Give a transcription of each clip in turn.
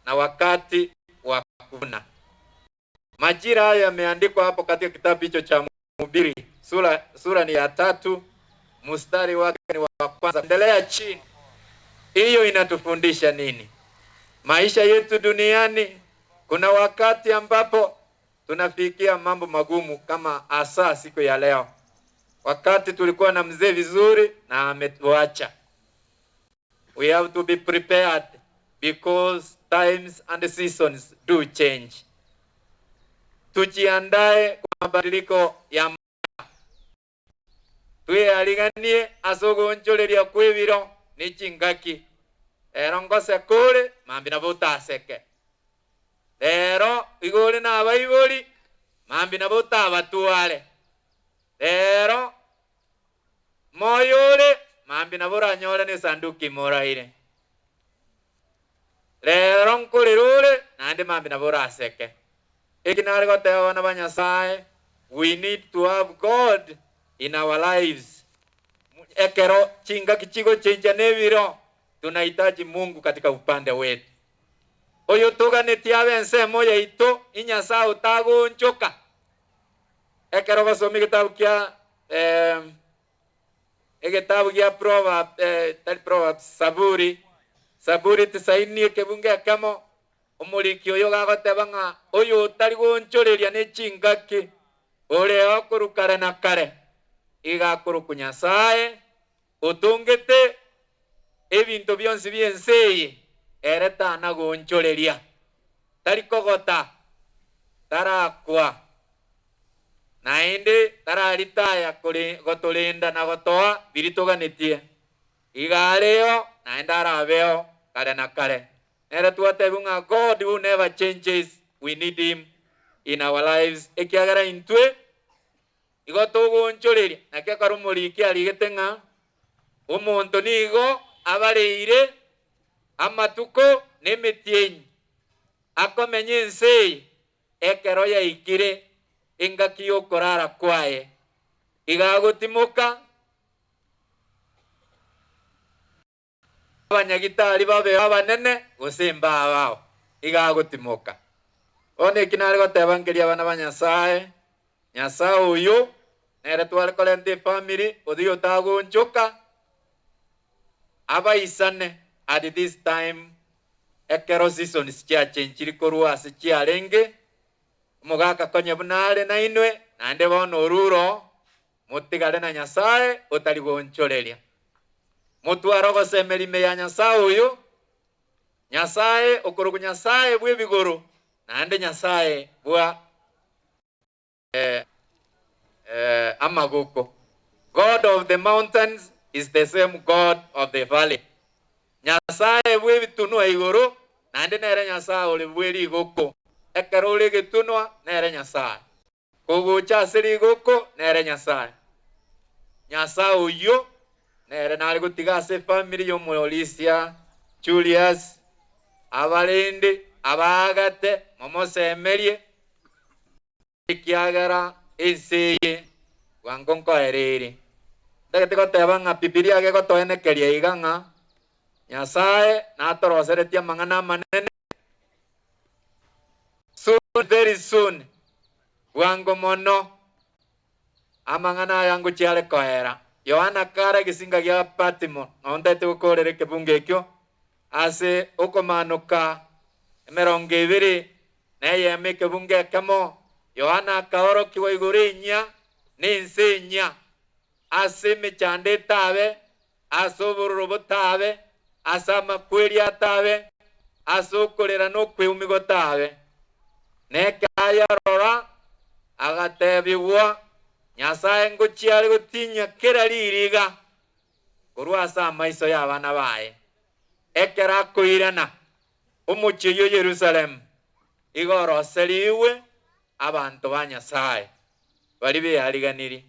na wakati wa kuvuna. Majira hayo yameandikwa hapo katika kitabu hicho cha Mhubiri sura, sura ni ya tatu mstari wake ni wa kwanza. Endelea chini. Hiyo inatufundisha nini? Maisha yetu duniani kuna wakati ambapo tunafikia mambo magumu kama hasa siku ya leo, wakati tulikuwa na mzee vizuri na ametuacha. We have to be prepared because times and seasons do change. Tujiandae kwa mabadiliko ya tweariganie ase ogoonchoreria kw'ebiro ne chingaki. Ero ngoseka ore, mambia nabo otaseke. Rero igo ore nabaibori, mambia nabo otabatware. Rero moyo ore, mambia nabo oranyore nesanduki ime oraire. Rero nkorera ore, naende mambia nabo oraseke. Eki nare goteba abana ba Nyasae, we need to have God in our lives. Ekero chingaki chigochenchia nebiro, tunahitaji Mungu katika upande wetu. Oyotoganetie abe ensemo yaito, inyasae otagoonchoka. Ekero ogosoma egetabu kia eh, egetabu gia Proverb, eh, tari Proverbs, Saburi, Saburi tisaini ekebungo ekemo, Omoriki oyo gagoteba ng'a oyo otari goonchoreria ne chingaki, oreo korwa kare na kare, iga akorokwa Nyasae, otongete ebinto bionsi bi'ense eye, ere tana goonchoreria, tari kogota, tarakwa, naende tararitaya gotorenda na gotoa biria toganetie. Iga areo, naende arabeo kare na kare. Nere twatebigwe ng'a God who never changes, we need him in our lives, ekiagera intwe igo togoonchoreria. Naki ekero omoriki arigete ng'a omonto nigo abareire amatuko na emetienyi akomenya ense eye, ekero yaikire engaki y'okorara kwaye, iga agotimoka. Abanyagitari babe abanene gose mbabao, iga agotimoka. Bono eki nare goteba nkeria abana ba Nyasae, Nyasae oyo nere tware korenta efamiri oyio otagonchoka abaisane at this time ekero seasons chiachenchiri korwa ase chiarenge, omogaka konye buna are nainwe naende bono orure oo. Motigare na Nyasae otari goonchoreria. Motware ogosemeria ime ya Nyasae oyo, Nyasae okorokwa Nyasae bw'ebigoro, naende Nyasae bwa amagoko. God of the mountains is the same God of the valley. Nyasae bw'ebitunwa igoro, naende nere Nyasae ore bwe rigoko. Ekero ore egetunwa, nere Nyasae. Kogocha ase rigoko nere Nyasae. Nyasae oyio nere nare gotiga ase efamiri y'omorisia Julius, abarende, abaagate, momosemerie, ekiagera ense eye bwango nkoera ere. Ntagete goteba ng'a Bibilia gegotoenekeria iga ng'a Nyasae natoroseretie amang'ana amanene, Soon, very soon, bwango mono, amang'ana aya ngochia are koera. Yohana kare egesinga gia Patimo, nao ntaete gokoorera ekebungo ekio, ase okomanoka emerongo ebere na eyemo ekebungo ekemo, Yohana akaorokigwa igoro enyia na ense enyia, ase emechando etabe, ase obororo botabe, ase amakweri atabe, ase okorera na okweumia gotabe. Na ekero ayarora, agatebigwa, Nyasae ngochia are gotinyia kera ririga korwa ase amaiso y'abana baye, ekero akoirana omochie oyio Yerusalemu, igo oroserigwe abanto ba Nyasae baria beariganirie.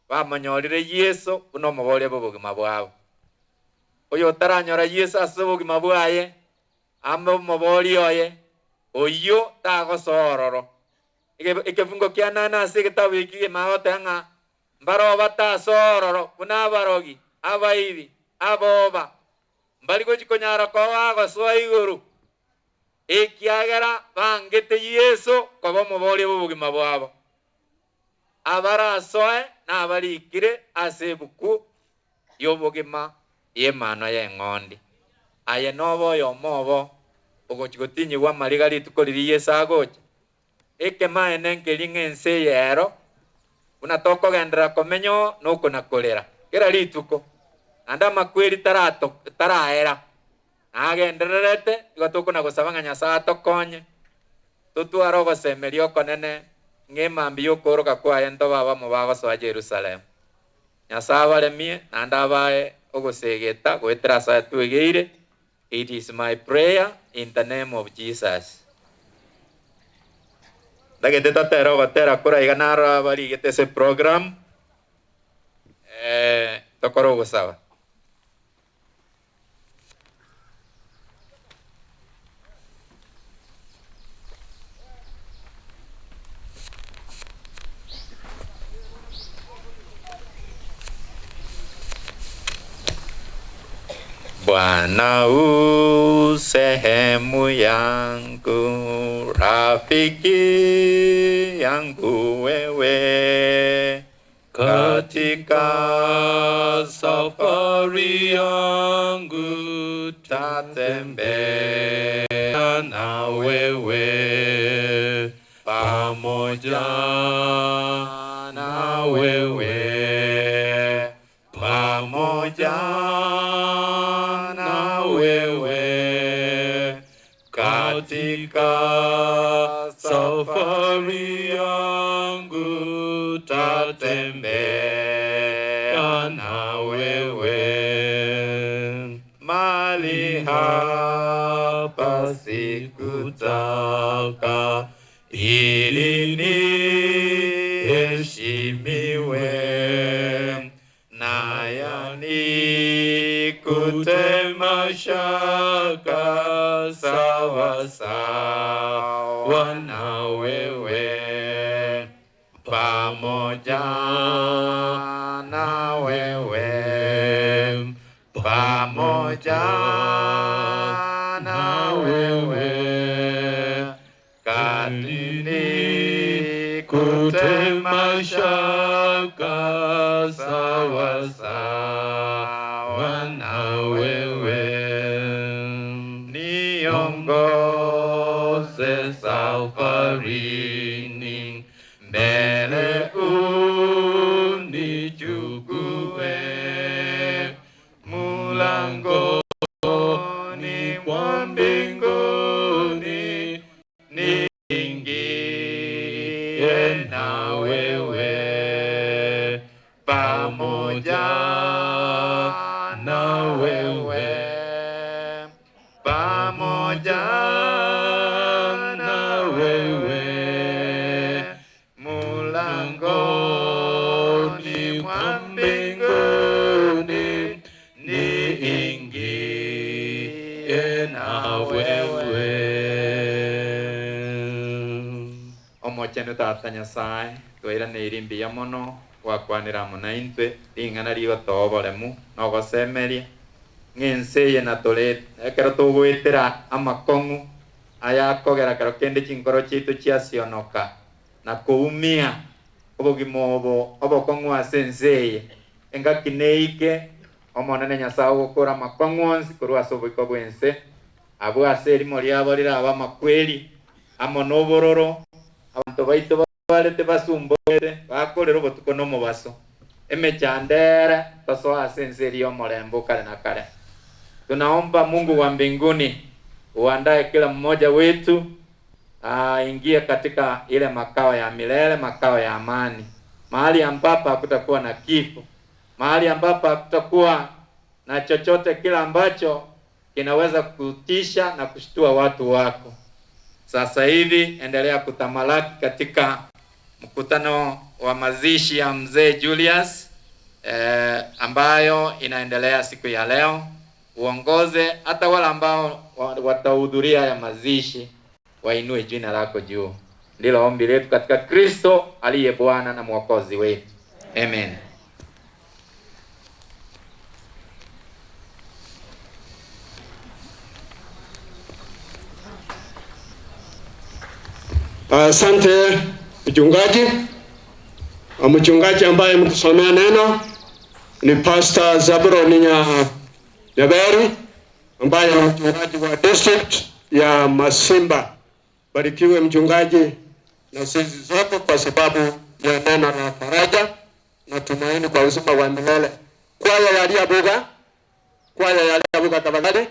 Bamonyorire Yeso buna omoboria bw'obogima bwabo. Oyotaranyora Yeso ase obogima bwaye abe omoboria oye, oyio tagosoa ororo. Ekefungo kia nane ase egetabu eki kemanya goteba ng'a mbaroo batasoa ororo buna abarogi, abaibi, aboba, mbari gochi konyara koba bagosoa igoro. Ekiagera bangete Yeso koba omoboria bw'obogima bwabo. Abarasoe nabarikire ase ebuku y'obogima y'Emanwa y'Eng'ondi. Aye nobe oyomo obo ogochia gotinyigwa amariga rituko riria Yeso agocha. Ekemaene nkeria ng'a ense eye ero, buna tokogenderera komenya oo nokona-korera kera rituko, naende amakweri tarato taraera, nagendererete, igo tokona-gosaba ng'a Nyasae atokonye, totware ogosemeria okonene ng'a emambia y'okooroka kwaye ntobe abamo bagosoa Yerusalemu. Nyasae abaremie naende abae ogosegeta goetera ase aya twegeire. It is my prayer in the name of Jesus. Ndagete totere ogotera kore iga naro abarigete ase program eh, tokore ogosaba. Bwana u sehemu yangu, rafiki yangu wewe, katika safari yangu tatembea na wewe pamoja na wewe, pamoja na wewe katika safari yangu tatembea na wewe mali hapa sikutaka ili niheshimiwe na yanikute mashaka sawa sawa na wewe pamoja na wewe pamoja na wewe katini kute mashaka sawa sawa na wewe niongoze safarini mbele unichukue mulangoni mwa mbinguni niingie na wewe pamoja na wewe pamoja na wewe mulangoni mwa mbinguni niingie na wewe. Omochenu Tata Nyasae, twairaneirie mbuya mono gwakwanera amo naintwe ring'ana rigotoa oboremu na ogosemeria, ng'a ense eye natore ekero togoetera amakong'u ayakogera kero kende chinkoro chiaito chiasionoka na koumia obogima obo obokong'u ase ense eye, engaki neike Omonene Nyasae ogokora amakong'u onsi korwa ase oboiko bw'ense, abwo ase erimo riabo rirabe amakweri amo nobororo, abanto baito barete basumborete, bakorera obotuko na omobaso, emechando ere tosoe ase ense eria y'omorembe o kare na kare. Tunaomba Mungu wa mbinguni uandae kila mmoja wetu aingie katika ile makao ya milele, makao ya amani, mahali ambapo hakutakuwa na kifo, mahali ambapo hakutakuwa na chochote kile ambacho kinaweza kutisha na kushtua watu wako. Sasa hivi endelea kutamalaki katika mkutano wa mazishi ya mzee Julius ambayo inaendelea siku ya leo. Uongoze hata wale ambao watahudhuria ya mazishi, wainue jina lako juu. Ndilo ombi letu katika Kristo aliye Bwana na Mwokozi wetu. Amen. Asante mchungaji. Mchungaji ambaye mtusomea neno ni Pastor Zabron Nyaberi ambaye ni mchungaji wa district ya Masimba. Barikiwe mchungaji na sisi zote kwa sababu ya neno la faraja na tumaini kwa uzima wa milele. Kwaya ya Liabuga, kwaya ya Liabuga tafadhali,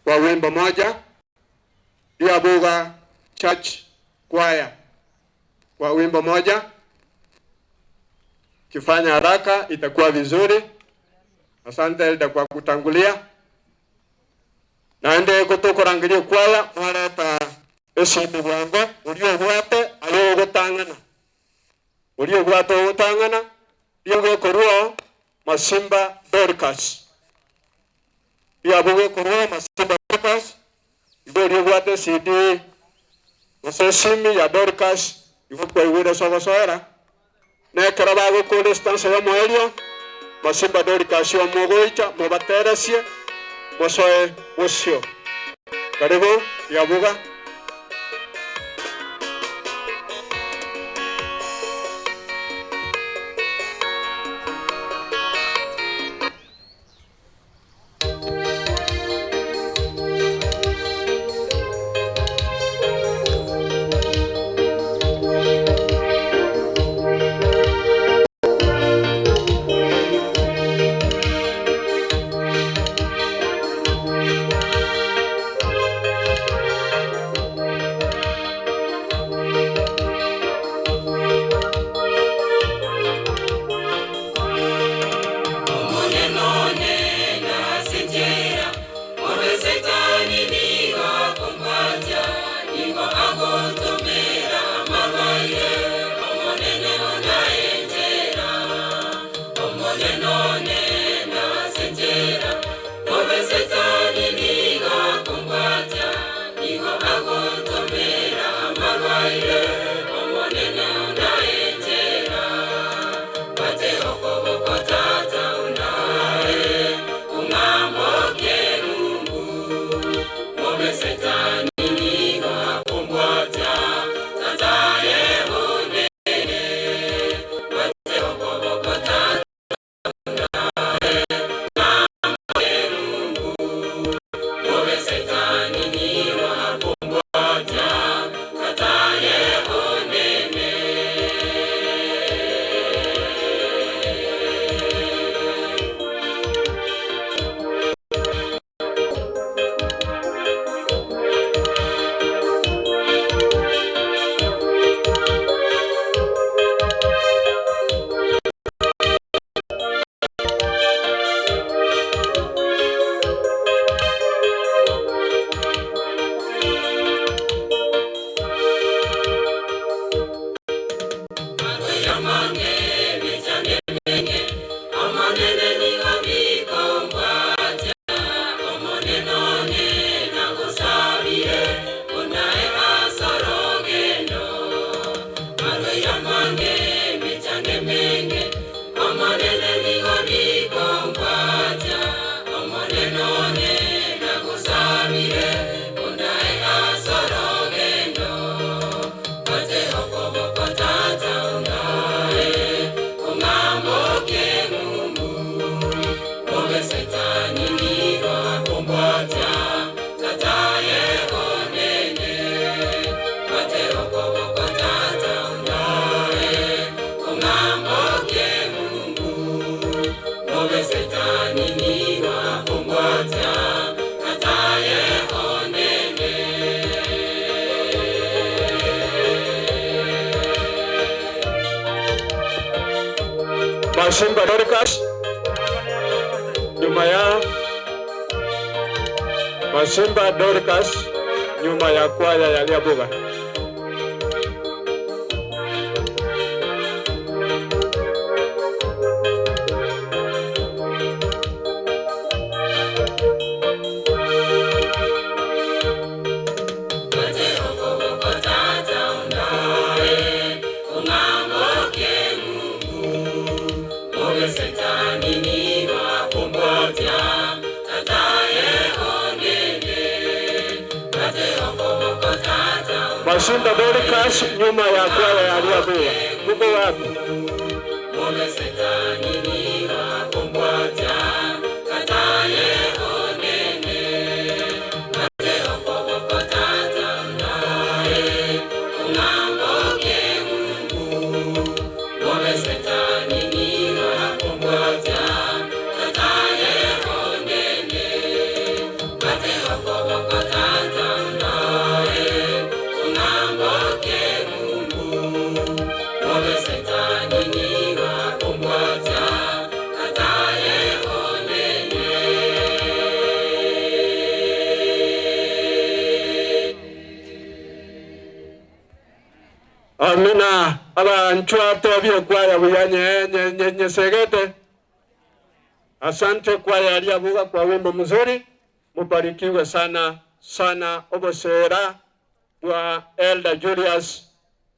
kwa wimbo moja. Liabuga Church Choir kwa wimbo moja. Kifanya haraka itakuwa vizuri. Asante Elda kwa kutangulia. Naende gotokorangeria kwaya mwareta esimi bwango oria obwate aye ogotang'ana oria obwate ogotang'ana riagokorwa Masimba Dorcas riabogokorwa Masimba Dorcas igo oria obwate CD gose esimi ya Dorcas igo kwaigwire ase ogosoera na ekero bagokora estansa ya omoerio Masimba Dorcas omogoicha mobateresie mosoe bosio. Karibu Riabuga. Masimba Dorcas, nyuma ya Masimba Dorcas, nyuma ya kwaya ya Liabuga. Masimba Dorcas nyuma ya kwaya ya Riabuga. Muko wapi? Amina. Abanchwa tobie kwaya buya nye, nye, nye, nyesegete. Asante kwaya aliyabuga kwa wimbo mzuri. Mubarikiwe sana sana. Obosera bwa Elder Julius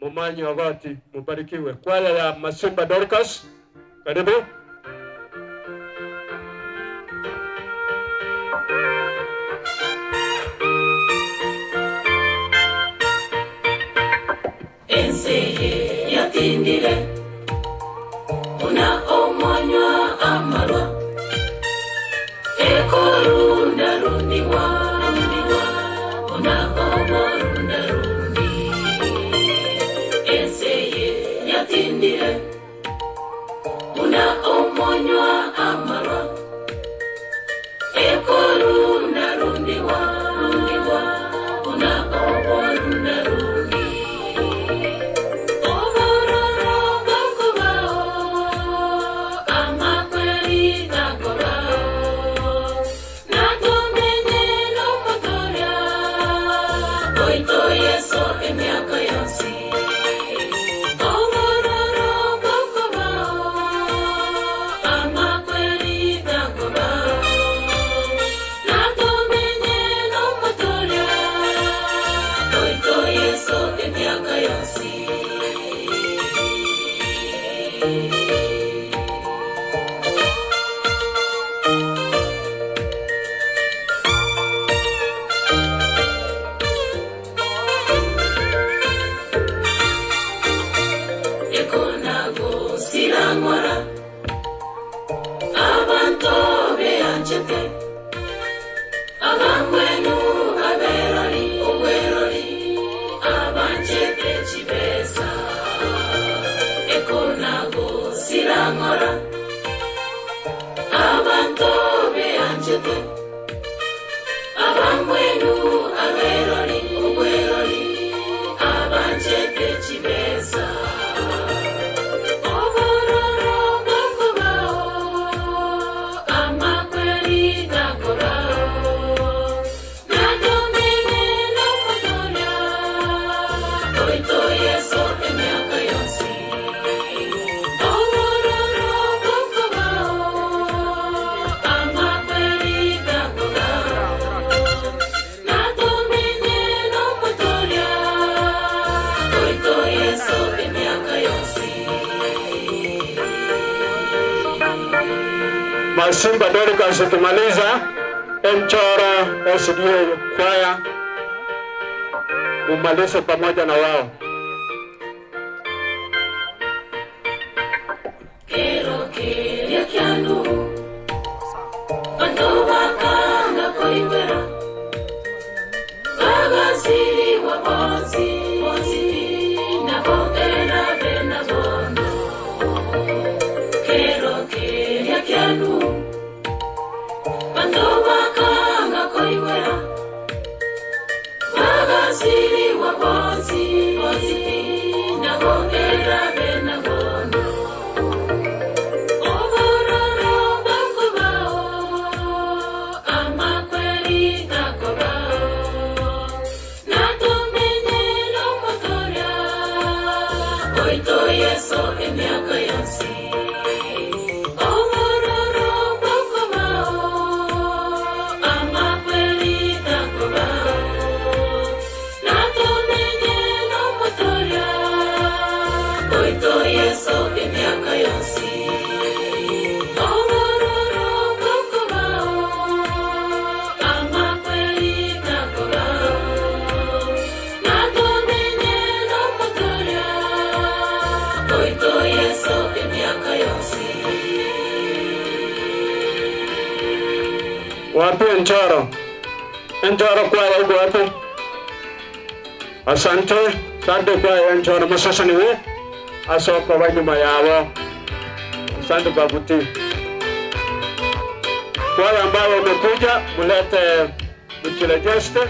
Mumanyi Ogoti, mubarikiwe. Kwaya ya Masimba Dorcas, karibu. Ense eye yatindire buna omonywa amarwa, ekorunda-rundigwa rundigwa buna oborunda-rundi. Ense eye yatindire buna omonywa amarwa, ekorunda-rundigwa rundigwa buna oborunda-rundi. Obororo bokobao, amakweri takobao, natomenye nomotoria, oito Yeso emiaka yonsi. Obororo bokobao, amakweri takobao, natomenye nomotoria, oito Yeso emiaka yonsi. Ekonagosirang'ora abanto beanchete, abangwenu aberori obwerori, abanchete chibesa. Ekonagosirang'ora abanto beanchete, abangwenu aberori obwerori, abanchete chibesa. Obororo bokobao, amakweri takobao, natomenye nomotoria, oito Yeso emiaka yonsi. Obororo bokobao, amakweri takobao, natomenye nomotoria, oito Yeso emiaka yonsi. Masimba Dorcas tumaliza Enchoro SDA kwaya mumalize pamoja na wao. Kero keria kianu bantu bakanga koiwera bagasiriwa bonsi bonsi nabo erabe na bondo. Kero keria kianu bantu bakanga koiwera bagasiriwa bonsi bonsi nabo erabe na bondo. Obororo bokobao, amakweri takobao, natomenye nomotoria, oito Yeso emiaka yonsi. Obororo bokobao, amakweri takobao, natomenye nomotoria, oito. Wapi Enchoro? Enchoro kwaya iko wapi? Asante, asante kwaya Enchoro moseseniwe ase okoba nyuma yabo. Asante babuti. Wale ambao wamekuja mulete mchilejeste.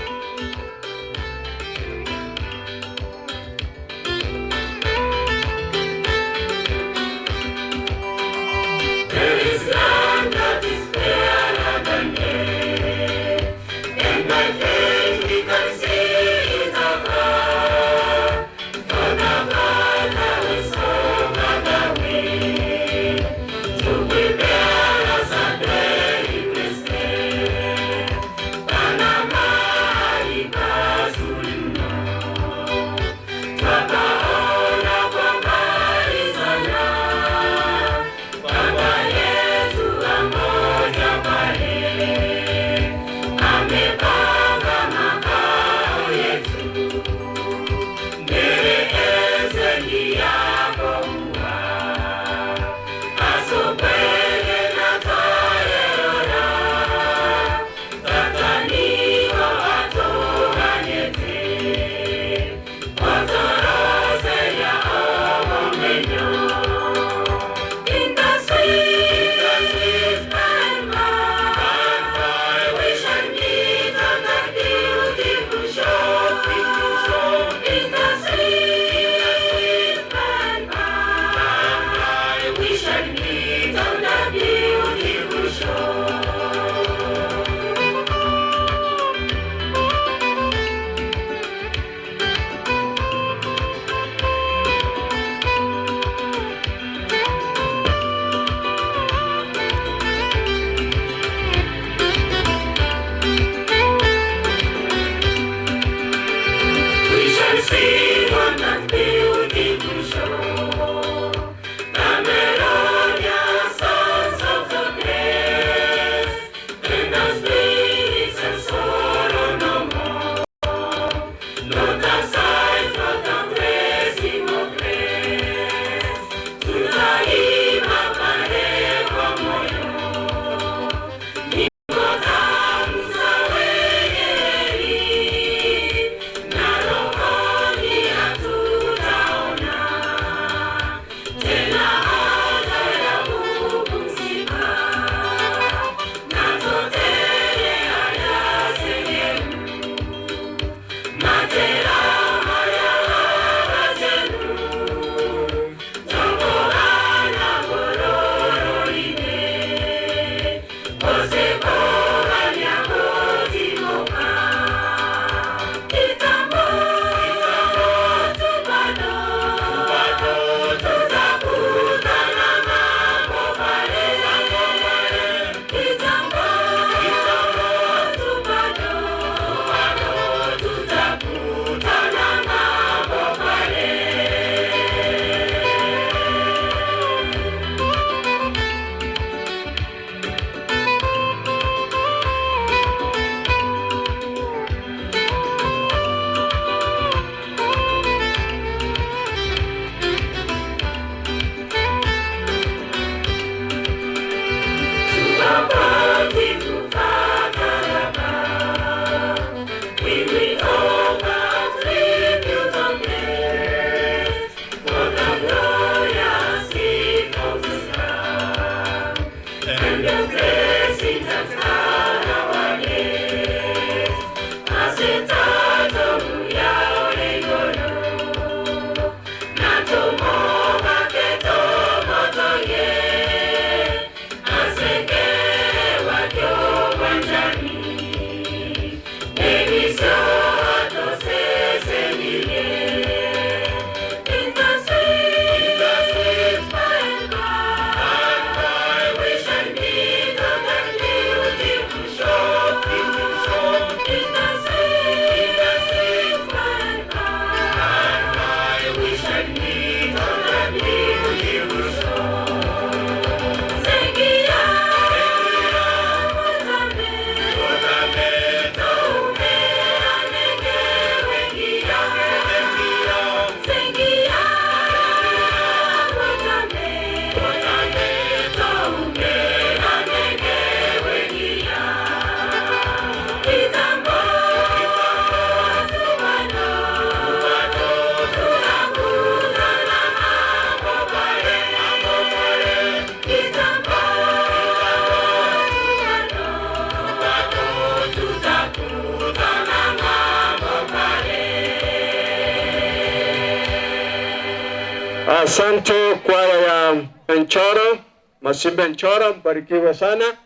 Asante kwaya ya Enchoro, Masimba Enchoro, mbarikiwe sana.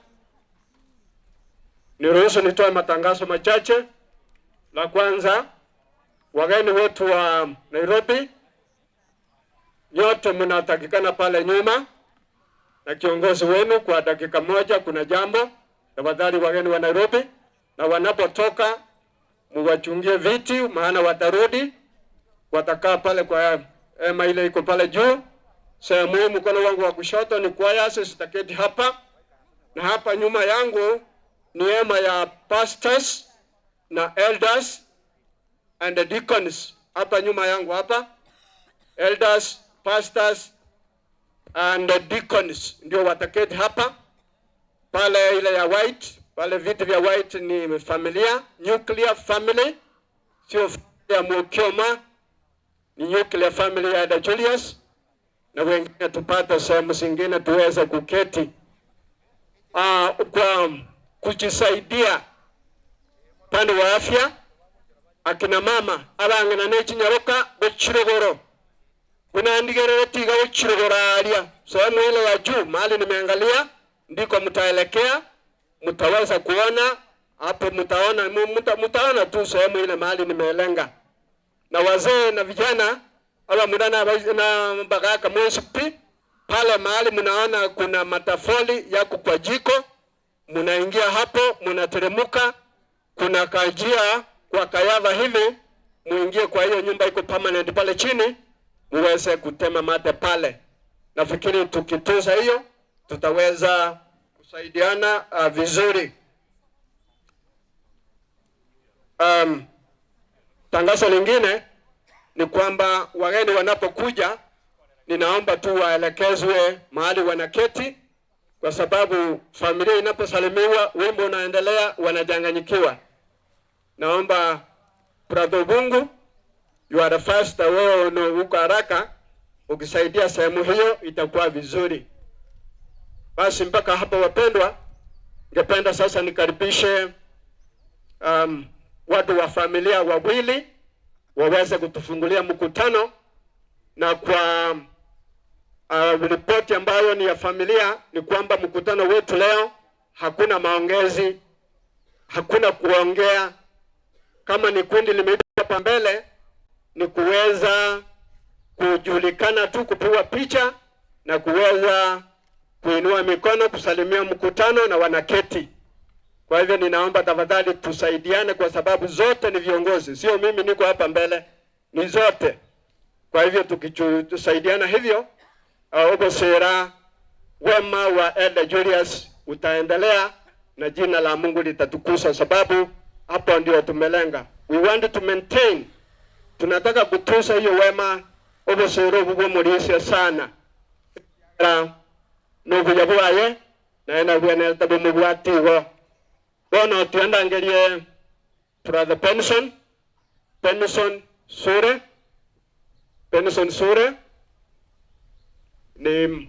Niruhusu nitoe matangazo machache. La kwanza, wageni wetu wa Nairobi, nyote mnatakikana pale nyuma na kiongozi wenu kwa dakika moja, kuna jambo. Tafadhali wageni wa Nairobi, na wanapotoka muwachungie viti, maana watarudi, watakaa pale kwa hema ile iko pale juu. Sehemu hii mkono wangu wa kushoto ni kwaya, sitaketi hapa, na hapa nyuma yangu ni hema ya pastors na elders and the deacons. Hapa nyuma yangu hapa elders, pastors and the deacons ndio wataketi hapa. Pale ile ya white, pale viti vya white ni familia, nuclear family, sio ya Mukioma, ni nuclear family ya Elder Julius, na wengine tupate sehemu zingine tuweze kuketi kwa kujisaidia pande wa afya. Akina mama abang'ina ne chinyaroka gochirogoro kunandigerere tiga gochirogoro aria sehemu ile ya juu mahali nimeangalia ndiko mtaelekea, mtaweza kuona hapo, mtaona mtaona tu sehemu ile mahali nimelenga. Na wazee na vijana aba mudana na bagaka mwesipi pale mahali mnaona kuna matafoli yako kwa jiko, mnaingia hapo, mnateremka, kuna kajia kwa kayava hivi, muingie kwa hiyo nyumba iko permanent pale chini, muweze kutema mate pale. Nafikiri tukitunza hiyo tutaweza kusaidiana vizuri. Tangazo lingine ni kwamba wageni wanapokuja, ninaomba tu waelekezwe mahali wanaketi, kwa sababu familia inaposalimiwa, wimbo unaendelea, wanachanganyikiwa. Naomba Brother Ubungu, you are the first, wewe uko haraka, ukisaidia sehemu hiyo itakuwa vizuri. Basi mpaka hapo wapendwa, ningependa sasa nikaribishe watu wa familia wawili waweze kutufungulia mkutano, na kwa ripoti ambayo ni ya familia ni kwamba mkutano wetu leo hakuna maongezi, hakuna kuongea. Kama ni kundi limeitwa hapa mbele ni kuweza kujulikana tu, kupigwa picha na kuweza kuinua mikono kusalimia mkutano na wanaketi. Kwa hivyo ninaomba tafadhali tusaidiane, kwa sababu zote ni viongozi, sio mimi niko hapa mbele, ni zote. Kwa hivyo tukisaidiana hivyo, obosera wema wa Elder Julius utaendelea na jina la Mungu litatukuza, sababu hapo ndio tumelenga. We want to maintain, tunataka kutunza hiyo wema obosera obwo mulisia sana nubuya bwaye naye nabwenete bumubwatigo. Bono tuendangerie Brother Benson, Benson Sure, Benson Sure ni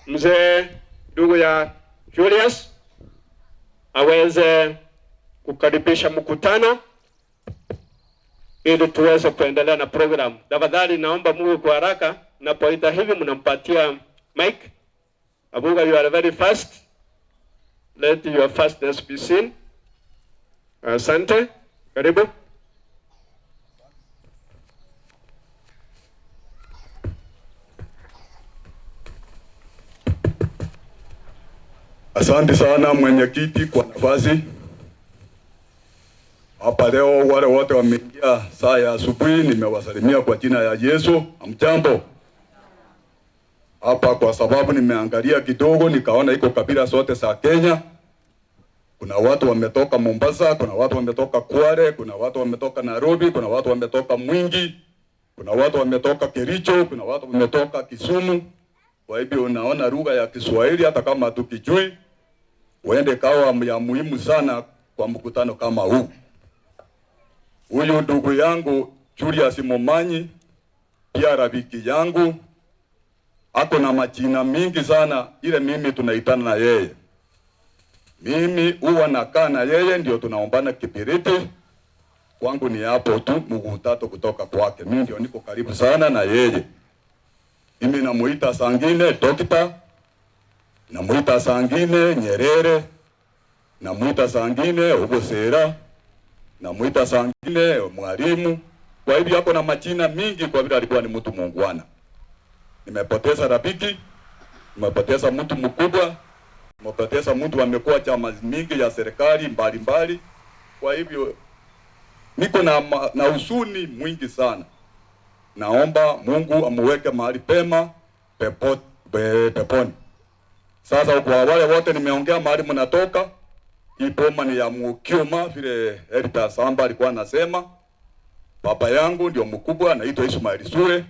mzee ndugu ya Julius, aweze kukaribisha mkutano ili tuweze kuendelea na program. Tafadhali naomba muwe kwa haraka, napoita hivi mnampatia mic. Abuga, you are very fast. Let your fastness be seen. Asante. Karibu. Asante sana mwenyekiti kwa nafasi hapa leo. Wale wote wameingia saa ya asubuhi, nimewasalimia kwa jina ya Yesu. Amjambo. Hapa kwa sababu nimeangalia kidogo nikaona iko kabila zote za Kenya. Kuna watu wametoka Mombasa, kuna watu wametoka Kwale, kuna watu wametoka Nairobi, kuna watu wametoka Mwingi, kuna watu wametoka Kericho, kuna watu wametoka Kisumu. Kwa hivyo unaona lugha ya Kiswahili hata kama tukijui, uende kawa ya muhimu sana kwa mkutano kama huu. Huyu ndugu yangu Julius Momanyi pia rafiki yangu, ako na majina mingi sana, ile mimi tunaitana na yeye. Mimi huwa nakaa na yeye, ndio tunaombana kibiriti. Kwangu ni hapo tu mguu tatu kutoka kwake. Mimi ndio niko karibu sana na yeye. Mimi namuita sangine dokta, namuita sangine Nyerere, namuita sangine Obosera, namuita sangine mwalimu. Kwa hivyo ako na majina mingi, kwa vile alikuwa ni mtu muungwana. Nimepoteza rafiki, nimepoteza mtu mkubwa, nimepoteza mtu amekuwa chama mingi ya serikali mbalimbali. Kwa hivyo niko na, na huzuni mwingi sana. Naomba Mungu amuweke mahali pema pepo, pe, peponi. Sasa kwa wale wote nimeongea mahali mnatoka, hii boma ni ya Mukiuma vile Elita Samba alikuwa anasema. Baba yangu ndio mkubwa anaitwa Ismail Sule,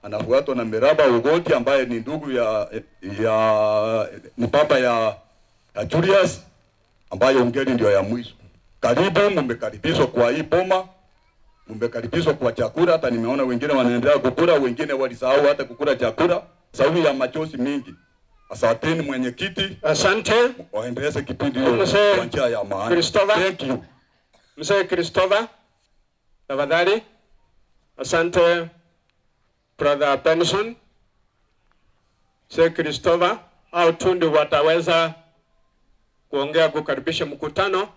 anafuatwa na Miraba Ugoti ambaye ni ndugu ya, ya ni baba ya, ya Julius ambaye ungeli ndio ya mwisho. Karibu, mmekaribishwa kwa hii boma, mmekaribishwa kwa chakula. Hata nimeona wengine wanaendelea kukula, wengine walisahau hata kukula chakula sababu ya machozi mingi. Asanteni mwenyekiti, Asante waendeleze kipindi hiyo Mzee kwa njia ya maana. Christopher. Thank you. Mzee Christopher, tafadhali. Asante Brother Benson. Mzee Christopher, hao tu ndio wataweza kuongea kukaribisha mkutano.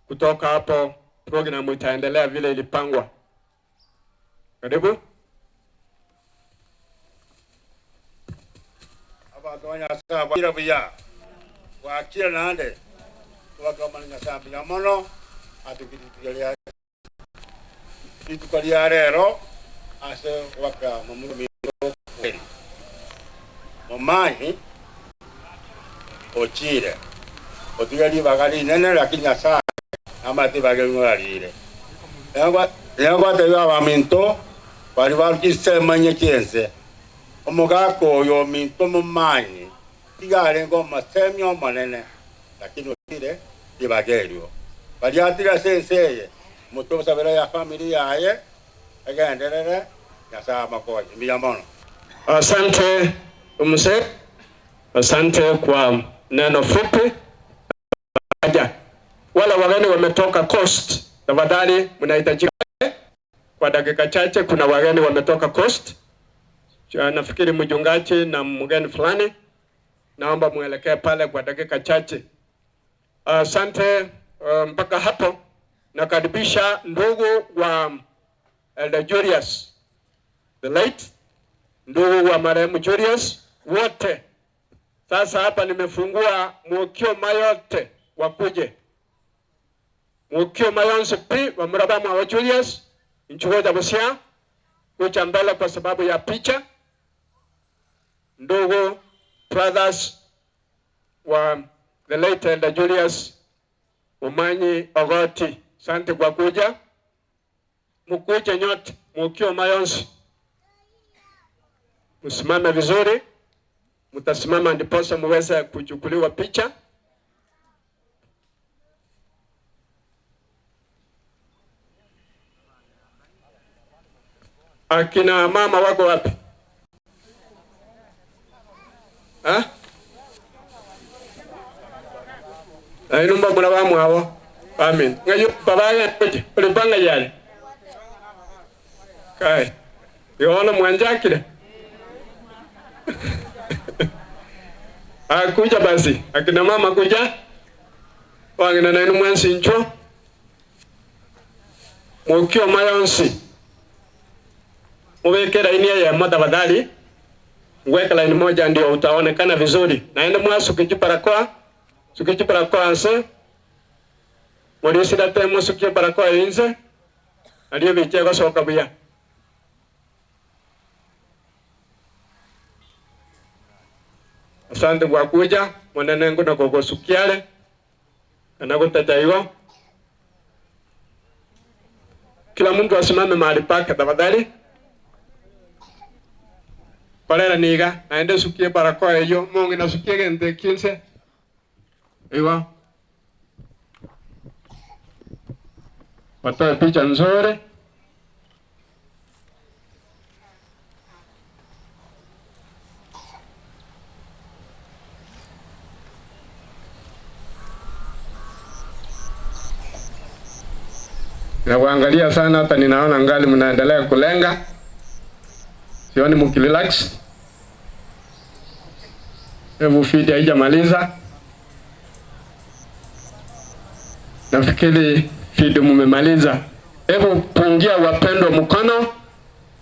Kutoka hapo programu itaendelea vile ilipangwa. Karibu. Abantu ba Nyasaye buya bwakire nande twakamana Nyasaye mbuya mono atukirituka rituko ria rero ase gwaka momurumi momanyi ochire otiga ribaga rinene lakini Nyasaye amate ibage ring'o rarire nengwatebia abaminto bari barukisemanye kiense omogaka oyo ominto momanyi tigarenge omasemi omonene lakini otire ribaga erio bariatire ase ense eye omotu obosabera ya family yaye egenderere Nyasaye amakonye mbuya mono. Asante mzee, asante kwa neno fupi. Aja. Wale wageni wametoka Coast, tafadhali mnahitajika kwa dakika chache. Kuna wageni wametoka Coast, nafikiri mchungaji na mgeni fulani, naomba mwelekee pale kwa dakika chache. Asante. Mpaka hapo nakaribisha ndugu wa Elder Julius the late, ndugu wa marehemu Julius wote. Sasa hapa nimefungua mukio mayote wakuje mukio mayonse pi wa muraba wa Julius nchugoja busia kucha mbele kwa sababu ya picha. Ndugu brothers wa the late Elder Julius Umanyi Ogoti, asante kwa kuja. Mukuje nyote mukio mayonse, msimame vizuri, mtasimama ndiposa muweze kuchukuliwa picha. Akina mama wako wapi? Ha? Ainumba muna bamu abo. Amen. Ngayo babaye koje, ulipanga yale. Kai. Yona mwanjakile. Akuja basi. Akina mama kuja. Wangina na inu mwansi ncho. Mukio mayonsi. Mubeke laini ya moja tafadhali. Mweke laini moja ndio utaonekana vizuri. Naenda mwasu kijibarakoa. Sukichibarakoa anse. Mulisira temo sukie barakoa inze. Aliyo bichego soka buya. Asante kwa kuja. Mwanene ngo na kogosukiale. Kana kutataiwa. Kila mtu asimame mahali pake tafadhali. Kolera niga naende sukie barakoa eyo mungi nasukie gente kinse iwa watoe picha nzuri. Na Mmetuangalia sana hata ninaona ngali mnaendelea kulenga. Sioni mukirelax. Hebu feed haijamaliza. Nafikiri feed mumemaliza. Hebu pungia wapendwa mkono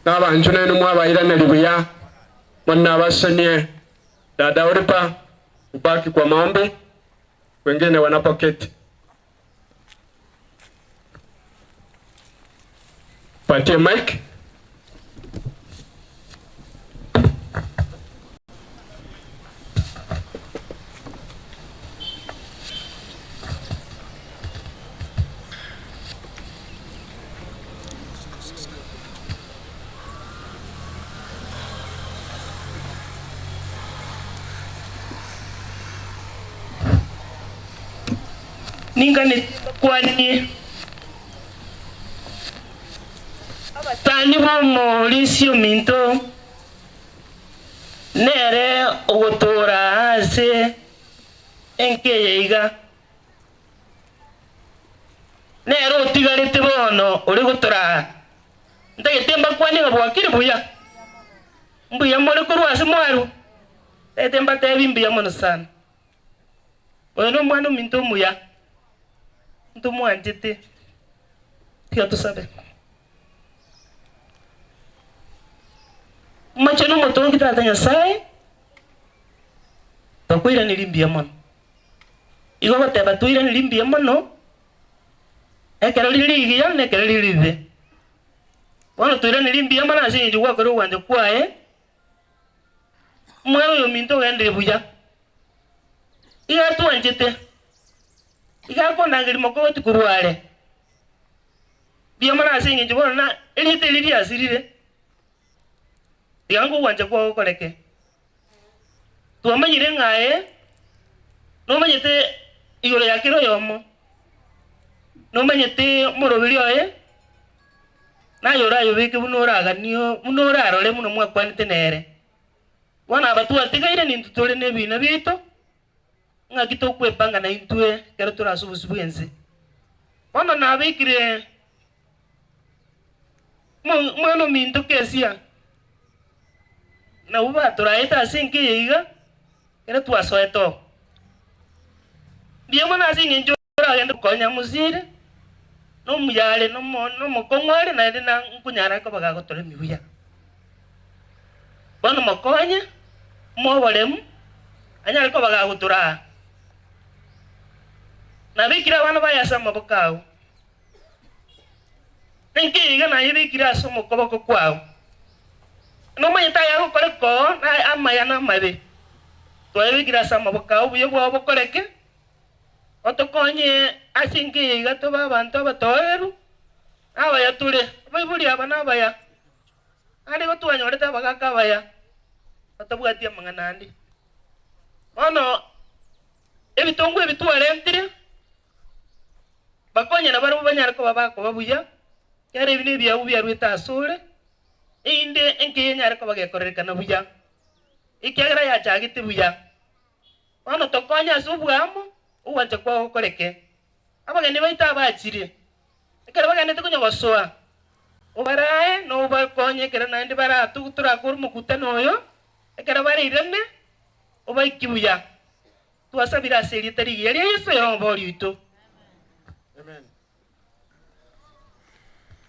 na abanchu nenu mwabairane buya mwana abasenie dada Oripa ubaki kwa maombi wengine wanapoketi. Patie mic. Ningane kwanie abatani b'omorisia ominto nere ogotoora ase enka eye iga, nere otigarete bono ore gotoraa. Ntagete mbakwanie ng'a bwakire buya, mbuya more korwa ase mwarwa, ntagete mbatebi mbuya mono sana. Oyo nomwana ominto omuya, ntomwanchete. Tiga tosabe. Omochenu omotongi Tata Nyasae, twakoiraneria mbuya mono. Igo ogoteba toiranerie mbuya mono, ekero rire rigiya na ekero rire ribe. Bono toiranerie mbuya mono ase eng'encho gwakora ogwancha kwaye, omwana oyo ominto ogenderere buya. Iga atwanchete, iga akondangeria mokogoti korwa are. Mbuya mono ase eng'encho bono na erieta eria riasirire, tiga nkogwancha kwao gokoreke. Twamanyire ng'a aye nomanyete igoro ya kera oyomo, nomanyete omoroberi oye, naye orayobeke buna oraganie buna orarore buna mwakwanete nere. Bono aba twatigaire nintwe tore nebiina biaito, ng'aki tokwepanga naintwe ekero tore ase obosio bw'ense. Bono nabekire omwana ominto Kesia, nabwo batoraete ase enka eye iga, ekero twasoete oo. Mbuya mono ase eng'encho oragende gokonya mosire, na omuya are, na omokong'u are, naende nkonyara koba gagotoremia buya. Bono mokonye, moe oboremu, anyare koba gagotoraa. Nabekire abana baye ase amaboko ao, Ninki iga nayebekire ase omokoboko kwao? Nomanyete ayagokoreka oo na amaya na amabe. Twayebekire ase amaboko ao, obuya bwao bokoreke, otokonye ase enka eye iga tobe abanto abatoereru, na abaya tore. Abaibori aba nabaya, naende igo twanyorete abagaaka abaya, batabwati amang'ana ande. Bono ebitongwa ebi twarentire. Bakonye nabarabwo banyare koba bakoba buya, ekiagera ebi nebiabu biaruete asore, erinde enka enyare koba gekorerekana buya, ekiagera yachagete buya. Bono tokonye ase oboamo, ogwancha kwao gokoreke. Abageni baito abachire, ekero bagenderete konya gosoa, obarae na obakonye ekero naende baratu torakore omokutano oyo, ekero bareirane, obaikie buya. Twasabire ase erieta rigiya ria Yeso oyomobori oito. Amen.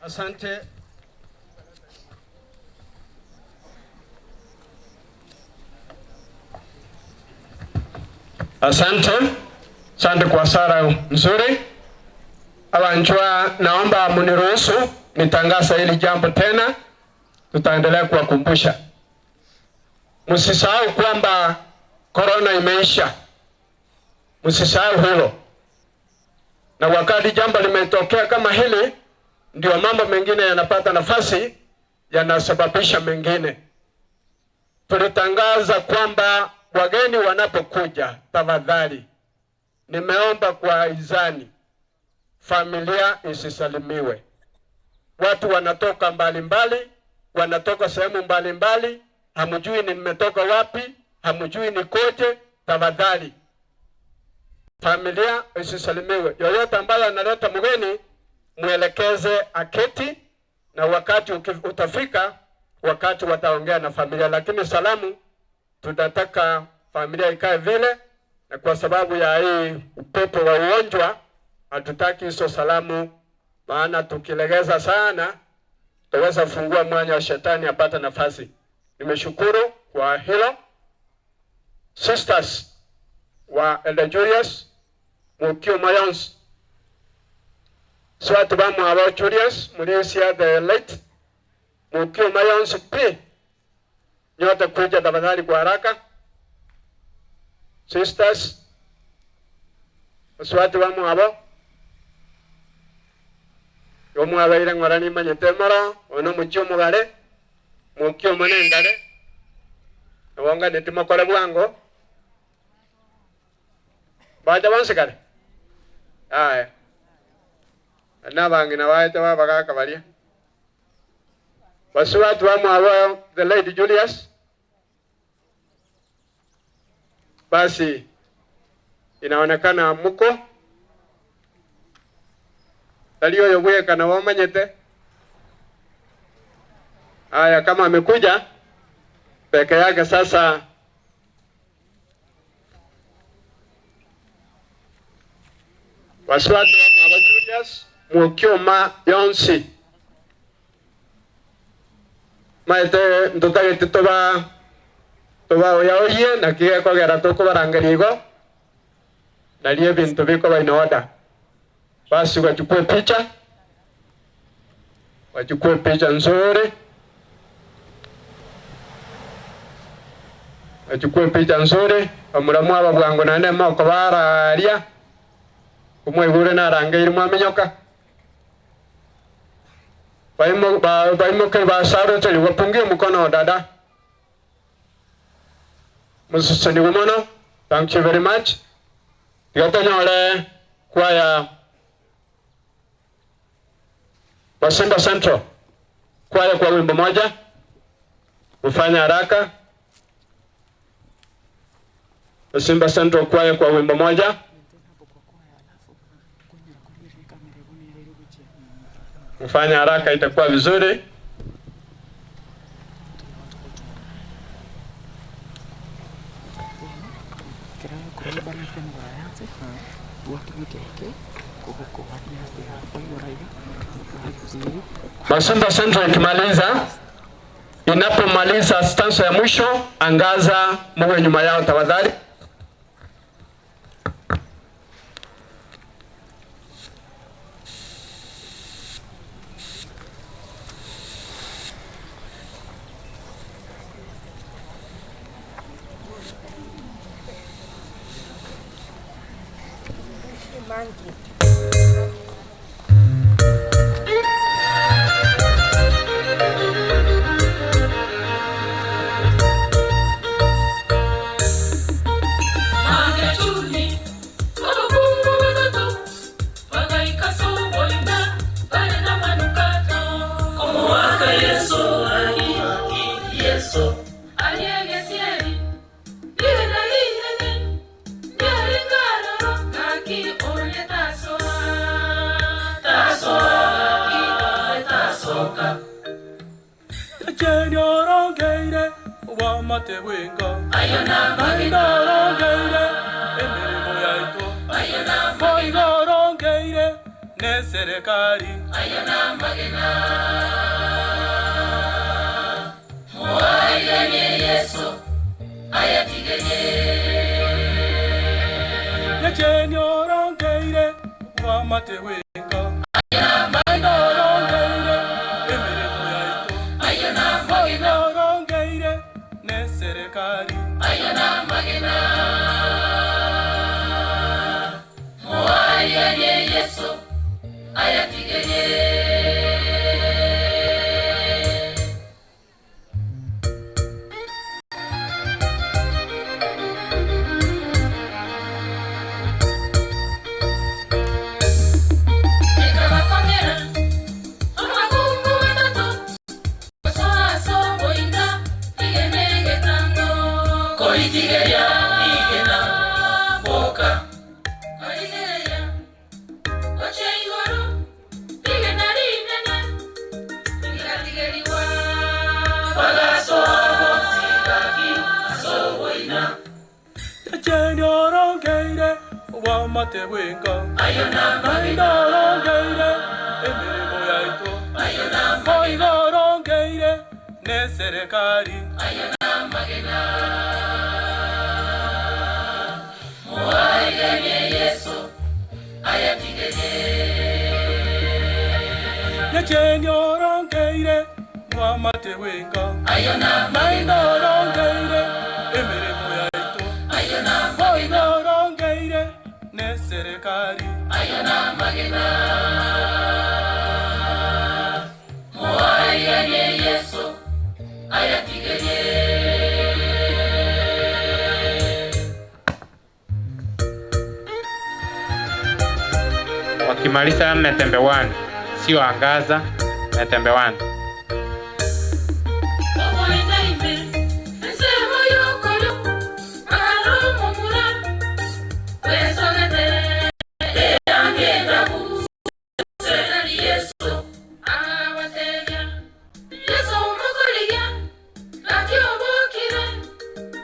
Asante. Asante. Asante kwa sala nzuri. Abanchwa, naomba muniruhusu nitangaza hili jambo tena, tutaendelea kuwakumbusha. Msisahau kwamba korona imeisha, msisahau hilo. Na wakati jambo limetokea kama hili, ndio mambo mengine yanapata nafasi, yanasababisha mengine. Tulitangaza kwamba wageni wanapokuja, tafadhali, nimeomba kwa izani, familia isisalimiwe. Watu wanatoka mbalimbali mbali, wanatoka sehemu mbalimbali, hamjui nimetoka wapi, hamjui nikoje. Tafadhali familia isisalimiwe. Yoyote ambaye analeta mgeni Mwelekeze aketi na wakati utafika wakati wataongea na familia, lakini salamu tunataka familia ikae vile, na kwa sababu ya hii upepo wa ugonjwa hatutaki hizo salamu, maana tukilegeza sana tutaweza fungua mwanya wa shetani apate nafasi. Nimeshukuru kwa hilo. Sisters wa Elder Julius Mukio Mayons Swati bamwabo Julius Mulisia the late Mukio Mayons P nyote kuja tafadhali kwa haraka. Sisters Swati bamwabo igo mwabeire ng'ora nimanyete moro oyo nomochie omogare Mokio omonengare nabo nganeti mokore bwango. Mbacha bonsi kare? Yaya. Aya nabang'ina baete b'abagaaka baria. Basubati bamwabo the late Julius. Basi inaonekana muko tari oyo bweka nabo omanyete. Haya, kama amekuja peke yake sasa. Basubati bamwabo Julius mokioma yonsi maete ntotagete toba tobaoyaoyie naki gekogera tokobarangeria igo nario ebinto bikoba in order. Basi wachukue picha, wachukue picha nzuri, wachukue picha nzuri, bamura mwaba bwango naende mokobararia, komwaigure narangeire mwaminyoka. Baimo ba baimoke basaroteri wapungie mkono dada. Moseseniwe mono. Thank you very much. Tiga tonyore kwaya Masimba Central kwaya kwa wimbo moja ufanye haraka. Masimba Central kwaya kwa wimbo moja. Ufanye haraka itakuwa vizuri. Masumba Central ikimaliza, inapomaliza stanza ya mwisho, angaza muwe nyuma yao tafadhali. Obwamate bwenka, naende orongeire emeremo yaito, boigo orongeire neserekari. Necheni orongeire mwamate bwenka, naende orongeire emeremo yaito, boigo orongeire neserekari. Wakimaliza Metembe 1, sio Angaza, Metembe 1. Oboina ime, ensemo y'okorio, akare omomura bwesogete eanga endabu, se tari Yeso. Akabatebia, Yeso omokorigia, naki obokire,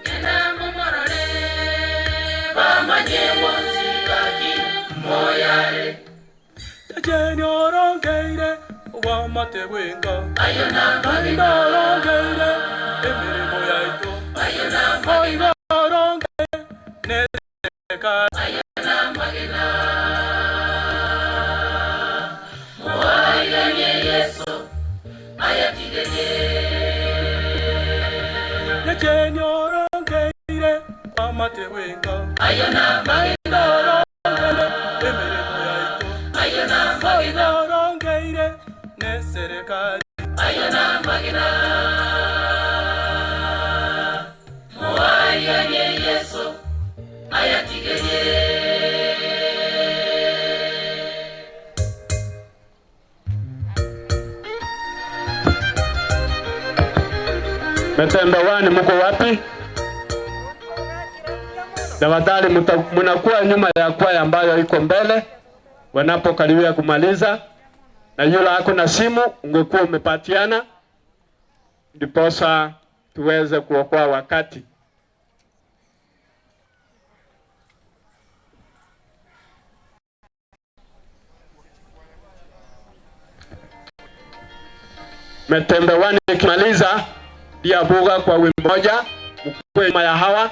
genda momorore, bamanye bonsi gaki moyare. Echeni orongeire obwamate bwenka, naende orongeire emeremo yaito, boigo orongeire neserekari. Echeni orongeire obwamate bwenka, naende orongeire emeremo yaito, boigo orongeire neserekari. Metembe wani mko wapi? Tafadhali mnakuwa nyuma ya kwaya ambayo iko mbele wanapokaribia kumaliza, na yule ako na simu ungekuwa umepatiana, ndiposa tuweze kuokoa wakati. Metembe wani ikimaliza diabuga kwa wimbo moja, mkue nyuma ya hawa.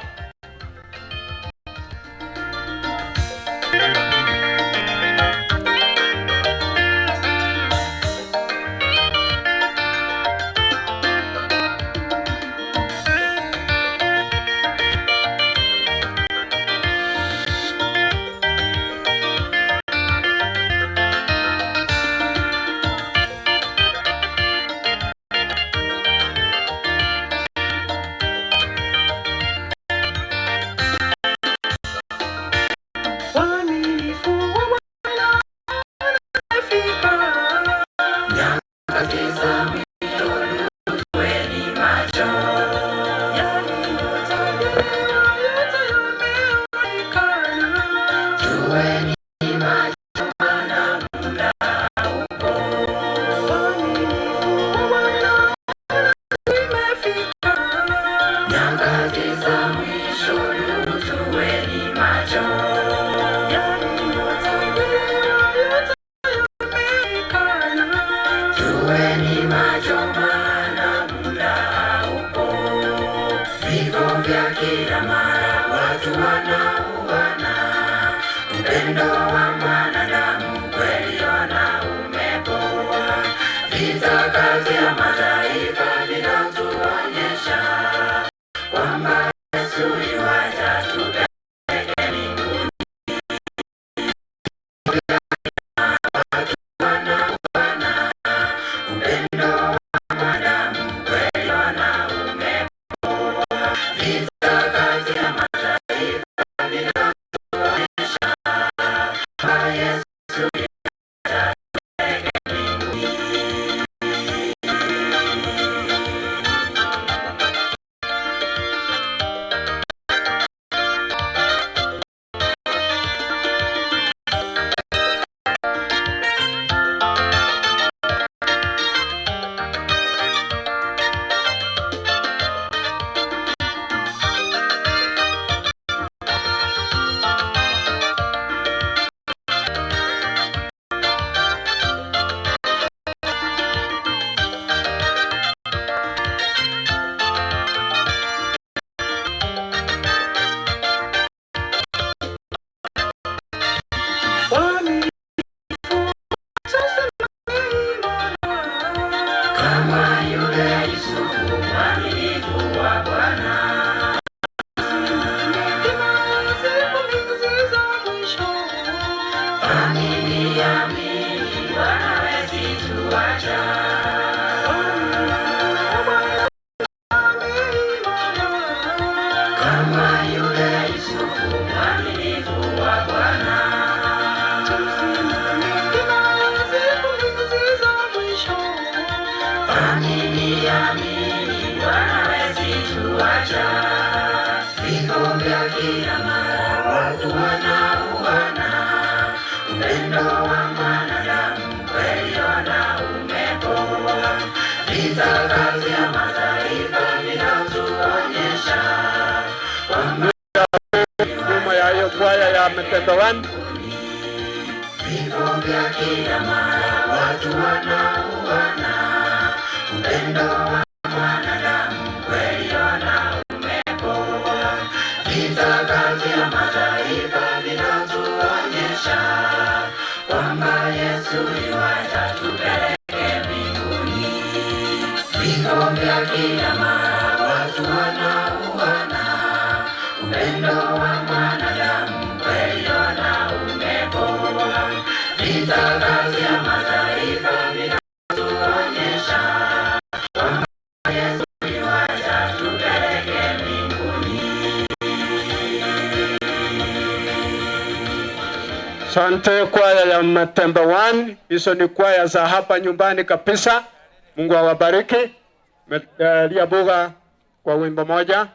Waaminifu wa Bwana umefika. Nyakati za mwisho tuweni macho. Yaliyotabiriwa yote yameonekana. Tuweni macho maana muda upo. Waaminifu wa Bwana umefika. Nyakati za mwisho tuweni macho. Yaliyotabiriwa yote yameonekana. Tuweni macho maana muda upo. Vifo vya kila mara watu wanauana. Upendo wa mwanadamu kweli ona umepoa. Vita kati ya mataifa vinatuonyesha kwamba Yesu yuaja tupeleke mbinguni. Watu wanauana. Upendo wa mwanadamu kweli ona umepoa. Vita kati ya mataifa vinatuonyesha kwamba Yesu yuaja tupeleke mbinguni. Nyuma ya hiyo kwaya ya Mtendo One. Asante kwaya ya Matembe One, hizo ni kwaya za hapa nyumbani kabisa. Mungu awabariki. Lia Buga kwa wimbo moja.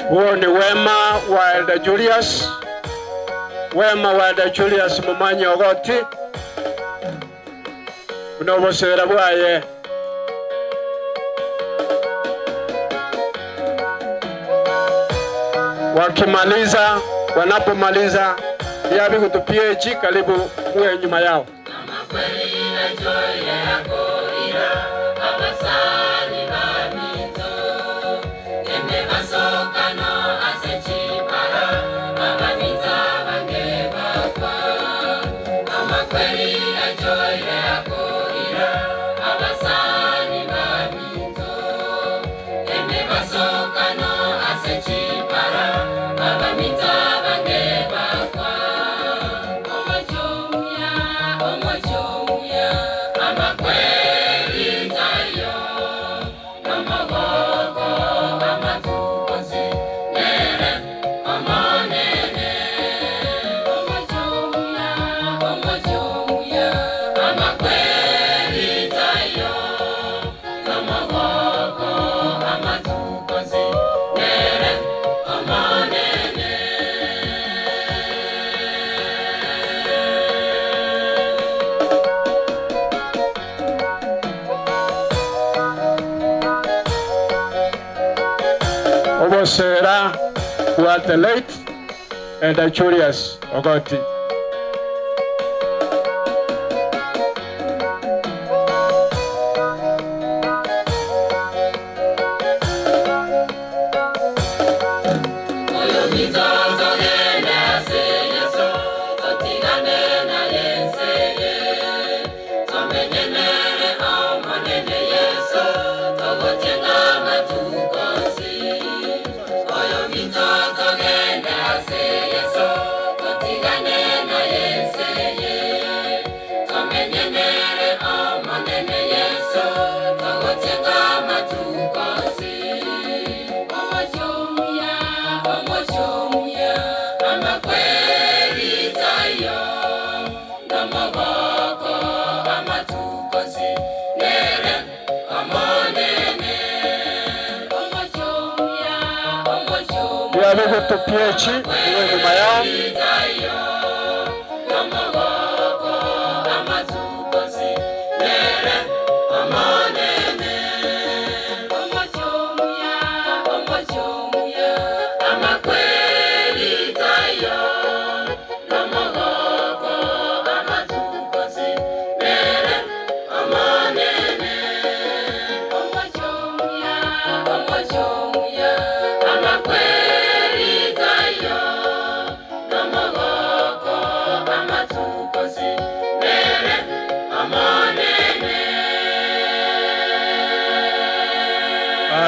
Huo ni wema wa Elder Julius, wema wa Elder Julius Mumanyi Ogoti bunobosera bwaye. Wakimaliza, wanapomaliza yabi kutupia hichi, karibu muwe nyuma yao. Amakweli. Obosera bwa the late Elder Julius Ogoti. Yabegoto PH iwe nyuma yao.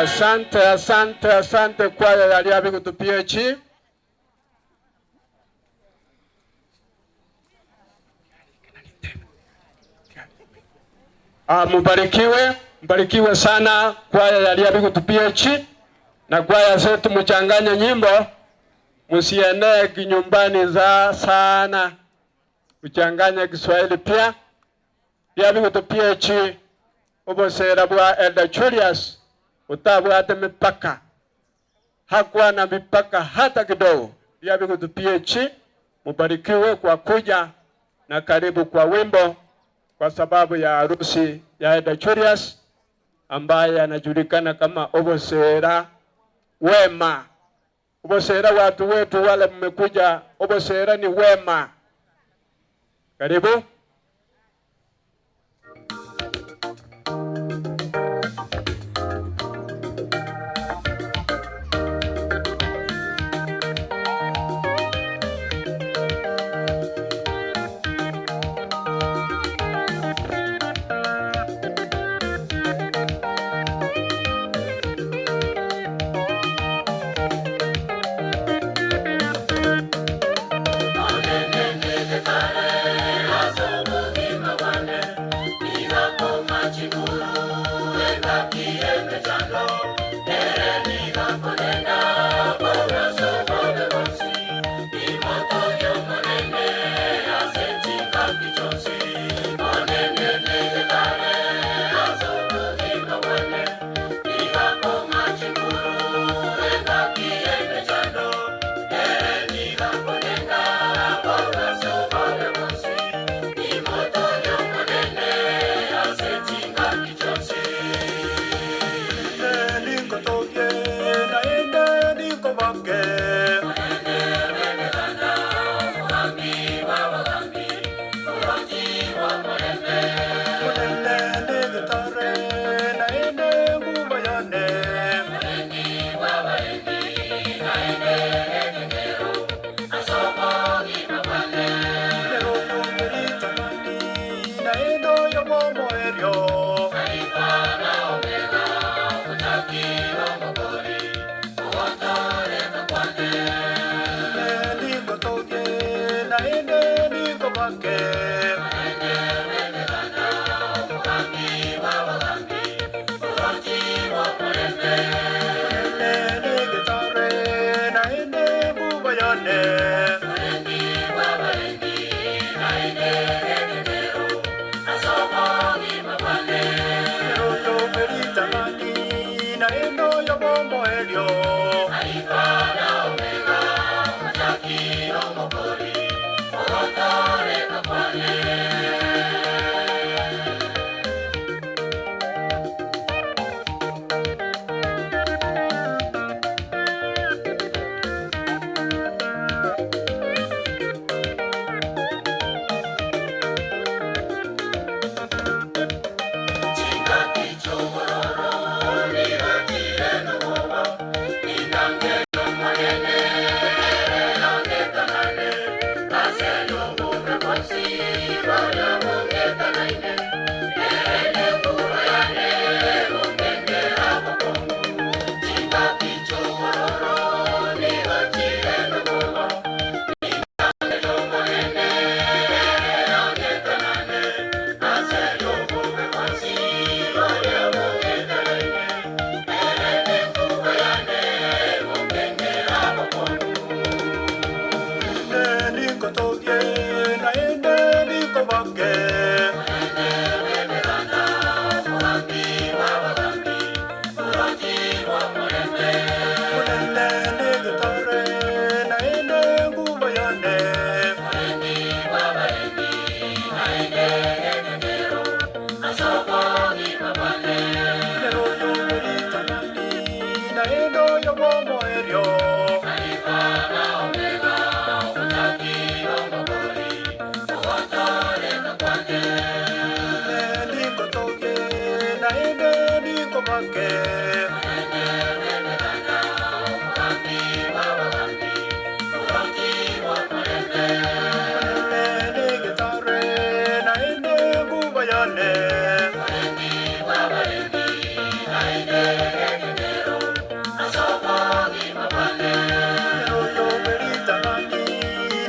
Asante, asante, asante kwaya ya Liabigutu PH. Ah, mubarikiwe, mbarikiwe sana kwaya ya Liabigutu PH na kwaya zetu, mchanganye nyimbo, msienee kinyumbani za sana, mchanganye Kiswahili pia. Liabigutu PH obosera bwa Elder Julius utabwate mipaka, hakuwa na mipaka hata kidogo. Liabigutu PH, mubarikiwe kwa kuja na karibu kwa wimbo kwa sababu ya harusi ya Elder Julius ambaye anajulikana kama Obosera Wema. Obosera, watu wetu wale mmekuja, Obosera ni wema. Karibu. Naende oyo bw'omoerio. Alifa na Omega, omochaki nomokori, ogotooreka kwane. Ningotogie, naende ninkobake. Omonene bw'Emeganda, Omogambi bw'abagambi, Omorwoti bw'omorembe. Omonene negetare, naende enguba yane. Omorendi bw'abarendi, naende egekenero ase obogima bwane. Ere oyo bwe ritang'ani,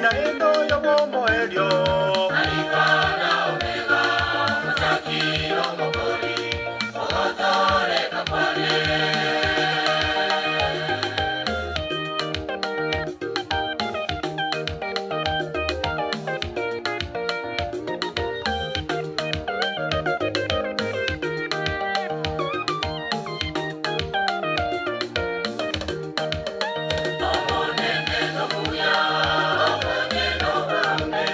naende oyo bw'omoerio. Alifa na Omega, Omochaki nomokori, ogotooreka kwane. Omonene nomuya, omonene noboronge,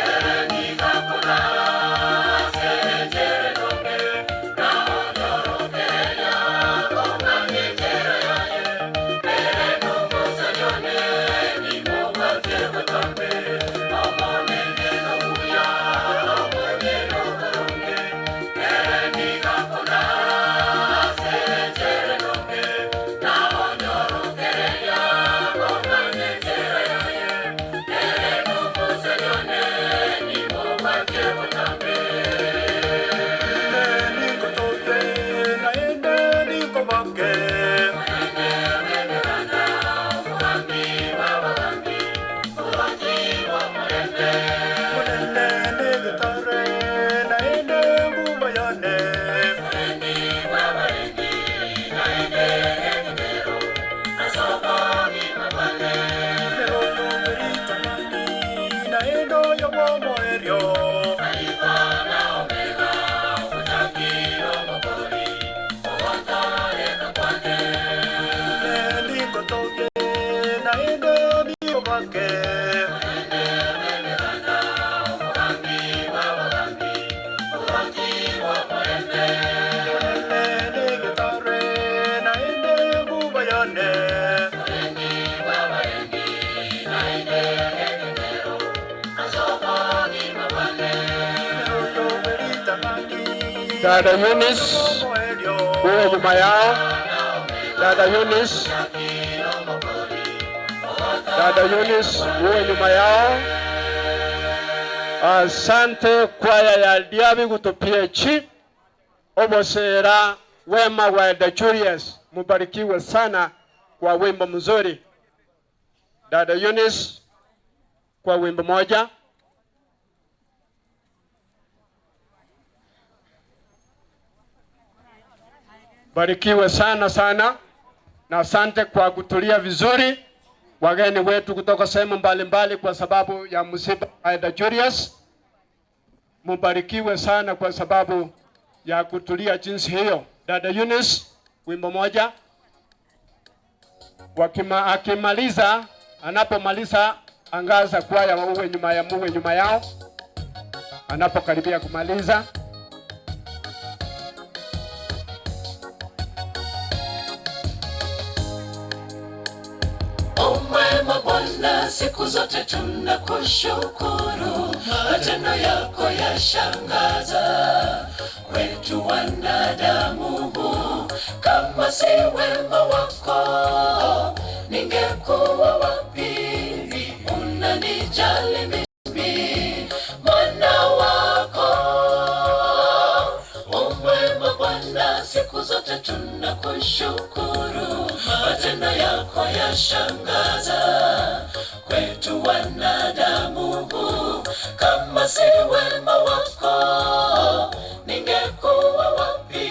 ere nigo akona ase enchera endonge, na onyorokereria kong'anya enchera yaye. Ere nomosani one, nimobwatie botambe. Omonene nomuya, omonene noboronge, ere nigo akona ase enchera endonge, na onyorokereria kong'anya enchera yaye. Ere nomosani one, nimobwatie botambe. Ningotogie, naende ninkobake. Omonene bw'Emeganda, Omogambi bw'abagambi, Omorwoti bw'omorembe. Omonene negetare, naende enguba yane. Omorendi bw'abarendi, naende egekenero ase obogima bwane. Ere oyo bwe ritang'ani, naende oyo bw'omoerio. Alifa na Omega, Omochaki nomokori, ogotooreka kwane. Ningotogie, naende ninkobake. Omonene bw'Emeganda, Omogambi bw'abagambi, Omorwoti bw'omorembe. Omonene negetare, naende enguba yane. Omorendi bw'abarendi, naende egekenero ase obogima bwane. Ere oyo bwe ritang'ani, Dada naende oyo Eunice, bw'omoerio. uwe nyuma yao. Dada Eunice, Dada Eunice, uwe nyuma yao. Asante kwaya ya Diabi kutupia chi obosera wema wa Elder Julius, mubarikiwe sana kwa wimbo mzuri. Dada Eunice kwa wimbo moja. Barikiwe sana sana na asante kwa kutulia vizuri wageni wetu kutoka sehemu mbalimbali kwa sababu ya msiba wa Elder Julius. Mubarikiwe sana kwa sababu ya kutulia jinsi hiyo. Dada Eunice, wimbo moja. Wakima, akimaliza anapomaliza angaza kwaya uwe nyuma ya muwe nyuma yao anapokaribia kumaliza. Umwema Bwana, siku zote tunakushukuru, matendo yako yashangaza kwetu wanadamu. Kama si wema wako, ningekuwa wapi? Unanijali mimi, mwana wako. Umwema Bwana, siku zote tunakushukuru, matendo yako yashangaza kwetu wanadamu. Kama si wema wako, ningekuwa wapi?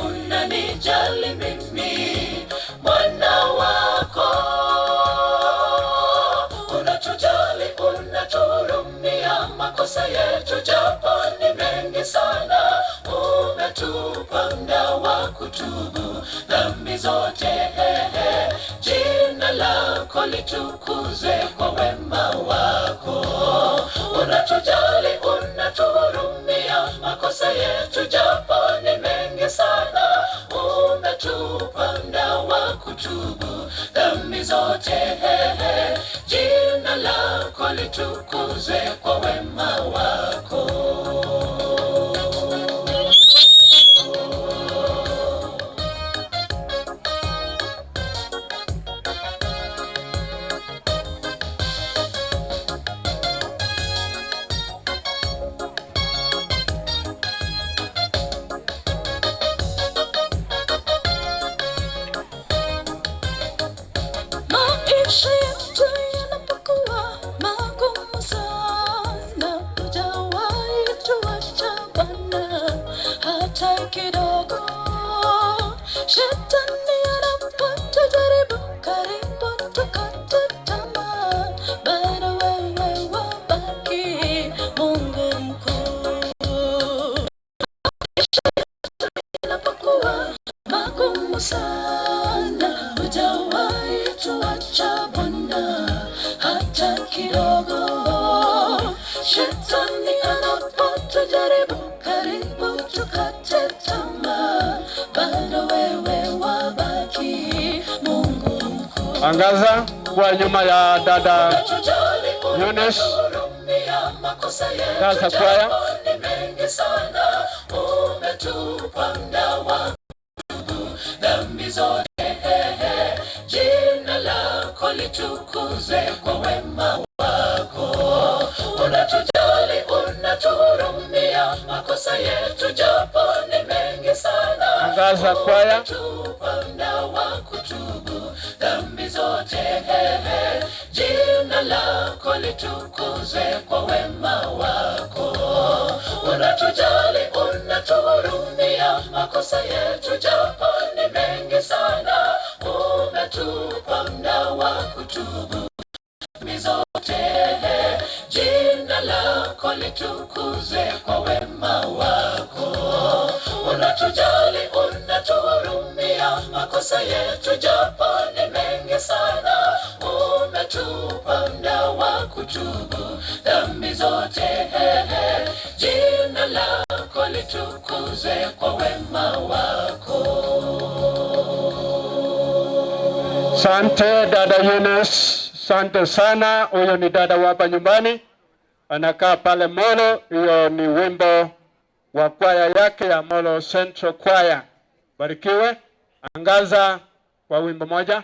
Unanijali mimi, mwana wako. Unatujali, unatuhurumia, makosa yetu japo ni mengi sana, umetupa muda wa kutubu dhambi zote. Jina lako litukuzwe kwa wema wako. Unatujali, unatuhurumia, makosa yetu japo ni mengi sana, umetupa muda wa kutubu dhambi zote. Jina lako litukuzwe kwa wema wako. Maisha yetu yanapokuwa magumu sana, hujawahi tuacha Bwana hata kidogo. Shetani anapotujaribu, karibu tukate tamaa, bado wewe wabaki Mungu mkuu. Yanapokuwa magumu sana, hujawahi tuacha Bwana hata kidogo. Shetani anapotujaribu, karibu tukate tamaa, bado wewe wabaki Mungu mkuu. Angaza kwa nyuma ya dada Eunice. Makosa yetu Sasa kwaya. japo ni mengi sana, umetupa muda wa kutubu dhambi zote. Jina lako litukuzwe kwa wema wako. Unatujali, unatuhurumia, makosa yetu japo ni mengi sana, Angaza kwaya. umetupa muda wa kutubu dhambi zote. Jina lako litukuzwe kwa wema wako. Unatujali, unatuhurumia, makosa yetu japo ni mengi sana, umetupa muda wa kutubu dhambi zote. Jina lako litukuzwe kwa wema wako. Unatujali, unatuhurumia, makosa yetu japo ni mengi sana, umetupa muda wa kutubu dhambi zote. Jina lako litukuzwe kwa wema wako. Sante dada Eunice, sante sana. Huyo ni dada wa hapa nyumbani, anakaa pale Molo. Hiyo ni wimbo wa kwaya yake ya Molo Central Choir. Barikiwe. Angaza kwa wimbo moja.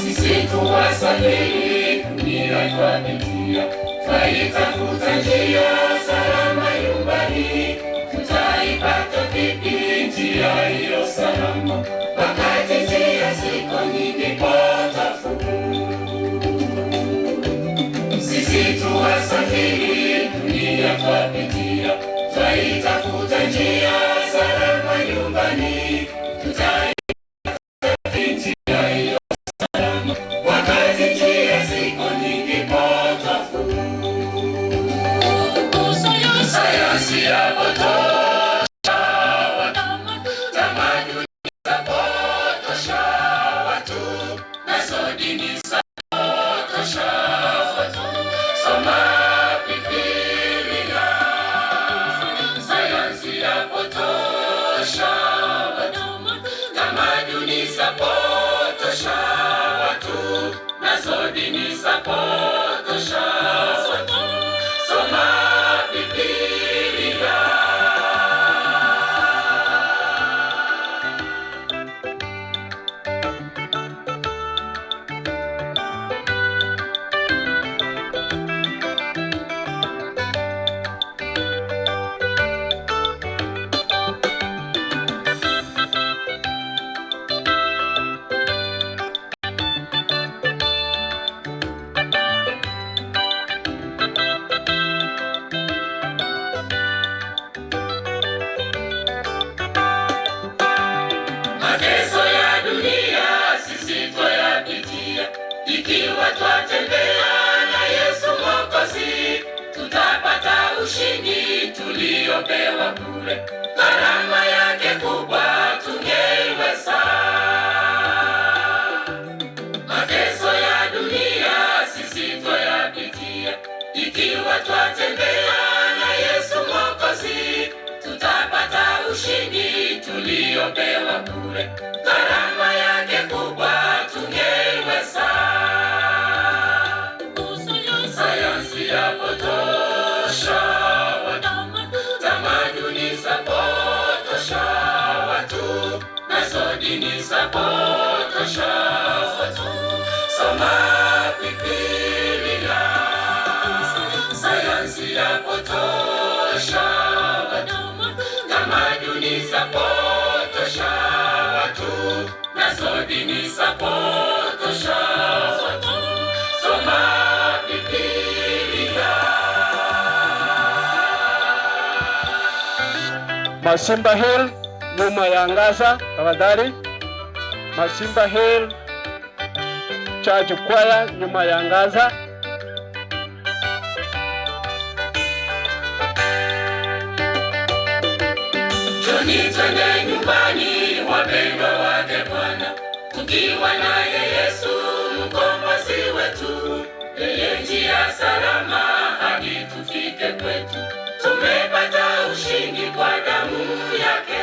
Sisi tu wasafiri, dunia twapitia, twaitafuta njia salama nyumbani. Tutaipata vipi njia hiyo salama, wakati njia ziko nyingi potofu? Sisi tu wasafiri, dunia twapitia, twaitafuta njia salama nyumbani. Tutaipata njia hiyo salama, wakati njia ziko nyingi potofu. Sayansi ya potosha watu, tamaduni za potosha watu, nazo dini za potosha watu. Soma Biblia. Sayansi ya potosha watu, tamaduni za potosha watu, nazo dini za potosha watu. Soma Biblia. Ikiwa twatembea na Yesu Mwokozi, tutapata ushindi tuliopewa bure. Gharama yake kubwa tungeiweza. Sayansi yapotosha watu, tamaduni zapotosha watu, nazo dini zapotosha watu. Soma Biblia, sayansi yapotosha watu, tamaduni zapotosha watu, nazo dini zapotosha watu. Soma Biblia. Masimba Hill nyuma ya Angaza, tafadhali. Masimba Hill Church Choir nyuma ya Angaza. Njoni twende nyumbani, wapendwa wake Bwana, tukiwa naye Yesu mkombozi wetu, yeye njia salama hadi tufike kwetu. Tumepata ushindi kwa damu yake.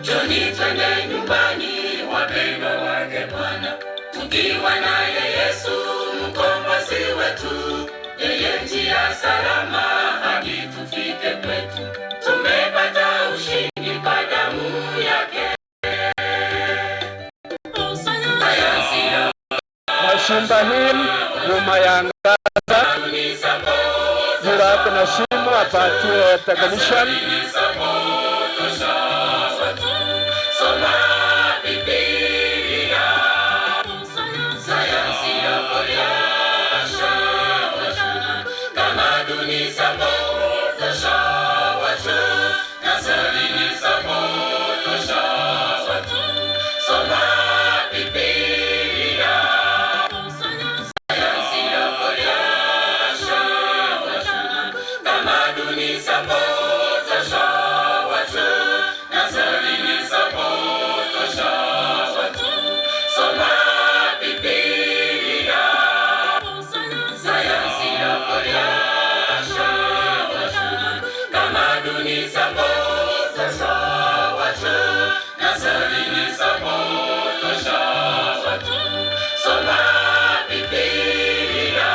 Njoni twende nyumbani, wapendwa wake Bwana, tukiwa naye Yesu mkombozi wetu, yeye njia salama hadi tufike kwetu. Tumepata ushindi kwa damu yake. Sayansi ya Masimba Hill nyuma ya Angaza. Yule ako na simu apatie technician. Soma Biblia, sayansi yapotosha watu, tamaduni zapotosha watu, nazo dini zapotosha watu. Soma Biblia, sayansi yapotosha watu, tamaduni zapotosha watu, nazo dini zapotosha watu. Soma Biblia, sayansi yapotosha watu, tamaduni zapotosha watu, nazo dini zapotosha watu. Soma Biblia.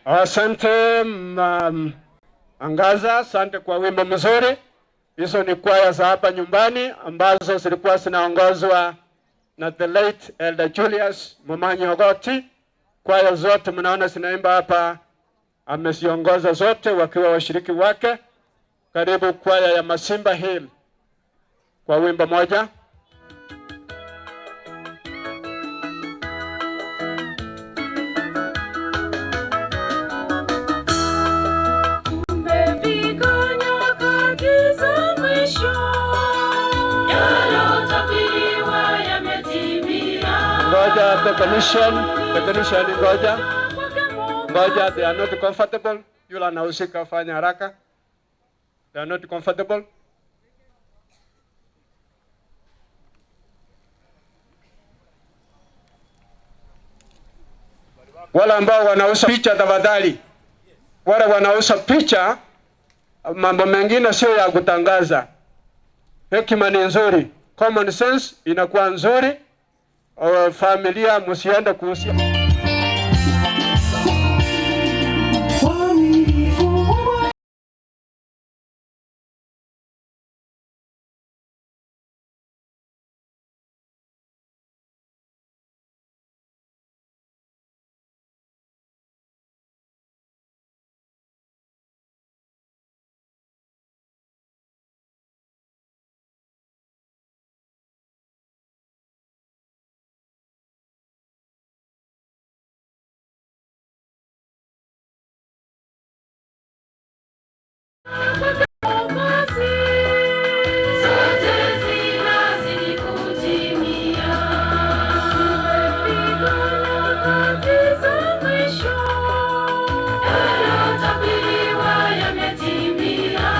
Asante Angaza, asante kwa wimbo mzuri. Hizo ni kwaya za hapa nyumbani ambazo zilikuwa zinaongozwa na the late Elder Julius Momanyi Ogoti. Kwaya zote mnaona zinaimba hapa, ameziongoza zote wakiwa washiriki wake. Karibu kwaya ya Masimba Hill kwa wimbo moja. Tumefika nyakati za mwisho, yaliyotabiriwa yametimia. Ngoja technician, technician ngoja. Ngoja, they are not comfortable. Yule anahusika fanya haraka. They are not comfortable. Wale ambao wanauza picha tafadhali, wale wanauza picha, mambo mengine sio ya kutangaza. Hekima ni nzuri, common sense inakuwa nzuri. Familia msiende kuhusia. Zote zinazidi kutimia. Tumefika nyakati za mwisho, yaliyotabiriwa yametimia.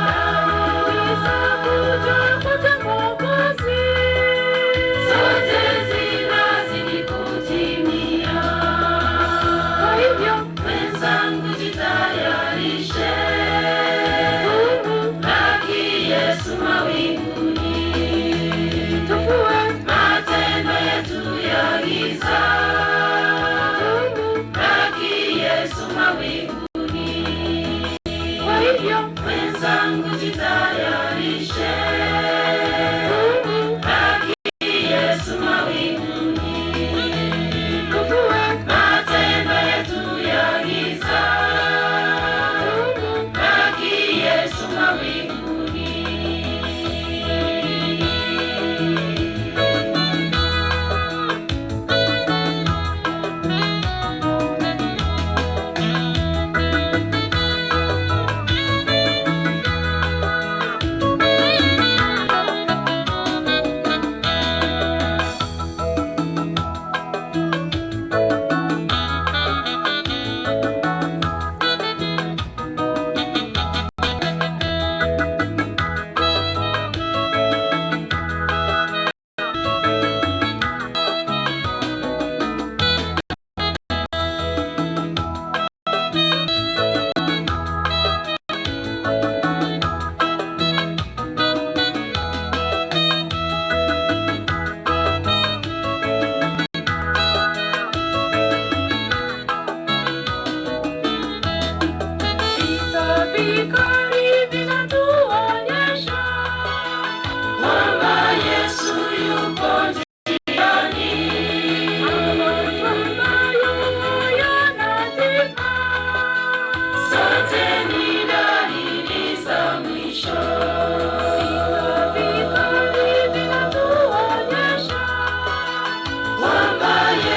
Dalili za kuja kwake Mwokozi, zote.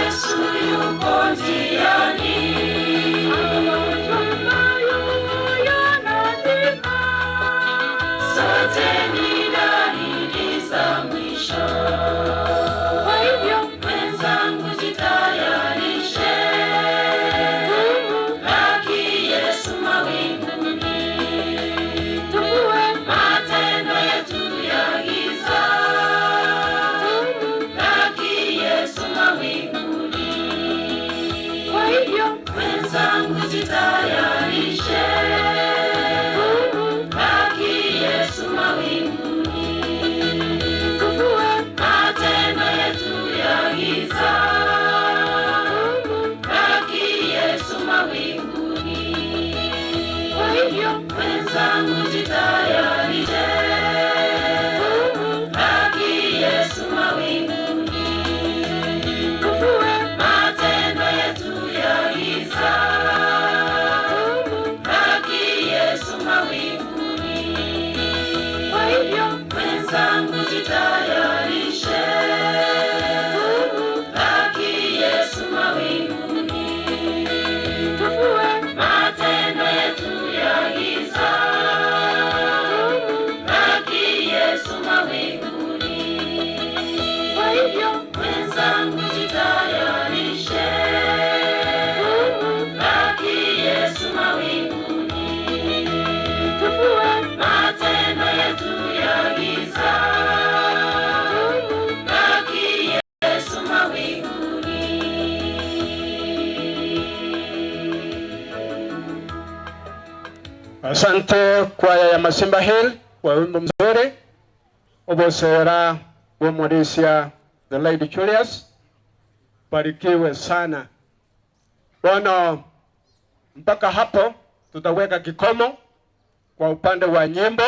Yesu yuko njiani. Magonjwa ambayo yanatima, zote ni dalili za mwisho. Kwa hivyo mwenzangu, jitayarishe, tumlaki Yesu mawinguni, tufue matendo yetu ya giza, tumlaki Yesu mawinguni. Kwa hivyo mwenzangu, jitayarishe, tumlaki Yesu mawinguni, tufue matendo yetu ya giza, tumlaki Yesu mawinguni. Kwa hivyo mwenzangu, jitayarishe, tumlaki Yesu mawinguni, tufue matendo yetu ya giza, tumlaki Yesu mawinguni. Kwa hivyo mwenzangu, jitayarishe, tumlaki Yesu mawinguni, tufue matendo yetu ya giza, tumlaki Yesu mawinguni. Kwa hivyo mwenzangu, jitayarishe, tumlaki Yesu mawinguni, tufue matendo yetu ya giza, tumlaki Yesu mawinguni. Asante kwaya ya Masimba Hill kwa wimbo mzuri obosera bw'omorisia the Lady Julius, barikiwe sana Bwana. Mpaka hapo tutaweka kikomo kwa upande wa nyimbo.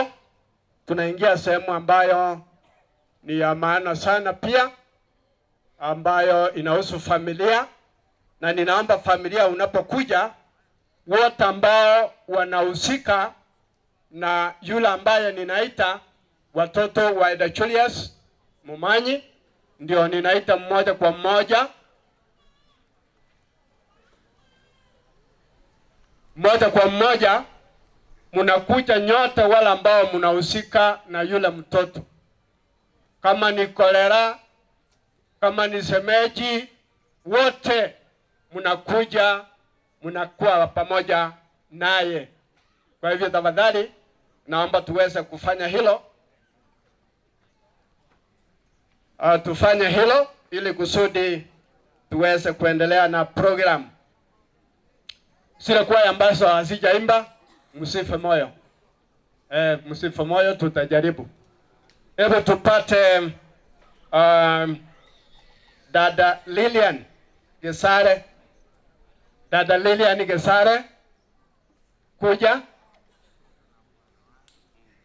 Tunaingia sehemu ambayo ni ya maana sana pia, ambayo inahusu familia, na ninaomba familia, unapokuja wote ambao wanahusika na yule ambaye ninaita watoto wa Eda Julius Mumanyi, ndio ninaita mmoja kwa mmoja, mmoja kwa mmoja, mnakuja nyote wale ambao mnahusika na yule mtoto, kama ni kolera, kama ni semeji, wote mnakuja, mnakuwa pamoja naye. Kwa hivyo tafadhali, naomba tuweze kufanya hilo, tufanye hilo ili kusudi tuweze kuendelea na program. Zile kwaya ambazo hazijaimba msife moyo, msife moyo, tutajaribu. Hebu tupate dada Lilian Gesare, dada Lilian Gesare kuja,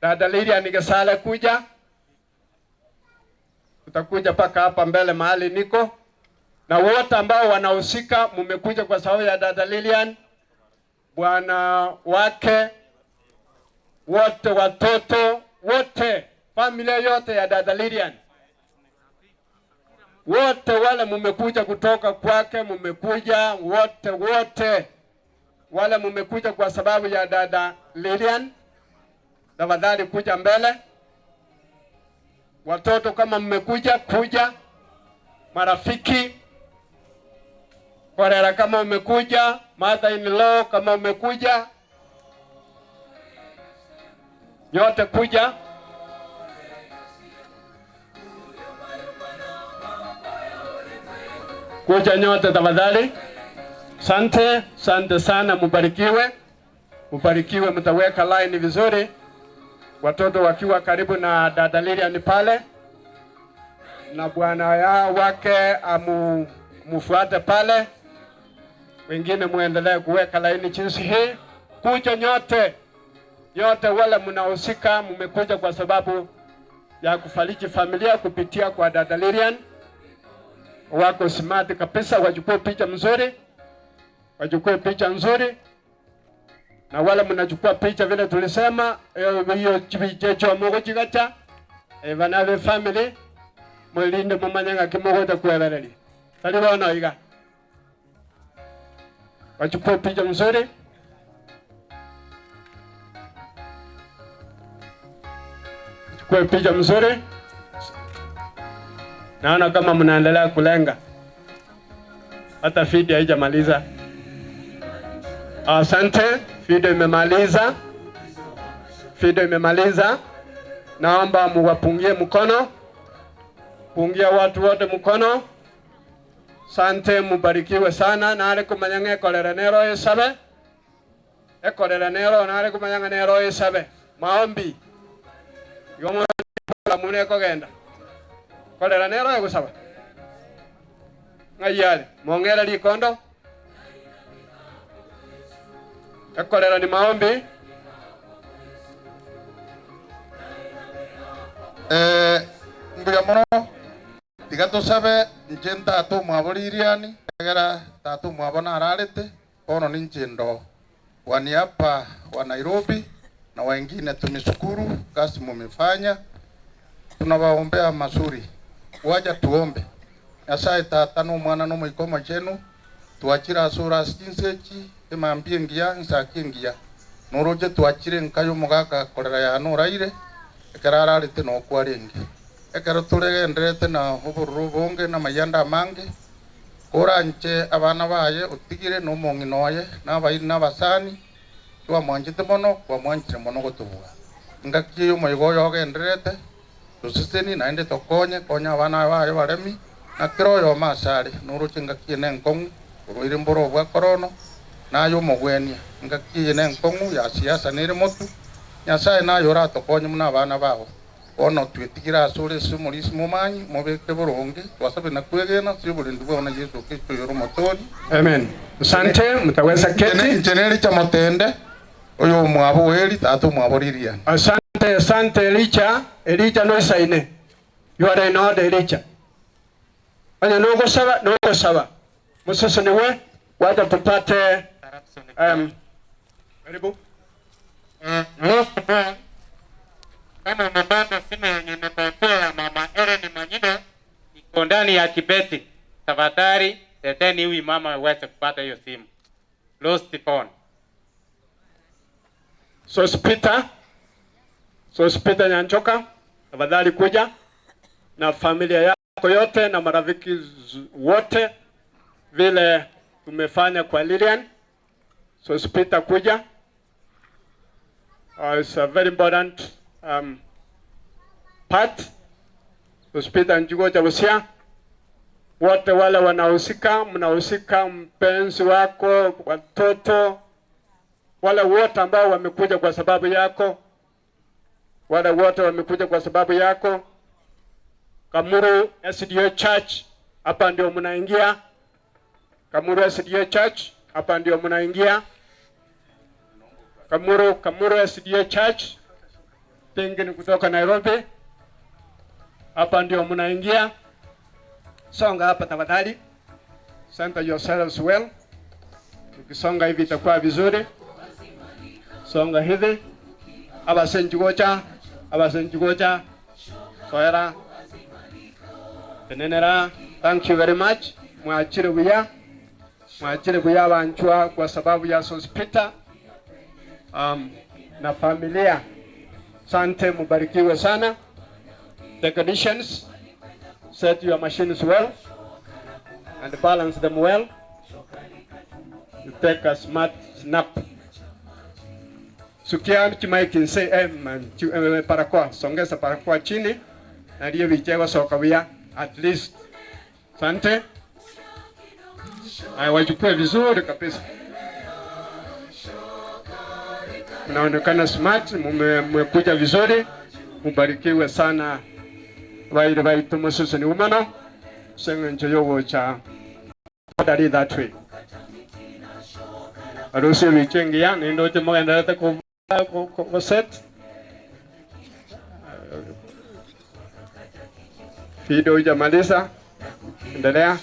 dada Lilian Gesare kuja, utakuja mpaka hapa mbele mahali niko, na wote ambao wanahusika mumekuja kwa sababu ya dada Lilian, bwana wake, wote watoto wote, familia yote ya dada Lilian, wote wale mumekuja kutoka kwake, mumekuja wote wote wale mumekuja kwa sababu ya dada Lilian, tafadhali kuja mbele. Watoto kama mmekuja, kuja. Marafiki Korera kama umekuja, mother in law kama umekuja, nyote kuja. Kuja nyote tafadhali. Sante, sante sana, mubarikiwe. Mubarikiwe, mtaweka line vizuri. Watoto wakiwa karibu na dada Lilian pale na bwana yao wake amu mufuate pale, wengine muendelee kuweka laini jinsi hii. Kuja nyote, nyote wale mnahusika, mmekuja kwa sababu ya kufariji familia kupitia kwa dada Lilian. Wako smart kabisa, wachukue picha mzuri, wachukue picha nzuri. Na wale mnachukua picha vile tulisema, hiyo chicho muguchigacha bana be family mulinde mumanye ng'aki mogocha kwebereria tari bono iga. Wachukue picha mzuri. Chukue picha mzuri. Naona kama mnaendelea kulenga, hata video haijamaliza. Asante, video imemaliza, video imemaliza. Naomba muwapungie mkono, pungia watu wote mkono. Sante, mubarikiwe sana. Nare kumanya ng'a ekorera nero esabe, ekorera nero nare kumanya ng'a nero esabe. Maombi igo muna muna ekogenda korera nero egosaba ng'ai are mong'ere rikondo ekorera ni maombi. Eh, mbuya mono. Tiga tosabe inche ntata omwabo ririani, ekiagera tata omwabo nararete, bono ninche ndoo. Kwa niaba wa Nairobi na wengine tumeshukuru kazi mumefanya, tunawaombea mazuri. Wacha tuombe. Nyasae Tata na Omwana na Omoika Omochenu, twachire asore ase chinsa echi, emambia engiya, ensaki engiya. Noroche twachire enka y'omogaka korera yane oraire, ekero ararete nokwo arenge. Ekero toregendererete na obororo obonge na amayanda amange, koranche abana baye otigire na omong'ina oye, na abairi na abasani, twamwanchete mono, kwamwanchire mono gotobua. Engaki eye omoyega oyo ogendererete, tosesenie naende tokonye, konya abana baye baremi, na kera oyomo asare, noroche engaki eye nenkong'u, orwaire mboro obwa korona, naye omogwenia. Engaki eye nenkong'u ya siasa nere motu, Nyasae naye oratokonye buna abana bao. Bono twetigire asore ase omorisia momanyi, mobeke boronge, twasabe na kwegena ase oborendi bwao na Yeso Kristo oyore Omotoori. Amen. Asante, mtaweza keti. Inche n'Elija Motende, oyomwabo o Eli, tata omwabo Lilian. Asante, asante Elija. Elija noisaine. You are in order Elija. Onye nogosaba, nogosaba. Mosesenigwe, wacha topate um, karibu. Last born, kama umepata simu yenye imepotea ya mama Ellen Manyida iko ndani ya kibeti, tafadhali teteni huyu mama aweze kupata hiyo simu. Lost phone. Sospeter, Sospeter Nyanchoka, tafadhali kuja na familia yako yote na marafiki wote, vile tumefanya kwa Lilian. Sospeter kuja. It's a very important part. Sospeter Njugo Chabusia, wote wale wanahusika, mnahusika, mpenzi wako, watoto, wale wote ambao wamekuja kwa sababu yako, wale wote wamekuja kwa sababu yako. Kamuru SDA Church, hapa ndio mnaingia. Kamuru SDA Church, hapa ndio mnaingia. Kamuru SDA Church, pengine kutoka Nairobi, hapa ndio mnaingia. Songa hapa tafadhali. Center yourselves well. Ukisonga hivi itakuwa vizuri. Songa hivi. Abasenjugocha, abasenjugocha. Soera. Tenenera. Thank you very much. Mwachire buya. Mwachire buya banchwa kwa sababu ya Sospeter. Na familia. Sante, mubarikiwe sana. Technicians, set your machines well and balance them well. You take a smart snap. Sukia chimaiki nse man, parakoa, songeza parakoa chini na ndiyo vichewa soka buya at least. Sante. Ay, wachukue vizuri kabisa. Mnaonekana smart, mmekuja vizuri. Mubarikiwe sana. Baire baitu mususu ni umano. Sengencho yogocha. Dari that way. Arusi wichengia nindoche mogenderete ku set. Video hujamaliza. Endelea.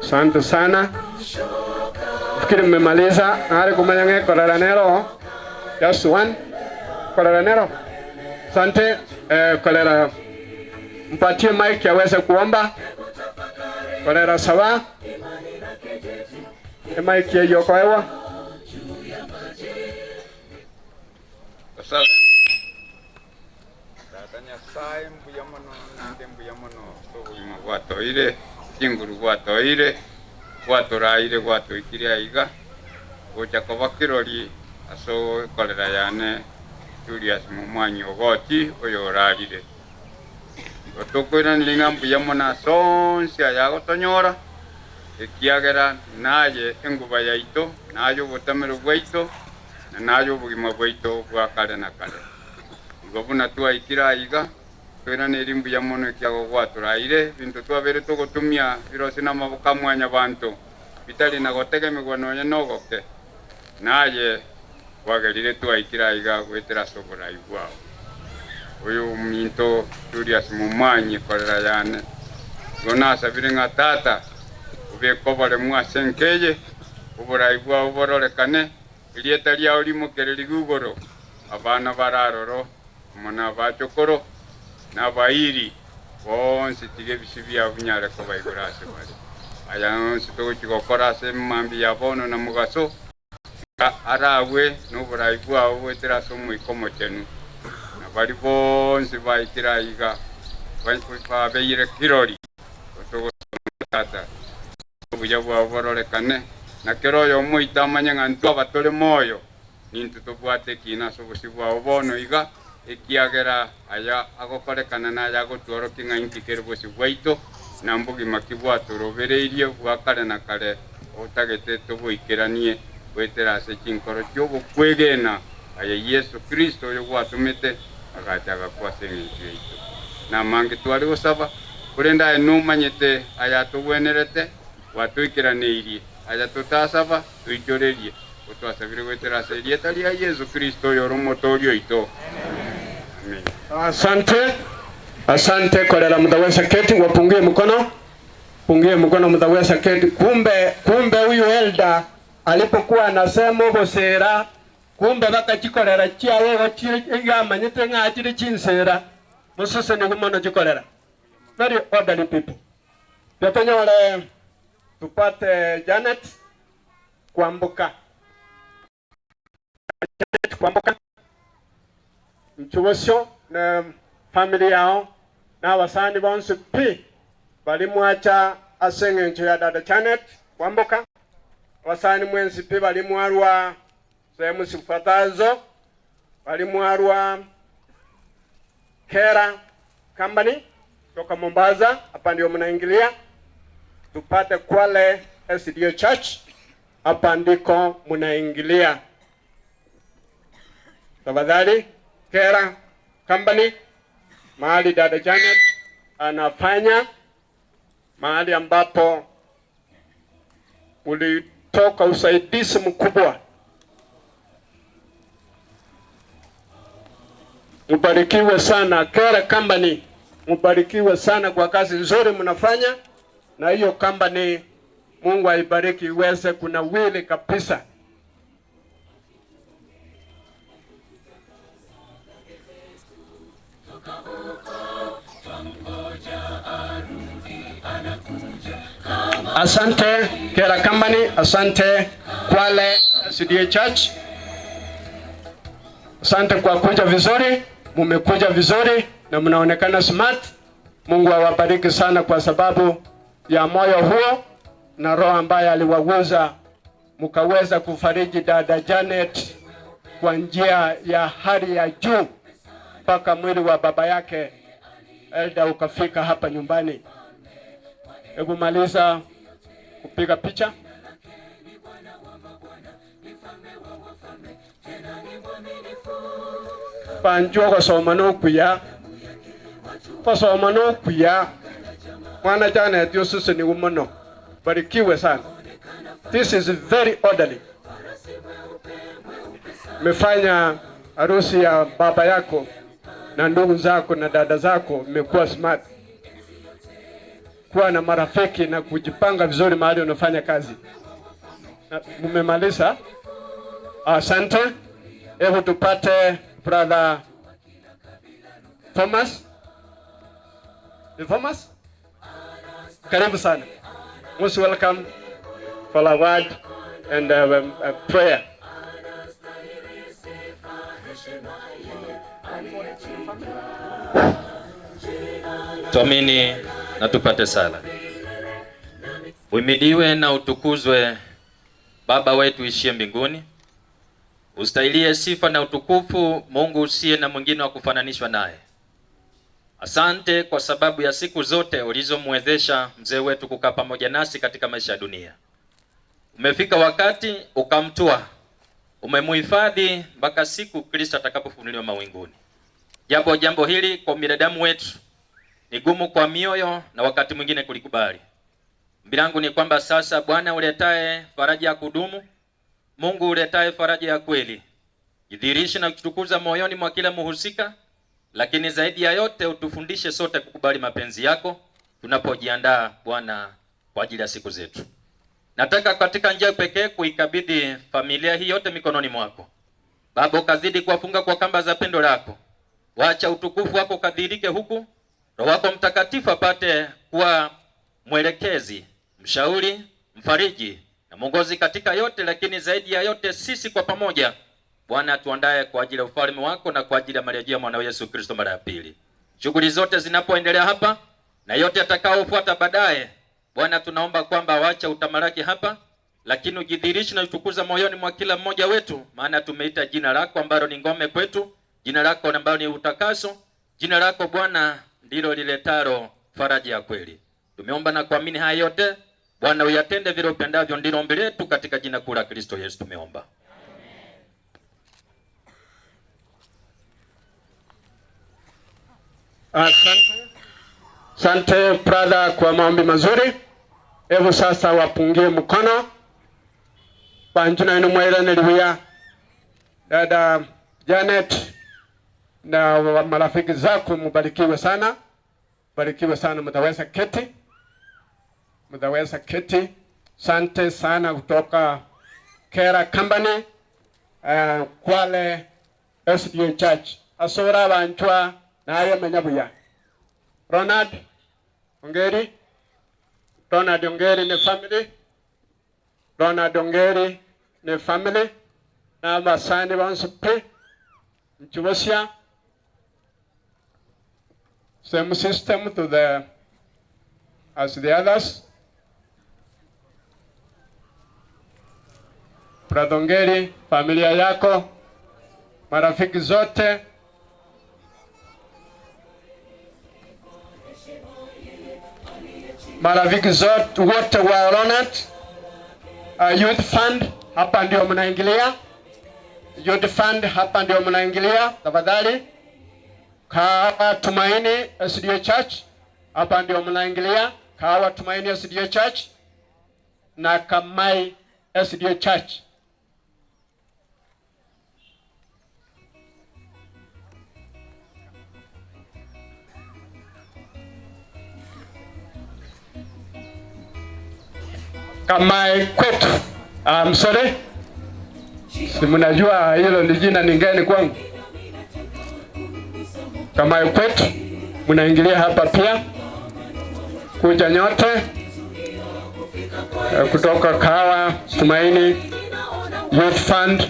Asante sana. Fikiri mmemaliza. Nare kumanya nge korera nero. Just one. Korera nero. Asante. Korera. Mpatie mic aweze kuomba. Korera saba emaiki eyio okoegwa. Tata Nyasae, mbuya mono naende mbuya mono ase obogima gwatoeire, chinguru gwatoeire, gwatoraire gwatoikirie aiga, gocha koba kirori ase ekorera yane Julius Momwanyi Ogoti oyorarire. Igo tokoiraneria ng'a mbuya mono ase onsi ayagotonyora, ekiagera naye enguba yaito, naye obotamero bwaito, na naye obogima bwaito bwa kare na kare. Igo buna twaikire aiga, toiranerie mbuya mono ekiagera gwatoraire ebinto twabeire togotumia birosie namaboko a Mwanyabanto, bitari na gotegemigwa nonya nogoke, naye kwagerire twaikire aiga goetera ase oborai bwao. Oyo ominto Julius momanyi korera yane, igo nasabire ng'a Tata, obeke oboremu ase enka eye, oborai bwao bororekane, Erieta riao rimokererigwe igoro, abana bare aroro, amo nabachokoro, na abairi bonsi, tiga ebisio biabo binyare koba igoro ase bare. Aya onsi togochia gokora ase emambia ya bono na mogaso, tiga aragwe noborai bwao goetera ase Omoika Omochenu, na baria bonsi baikire aiga babeire kirori, gotogosaba Tata. Obuya bwabo bororekane, na kera oyomo oito amanye ng'a intwe aba tore moyo, nintwe tobwate ekiina ase obosio bwao bono iga, ekiagera aya agokorekana naya agotworokia ng'a inki kere bosio bwaito, na mbogima ki bwatorobereirie bwa kare na kare otagete toboikeranie goetera ase chinkoro chi'ogokwegena aye Yeso Kristo oyogwatomete agacha agakwa ase engencho yaito. Namange tware gosaba, korende aye nomanyete ayatogwenerete, gwatoikeraneirie, aya totasaba, toichorerie, ko twasabire goetera ase erieta ria Yeso Kristo oyore Omotooria oito. Amina. Asante, asante korera mutaweza keti wapungie mkono, pungie mkono mutaweza keti. Kumbe, kumbe huyu elder alipokuwa anasema obosera Kumbe bakachikorera chiaye igo chire iga amanyete ng'a chire chinsera, mosesenigwe mono chikorera. Very orderly people. Riria tonyore tupate Janet kwamboka. Janet kwamboka, inche bosio ne family yao na abasani bonsi pi baria mwacha ase eng'encho ya dada Janet kwamboka, abasani mwensi pi baria mwarwa Sehemu zifuatazo bari mwarwa Kera Company kutoka Mombasa, hapa ndio mnaingilia. Tupate Kwale SDA Church, hapa ndiko mnaingilia. Tafadhali Kera Company, mahali dada Janet anafanya, mahali ambapo ulitoka usaidizi mkubwa. Mubarikiwe sana Kera Company, mubarikiwe sana kwa kazi nzuri mnafanya, na hiyo company Mungu aibariki iweze kunawili kabisa. Asante Kera Company, asante Kwale SDA Church. Asante kwa kuja vizuri, mumekuja vizuri na mnaonekana smart. Mungu awabariki sana kwa sababu ya moyo huo na roho ambaye aliwaguza mkaweza kufariji dada Janet kwa njia ya hali ya juu mpaka mwili wa baba yake Elda ukafika hapa nyumbani. Hebu maliza kupiga picha. Banjwa gosoma nokuya gosoma nokuya mwana Janet osesenigwe mono barikiwe sana this is very orderly mefanya harusi ya baba yako na ndugu zako na dada zako, mmekuwa smart kuwa na marafiki na kujipanga vizuri mahali unafanya kazi. Mmemaliza? Asante. Hebu tupate brother Thomas. Ni Thomas? Karibu sana. Most welcome for a word and a prayer. Tuamini na tupate sala. Uhimidiwe na utukuzwe Baba wetu ishie mbinguni, ustahilie sifa na utukufu, Mungu usiye na mwingine wa kufananishwa naye. Asante kwa sababu ya siku zote ulizomwezesha mzee wetu kukaa pamoja nasi katika maisha ya dunia. Umefika wakati ukamtua, umemuhifadhi mpaka siku Kristo atakapofunuliwa mawinguni. Japo jambo hili kwa binadamu wetu ni gumu kwa mioyo na wakati mwingine kulikubali. Ombi langu ni kwamba sasa Bwana uletaye faraja ya kudumu, Mungu uletaye faraja ya kweli, jidhihirishe na kutukuza moyoni mwa kila muhusika, lakini zaidi ya yote utufundishe sote kukubali mapenzi yako tunapojiandaa Bwana kwa ajili ya siku zetu. Nataka katika njia pekee kuikabidhi familia hii yote mikononi mwako. Baba, ukazidi kuwafunga kwa kamba za pendo lako. Wacha utukufu wako ukadhihirike huku, Roho wako Mtakatifu apate kuwa mwelekezi, mshauri, mfariji na mwongozi katika yote, lakini zaidi ya yote sisi kwa pamoja Bwana tuandae kwa ajili ya ufalme wako na kwa ajili ya marejeo ya mwanao Yesu Kristo mara ya pili. Shughuli zote zinapoendelea hapa na yote yatakayofuata baadaye, Bwana tunaomba kwamba wacha utamalaki hapa, lakini ujidhihirishe na utukuza moyoni mwa kila mmoja wetu, maana tumeita jina lako ambalo ni ngome kwetu, jina lako ambalo ni utakaso, jina lako Bwana ndilo liletalo faraja ya kweli. Tumeomba na kuamini haya yote, Bwana uyatende vile upendavyo, ndilo ombi letu katika jina kuu la Kristo Yesu tumeomba. Asante. Asante brother kwa maombi mazuri. Hebu sasa wapungie mkono. Banjuna inu mwaira niliwia. Dada Janet na marafiki zako mubarikiwe sana. Barikiwe sana, mtaweza keti. Mtaweza keti. Asante sana kutoka Kera Company, Kwale SDA Church. Asora banchwa naye menyabuya. Ronald Ongeri. Ronald Ongeri ni family. Ronald Ongeri ni family. Na basani bonsi pe. Mchubosia. Same system to the as the others. Brother Ongeri, familia yako, marafiki zote. Marafiki zote wote wa Ronald, Youth Fund hapa ndio mnaingilia. Youth Fund hapa ndio mnaingilia, tafadhali. Kahawa Tumaini SDA Church hapa ndio mnaingilia. Kahawa Tumaini SDA Church na Kamai SDA Church. Kamai kwetu. I'm sorry. Si mnajua hilo ni jina ni gani kwangu? Kamai kwetu mnaingilia hapa pia. Kuja nyote kutoka Kahawa Tumaini Youth Fund.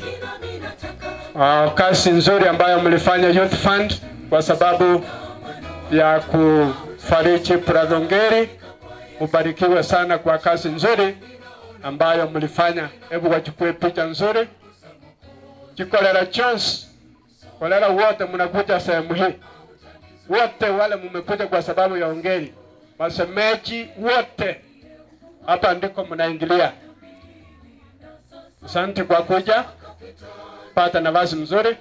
Kazi nzuri ambayo mlifanya Youth Fund kwa sababu ya kufariji Brother Ongeri. Mubarikiwe sana kwa kazi nzuri ambayo mlifanya. Hebu wachukue picha nzuri. Chikolera Jones, kolera wote mnakuja sehemu hii. Wote wale mmekuja kwa sababu ya Ongeri. Masemeji wote hapa ndiko mnaingilia. Asante kwa kuja. Pata nafasi mzuri.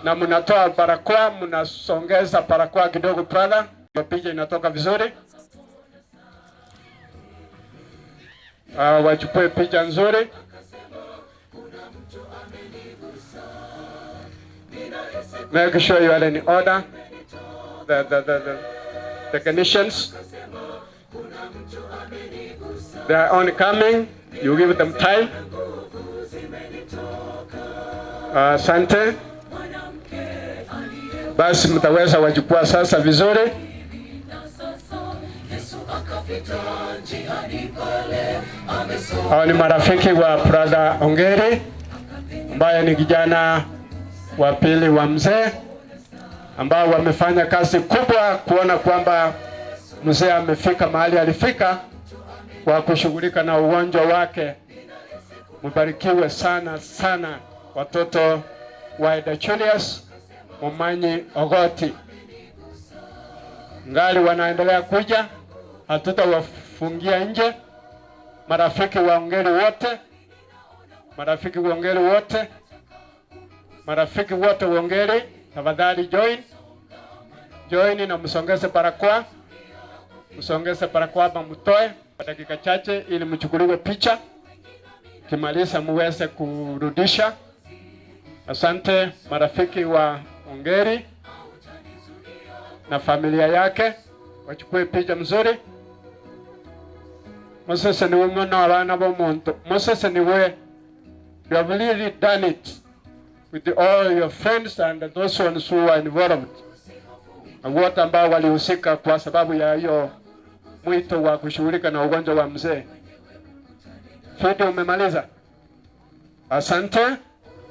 Na mnatoa barakoa, mnasongeza barakoa kidogo brother. Hiyo picha inatoka vizuri. Wachukue picha nzuri. Make sure you are in order. The technicians, they are only coming. You give them time. Asante. Basi mtaweza wachukua sasa vizuri. Hao ni marafiki wa brother Ongeri ambaye ni kijana wa pili wa mzee ambao wamefanya kazi kubwa kuona kwamba mzee amefika mahali alifika kwa kushughulika na ugonjwa wake. Mbarikiwe sana sana watoto wa Eda Julius Mumanyi Ogoti. Ngali wanaendelea kuja, hatutawafungia nje. Marafiki wa Ongeri wote, marafiki wa Ongeri wote, marafiki wote wa Ongeri, tafadhali join join na msongeze barakoa, msongeze barakoa hapa, mtoe kwa dakika chache ili mchukuliwe picha, kimaliza muweze kurudisha. Asante marafiki wa Ongeri na familia yake, wachukue picha mzuri. Moses niwe mwana abana b'omuntu. Moses niwe, you have really done it with all your friends and those ones who are involved, na wote ambao walihusika kwa sababu ya hiyo mwito wa kushughulika na ugonjwa wa mzee. Fidi, umemaliza? Asante.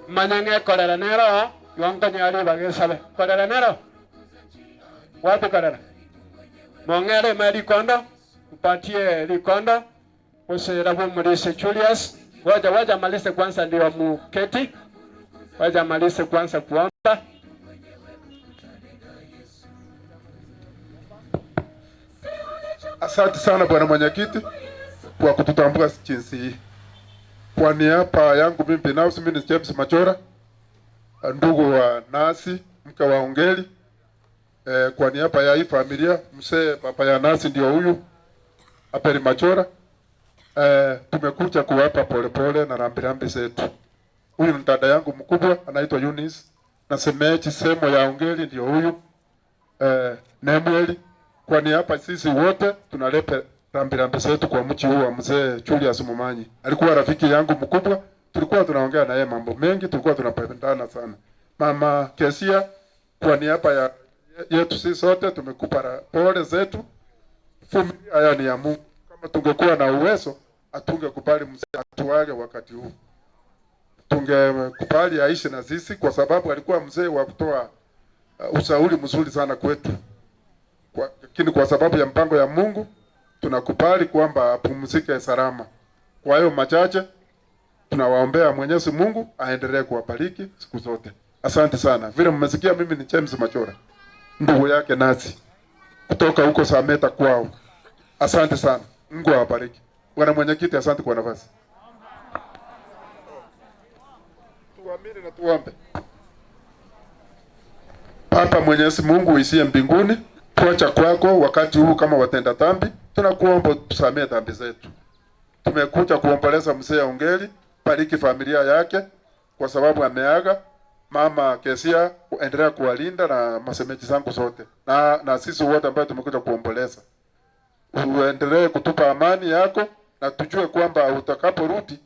Manyang'e korera nero yonganyari bagesabe korera nero wapi korera mong'ere ma likondo upatie likondo usira bumulise Julius. Waja waja malise kwanza ndio muketi, waja malise kwanza kuomba. Asante sana bwana mwenyekiti kwa kututambua jinsi hii. Kwa niaba yangu mimi binafsi, mimi ni James Machora, ndugu wa Nasi, mke wa Ongeri. Kwa niaba ya hii familia, mzee baba ya Nasi ndio huyu Abel Machora. Tumekuja kuwapa polepole na rambirambi zetu. Huyu ni dada yangu mkubwa anaitwa Eunice, na semeji semo ya Ongeri ndio huyu Nemueli. Kwa niaba sisi wote tunaleta rambirambi zetu kwa mji huu wa mzee Julius Mumanyi. Alikuwa rafiki yangu mkubwa, tulikuwa tunaongea na yeye mambo mengi, tulikuwa tunapendana sana. Mama Kesia, kwa niaba ya yetu sisi sote tumekupa pole zetu. Vumilia, haya ni ya Mungu. Kama tungekuwa na uwezo hatungekubali mzee atuage wakati huu, tungekubali aishi na sisi, kwa sababu alikuwa mzee wa kutoa ushauri mzuri sana kwetu. Lakini kwa sababu ya mpango ya Mungu tunakubali kwamba apumzike salama. Kwa hayo machache, tunawaombea Mwenyezi Mungu aendelee kuwabariki siku zote. Asante sana. Vile mmesikia, mimi ni James Machora, ndugu yake Nasi kutoka huko Sameta kwao. Asante sana, Mungu awabariki. Bwana mwenyekiti, asante kwa nafasi. Tuamini na tuombe. Baba Mwenyezi Mungu uisiye mbinguni, tuacha kwako wakati huu kama watenda dhambi, tunakuomba tusamee dhambi zetu. Tumekuja kuomboleza mzee Ongeri, bariki familia yake kwa sababu ameaga. Mama Kesia, endelea kuwalinda na masemeji zangu zote na sisi wote ambao tumekuja kuomboleza, uendelee kutupa amani yako na tujue kwamba utakaporudi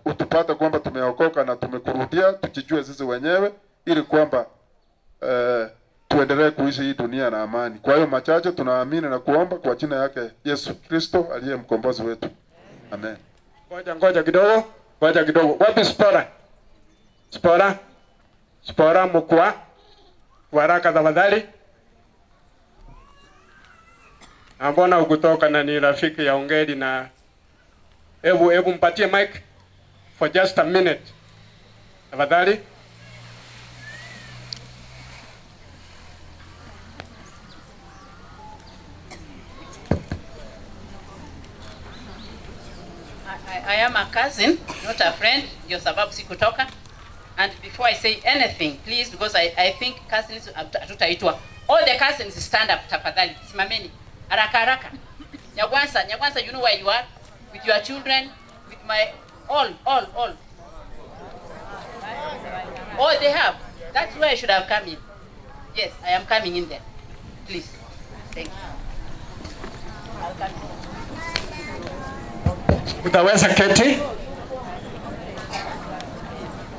utupate kwamba tumeokoka na tumekurudia, tujijue sisi wenyewe ili kwamba tuendelee kuishi hii dunia na amani. Kwa hiyo machache tunaamini na kuomba kwa jina yake Yesu Kristo aliye mkombozi wetu. Amen. Ngoja ngoja kidogo, ngoja kidogo. Wapi Spora? Spora? Spora mkwa. Waraka tafadhali. Na mbona ukutoka na ni rafiki ya Ongeri na hebu mpatie mic for just a minute. Tafadhali. I am a cousin, not a friend. Ndio sababu sikutoka. And before I say anything, please, because I think cousins hatutaitwa. All the cousins stand up, tafadhali. Simameni. Haraka haraka. Nyagwansa, Nyagwansa, you know where you are? With your children, with my all, all, all. All they have. That's where I should have come in. Yes, I am coming in there. Please. Thank you. I'll come in. Utaweza keti?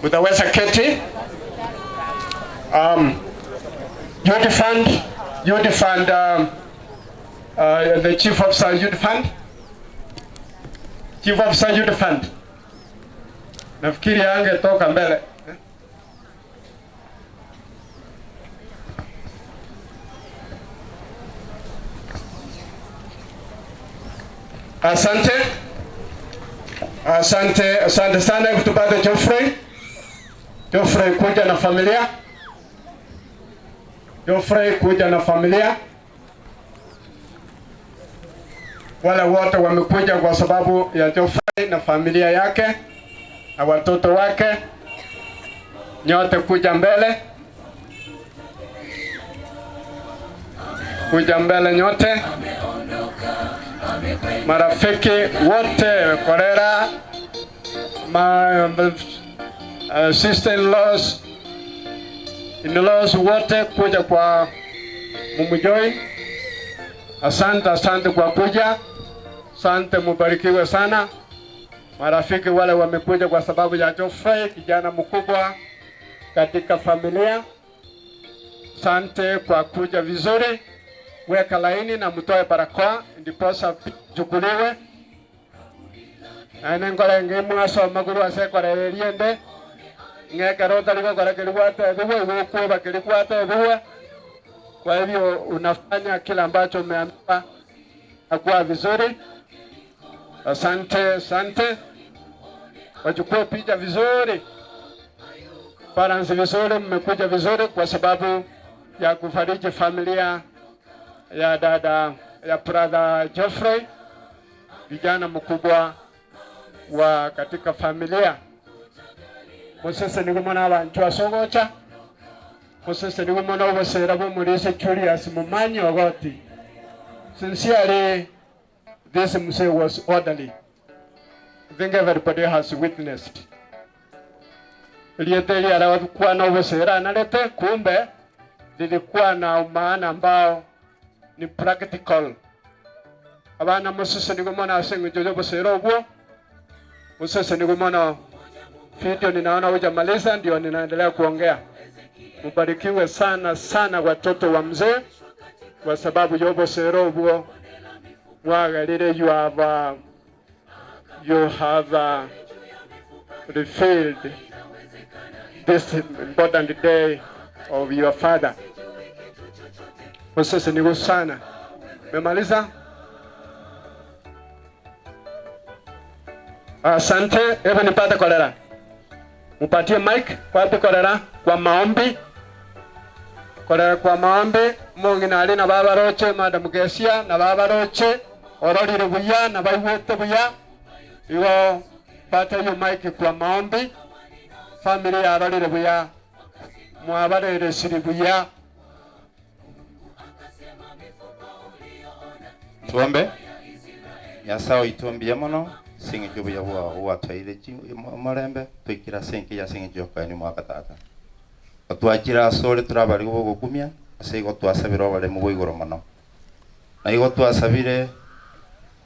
Utaweza keti? Youth Fund, Youth Fund, Uh, the Chief Officer Youth Fund. Chief Officer Youth Fund. Nafikiri angetoka mbele. Asante. Asante, asante sana kutupata Geoffrey. Geoffrey kuja na familia. Geoffrey kuja na familia. Wale wote wamekuja kwa sababu ya Geoffrey na familia yake na watoto wake. Nyote kuja mbele. Kuja mbele nyote. Marafiki wote Korera, my sister-in-laws, in-laws wote kuja kwa mumujoin. Asante, asante kwa kuja. Asante, mubarikiwe sana. Marafiki wale wamekuja kwa sababu ya Geoffrey, kijana mkubwa katika familia. Asante kwa kuja vizuri. Weka laini na mtoe barakoa ndiposa chukuliwe. Naende nkorenge mwasoma korwa ase ekorereria ende ng'ekero otari gokora keria gwatebiwa igo okwoba keria gwatebiwa. Kwa hivyo unafanya kila ambacho umeambiwa nakuwa vizuri. Asante, asante. Wachukue picha vizuri, balance vizuri, mmekuja vizuri kwa sababu ya kufariji familia ya dada ya brother Geoffrey, vijana mkubwa wa katika familia. Musese nigo mona abantu asogocha musese nigo mona obosera bw'omulise Julius Mumanyi Ogoti. Sincerely, this mzee was orderly. I think everybody has witnessed. Liete alikuwa na obosera analete, kumbe lilikuwa na maana ambao ni practical. Abana musese nigo mona aseng'encho ya obosera obwo musese nigo mona video ninaona hujamaliza, ndio ninaendelea kuongea. Mubarikiwe sana sana watoto wa mzee, kwa sababu yobosero obwo mwagalire you have revealed this important day of your father. Musese nigo sana. Memaliza? Asante. Hebu nipate kolera. Mupatie mic wapi kolera kwa maombi. Kolera kwa maombi mong'ina ali na baba roche Madam Gesia na baba roche ororire buya na baigwete buya igo pata hiyo mic kwa maombi. Family yarorire buya mwabarere siri buya. Tuombe. Nyasaye oitumbie mono sing'encho buya bwao gwatwaire omorembe twikira senke ya sing'encho yokaeni mwaka tata otwachire ase ore torabari bogokumia ase igo twasabire oboremu bwa igoro mono na igo twasabire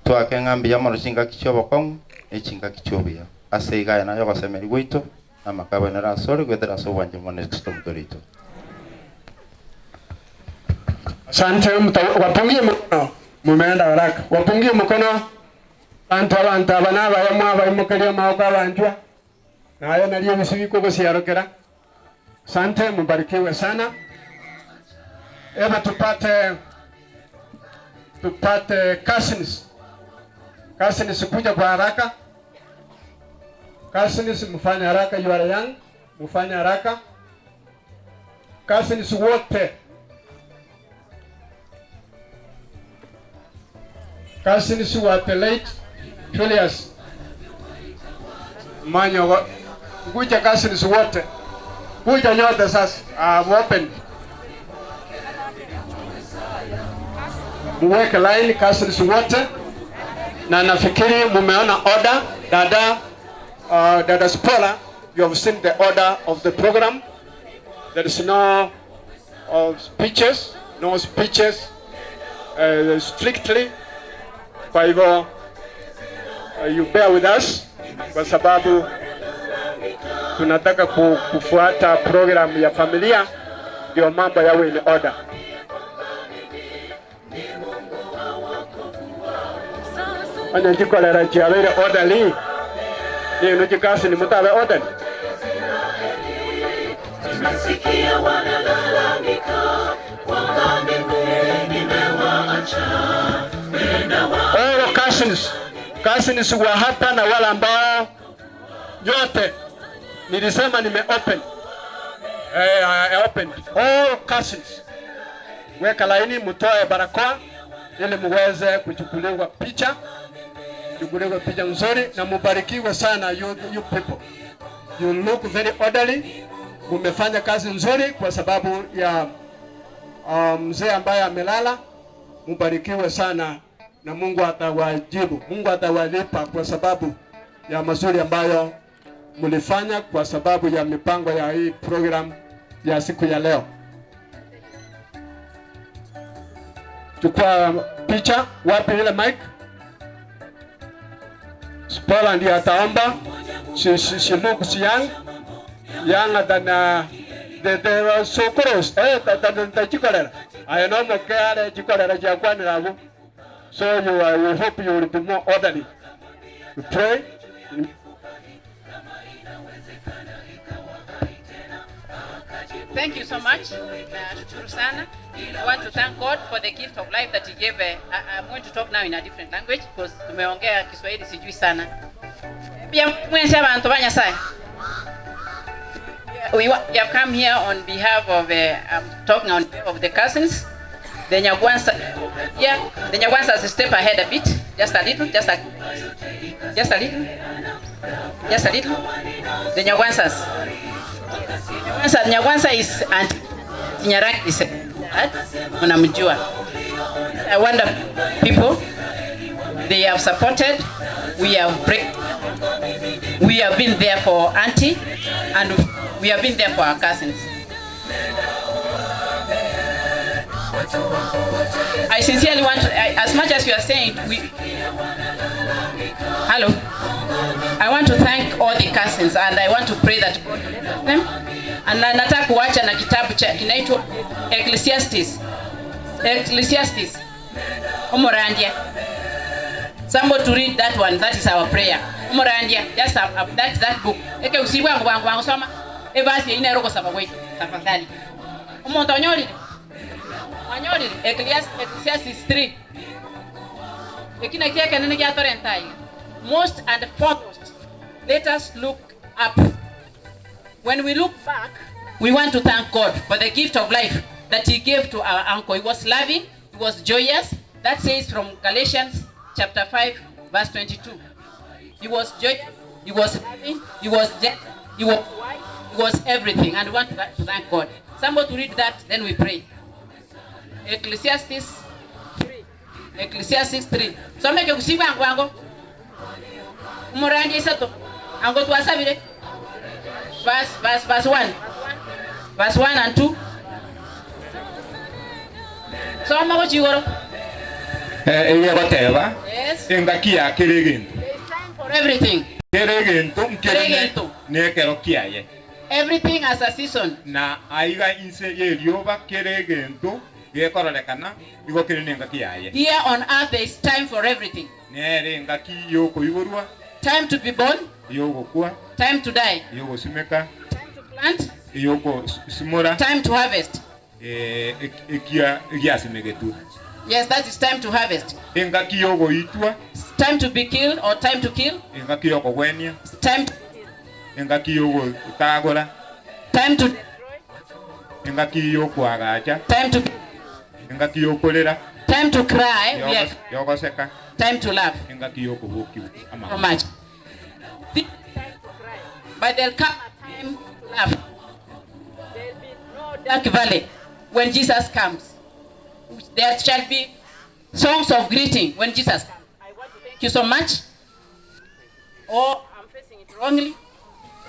twake ng'ambi ya mono chingaki chia obokong'u na echingaki chia obuya ase iga aya naye ogosemeri gwaito na amakabonero ase ore gwetera ase obwanche mono Yesu Kristo omotoreito. Asante, wapungie mkono. Mumeenda haraka. Wapungie mkono. Bantu abantu aba nabayamwa abaimukeria amaboko abanjwa naye nario ebisibiko gosiarokera. Asante, mubarikiwe sana. Eba tupate cousins. Cousins kuja kwa haraka. Cousins mfanye haraka, you are young. Mfanye haraka. Cousins wote. Cousins wa the late Julius Manyo, kuja cousins wote. Kuja nyote sasa. Open. Muweke line cousins wote. Na nafikiri mumeona order. Dada Spola, you have seen the order of the program. There is no speeches, no speeches strictly. Kwa hivyo you bear with us kwa sababu tunataka kufuata program ya familia ndio mambo yawe in order. Onye chikorera chiabeire orderly, ninwe chikasini motabe orderly? Nimesikia wanalalamika kwamba mimi nimewaacha. Nenda wa All cousins, cousins wa hapa na wale ambao yote nilisema nime open. Eh, I opened all cousins. Weka laini, mtoe barakoa ili muweze kuchukuliwa picha, chukuliwa picha nzuri na mubarikiwe sana you people. You look very orderly. Mumefanya kazi nzuri kwa sababu ya mzee ambaye amelala. Mubarikiwe sana na Mungu atawajibu, Mungu atawalipa kwa sababu ya mazuri ambayo mlifanya kwa sababu ya mipango ya hii program ya siku ya leo. Chukua picha, wapi ile mic? Spola ndiye ataomba. She looks young, younger than the so close. Eh, ta chikolera. Ayo no moke chikolera chiakwanira abu. So you we hope you will be more orderly. We pray. Thank you so much. Nashukuru sana. I want to thank God for the gift of life that he gave. I'm going to talk now in a different language because tumeongea Kiswahili sijui sana. Pia mwense abantu ba Nyasaye. We have come here on behalf of, I'm talking on behalf of the cousins. The Nyagwansa, yeah, the Nyagwansa step ahead a bit, just a little, just a little, just a little. The Nyagwansas. Nyagwansa is Aunt Nyarangi is unamjua. I wonder people, they have supported, we have been there for auntie, and we have been there for our cousins. I sincerely want to, I, as much as you are saying, we, hello, I want to thank all the cousins and I want to pray that God bless them. And nataka kuacha na kitabu cha kinaitwa Ecclesiastes. Ecclesiastes. Omorandia. Somebody to read that one, that is our prayer. Omorandia, just that book. Eke usibu wangu wangu wangu soma. Evasi ina roko saba wetu tafadhali. Omonto onyorire. Onyorire Ecclesiastes 3. Ekina kiake nene kia torentai. Most and foremost, let us look up. When we look back, we want to thank God for the gift of life that he gave to our uncle. He was loving, he was joyous. That says from Galatians chapter 5, verse 22. He was joyous, he was loving, he was gentle, he was wise, he was everything. And we want to thank God. Somebody to read that, then we pray. Ecclesiastes 3. Ecclesiastes 3. So make you see wangu wangu. Umurandi isato. Ango tuwasabire. Verse 1. Verse 1 and 2. Soma ko chigoro. Iya bateba. Yes. Engaki ya kireginto. There is time for everything. Kireginto Kireginto. Nekero kiaye. Everything has a season. Na aiga inse yerioba kireginto gekororekana igo kiri nengaki yaye. Here on earth there is time for everything. Nere engaki yokoiborwa. Time to be born. Yogokua. Time to die. Yogosimeka. Time to plant. Yogosimora. Time to harvest. Ekia giasimegetu. Yes, that is time to harvest. Engaki yogoitwa. Time to be killed or time to kill. Engaki yokogwenia. Time to Engaki yogotagora. Time to Engaki yokwagacha. Time to Engaki yokorera. Time to cry. We are Yogoseka. Time to laugh. Engaki yokobokiwa. So much. This time to cry. But there'll come a time to laugh. There'll be no dark valley when Jesus comes. There shall be songs of greeting when Jesus comes. I want to thank you so much. Oh, I'm facing it wrongly.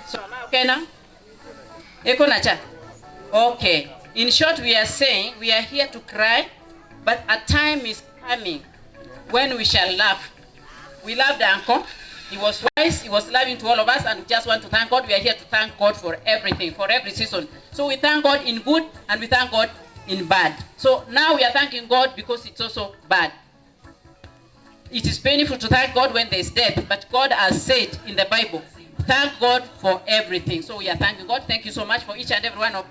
So am I okay now? Eko nacha? Okay. In short, we are saying we are here to cry, but a time is coming when we shall laugh. We loved uncle. He was wise, he was loving to all of us, and we just want to thank God. We are here to thank God for everything, for every season. So we thank God in good, and we thank God in bad. So now we are thanking God because it's also bad. It is painful to thank God when there is death, but God has said in the Bible, thank God for everything. So we are thanking God. Thank you so much for each and every one of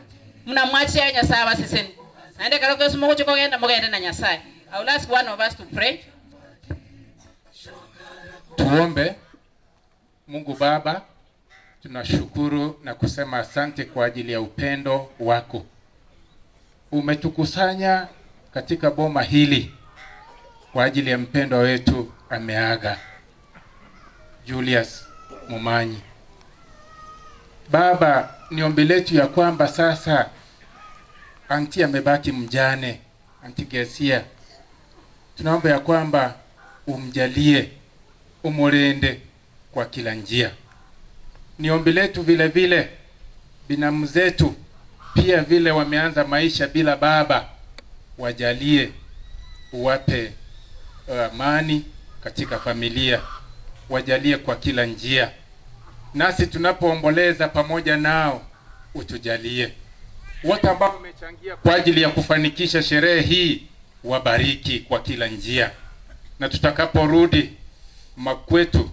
muna mwachia Nyasaye abaseseni. Naende ekero gionsi mogochia kogenda mogende na Nyasaye. I will ask one of us to pray. Tuombe. Mungu Baba, tunashukuru na kusema asante kwa ajili ya upendo wako. Umetukusanya katika boma hili kwa ajili ya mpendwa wetu ameaga, Julius Momanyi. Baba, ni ombi letu ya kwamba sasa anti amebaki mjane, anti Gesia, tunaomba ya kwamba umjalie, umulinde kwa kila njia. Ni ombi letu vile vile binamu zetu pia vile wameanza maisha bila baba, wajalie, uwape amani katika familia, wajalie kwa kila njia. Nasi tunapoomboleza pamoja nao, utujalie. Wote ambao wamechangia kwa ajili ya kufanikisha sherehe hii, wabariki kwa kila njia, na tutakaporudi makwetu,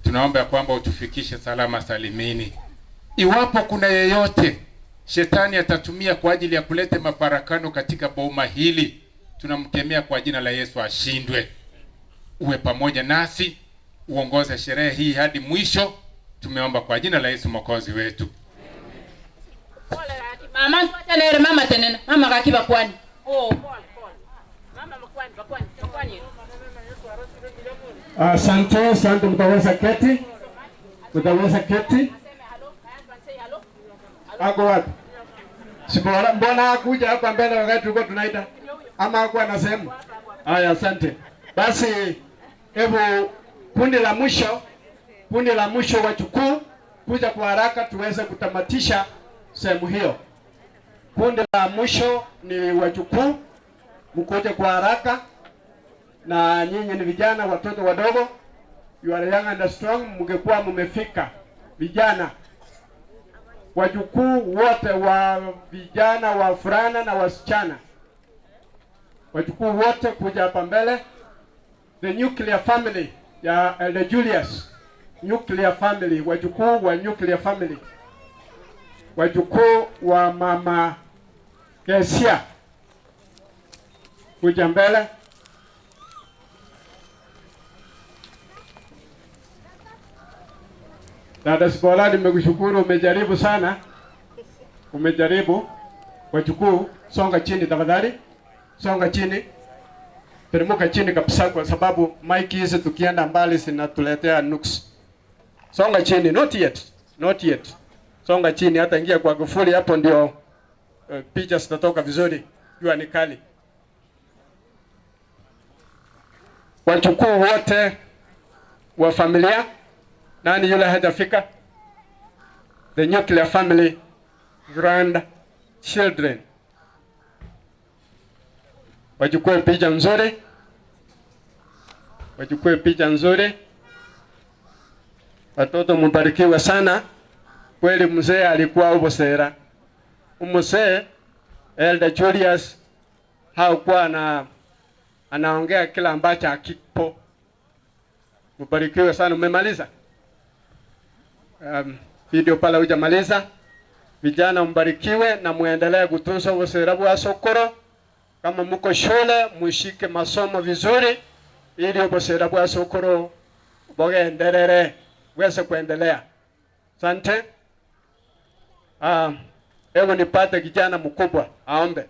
tunaomba ya kwamba utufikishe salama salimini. Iwapo kuna yeyote shetani atatumia kwa ajili ya kuleta mafarakano katika boma hili, tunamkemea kwa jina la Yesu ashindwe. Uwe pamoja nasi, uongoze sherehe hii hadi mwisho. Tumeomba kwa jina la Yesu mwokozi wetu. Mama ntwachanere mama tenena mama gaki bakwani. Oh, pole pole. Mama bakwani bakwani bakwani. Asante, asante. Mtaweza keti, mtaweza keti. Ako wapi? Sibora, mbona hakuja hapa mbele wakati tulikuwa tunaita? Ama hakuwa na sehemu? Haya, asante. Basi hebu kundi la mwisho, kundi la mwisho wachukuu kuja kwa haraka tuweze kutamatisha sehemu hiyo. Kundi la mwisho ni wachukuu, mkuje kwa haraka, na nyinyi ni vijana, watoto wadogo, you are young and strong, mngekuwa mmefika vijana wajukuu wote wa vijana, wavulana na wasichana, wajukuu wote kuja hapa mbele. The nuclear family ya Elder Julius, nuclear family, wajukuu wa nuclear family, wajukuu wa mama Kesia kuja mbele. Dada Sibola, nimekushukuru, umejaribu sana, umejaribu. Wajukuu, songa chini tafadhali, songa chini, teremka chini kabisa, kwa sababu mic hizi tukienda mbali zinatuletea nuks. Songa chini, not yet, not yet. Songa chini, hata ingia kwa kufuli hapo ndio uh, picha zitatoka vizuri. Jua ni kali. Wajukuu wote wa familia, nani yule hajafika? The nuclear family grandchildren wachukue picha nzuri, wachukue picha nzuri. Watoto mbarikiwe sana kweli. Mzee alikuwa ubusera, umzee Elder Julius hakuwa na anaongea kila ambacho hakipo. Mbarikiwe sana. Umemaliza video pale hujamaliza. Vijana mbarikiwe na muendelee kutunza ubusera bwa sokoro. Kama muko shule mushike masomo vizuri, ili ubusera bwa sokoro bogenderere weze kuendelea. Asante. Hebu nipate kijana mkubwa aombe.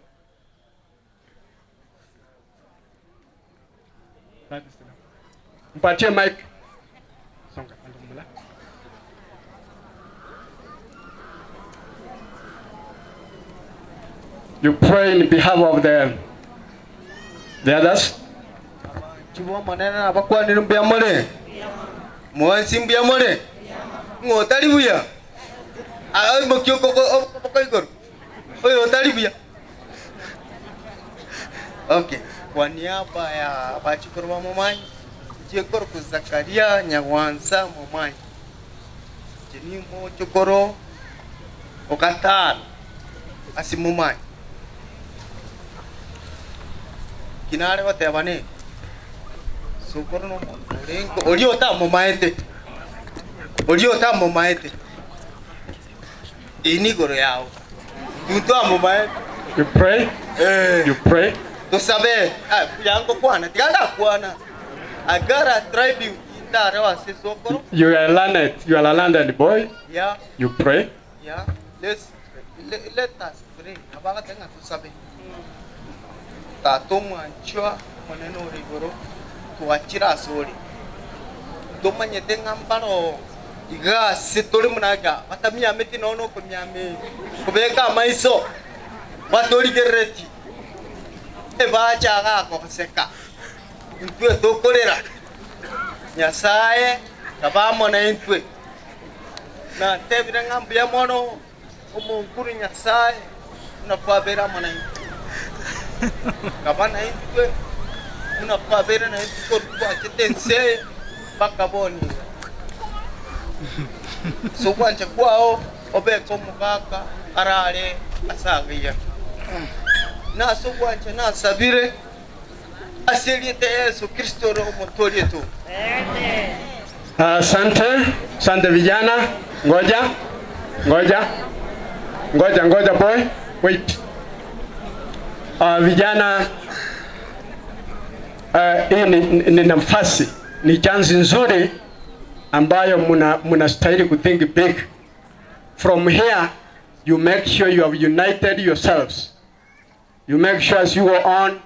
Mpatie mic. Songa pande mla. You pray in behalf of the others. Chibo manene abakwanire mbuya more mwansi mbuya more ng'otari buya aimoki okoko igoro oyo otari buya. Okay, kwa niaba ya bachikuru ba Momanyi nchikoro ku Zakaria Nyagwansa Momanyi nche mochokoro ogatano ase Momanyi kinare goteba ne Sokoro nomonto orenge oria otamomaete, oria otamomaete, eyio nigoro yao, intwe twamomaete. You pray? Eh. You pray? Tosabe, ah, buya ngokwana, tiga ndakwana. I got a tribute ndareo ase sokoro. You are learned, you are a learned boy. Yeah. You pray? Yeah. Let's, let, let us pray. Abagate ng'a tosabe. Tata omwanchwa, Omonene ore igoro, twachire asore. Tomanyete ng'a mbaro iga ase tore buna iga, batamiameti nonya nokomiama eye, kobeka amaiso, batorigereretie, ebacha iga goseka, intwe tokorera. Nyasae kabe amo naintwe. Natebire ng'a mbuya mono Omonkuru Nyasae, buna kwabeire amo naintwe. Kaba naintwe, buna kwabeire naintwe korwa twachete ense eye mpaka bono iga. Ase ogwancha kwao obeke omogaka arare ase agiya. Na ase ogwancha nasabire ase erieta Yeso Kristo ore Omotoori oito. Asante, asante vijana. Ngoja, ngoja, ngoja, ngoja boy, wait. Vijana, hii ni nafasi, ni chance nzuri ambayo mnastahili kuthink big. From here you make sure you have united yourselves. You make sure as you go on,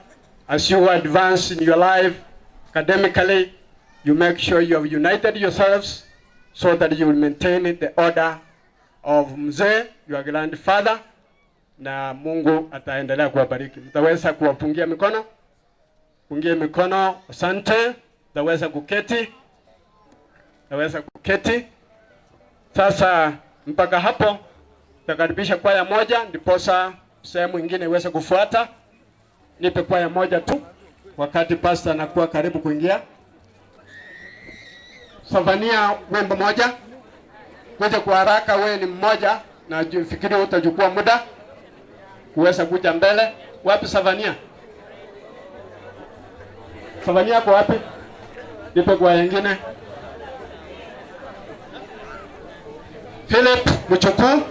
as you advance in your life academically, you make sure you have united yourselves so that you will maintain the order of mzee, your grandfather, na Mungu ataendelea kuwabariki. Mtaweza kuwapungia mikono? Pungie mikono, asante. Mtaweza kuketi? Mtaweza kuketi? Sasa mpaka hapo tutakaribisha kwaya moja, ndiposa sehemu ingine iweze kufuata. Nipe kwaya moja tu, wakati pastor anakuwa karibu kuingia. Savania wimbo moja, kuja kwa haraka, wewe ni mmoja na fikiri utachukua muda kuweza kuja mbele. Wapi Savania? Savania kwa wapi? Nipe kwa wengine. Philip Mchukuu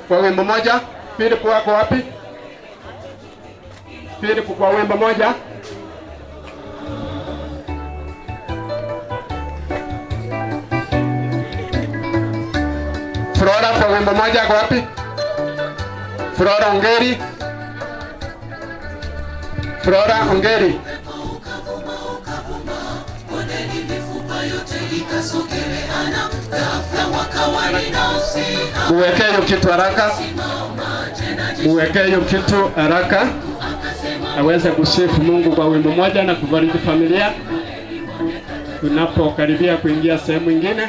kwa wimbo moja. Philip wako wapi? Philip kwa wimbo moja. Flora kwa wimbo moja ako wapi? Flora Ongeri. Flora Ongeri. Muwekee hiyo kitu haraka, muwekee hiyo kitu haraka aweze kusifu Mungu kwa wimbo moja na kubariki familia tunapokaribia kuingia sehemu ingine.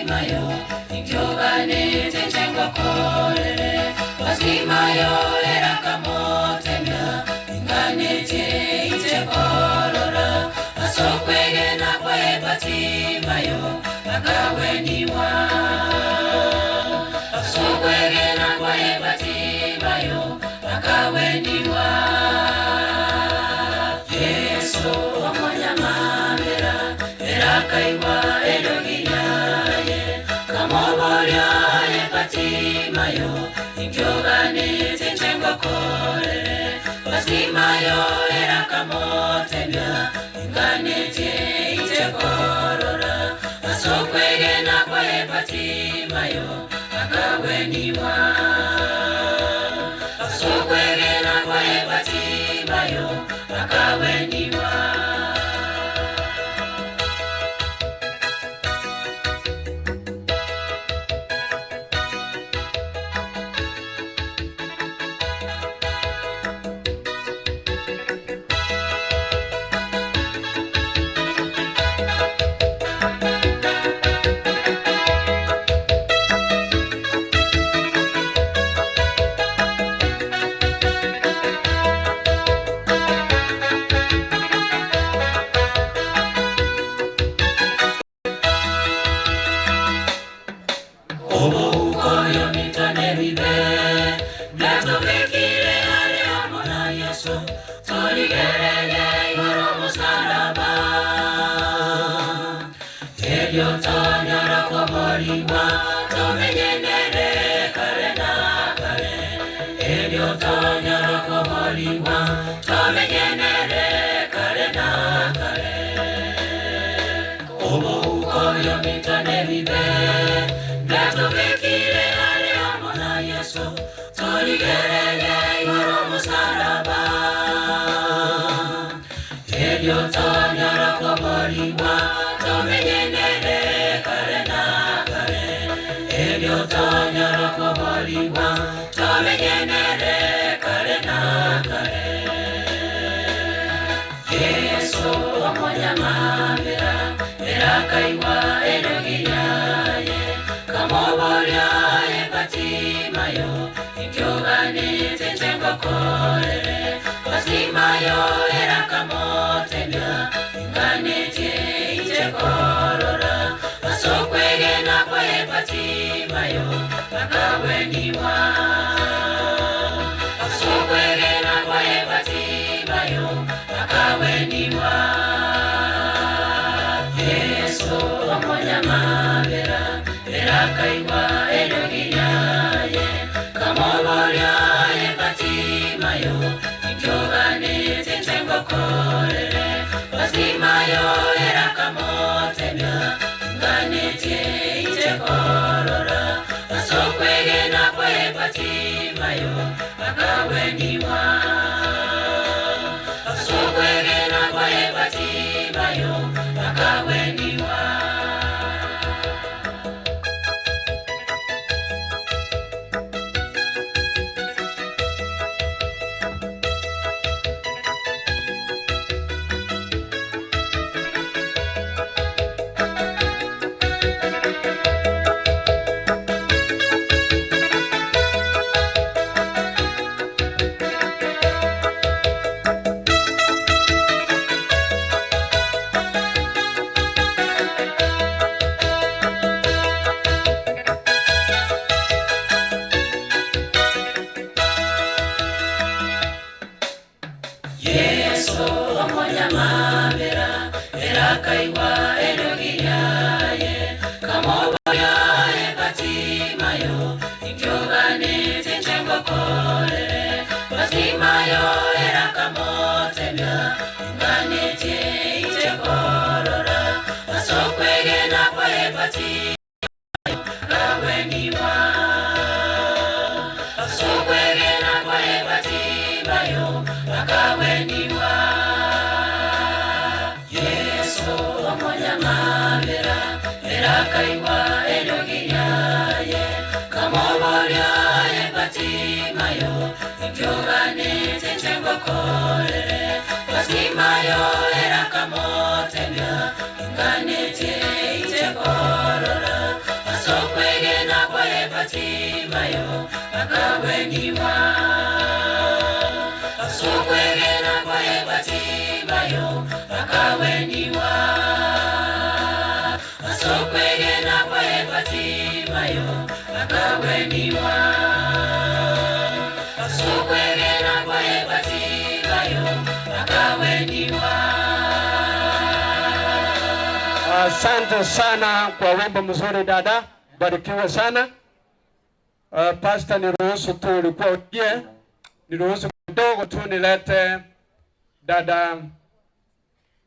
Batimayo, nikyoganete njengokorere. Batimayo erakamotemya, inganete injekorora. Asokwegena kwaye Batimayo, akaweniwa. Asokwegena kwaye Batimayo, akaweniwa. Yesu omonyamabera, erakaiwa edoginyaye. Kamoborya ye Batimayo, ikyoganete njengokorere. Batimayo erakamotemya, inganete injekorora. Asokwegena kwaye Batimayo, akaweniwa. Asokwegena kwaye Batimayo, akaweniwa. Obukoyo mitone bibe byatubikire ale amona Yesu tuligerere igoro musaraba ebyo tonyora koboriwa tumenyenere kare na kare ebyo tonyora koboriwa tumenyenere kare na kare obukoyo mitone bibe byatubikire ale amona Yesu tuligerere igoro musaraba ebyo tonyora koboriwa tumenyenere kare na kare ebyo tonyora koboriwa tumenyenere kare na kare Yesu omonyamabera erakaiwa edoginyaye kamoborya ye Batimayo ikyoganete njengokorere. Batimayo erakamotemya, inganete injekorora. Asokwegena kwaye Batimayo, akaweniwa. Asokwegena kwaye Batimayo, akaweniwa. Yesu omonyamabera, erakaiwa edoginyaye. Kamoborya ye Batimayo, ikyoganete njengokorere. Batimayo erakamotemya, inganete injekorora. Asokwegena kwaye Batimayo, akaweniwa. Asokwegena kwaye Batimayo, akaweniwa. Yesu omonyamabera, erakaiwa edoginyaye. Kamoborya ye Batimayo, ikyoganete njengokorere. Batimayo erakamotemya, inganete injekorora. Asokwegena kwaye Batimayo, akaweniwa. Asokwegena kwaye Batimayo, akaweniwa. Yesu omonyamabera, erakaiwa edoginyaye. Kamoborya ye Batimayo, ikyoganete njengokorere. Batimayo erakamotemya, inganete injekorora. Ase okwegena kwaye Batimayo akagweniwa. Ase okwegena kwaye Batimayo akagweniwa. Ase okwegena kwaye Batimayo akagweniwa. Asante sana kwa wimbo mzuri dada, barikiwe sana. Pastor, niruhusu tu ulikuwa ujie, niruhusu kidogo tu nilete dada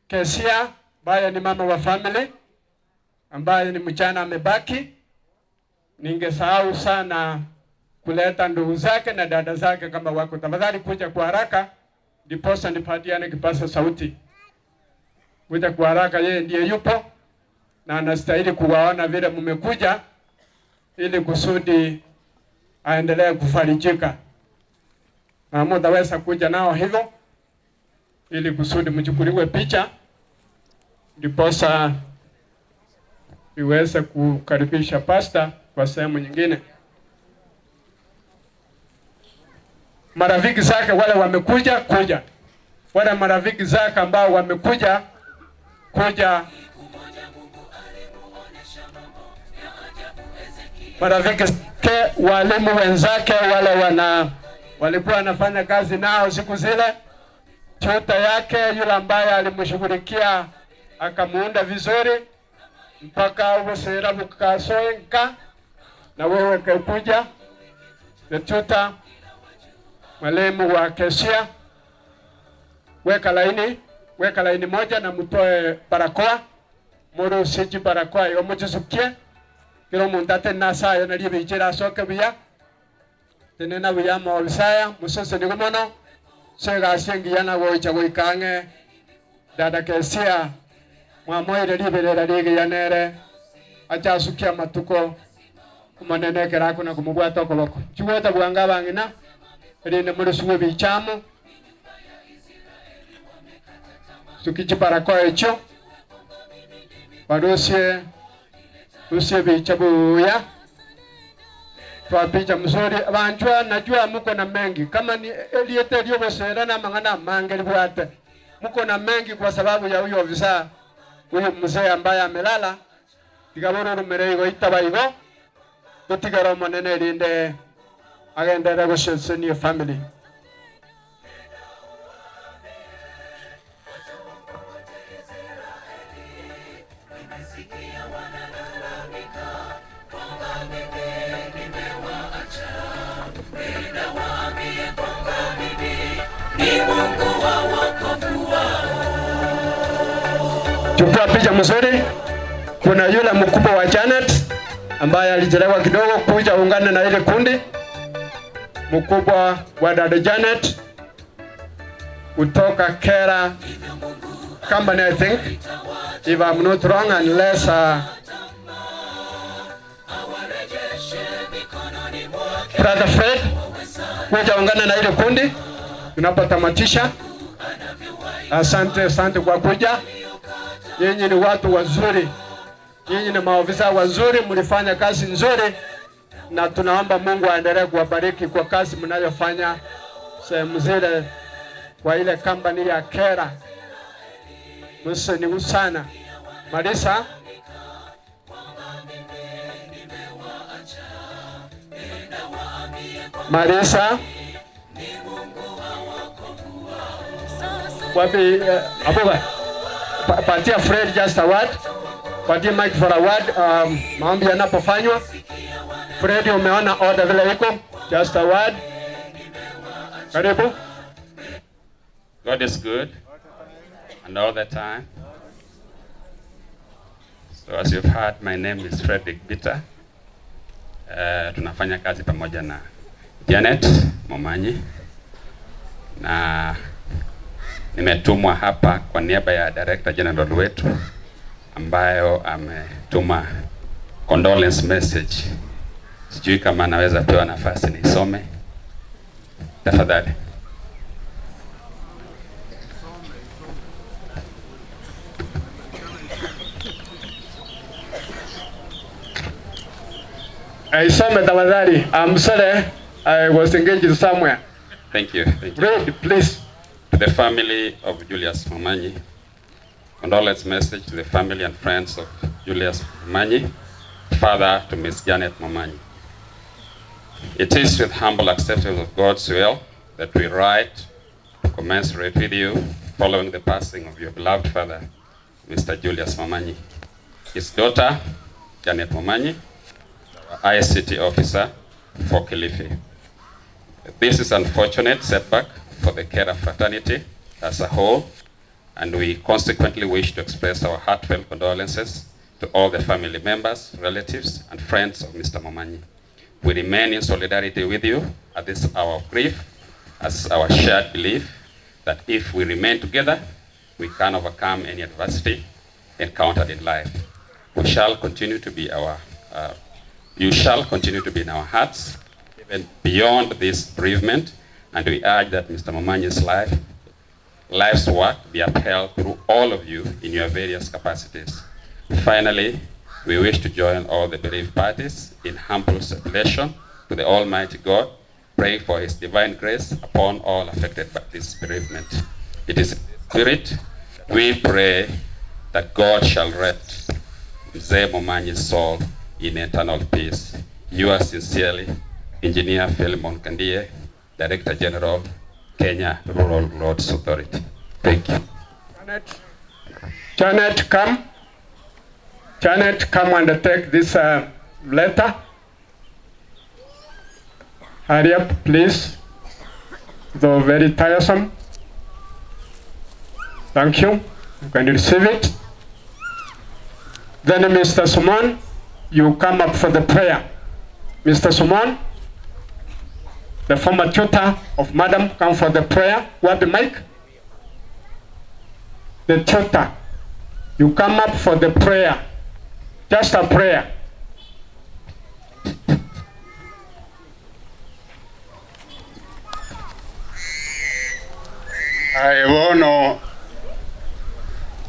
Kesia ambaye ni mama wa family ambaye ni mchana amebaki. Ningesahau sana kuleta ndugu zake na dada zake kama wako. Tafadhali kuja kwa haraka ndiposa nipatiane kipaza sauti. Kuja kwa haraka, yeye ndiye yupo na anastahili kuwaona vile mmekuja, ili kusudi aendelee kufarijika, na mutaweza kuja nao hivyo ili kusudi mchukuliwe picha, ndiposa iweze kukaribisha pasta kwa sehemu nyingine. Marafiki zake wale wamekuja kuja, wale marafiki zake ambao wamekuja kuja, marafiki zake, walimu wenzake wale wana walikuwa wanafanya kazi nao siku zile, tuta yake yule ambaye alimshughulikia akamuunda vizuri mpaka ubusera bukasoenka na wewe kakuja the tutor mwalimu wa Kesia, weka laini, weka laini moja na mtoe barakoa murusiji barakoa iyo mujisukie kila omuntu ate nasayo nario bichira asoke buya tenena buya maobisaya musesenigo mono segasi engiya na goicha goika ang'e dada Kesia mwamoire riberera rigiya nere achasukia matuko omonene ekero akona komobwata okoboko chigweta bwanga abang'ina erinde morisuwe bichamo suki chibarakoa echio barusie rusie bicha buya twapicha mzuri banchwa najua muko na mengi kama ni eliete lyobosera na mang'ana mange libwate muko na mengi kwa sababu ya huyo ofisa huyu mzee ambaye amelala tigaboro rumere igo itaba igo tutigara omonene erinde agendere gosesenia family. Nimesikia wanalalamika kwamba mimi nimewaacha. Nenda waambie kwamba mimi ni Mungu wa wokovu wao. Chukua picha mzuri. Kuna yule mkubwa wa Janet ambaye alichelewa kidogo kuja ungane na ile kundi. Mkubwa wa dada Janet kutoka Kera Company, I think, if I'm not wrong, unless Brother Fred kuja ungana na ile kundi tunapotamatisha. Asante, asante kwa kuja. Nyinyi ni watu wazuri, nyinyi ni maofisa wazuri, mlifanya kazi nzuri, na tunaomba Mungu aendelee kuwabariki kwa kazi mnayofanya sehemu zile kwa ile company ya Kera. Mseni sana Marisa. Marisa wapi? Abuba patia Fred just a word, patia mic for a word. Maombi yanapofanywa Fred, umeona order vile iko, just a word. Karibu. God is good and all the time. So as you've heard, my name is Frederick Bitter. Tunafanya kazi pamoja na Janet Momanyi na nimetumwa hapa kwa niaba ya Director General wetu ambayo ametuma condolence message. Sijui kama anaweza pewa nafasi nisome tafadhali. Aisome tafadhali. I'm sorry. I was engaged somewhere. Thank you. Thank you. Read, please. To the family of Julius Momanyi, condolence message to the family and friends of Julius Momanyi, father to Miss Janet Momanyi. It is with humble acceptance of God's will that we write to commensurate with you following the passing of your beloved father, Mr. Julius Momanyi. His daughter, Janet Momanyi, our ICT officer for Kilifi. This is unfortunate setback for the Kera fraternity as a whole, and we consequently wish to express our heartfelt condolences to all the family members, relatives, and friends of Mr. Momanyi. We remain in solidarity with you at this hour of grief, as our shared belief that if we remain together, we can overcome any adversity encountered in life. We shall continue to be our, you shall continue to be in our hearts, even beyond this bereavement, and we urge that Mr. Momanyi's life, life's work be upheld through all of you in your various capacities. Finally, we wish to join all the bereaved parties in humble supplication to the Almighty God, praying for His divine grace upon all affected by this bereavement. It is in this spirit we pray that God shall rest Mzee Momanyi's soul in eternal peace. Yours sincerely, Engineer Philemon Kandie, Director General, Kenya Rural Roads Authority. Thank you. Janet, Janet, come. Janet, come and take this letter. Hurry up, please. Though very tiresome. Thank you. You can receive it. Then Mr. Sumon, you come up for the prayer. Mr. Sumon, the former tutor of Madam, come for the prayer. What the mic? The tutor. You come up for the prayer. Just a prayer. Aye bono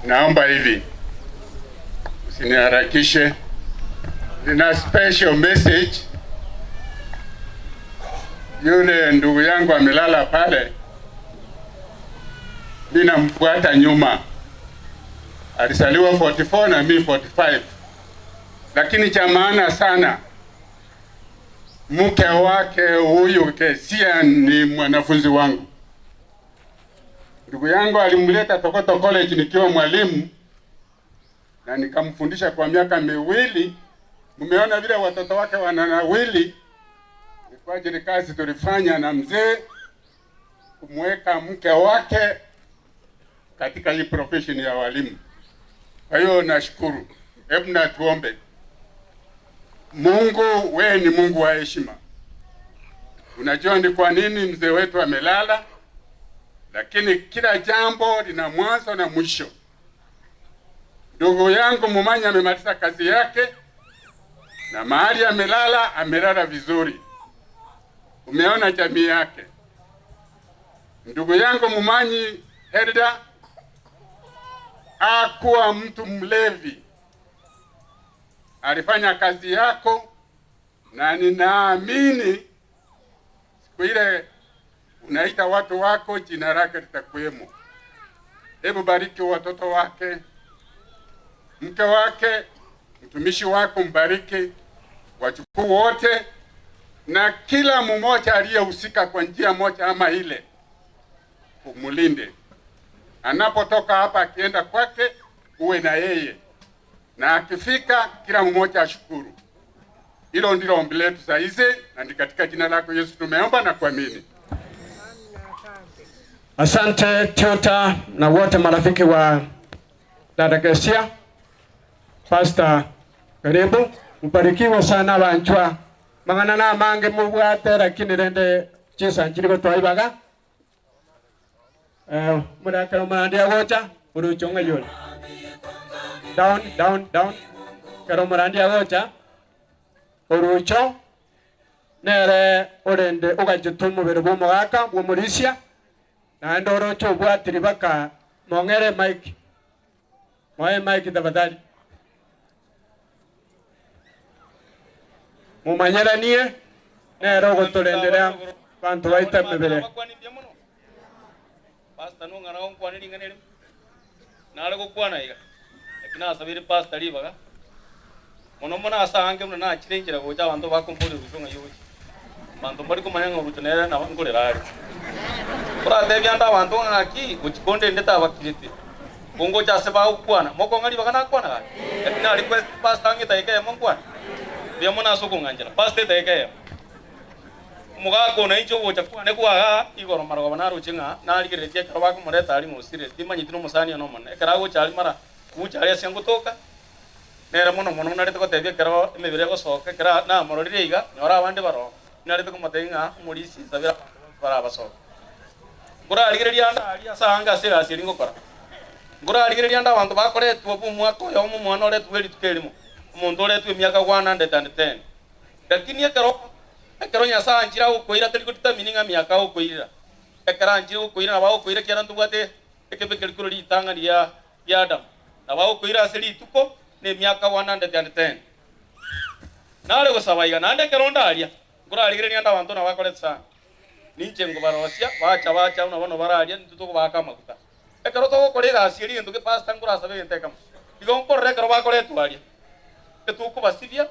naomba hivi, usiniharakishe. Nina special message. Yule ndugu yangu amelala pale, mi namfuata nyuma. Alizaliwa 44 na mi 45, lakini cha maana sana mke wake huyu Kesia ni mwanafunzi wangu. Ndugu yangu alimleta Tokoto College nikiwa mwalimu na nikamfundisha kwa miaka miwili. Mmeona vile watoto wake wananawili. Ni kwa ajili kazi tulifanya na mzee kumweka mke wake katika hii profession ya walimu. Kwa hiyo nashukuru. Hebu na tuombe. Mungu, wewe ni Mungu wa heshima. Unajua ni kwa nini mzee wetu amelala, lakini kila jambo lina mwanzo na mwisho. Ndugu yangu Momanyi amemaliza kazi yake na mahali amelala, amelala vizuri. Umeona jamii yake. Ndugu yangu Momanyi Herda hakuwa mtu mlevi, alifanya kazi yako, na ninaamini siku ile unaita watu wako, jina lake litakuwemo. Hebu bariki watoto wake, mke wake, mtumishi wako mbariki, wachukuu wote na kila mmoja aliyehusika kwa njia moja ama ile, umulinde. Anapotoka hapa akienda kwake, uwe na yeye, na akifika kila mmoja ashukuru. Hilo ndilo ombi letu saa hizi, na ni katika jina lako Yesu tumeomba na kuamini. Asante tuta na wote marafiki wa dada Kesia. Pastor, karibu. Mbarikiwe sana banchwa. Mang'ana na mange mubwate lakini rende chisanchiri gotwaibaga. Murakero murandi agocha uruchonga yule. Down, down, down. Kero murandi agocha urucho nere orende ugachitu mubere bw'omogaka bw'omorisia naende oroche obwatiri baka mong'ere mic. Moe mic tafadhali. Mumanyeranie. Nere ogotorendera abanto baito emebere. Pastor nong'ana gonkwana ring'ana erimo, nare gokwana iga, lakini nasabeire pastor ribaga, mono mono ase aange buna nachire inchera gocha abanto bakomboria orucho ng'ai ogochia. Abanto mbari komanya ng'a orucho nere nabo nkorera are. Koratebie ande abanto ng'a ng'aki, gochia konde inde tabakirete, ko ngocha ase bagokwana, mokong'a ribaga nakwana gaki? Lakini na request pastor ang'e edageka eyemo nkwane, mbuya mono ase okong'anchera, pastor edageka eyemo. Omogaka one inche ogocha kwane kwagaa igoro marogoba naroche ng'a narigereretie ekero bakomoreta aria ng'a osirire, timanyeti nomosani one omonene. Ekero agocha aria mara gocha aria ase ngotoka, nere mono mono narete gotebia ekero emebere egosoka, ekero namororire iga, nyora abande baroo, narete komotebia ng'a omorisia nsabere abanto bonsi barabasoke. Nkorarigereria ande aria ase aange ase egasi eria ngokora. Nkorarigereria ande abanto bakoretwa bw'omwaka oyomo omwana oretwe bwe rituko erimo, omonto oretwe emiaka 110. Lakini ekero ekero Nyasae anchire agokoira tari godetermine ng'a miaka agokoirera. Ekero anchire gokoira nabo agokoira ekiagera ntobwate ekebe keria korwa ritang'ani ria ria Adamu. Nabo agokoira ase rituko na emiaka 110. Nare gosaba iga naende ekero onde aria, nkorarigereria ande abanto nabo bakorete sana. Ninche nkobarosia, bacha bacha buna bono bararia intwe tokobaaka amaguta. Ekero togokora egasi eria egento ge pastor nkorasabe egento ekemo. Igo nkorora ekero bakoretwa aria. Etokobasibia,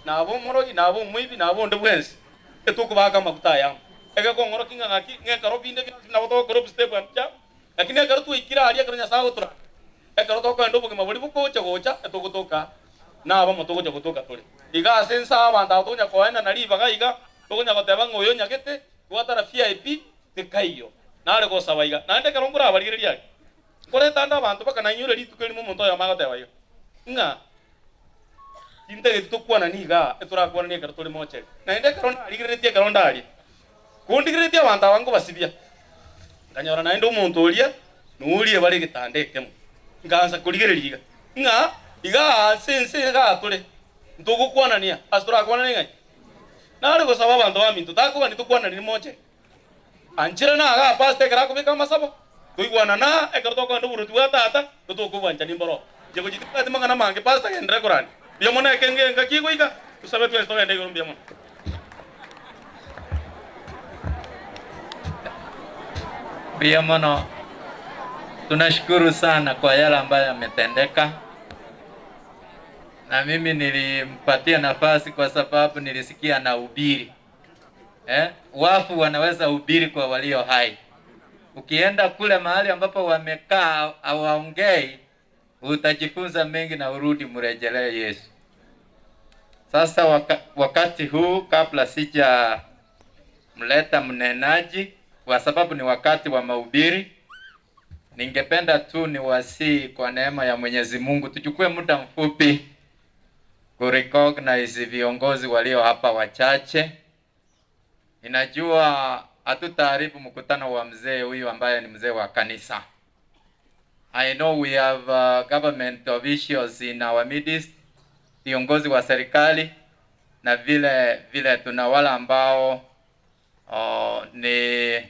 naba omorogi, naba omoibi, naba onde bwensi, etokobaaka amaguta aya amo. Egekong'orokia ng'a ng'aki, ng'a ekero binde bionsi nabo togokora obustep and jump, lakini ekero twaikire aria ekero Nyasae agotoranga, ekero tokogenda obogima boria bokocha gocha, etogotoka nabamo togocha gotoka tore. Iga ase ense aa abanto aba tokonya koenana ribaga iga, tokonya goteba ng'a oyo onyagete, twatara VIP, tikaiyo. Nare gosaba iga. Naende ekero nkorabarigereria aria, Nkorete ande abanto bakanainyora rituko erimo omonto oyomo agoteba iga, ng'a tintageti tokwanani igaa, etorakwanani ekero tore mocheri. Naende ekero narigereretie ekero ndaria, kondigereretie abanto aba nkobasibia, nkanyora naende omonto oria noria bare egetanda ekemo. Nkaansa korigereria iga, ng'a igaa ase ense igaa tore, ntogokwanania, ase torakwanane ng'ai? Nare gosaba abanto baminto, takogania tokwanani mocheri. Anchera na agaa pastor ekero akobeka amasabo, toigwana na ekero tokogenda oboruoti bwa tata, totokobwanchani mboro. Inche gochia tibwati mang'ana mange pastor genderera korania. Mbuya mono ekenge engaki egoika, tosabe twensi togende igoro mbuya mono. Mbuya mono. Tunashukuru sana kwa yale ambayo yametendeka, na mimi nilimpatia nafasi kwa sababu nilisikia anahubiri. Eh, wafu wanaweza hubiri kwa walio hai. Ukienda kule mahali ambapo wamekaa hawaongei, utajifunza mengi na urudi mrejelee Yesu. Sasa wakati huu kabla sija mleta mnenaji, kwa sababu ni wakati wa mahubiri, ningependa tu niwasihi kwa neema ya Mwenyezi Mungu tuchukue muda mfupi kurecognize viongozi walio hapa wachache. Ninajua hatutaharibu mkutano wa mzee huyu ambaye ni mzee wa kanisa. I know we have government officials in our midst, viongozi wa serikali na vile vile tuna wale ambao ni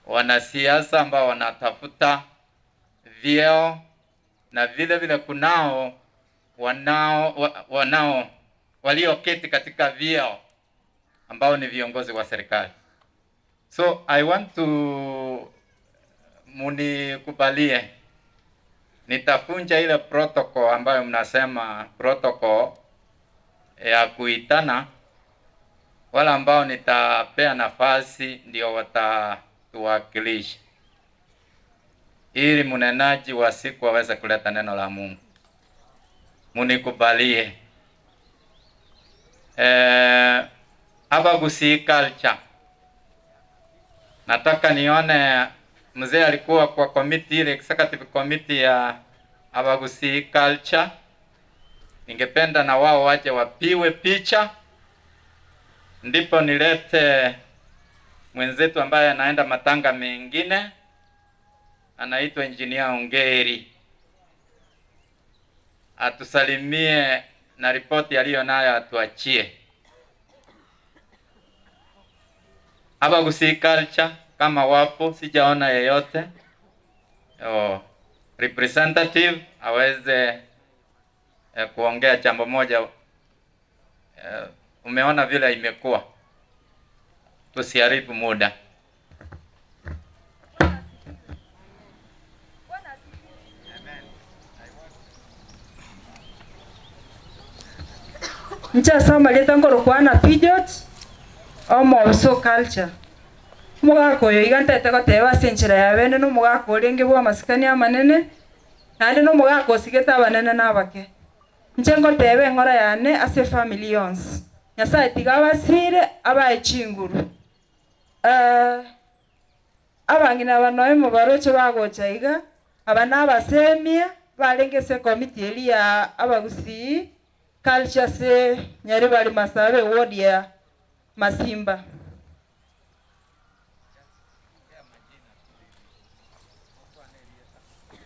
wanasiasa ambao wanatafuta vyeo na vile vile kunao wanao walioketi katika vyeo ambao ni viongozi wa serikali. So I want to munikubalie, nitafunja ile protocol ambayo mnasema protocol ya kuitana. Wale ambao nitapea nafasi ndio watatuwakilisha ili mnenaji wa siku aweze kuleta neno la Mungu. Munikubalie. Abagusii culture. Nataka nione mzee alikuwa kwa committee ile executive committee ya Abagusii culture. Ningependa na wao waje wapiwe picha, ndipo nilete mwenzetu ambaye anaenda matanga mengine, anaitwa Engineer Ongeri, atusalimie na ripoti aliyo nayo atuachie. Abagusii culture kama wapo, sijaona yeyote. Oh, representative aweze kuongea jambo moja. Umeona vile imekuwa. Tusiharibu muda. Inche ase amarieta nkorokwa Anna Pijot, omoofisa o culture. Omogaka oyo iga ntagete goteba ase enchera ya bene nomogaka orenge bw'amasikani amanene, naende nomogaka osigete abanene na abake. Inche ngoteba eng'ora yane ase efamiri yonsi, Nyasae tiga abasire abae chinguru. Abang'ina aba nonya mobaroche bagocha iga, aba nabasemia barenge ase ekomiti eria ya abagusii culture ase Nyaribari Masaaba eward ya Masimba.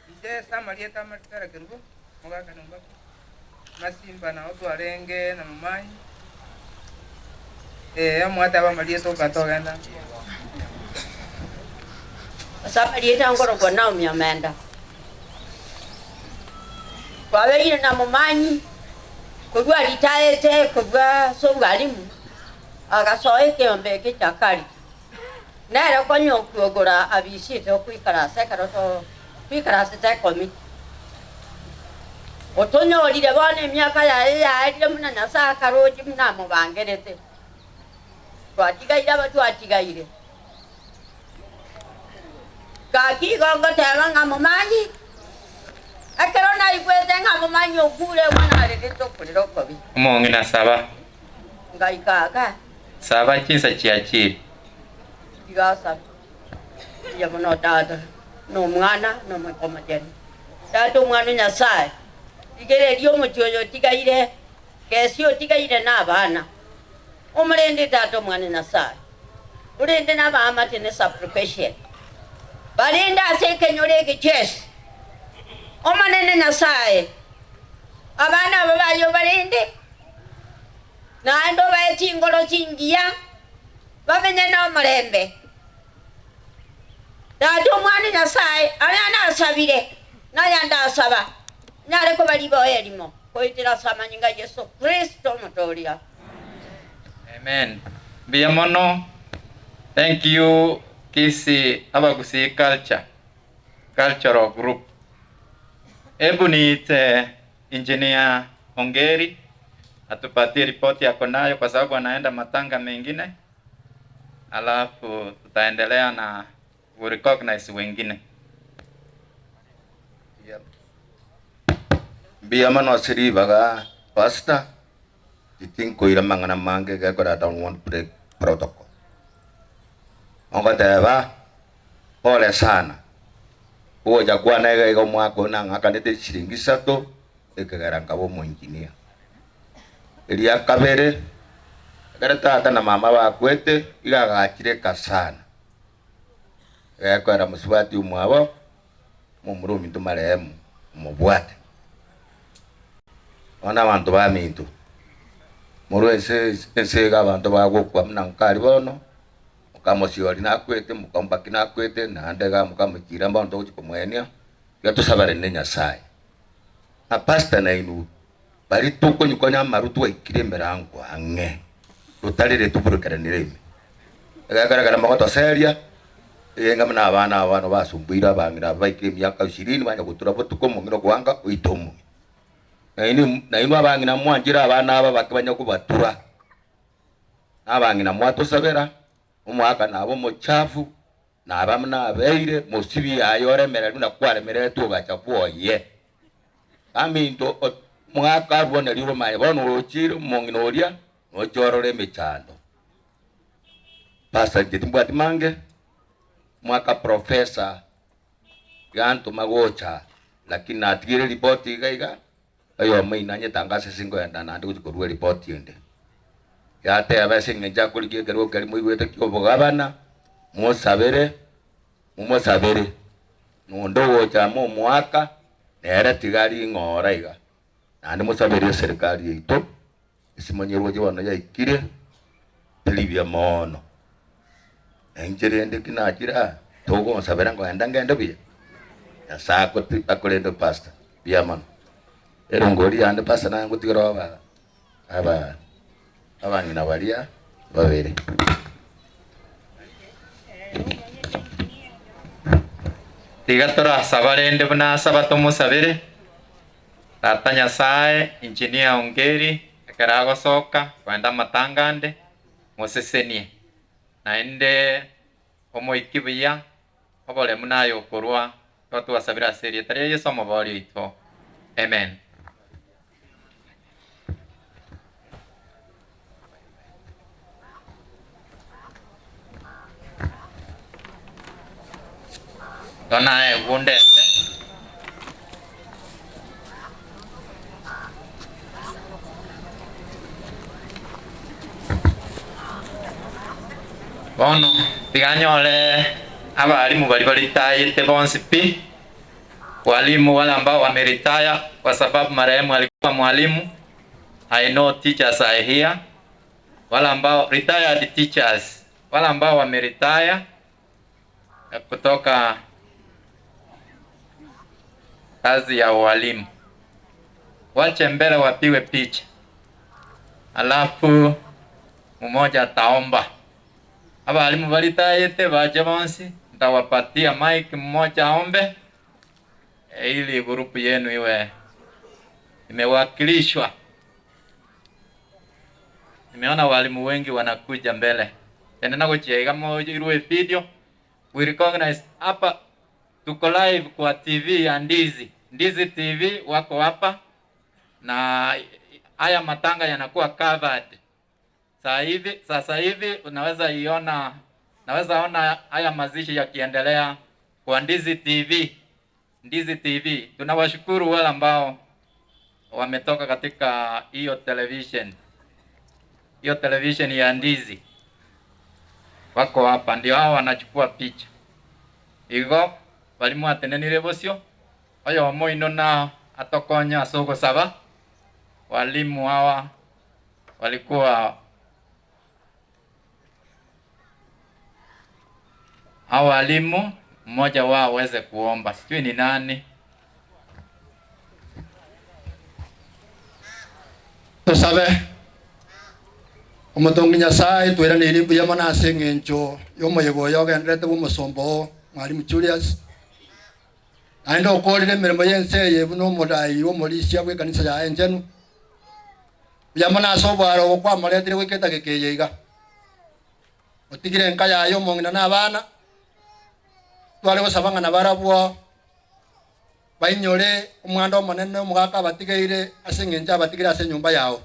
Inche ase amarieta a Kerubo, omogaka Nombako, Masimba nao twarenge na Momanyi, ee, omwateba amarieta oka togenda. Ase amarieta nkorokwa Naomi Omenda. Twabeire na Momanyi korwa aritaete korwa ase obwalimu, agasoa ekeombe eke kia Kariki. Nere konya okwogora abisiete okoikaransa ekero toikaransete ekomiti. Otonyorire bono emiaka yaye yaerire buna Nyasae akarochia buna amobangerete. Twatigaire aba twatigaire. Gaki igo ngoteba ng'a momanyi, ekero naigwete ng'a momanyi okure igo narerete okorera okobe. Omong'ina saba. Ngaika aka. Saba chinsa chiachire. Tiga asabe. Mbuya mono Tata, na Omwana, na Omoika Omochenu. Tata Omwana o Nyasae, rigereria omochie oyo otigaire, gesi otigaire na abana. Omorende Tata Omwana o Nyasae, orende na abaamate ne supplication. Barende ase ekenyoro eke chionsi. Omonene Nyasae, abana aba baye obarende. Naende obae chingoro chingiya, bamenye nomorembe. Tata Omwana Nyasae, aya nasabire, na aya ndasaba, nyare koba riboa erimo, goetera ase amanyinga a Yeso Kristo Omotooria. Amen mbuya mono thank you Kisii abagusii culture cultural group Ebu niite Engineer Ongeri atupatie ripoti ako nayo kwa sababu anaenda matanga mengine alafu tutaendelea na ku recognize wengine. Mbuya mono ase ribaga pastor, titinkoira amang'ana mange gekora I don't want break protocol. Ogoteba pole sana, ogocha kwane iga iga omwaka oyo nang'akanete chiringi isato ekegera nkaba omoengineer. Eria kabere, ekero tata na mama bakwete, iga agachire ekasana, egekoera mosubati omwabo, momura ominto marehemu omobwate. Bono abanto baminto, morwe ense ense iga abanto bagokwa buna nkari bono, mokamosiori nakwete, mokamombaki nakwete, naende iga mokamochira bono togochia komoenia, tiga tosabere ne Nyasaye. Na pastor nainwe, baria tokonyukonya amaru twaikire emerango ang'e, totarire toburukeranire ime. Egekerekana mogotoseria, egenga buna abana aba bono basumbuire abang'ina aba baikire emiaka ishirini banya gotura botuko omong'ina okoanga oite omong'ina. Nainwe nainwe abang'ina mwanchire abana aba bake banya kobatura, na abang'ina mwatosabera, omwaka naba omochafu, Naba nabeire mosibi yaye oremereri buna kwaremereretwe ogacha bwoye. Aminto omogaka arwane riruma aye bono orochire omong'ina oria noche orore emechando. Pastor inche timbwati mange, omwaka professor gantoma gocha lakini natigire ripoti iga iga. Oyomo inanyete anga ase singoenda naende gochia korua eripoti ende. Yateba ase engencho akorigia ekerogo keria moigwete ki'obogabana, mosabere, momosabere, na onde ogocha amo omoaka, nere tiga aring'ora iga. Naende mosabere eserikari yaito, esimonyerwe bono yaikire, teri buya mono. Na inche rende ki nachire aa, togonsabera nkogenda ngende buya? Nyasae akoti akorende pastor, mbuya mono. Erongori yane pastor naye ngotigera aba aba abang'ina baria babere. Tiga torasaba rende buna asaba tomosabere. Tata Nyasae, Engineer Ongeri ekero agosoka kogenda amatanga ande, mosesenie. Naende omoikie buya, oboremu naye okorwa, igo twasabire ase erieta ria Yeso Omobori oito. Amen. Igo naye egundete. Bono tiga nyore abalimu baria baritayete bonsi pi, walimu wale ambao wameritaya kwa sababu marehemu alikuwa mwalimu. I know teachers are here, wale ambao retired teachers, wale ambao wameretire kutoka kazi ya ualimu, wache mbele wapigwe picha, alafu mmoja ataomba. Abalimu baritayete bache bonsi, nitawapatia mic mmoja aombe ili grupu yenu iwe imewakilishwa. Nimeona walimu wengi wanakuja mbele. Tena gochia mo irwe video. We recognize hapa tuko live kwa TV ya Ndizi. Ndizi TV wako hapa na haya matanga yanakuwa covered. Sasa hivi, sasa hivi unaweza iona, naweza ona haya mazishi yakiendelea kwa Ndizi TV. Ndizi TV. Tunawashukuru wale ambao wametoka katika hiyo television. Hiyo television ya Ndizi. Wako hapa ndio hao wanachukua picha. Igo balimu atenenire bosio oyo moino na atokonya ase ogosaba. Walimu hawa walikuwa hao walimu, mmoja wao aweze kuomba, sijui ni nani. Tosabe omotongi Nyasaye twĩranĩire mbuya mono ase eng'encho ya omoyega oyo ogenderete bwa omosomba oo Mwalimu Julius, naende okorire emeremo ya ense eye buna omodai omorisia bwa ekanisa yaye enchenu. Mbuya mono ase obwaro obo kwamoretire goika etageka eye iga, otigire enka yaye omong'ina na abana, tware gosaba ng'a nabarabwo bainyore omwanda omonene omogaka abatigeire ase eng'encho abatigire ase enyomba yao.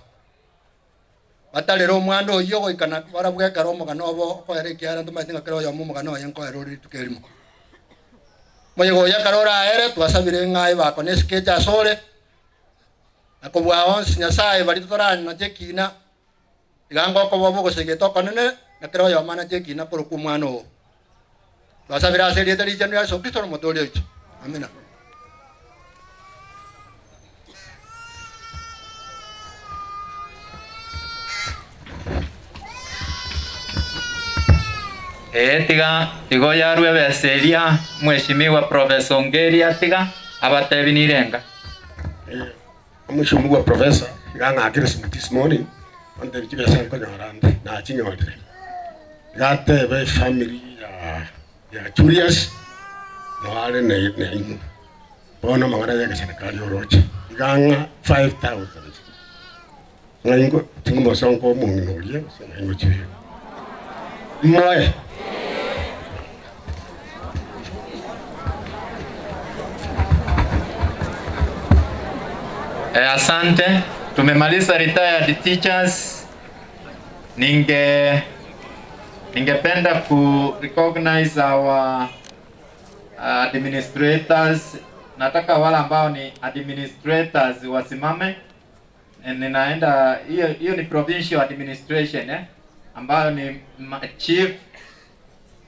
Batarere omwanda oyio goikana barabwo ekero omogano obo okoera ekiara ntomaete ng'a kera oyomo omogano oye nkoera ore rituko erimo. Moyega oyo ekero oraere twasabire ng'a ebako na esike eche ase ore, na kobua onsi Nyasaye baria totoranache ekina, tiga ngokoba obe ogosegeta okonene na kera oyomo anache ekina korokwa omwana oo. Twasabire ase erieta richenu ria Yeso Kristo omotoori oito. Amina. Ee tiga tiga oyarwe ebesa eria Mheshimiwa Professor Ongeri atiga abatebi nirenga. Omweshimiwa Professor iga ang'akire simu this morning antebi chibesa nkonyora nde nachinyorire. Iga atebe efamily ya ya Julius noare ne nainwe. Bono amang'ana ya egeserikari oroche. Iga ang'a 5000 ng'a ingo tingomosonka omong'ina oria gose ng'a ingochibeka. Moe. Eh, asante. Tumemaliza retired teachers. Ninge ningependa ku recognize our administrators. Nataka wale ambao ni administrators wasimame. Ninaenda hiyo hiyo ni provincial administration ambayo ni ma chief,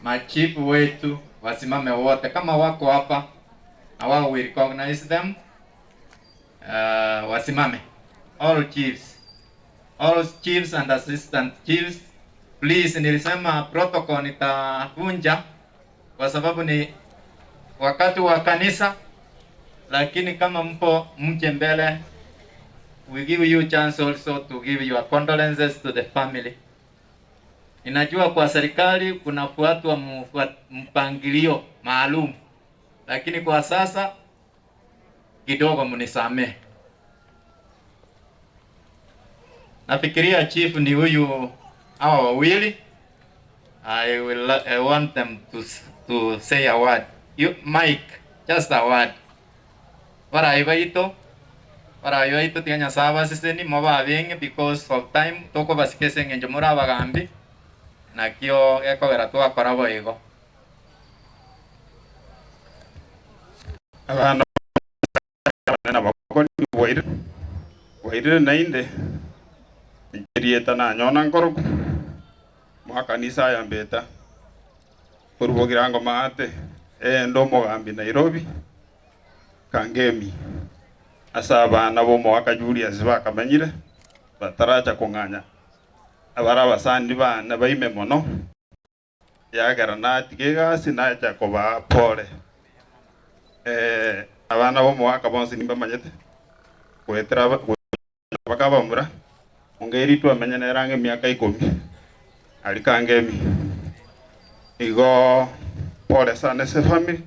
ma chief wetu wasimame wote kama wako hapa, na wao we recognize them. Wasimame all chiefs, all chiefs and assistant chiefs please. Nilisema protocol nitavunja kwa sababu ni wakati wa kanisa, lakini kama mpo mje mbele, we give you chance also to give your condolences to the family. Ninajua kwa serikali kunafuatwa mpangilio maalum, lakini kwa sasa kidogo mnisamee. Nafikiria chief ni huyu hawa wawili. I want them to say a word. You, Mike, just a word. Barai baito, barai baito tiga Nyasaye abaseseni mobe abeng'e because of time tokobasika ase eng'encho more abagambi nakio gekogera twakora boigo. Abana nabakoni bwairire bwairire naende inche rieta nanyona nkoroku mwakanisa aya mbeta korwa bogirango maate eende omogambi Nairobi Kangemi ase abana b'omogaka Julius bakamenyire bataracha kong'anya abare abasani bane baime mono Ekiagera natiga egasi nacha kobaa pore. Abana b'omogaka bonsi nimbamanyete, goetera mpaka abamura, ongeri twamenye nere ang'e emiaka ikomi, aria Kangemi. Igo pore sana ase efamiri,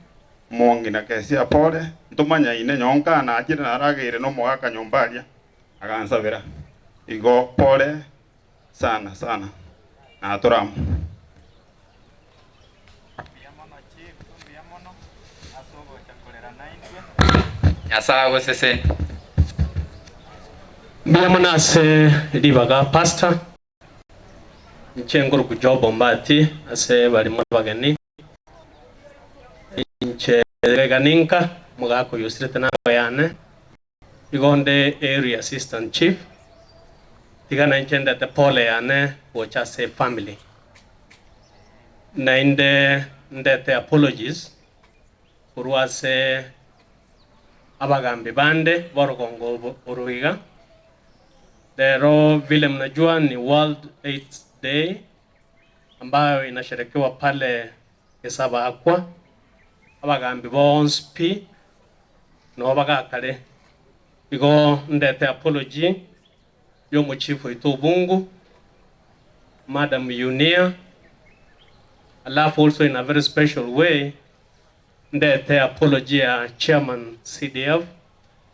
omong'ina Kesia pore, ntomanyaine nyonka nachire narageire nomogaka nyomba aria, agansabera. Igo pore Sana sana natore amo. Nyasae agosesenie. Mbuya mono ase ribaga pastor. Inche nkoruku Job Ombati ase barimo abageni. Inche iga ninka omogaka oyo osirete namba yane. Igo nde area assistant chief, tiga nainche ndete pole yane gocha ase efamily. Naende ndete apologies korwa ase abagambi bande b'orogongo obo oro iga. Rero vile mnajua ni World AIDS Day ambayo inasherekewa pale Esabakwa, abagambi bonsi pi Noo bagakare. Igo ndete apology y'omochief oito Obungu, Madam Yunia, alafu also in a very special way ndete apology ya chairman CDF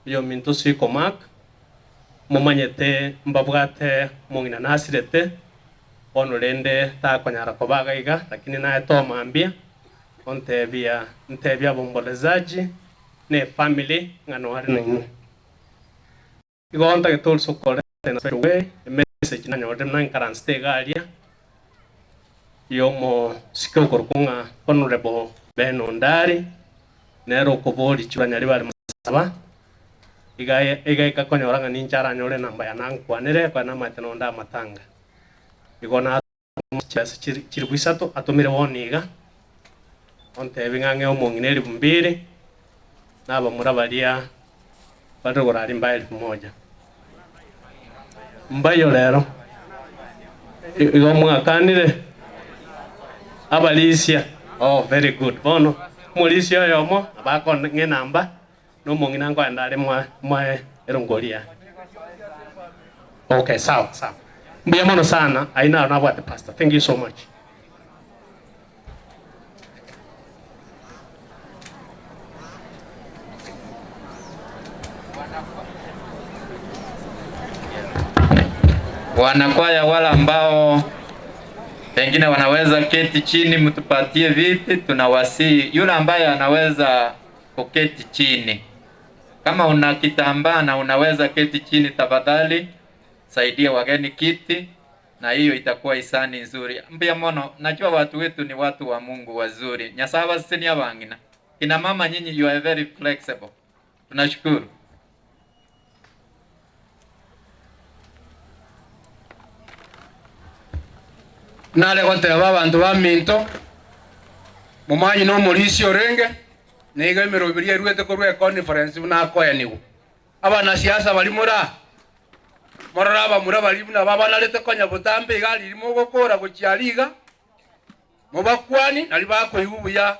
oyominto Siko Mark, momanyete mbabwate omong'ina nasirete, bono rende takonyara koba iga iga lakini naye tomambia. Ontebia, Ntebie abombolezaji na efamiri ng'a noare nainwe. Igo ntagete also koreta in a special way emessage nanyorire buna nkaransete iga aria y'omosike okorokwa ng'a Honourable Ben Ondari, nere okoboria chibanyari bare masaba, iga igaika konyora ng'a ninche aranyore enamba yane ankwanere, ekero namanyete nonde amatanga. Igo na. Chibesa chilifu isato atomire bono iga, ontebi ng'a ng'ee omong'ina elifu mbili, na abamura baria bare rogoro aria mbae elifu moja. Mbayio rero, igo mwakanire? Abarisia, oh very good. Bono omorisia oyomo nabo akong'a enamba, na omong'ina nkoenda are mwae erongori yaye. Okay, sawa sawa. Mbuya mono sana, ayio naro nabwate pastor. Thank you so much. Wanakwaya wale ambao pengine wanaweza keti chini, mtupatie viti, tunawasihi. Yule ambaye anaweza kuketi chini, kama una kitambaa na unaweza keti chini, tafadhali saidia wageni kiti, na hiyo itakuwa hisani nzuri. Mbuya mono, najua watu wetu ni watu wa Mungu wazuri. Nyasaye abasesenie abang'ina. Kina mama nyinyi, you are very flexible. Tunashukuru. Nare goteba abanto baminto, Momanyi nomorisia orenge, na igo emeroberi eruete korwa econference buna akoenigwa. Abanasiasa baria more aa, morore abamura baria buna babanarete konya botambe iga riria mogokora gochia aria iga, mobakwani nario bakoigwa buya,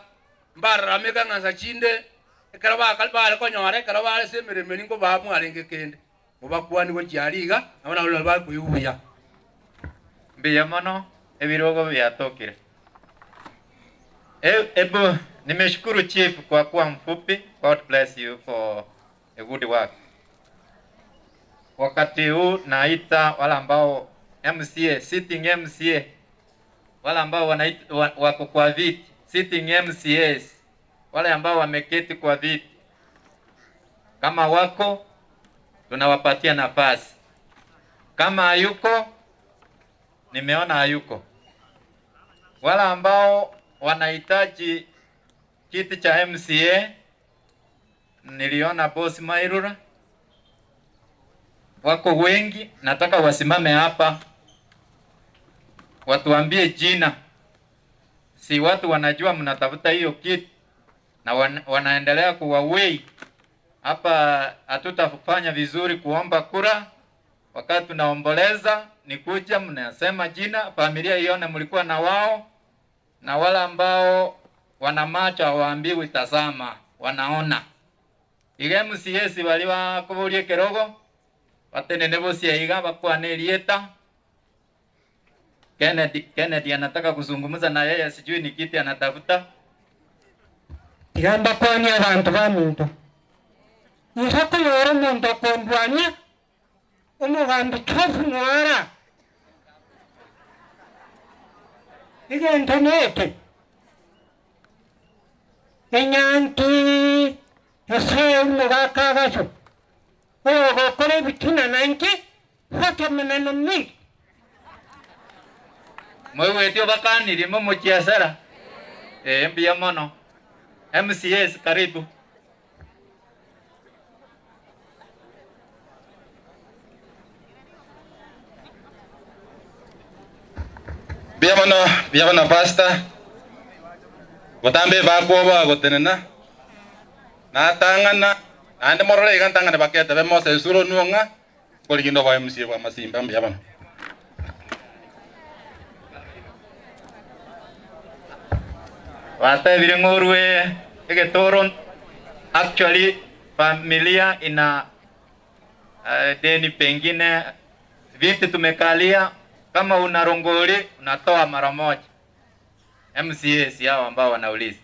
mbararameka ng'a nsa chinde ekero baka bare konyora ekero bare ase emeremo eria nkobaa mwarenge kende, mobakwani gochia aria iga, nabo nabarabwo nario bakoigwa buya. Mbuya mono. Ebirogo biatokire. Ebu nimeshukuru chief kwa kuwa mfupi. God bless you for a good work. Wakati huu naita wale ambao MCA, sitting MCA, wale ambao wanaita, wako kwa viti, sitting MCAs, wale ambao wameketi kwa viti, kama wako tunawapatia nafasi, kama hayuko, nimeona hayuko. Wale ambao wanahitaji kiti cha MCA, niliona boss Mairura, wako wengi, nataka wasimame hapa watuambie jina. Si watu wanajua mnatafuta hiyo kiti na wanaendelea kuwawei hapa. Hatutafanya vizuri kuomba kura wakati tunaomboleza, ni kuja mnasema jina, familia ione mlikuwa na wao, na wale ambao wana macho hawaambiwi tazama, wanaona. Iga MCAs bari bakoboria ekerogo batenene bosia iga bakwane erieta. Kennedy anataka kuzungumza na yeye, sijui ni kiti anatafuta. Tiga mbakwanie abanto baminto. Inse konyora omonto okondwania omogambi Chofu Noara. Egento neke, enyanki ase omogaka agaso, oyogokora ebitina nainche, bwata maneno mingi. Moigweti obakanirie momochiasera. Eh, mbuya mono. MCAs karibu. Mbuya mono, mbuya mono pastor. Botambe bakwoboa gotenena. Natang'ana, naende morore iga ntang'ane baketebe Mose esura onwe ng'a nkoriginda oboe MCA bwa Masimba mbuya mono. Batebire ng'a orue egetoro, actually familia ina deni pengine viti tumekalia, kama una rongoli unatoa mara moja. MCAs hao ambao wanauliza.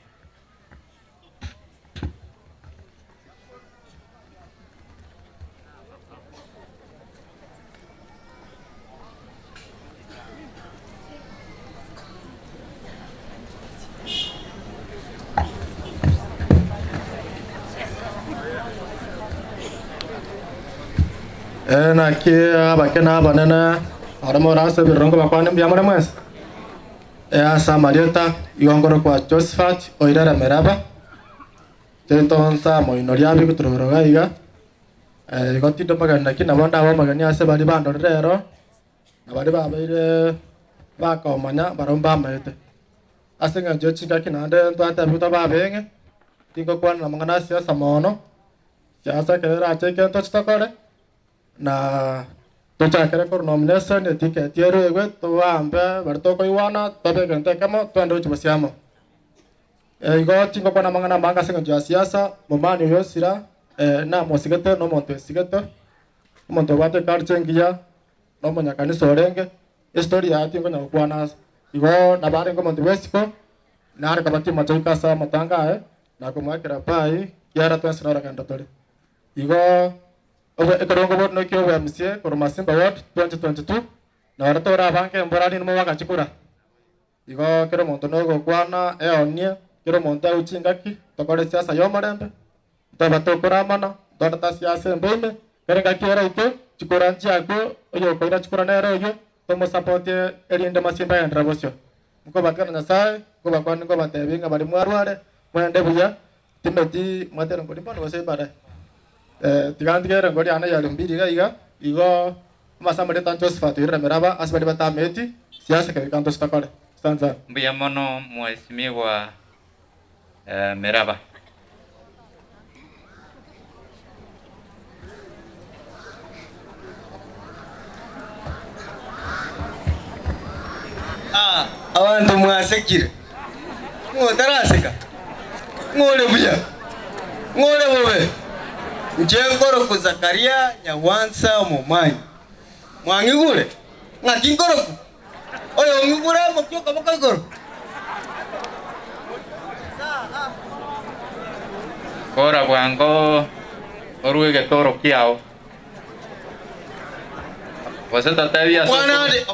Eh, naki abake na abanene aro more ase ebirongo bakwane mbuya more mwensi. Eh, ase amarieta igo nkorokwa Josephat Oirere Meraba, tento nsa moino ria Bigutororo iga iga, eh, igo tindi omogeni naki nabo ndabe omogeni ase baria bandorire ero, na baria babeire bakomanya barabwo mbamaete. Ase eng'encho ye chingaki naende ntwatebigwe tobe abeng'e, tingokwana amang'ana a siasa mono, siasa ekero erache egento chitokore, na tochakere korwa nomination eticket erwegwe toambe baria tokoigwana tobe egento ekemo twende gochia bosio amo. Igo tingokwana amang'ana amange ase eng'encho ya siasa, momani oyo osira namosigete na omonto oesigete, omonto obwate eculture engiya, na omonyakanisa orenge, estory yaye tinkonya gokwana ase. Igo nabo arenge omonto bwa esiko, nare koba timochoika ase amatanga aye, na komoakera pai, kiagera twensi norogendo tore. Igo obe ekerongo bono naki obe MCA korwa Masimba ward 2022, noro torabange embura rinde mobaka chikura. Igo kera omonto nogokwana eonie, kera omonto awe chingaki, tokore siasa y'omorembe, ntobe tokoramana, ntoreta siasa embe ime, kera engaki eraike, chikura nchiakwe, oyokoira chikura nere oyio, tomosapotie erinde Masimba agenderere bosio. Nkobakera Nyasaye, nkobakwania nkobatebia ng'a baria mwarware, mwende buya, timeti mwete erongori bono gose mbare. Tiga ntige erongori yane ya Lumbiri iga iga, igo amasamari etano Josephat oirire meraba ase baria batameti, siasa kegoika ntositokore. Asante sana. Mbuya mono mheshimiwa Meraba. Ah, abanto mwasekire, ng'o otaraseka? Ng'o ore buya? Ng'o ore bobe? Inche nkorokwa Zakaria Nyagwansa Omomanyi. Mwang'igure? Ng'aki nkorokwa? Oyong'igure omokia okoboko igoro. Kora bwango orue egetoro kiao. Gose totebie ase Kwana oko- ande.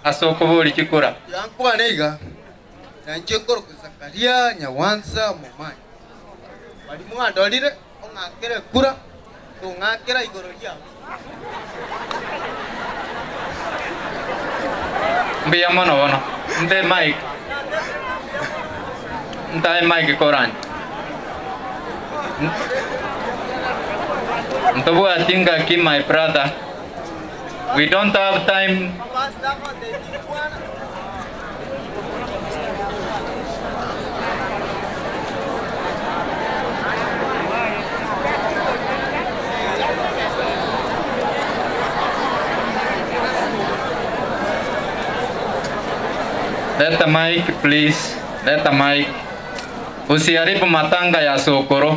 ase okoboria chikura. Yankwane iga, Nainche nkorokwa Zakaria Nyagwansa Momanyi. Baria mwandorire, ong'akere ekura, tong'akera igoro riabo. Mbuya mono bono. Nte mic. Ntae mic koranje. Ntobwati ngaki my brother. We don't have time. Leta mic please. Leta mic. Usiharibu matanga ya sokoro.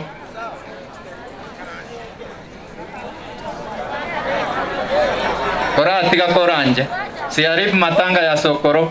Koratiga koranche. Siharibu matanga ya sokoro.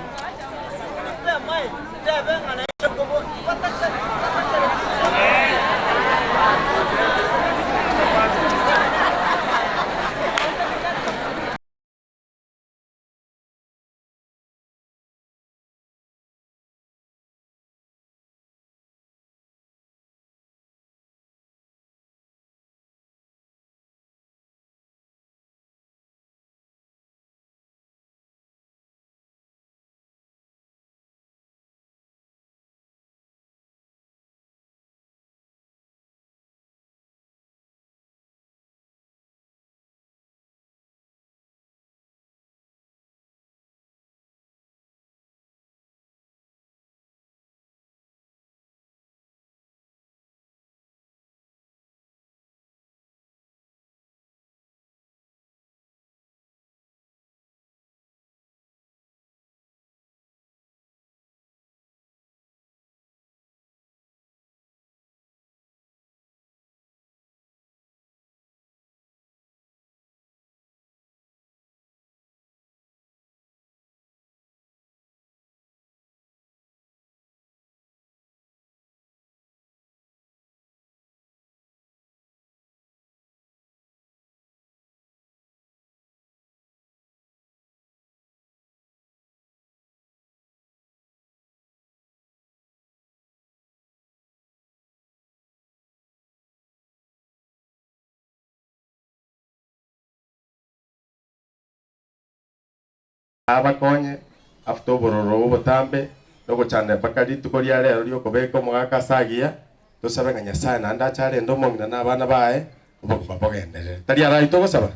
Abakonye after obororo obotambe na ogochanda mpaka rituko ria rero riokobeka omogaka ase agiya, tosabe ng'a Nyasaye naende ache arende omong'ina na abana baye, obogima bogenderere. Tari arai togosaba?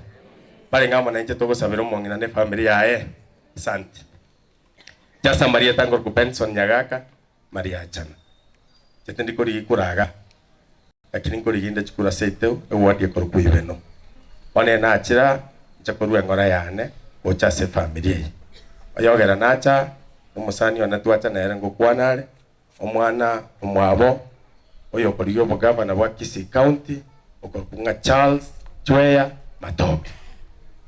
Barenge amo nainche togosabera omong'ina na efamiri yaye. Asante. Inche ase amarieta ngorokwa Benson Nyagaka Mariachana. Inche tindi korigia kura iga, lakini nkorigia inde chikura seito eward ekorokwa Ibeno. Bono ere nachire inche korwa eng'ora yane gocha ase efamiri eye. Oyogera nacha, omosani one twacha nere ngokwana are, omwana omwabo oyokorigia obogavana bwa Kisii County okorokwa ng'a Charles Chweya Matoke.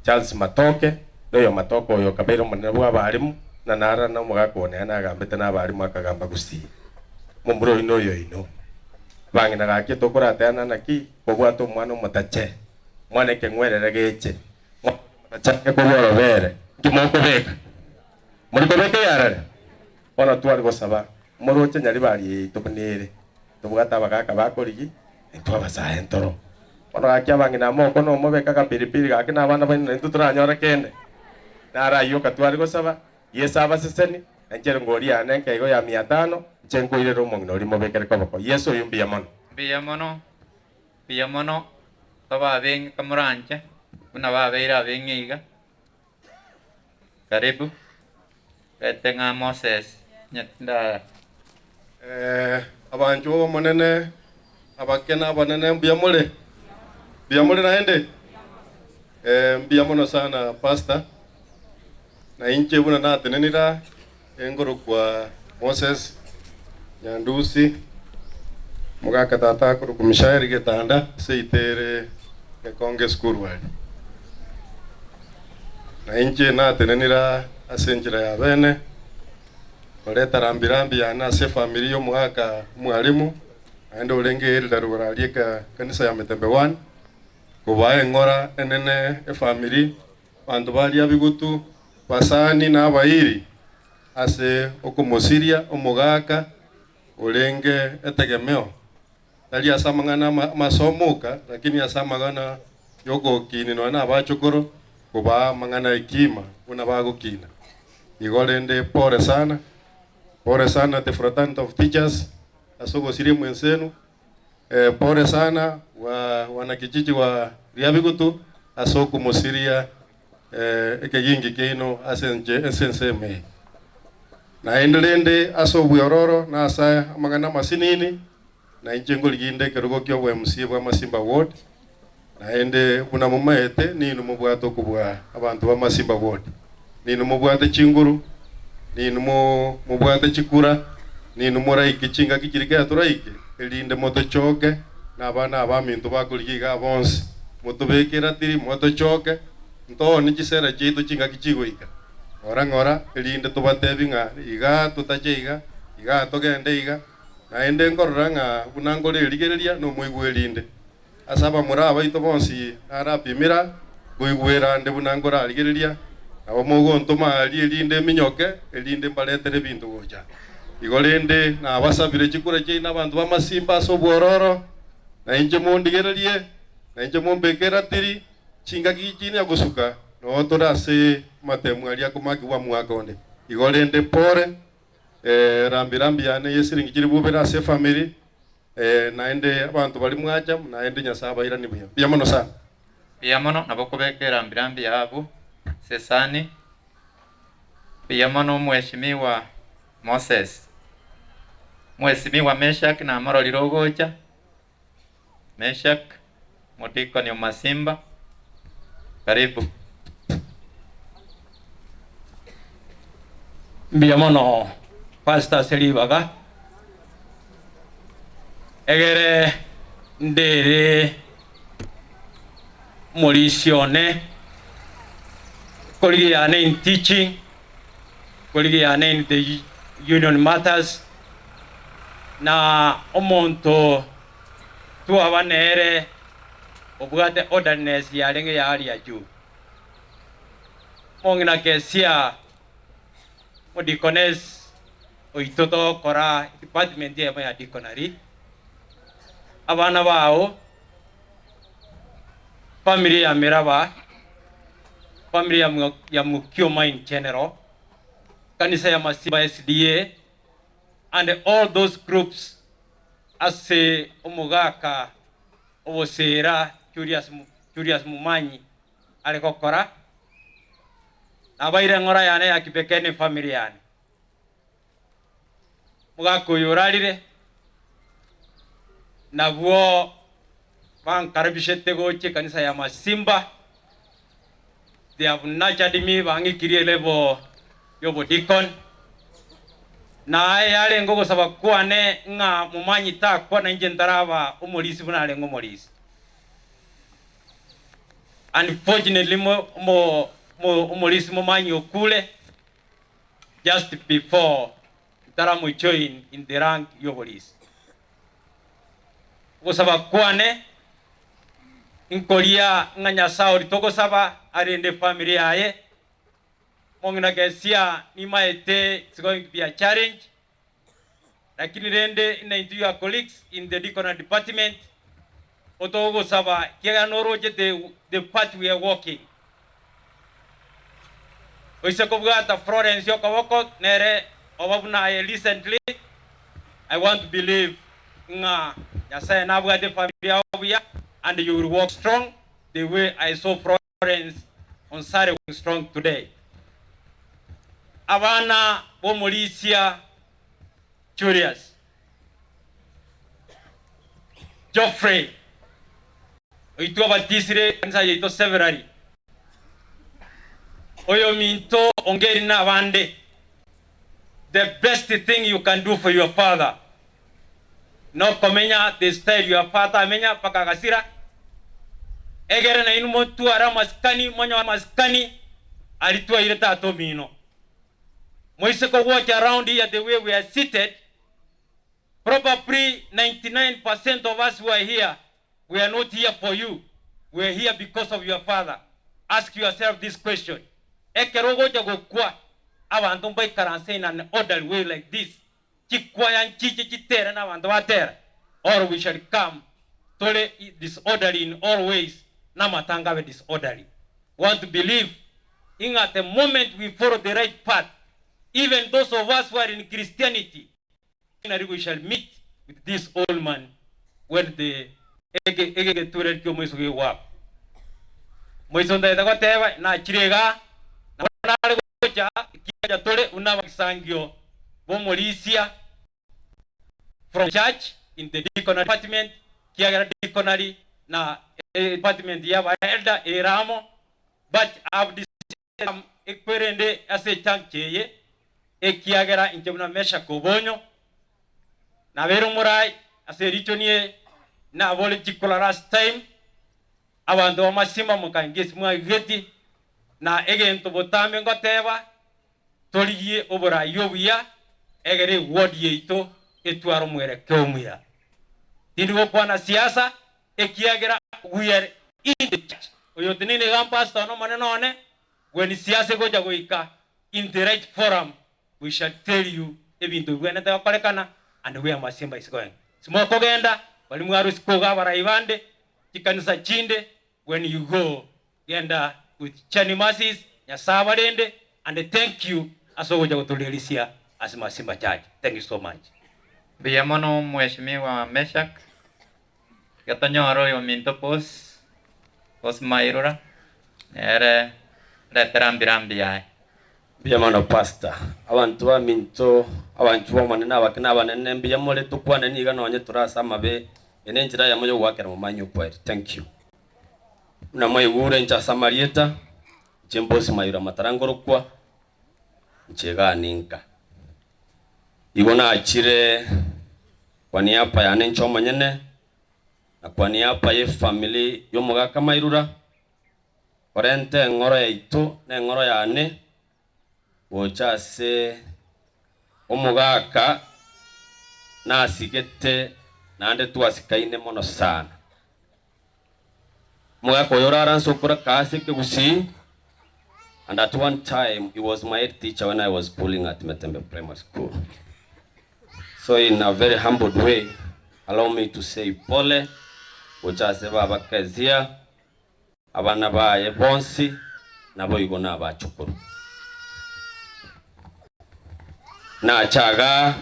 Charles Matoke, noyo Matoke oyo okabeire omonene bw'abalimu, na nara na omogaka one aya nagambete nabalimu akagamba Gusii. Momura oino oyo oino. Bang'ina gaki tokorateana naki kobwate omwana omotache, omwana ekeng'werere geche, omwana omotache ange korwa orobere, nki mokobeka? Mori kobeka eyarare? Bono tware gosaba moroche nyaribari yaito buna ere, tobwate abagaka bakorigi, intwe abasae ntoro. Bono gaki abang'ina amo oko nomobeke agapiripiri gaki na abana baino naintwe toranyore kende. Naro ayio tware gosaba, Yeso abaseseni, na inche ngori yane nkeigo ya mia tano, inche nkoirere omong'ina oria mobekere koboko. Yeso oyio mbuya mono. Mbuya mono, mbuya mono, tobe abeng'e kamoranche, buna babeire abeng'e iga. Karibu, rete ng'a Moses nyatinda. Abanchwa b'Omonene, abake na abanene, mbuya more? Mbuya more naende? Mbuya mono sana Pastor, na inche buna natenenire aa, engorokwa Moses Nyandusi, omogaka tata akorokwa Mishael Getanda, seito ere Gekonge esukuru aria. Na inche natenenire aa ase enchera ya bene. Koreta rambi rambi yane ase efamiri y'omogaka omwalimu, naende orenge elder rogoro aria ekanisa ya Metembe One, kobaa eng'ora enene efamiri, abanto baria bigutu, basani na abairi, ase okomosiria omogaka orenge etegemeo, tari ase amang'ana amasomo oka, lakini ase amang'ana y'ogokinia nonya na abachokoro, kobaa amang'ana hekima buna bagokina. Igo rende pore sana, pore sana the fraternity of teachers ase ogosiria emwense enu, pore sana wa wanakijiji wa Riabigutu ase okomosiria ekegingi kiaino ase enche ase ensemo eye. Naende rende ase obweororo na ase amang'ana amasinini, na inche nkorigia inde ekerogo kia obo MCA bwa Masimba Ward, naende buna momaete ninwe mobwate okobua abanto ba Masimba Ward. Ninwe mobwate chinguru, ninwe mobwate chikura, ninwe moraike chingaki chiria kera toraike, erinde motochoke na abana abaminto bakorigia igaa bonsi. Motobeke eratiri, motochoke, ntooni chisera chiaito chingaki chigoika. Ng'ora ng'ora, erinde tobatebi ng'a igaa totache iga, igaa togende iga. Naende nkorora ng'a buna nkore erigereria nomoigweri inde. Ase abamura abaito bonsi narapimira, nkoigwera ande buna nkorarigereria, nabo mogontoma aaria erinde eminyoke, erinde mbaretere ebinto gocha. Igo rende nabasabire chikura chiaino abanto b'amasimba ase obwororo, na inche mondigererie, na inche mombeke eratiri, chingaki chinya gosuka, noo tore ase amatemu aria akomakigwa omwaka onde. Igo rende pore, Rambi rambi yane y'esiringi chilifu ibere ase efamiri, naende abanto baria mwacha, naende Nyasae abairanie buya. Mbuya mono sana. Mbuya mono, nabo okobeka erambi rambi yabu ase esani. Mbuya mono omweshimiwa Moses. Mwesimiwa Meshak namororire ogocha. Meshak, Omodikoni o Masimba, karibu. Mbuya mono Pastor ase ribaga, egere ndere omorisia one, korigia yane in teaching, korigia yane in the union matters, na omonto twaba nere obwate orderliness yarenge ya hali ya juu. Omong'ina Kesia, omodeaconess oito togokora edepartment eyemo ya deaconry, abana bao, family ya Miraba, family ya Mukioma in general, kanisa ya Masimba SDA, and all those groups ase omogaka oboseera Julius Julius Momanyi are gokora, nabaire eng'ora yane ya kipekee ne efamiri yane. Omogaka oyo orarire, nabwo bankaribishete gocha ekanisa ya Masimba, they have nurtured me bang'ikirie elevel y'obodeacon, na yarenge ogosaba kwane ng'a Momanyi takwa na inche ntaraba omorisia buna arenge omorisia. Unfortunately mo mo mo omorisia Momanyi okure just before ntaramojoin in the rank y'oborisia. Ogosaba kwane nkoria ng'a Nyasae oria togosaba arende efamiri yaye, Mong'ina Kesia nimaete it's going to be a challenge, lakini rende ina intwe your colleagues in the deaconry department otogosaba ekiagera noroche the the path we are walking. Oise kobwata Florence okoboko nere oba buna aye recently, I want to believe ng'a Nyasaye nabwate efamiri yao buya and you will walk strong the way I saw Florence Onsare walking strong today. Abana b'omorisia Julius, Geoffrey, oitwe obatisire ekanisa yaito severally, oyominto Ongeri na abande, the best thing you can do for your father nokomenya the style your father amenya mpaka agasira, egere nainwe motware amasikani, monyore amasikani aria twaire tata omino. Moise ko watch around here the way we are seated, probably 99% of us who are here, we are not here for you, we are here because of your father. Ask yourself this question, ekero ogocha gokwa, abanto mbaikaranse in an orderly way like this, chikwaya nchiche chitere na abanto batera, or we shall come tore disorderly in all ways, na amatanga abe disorderly. Want to believe ing'a the moment we follow the right path, even those of us who are in Christianity, finally we shall meet with this old man when the ege egetureri ki'omoiso gegoakwa. Moiso ntagete goteba, nachire igaa, nabo nare gocha, ekiagera tore buna abagisangio b'omorisia from the church in the deaconry department, kiagera deaconry na department y'aba elder ere amo, but I have decided ekwerende ase echurch eye, ekiagera inche buna Meshak Obonyo, nabeire omorai ase erichoni eye, nabore chikura last time, abanto b'amasima mokaingia ase mwagigeti, na egento botambe ngoteba, Torigie oborai obuya, egere eward yaito etware omwerekeo omuya. Tindi gokwana siasa, ekiagera we are in the church. Oyo oteneine iga mpastor one omonene one, when siasa egocha goika in the right forum, we shall tell you ebinto bibwenerete gokorekana and where Masimba is going. Simokogenda, baria mwarusia koga abarai bande, chikanisa chinde, when you go Genda with journey mercies, Nyasae abarende and thank you ase ogocha gotorerisia ase Masimba Church. Thank you so much. Mbuya mono Mheshimiwa Meshack, tiga tonyore oyominto Boss, Boss Mairura, nere arete rambi rambi yaye. Mbuya mono Pastor. Abanto baminto, abanchwa b'Omonene abake na abanene, mbuya more tokwane niga nonye tore ase amabe, eye nenchera eyemo yogoakera momanyi okweri. Thank you. Buna mwaigure inche ase amarieta, inche mbosi mayura amatara nkorokwa, inche igaa ninka. Igo nachire kwa niaba yane inche omonyene, na kwa niaba y'efamiri y'omogaka Mairura, korenta eng'oro yaito na eng'oro yane gocha ase omogaka nasigete naende twasikaine mono sana. Omogaka oyo orare ase okoraka ase ekegusii and at one time he was my head teacher when I was schooling at Metembe Primary School. So in a very humbled way, allow me to say pole gocha ase baba Kezia, abana baye bonsi, naboigo nabachukuru. Nacha igaa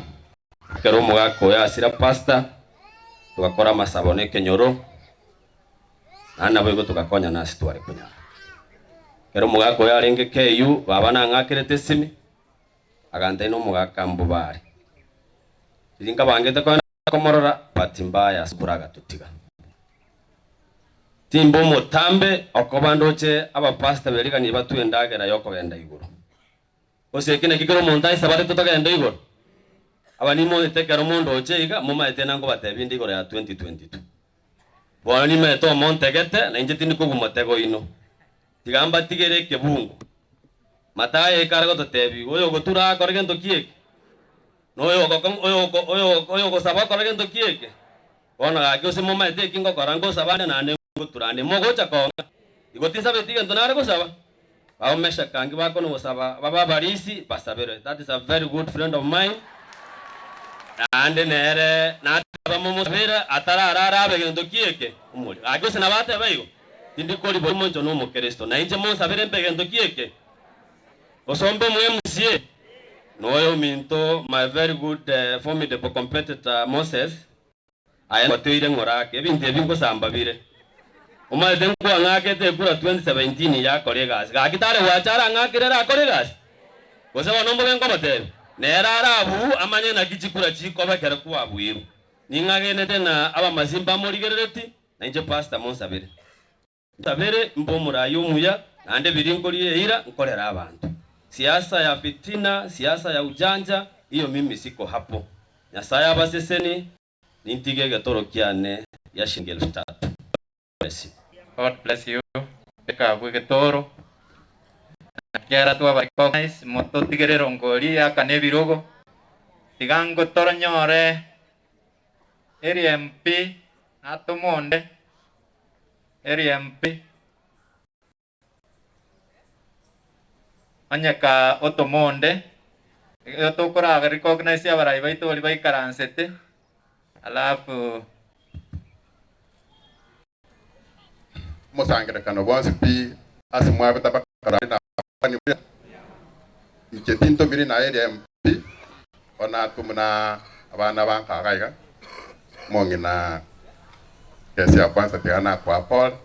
ekero omogaka oyo asira pastor, togakora amasabo na ekenyoro, naende naboigo togakonyana ase tware konyara. Ekero omogaka oyo arenge KU, baba nang'akerete esimi, agantebia na omogaka mbobare. Riria nkabangete kogenda komorora, bahati mbaya ase okure agatotiga. Timba omotambe okoba ndoche abapastor beriganirie batwe endagera yokogenda igoro. Gose eki nakio kera omonto aisabatete togende igoro? Aba nimoete ekero mondoche iga, momaete na nkobatebia inde igoro ya 2022. Bono nimaete omontegete, na inche tindi kogwa motego oino. Tiga mbatigere ekebungo. Matayo ekare gototebia igo, Oyogotura akore gento ki eke? Na oyogosaba akore gento ki eke? Bono gaki gose momaete eki ngokora, ngosaba ande naende ngotura ande, mogocha kong'a. Igo tinsabeti gento nare gosaba. Bao Meshaki ange bakona gosaba babe abarisi, basaberwe. That is a very good friend of mine. Naende nere nateba momosabere atararara abe gento ki eke? Omorero. Gaki gose nabo ateba igo? Tindi koribori omonto nomokristo, na inche monsabere mbe gento ki eke? Gose ombe omo MCA? Noyo ominto my very good formidable competitor Moses, Aye ngwatoire ng'ora ake, ebinto ebi ngosamba bire. Omanyete nkwang'akete ekura 2017 yakora egasi, gaki tare gwacha arang'akere ere akore egasi? Gose bono mbobe nkomotebia? Nere arabuu amanye naki chikura chikoba ekero kwabuirwe. Ning'agenete ng'a abamasi mbamorigerereti, na inche pastor monsabere. Nsabere mbe omoraia omuya, naende biria nkoria eira nkorere abanto. Siasa ya fitina, siasa ya ujanja, hiyo mimi siko hapo. Nyasae abaseseni, nintige egetoro kiane gia shilingi elfu tatu. God bless you. God bless you. Beka abwo egetoro. Ekiagera twaba recognize mototigere erongori eakane ebirogo, tiga ngotoronyore eri MP natome onde eri MP onye ka otome onde igo tokora recognize abarai baito baria baikaransete alafu. Omosangererekano bwonsi pi ase mwabete abakarani na abakuani buya, inche tintomiri na eria pi, bono natwe buna abana ba nkaga iga, omong'ina kesi ya kwanza tiga nakoa pole,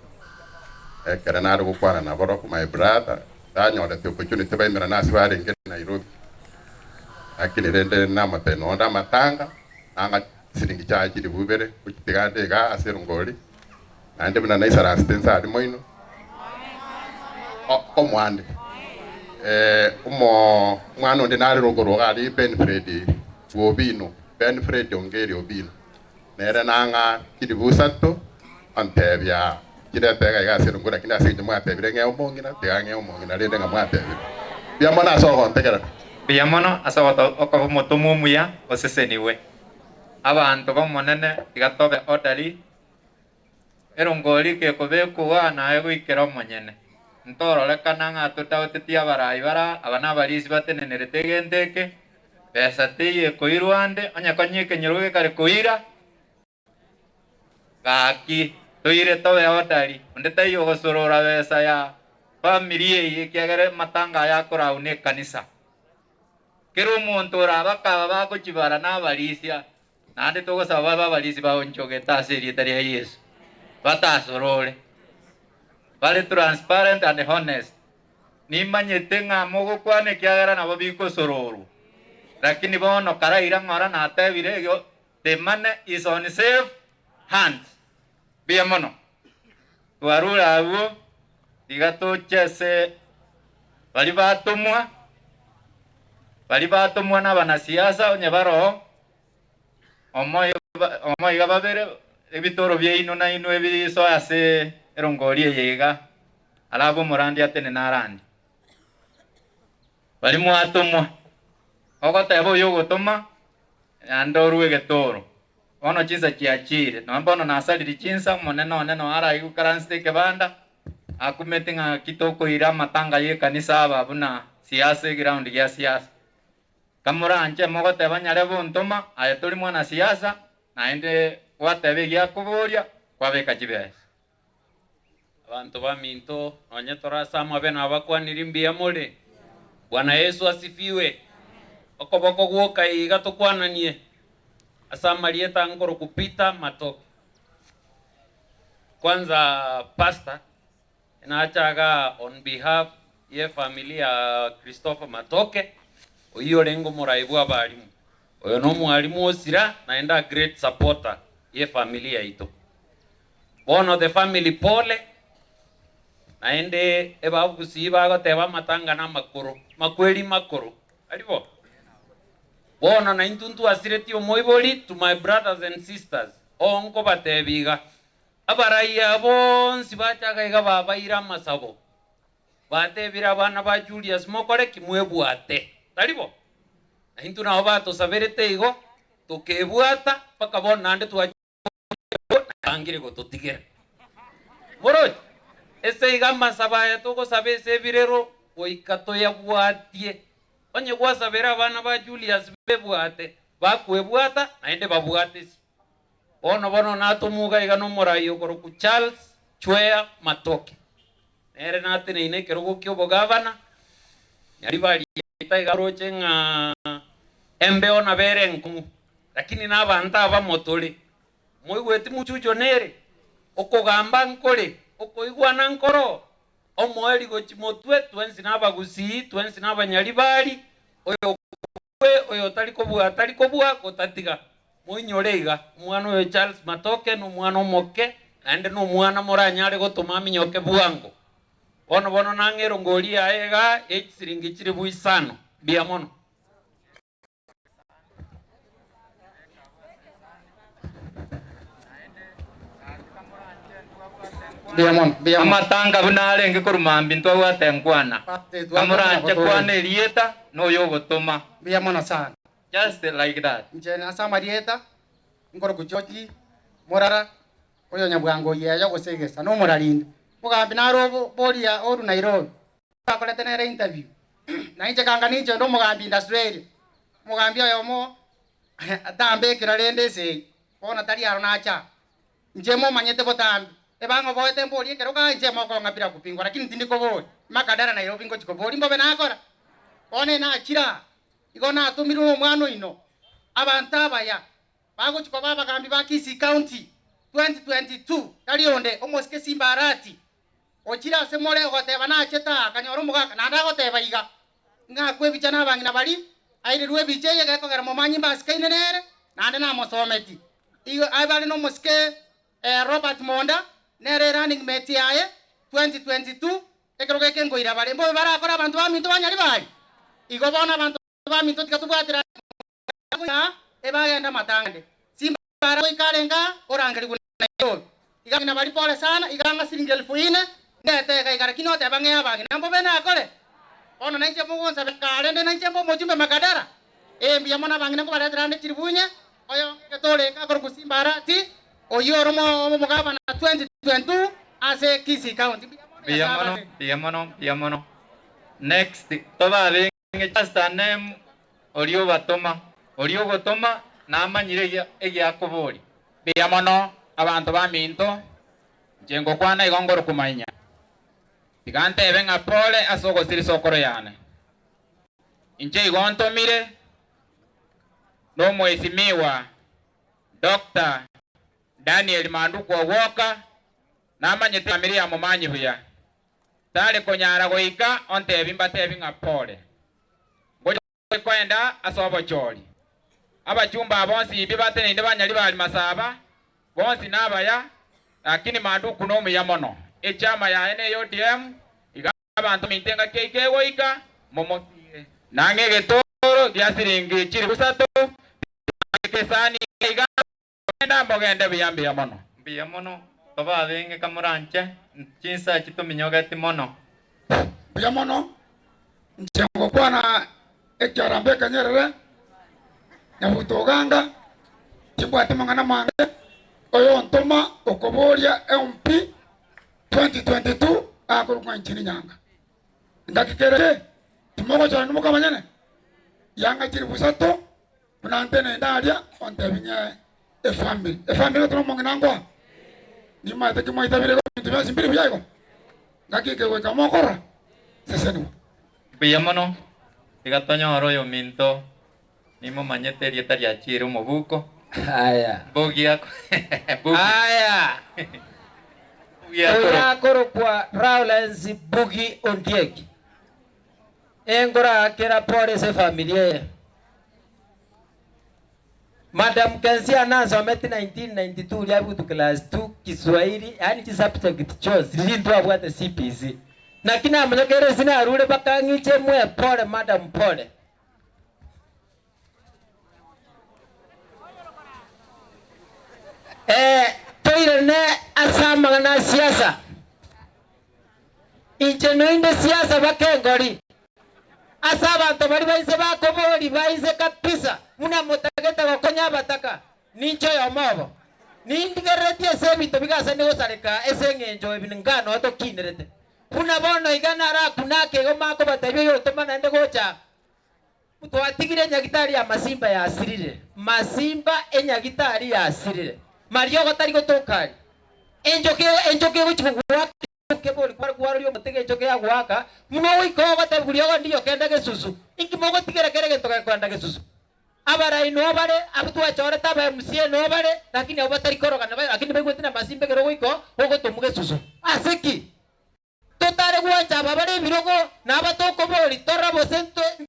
ekere nare gokwana naborokwo my brother, tanyoreti opportunity baimerane ase barenge Nairobi, lakini rende namotebia nonde amatanga, nanga chisiringi chiaye chilifu ibere, gochitiga ande igaa ase erongori. Naende buna naisaransete inse aria moino, omwande, omwana onde nare rogoro iga aria Ben Fred bw'Obino, Ben Fred Ongeri Obino, nere nang'a chilifu isato, ontebia chirete iga iga ase erongo lakini ase eng'encho mwatebire ng'ee omong'ina, tiga ng'ee omong'ina rende ng'a mwatebire. Mbuya mono ase ogontegerera. Mbuya mono ase okoba omotomwa omuya osesenigwe. Abanto b'Omonene tiga tobe orderly. Erongori gekobekwa naye goikera omonyene. Ntororekana ng'a totaoteti abarai bara aba nabarisi batenenerete egento eke, besa teiyo ekoirwa ande, onye konya ekenyoro gekare koira, gaki toire tobe hodari, onde taiyo ogosorora besa ya famiri eye ekiagera amatanga aya akorau ne ekanisa. Kera omonto orabe akaba bagochibara nabarisia, Naende togosaba babe abarisi baonchogete ase erieta ria Yeso, batasorore, bare transparent and honest. Nimanyete ng'a mogokwana ekiagera nabo bikosororwa, lakini bono karaira ng'ora natebire igo, the money is on safe hands. Mbuya mono. Twarure abwo, tiga toche ase baria batomwa, baria batomwa nabanasiasa onye baroo, Omoiga babere ebitoro biaino nainwe bisoe ase erongori eye iga, arabe omorandia atenene arandie. Baria mwatomwa, ogoteba oyo ogotoma, naende orue egetoro. Bono chinsa chiachire, nonya bono nasaririe chinsa, omonene one noyo araigukaransete ekebanda, akumete ng'a ki tokoira amatanga y'ekanisa aba buna siasa eground gia siasa. Kamoranche mogoteba nyare gontoma, aye tori mwanasiasa, naende gwateba egiakoboria, kwabeka chibesa. Abanto baminto, nonye tore ase amabe nabakwaniri mbuya more. Bwana Yeso asifiwe. Okoboko gwoka iga tokwananie ase amarieta nkorokwa Peter Matoke. Kwanza pastor Nacha igaa on behalf ye family ya Christopher Matoke, oyio orenge omorai bwa abalimu. Oyo no omwalimu osira naende a great supporter ye family yaito. Bono the family pole, naende ebagusii bagoteba amatanga na amakoro, makweri makoro, tari bo? Bono naintwe ntwasiretie omoibori to my brothers and sisters, oo nkobatebia iga, Abaraiya bonsi bachaga iga babaire amasabo, batebire abana ba Julius, Mokore ki? Mwebwate. Tari bo? Na intwe nabo batosaberete igo, tokebwata mpaka bono naende twachia bangire gototigera. Moroche? Ase iga amasabo aya togosaba ase ebirero goika toyabwatie. Onye gwasabera abana ba Julius bebwate, bakwebwata naende babwatesie. Bono bono natomuga iga nomorai okorokwa Charles Chweya Matoke, nere nateneine ekerogo ki'obogavana, Nyaribari yaita iga aroche ng'a embeo nabo ere enkong'u, lakini nabanto abamo tore. Moigweti mochucho nere, okogamba nkore, okoigwana nkoroo, omoerio gochia motwe, twensi nabagusii, twensi nabanyaribari, oyo Oyo otari kobua tari kobua gotatiga. Moinyore iga, omwana oyo Charles Matoke nomwana omoke, naende nomwana moranyare gotoma aminyoke bwango. Bono bono nang'e erongori yaye igaa ye chisiringi chilifu isano. Mbuya mono. Mbuya mono, mbuya mono. Amatanga buna arenge korwa mambia ntwabwate nkwana. Kamoranche kwana erieta noyogotoma. Mbuya mono sana. Just like that. Inche ase amarieta nkorokwa George Morara, oyo nyabwango oyeyo gose egesa nomorarinde. Mogambi naro boria oru Nairobi, twakorete nere interview, na inche kanga ninche onde omogambi industrial area, omogambi oyomo atambekera rende esegi, bono tari aro nacha aa. Inche momanyete botambe, ebang'oboete mborie ekero kaa inche mokong'a bila kupingwa, lakini tindi koboria, Makadara Nairobi ngochi koboria mbobe nakora? Bono enachire aa, igo natomirwe nomwana oino, abanto abaya, bagochia koba abagambi ba Kisii County 2022, tari onde, omosike Simba Arati, ochire ase more ogoteba nachete aa akanyora omogaka, naende agoteba iga, ng'a akwe ebicha nabang'ina baria, airerwe ebicha eye gekogera momanyi mbasikaine nere, naende namosometi. Igo aye bare nomosike Robert Monda, nere erunning mate yaye 2022, ekero geke nkoira bare. Mbobe barakore abanto baminto ba Nyaribari? Igo bono abanto baminto tiga tobwaterane. Goika ebagende amatang'ani. Simba goika arenge aa, orangerigwe Nairobi. Iga ng'ina baria pole sana, iga ng'a siringi elfu ine, ndete iga iga, lakini oteba ng'e abang'ina mbobe nakore. Bono nainche mogonsabe kare nde nainche mbe omochumbe Makadara. Ee mbuya mono abang'ina nkobaretera ande chilifu inye, oyo egetore akorokwa Simba Arati, oyio ore omogabana 2022 ase Kisii County. Mbuya mono Mbuya Nyasae mono, abasese. mbuya mono, mbuya mono. Next, tobe abeng'e just a name Oria obatoma, oria ogotoma namanyire egiakoboria. Mbuya mono, abanto baminto, inche ngokwana igo ngorokumanya. Tiga ntebe ng'a pole ase ogosira isokoro yane. Inche igo ntomire nomwesimigwa Doctor Daniel Manduku Ogwoka, namanyete famiri ya Momanyi buya. Tare konyara goika ontebi mbatebi ng'a pole. Ngochia koenda ase obochori. Abachumba aba bonsi ibi bateneine banyari ba Alimasaba, bonsi nabaya, lakini Manduku nomuya mono. Echama yaye ne ODM, iga abanto baminto engaki eike egoika, momosiire. Nang'e egetoro gia siringi chilifu isato, tiga esani iga, genda mogende buya mbuya mono. Mbuya mono, tobe abenge kamoranche, chinsa echi tominyogeti mono. Mbuya mono, inche ngokwana ekiarambe ekenyerere, Nyabuto Oganga, timbwati mang'ana mange, oyontoma okoboria MP 2022 akorokwa Nchini Nyanga. Ngaki kere ki? Timogochora nimokabanyene? Yanga chilifu isato Buna nteneine aria, ontebi ng'e efamiri. Efamiri gotoma omong'ina nkoa. Nimaete ki mwaitabire igo ebinto bionsi mbiri buya igo? Ngaki eke goika mokorora? Sesenigwa. Mbuya mono, tiga tonyore oyominto nimomanyete erieta riachiire omobuko. Aya. Mbogi ako Bugi. Aya. Bugi akoro. Oyo akorokwa Lawrence Bugi Ondieki. Enkoraakera pore ase efamiri eye. Madam Kensia nansometi 1992 riria abutu class 2 Kiswahili yaani chisubject chionsi riria ntwabwate CBC. Naki namonyokeire ase narure bakang'icha emwe pore madam pore. Eh, toirane ase amang'ana a siasa. Inche noinde siasa bakengori ase abanto baria baise bakobori baise kabisa buna motagete gokonya abataka, ninche oyomo obo. Nindigereretie ase ebinto bigasani gosareka ase eng'encho ebi nga noo tokinerete. Buna bono iga narakune ake igo makobatebia oyotoma naende gocha Twatigire enyagitari ya Masimba yasirire. Masimba enyagitari yasirire. Mariogo tari gotoka aria. Enchoka enchoka egochia gogoaka kebori kware kwaroria omotego enchoka yagoaka, buna ogoika ogotebigwa riogo ndiyo kenda gesusu. Inki mogotigera kera egento gekoenda gesusu? Abarai noo bare, abwo twachorete aba MCA noo bare, lakini abwo batari korogana lakini baigwete na Masimba ekero ogoika oo, ogotomwa gesusu. Ase ki? Totare gwancha aba bare ebirogo, na aba tokoboria, torora gose ntwe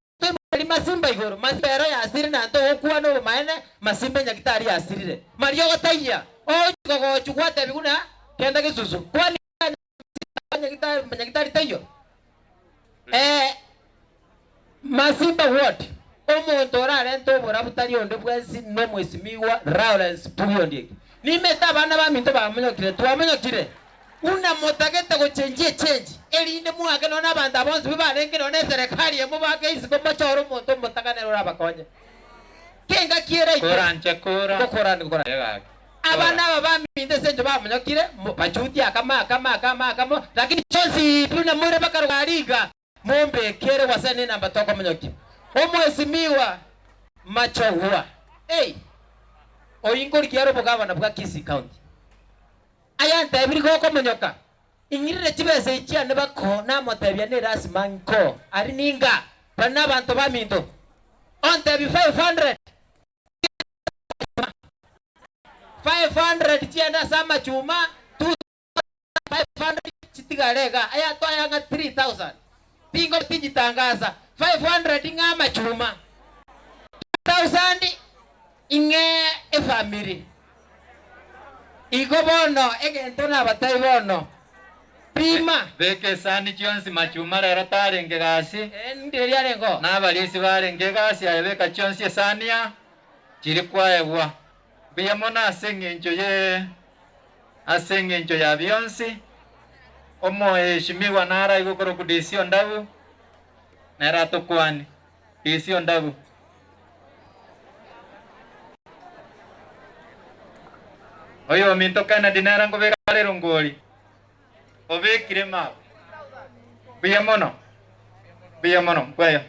masimba igoro, masimba ero yasirire na ntogokwana obomaene, masimba enyagitari yasirire. Mariogo taiya, ogochia kogochwa gwatebigwa ng'a genda gesusu, kwani nyagitari taiyo? Ee, Masimba ward, omonto orarente oborabu tari onde bwensi nomwesimigwa Lawrence Bugi Ondieki. Nimete abana baminto bamonyokire, twamonyokire. Buna motagete gochenchia echenchi, erinde moake nonya nabanto aba bonsi barenge nonya neserekari eye mobake isiko mochore omonto omotakanere orabakonye. Kengaki eraike Koranche kora. ngokora ngokora. Egaki. Abana aba baminto ase engencho bamonyokire, bachutie akamo akamo akamo akamo, lakini chionsi pi buna more bakaroka aria iga, mombekere gose nenamba tokomonyokia. Omwesimiwa Machogwa, Ei, oyio nkorigia are obogavana bwa Kisii County. Aya ntebirie gokomonyoka, ing'irire chibesa echi chiane bako, namotebia nerasima nko aria ninga, baria nabanto baminto. Ontebie 500. 500 chiende ase amachuma, 2500 chitigare iga, aya twaya ng'a 3000. Tingo tinchitangasa, 500 ng'a amachuma, 2000 ing'e efamiri. Igo bono egento nabatebi bono, pima. Beka esani chionsi machuma rero tarenge gasi. Ndire riarenge oo. Na abarisi barenge egasi aye beka chionsi esani aa chiri kwaegwa. Mbuya mono ase engencho ye ase engencho ya bionsi. Omoheshimiwa naraigwe korokwa DC Ondabu nere atokwanie. DC Ondabu. Oyominto Kennedy nere nkobeka are erongori, obekire map. Mbuya mono, mbuya mono, nkweyo.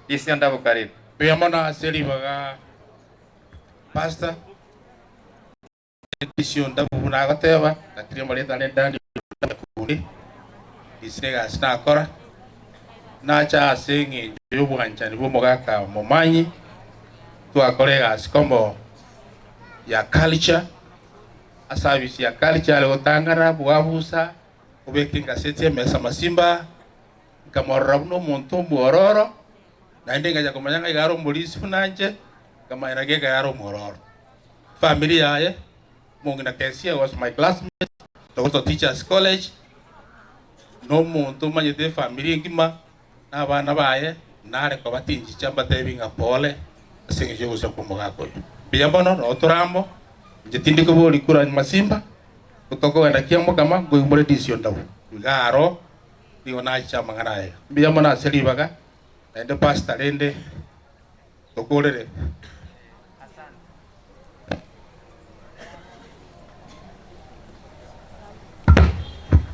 DC Ondabu karibu. Mbuya mono ase ribaga Pastor. DC Ondabu buna agoteba, lakini omoreta are Daniel Nyakundi, ase egasi nakora, nacha ase eng'encho y'obwanchani bw'omogaka omomanyi, twakora egasi komo ya culture, aservice ya culture are gotang'ana bwabusa, obeke engaseti emesa masimba, nkamorora buna omonto omwororo, naende ngacha komanya ng'a iga are omorisia buna inche, nkamanya naki ekero are omwororo. Family yaye, omong'ina Kesia was my classmate, Togoto Teachers College, na omonto omanyete efamiri engima, na abana baye, nare koba tinchicha mbatebi ng'a pole ase eng'encho y'ogocha kw'omogaka oyo. Mbuya mono, noo tore amo, inche tindi koboria kura masimba, tokogenda kiamokama, nkoimore disio ndabu, iga aro nigo nachicha amang'ana aya. Mbuya mono ase ribaga, naende pastor rende tokorere.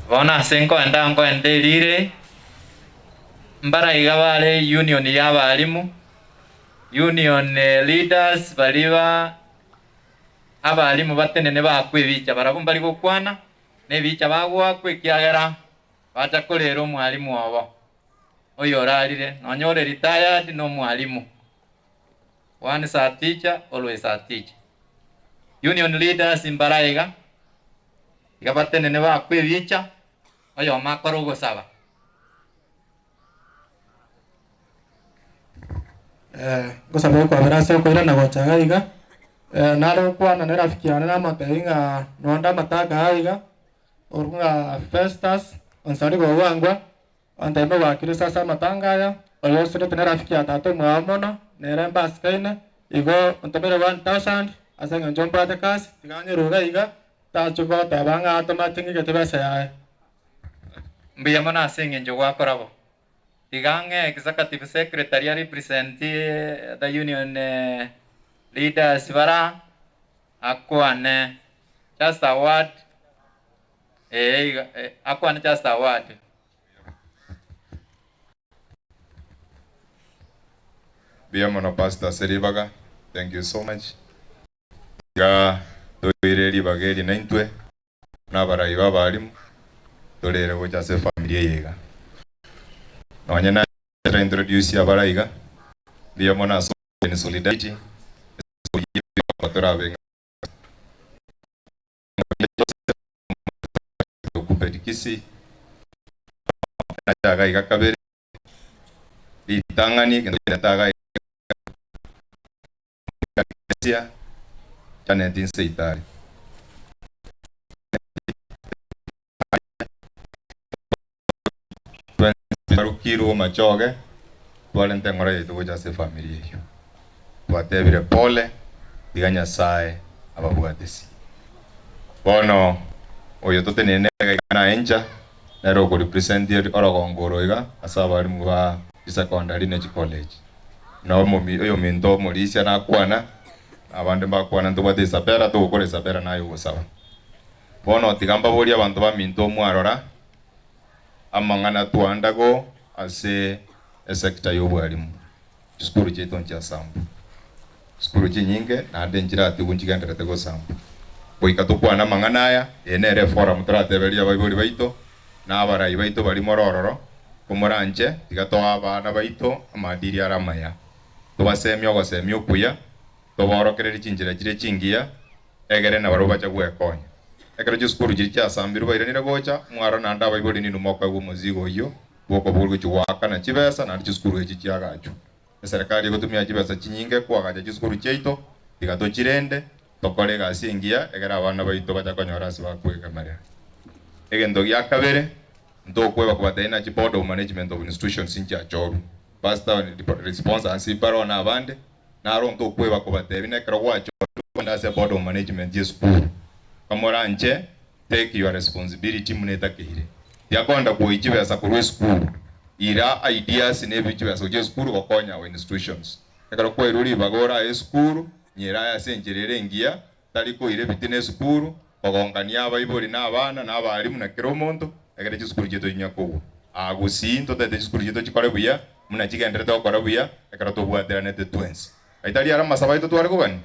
Bono ase nkoenda nkoenda erire, mbara iga bare union ya abalimu, union leaders baria ba abalimu batenene bakwa ebicha barabwo mbari gokwana, na ebicha bagoakwa ekiagera bacha korera omwalimu obo. Oyorarire, nonya ore retired nomwalimu. Once a teacher, always a teacher. Union leaders mbara iga, iga batenene bakwe ebicha, oyomo akore ogosaba. Ngosaba okwabera ase okoirana gocha iga iga, nare gokwana na erafiki yane namotebi ng'a nonde amatanga aya iga, orwo ng'a Festus Onsarigo Ogwangwa, Ontebi mogwakire ase amatanga aya, oyo oserete nerafiki ya tata omwabo mono, nere mbasikaine, igo ontomere 1000 ase eng'encho mbwate kasi, tiga anyeruge iga, tachia goteba ng'a atome ting'igeti besa yaye. Mbuya mono ase eng'encho gwakora bo. Tiga ang'e executive secretary a represent the union leaders bara akwane just a word ee iga akwane just a word. Mbuya mono Pastor ase ribaga, thank you so much. Tiga toire ribaga eri naintwe buna abarai ba abalimu torere gocha ase efamiri eye iga. Nonye na introduce abarai iga, mbuya mono ase in solidarity torabe ng'a Kisii iga iga kabere ritang'ani egento kiareta iga iga Janet Nseitari. Twarokirwe omachoge twarente eng'ora yaito gocha ase efamiri eyio. Twatebire pole tiga Nyasae ababwatisi. Bono. Oyo totenene nere iga na encha, nere okorepresent orogongo oro iga ase abalimu ba chisecondary ne chicollege. Na omomi oyominto omorisia nakwana, na abande mbakwana ntobwate Isabella, togokora Isabella naye ogosaba. Bono tiga mbaborie abanto baminto mwarora amang'ana twandago ase esector y'obwalimu. Chisukuru chiaito nchiasambwe, chisukuru chinyinge naende nchiratigwe nchigendererete gosambwa. Goika tokwane amang'ana aya, eye nere eforum toratebererie abaibori baito na abarai baito baria more ororo, komoranche tiga toe abana baito amaadili are amaya, tobasemie ogosemia okuya, tobaorokererie chinchera chire chingiya, egere nabarabwo bache gwekonya. Ekero chisukuru chiria chiasambirwe bairanire gocha, mwarora naende abaibori ninwe mokoegwa omozigo oyio bw'okoborwa gochia goakana chibesa naende chisukuru echi chiagachwe. Eserekari egotumia chibesa chinyinge koagacha chisukuru chiaito, tiga tochirende, tokore egasi engiya egere abana baito bacha konyora ase bakwegemerera. Egento gia kabere, ntokweba kobatebia ng'a chiboard of management of institutions nchiachorwe. Pastor response baroo na abande, naro ntokweba kobatebia ng'a ekero gwachorwe kogenda ase eboard of management y'esukuru, kamoranche Take your responsibility buna etakeire. Tiakonda kuoyia chibesa korwa esukuru. Ira ideas na ebi chibesa gochia esukuru gokonya our institutions. Ekero kwairwe ribaga orae esukuru, nyirae ase enchera ere engiya, tari koira ebitina esukuru, kogongania abaibori na abana na abalimu na kera omonto, ekere chisukuru chiaito chinya kogwa. Aa gusii ntotagete chisukuru chiaito chikore buya, buna chigendererete gokora buya, ekero tobwateranete twensi. Aye tari are amasabo aito tware kogania?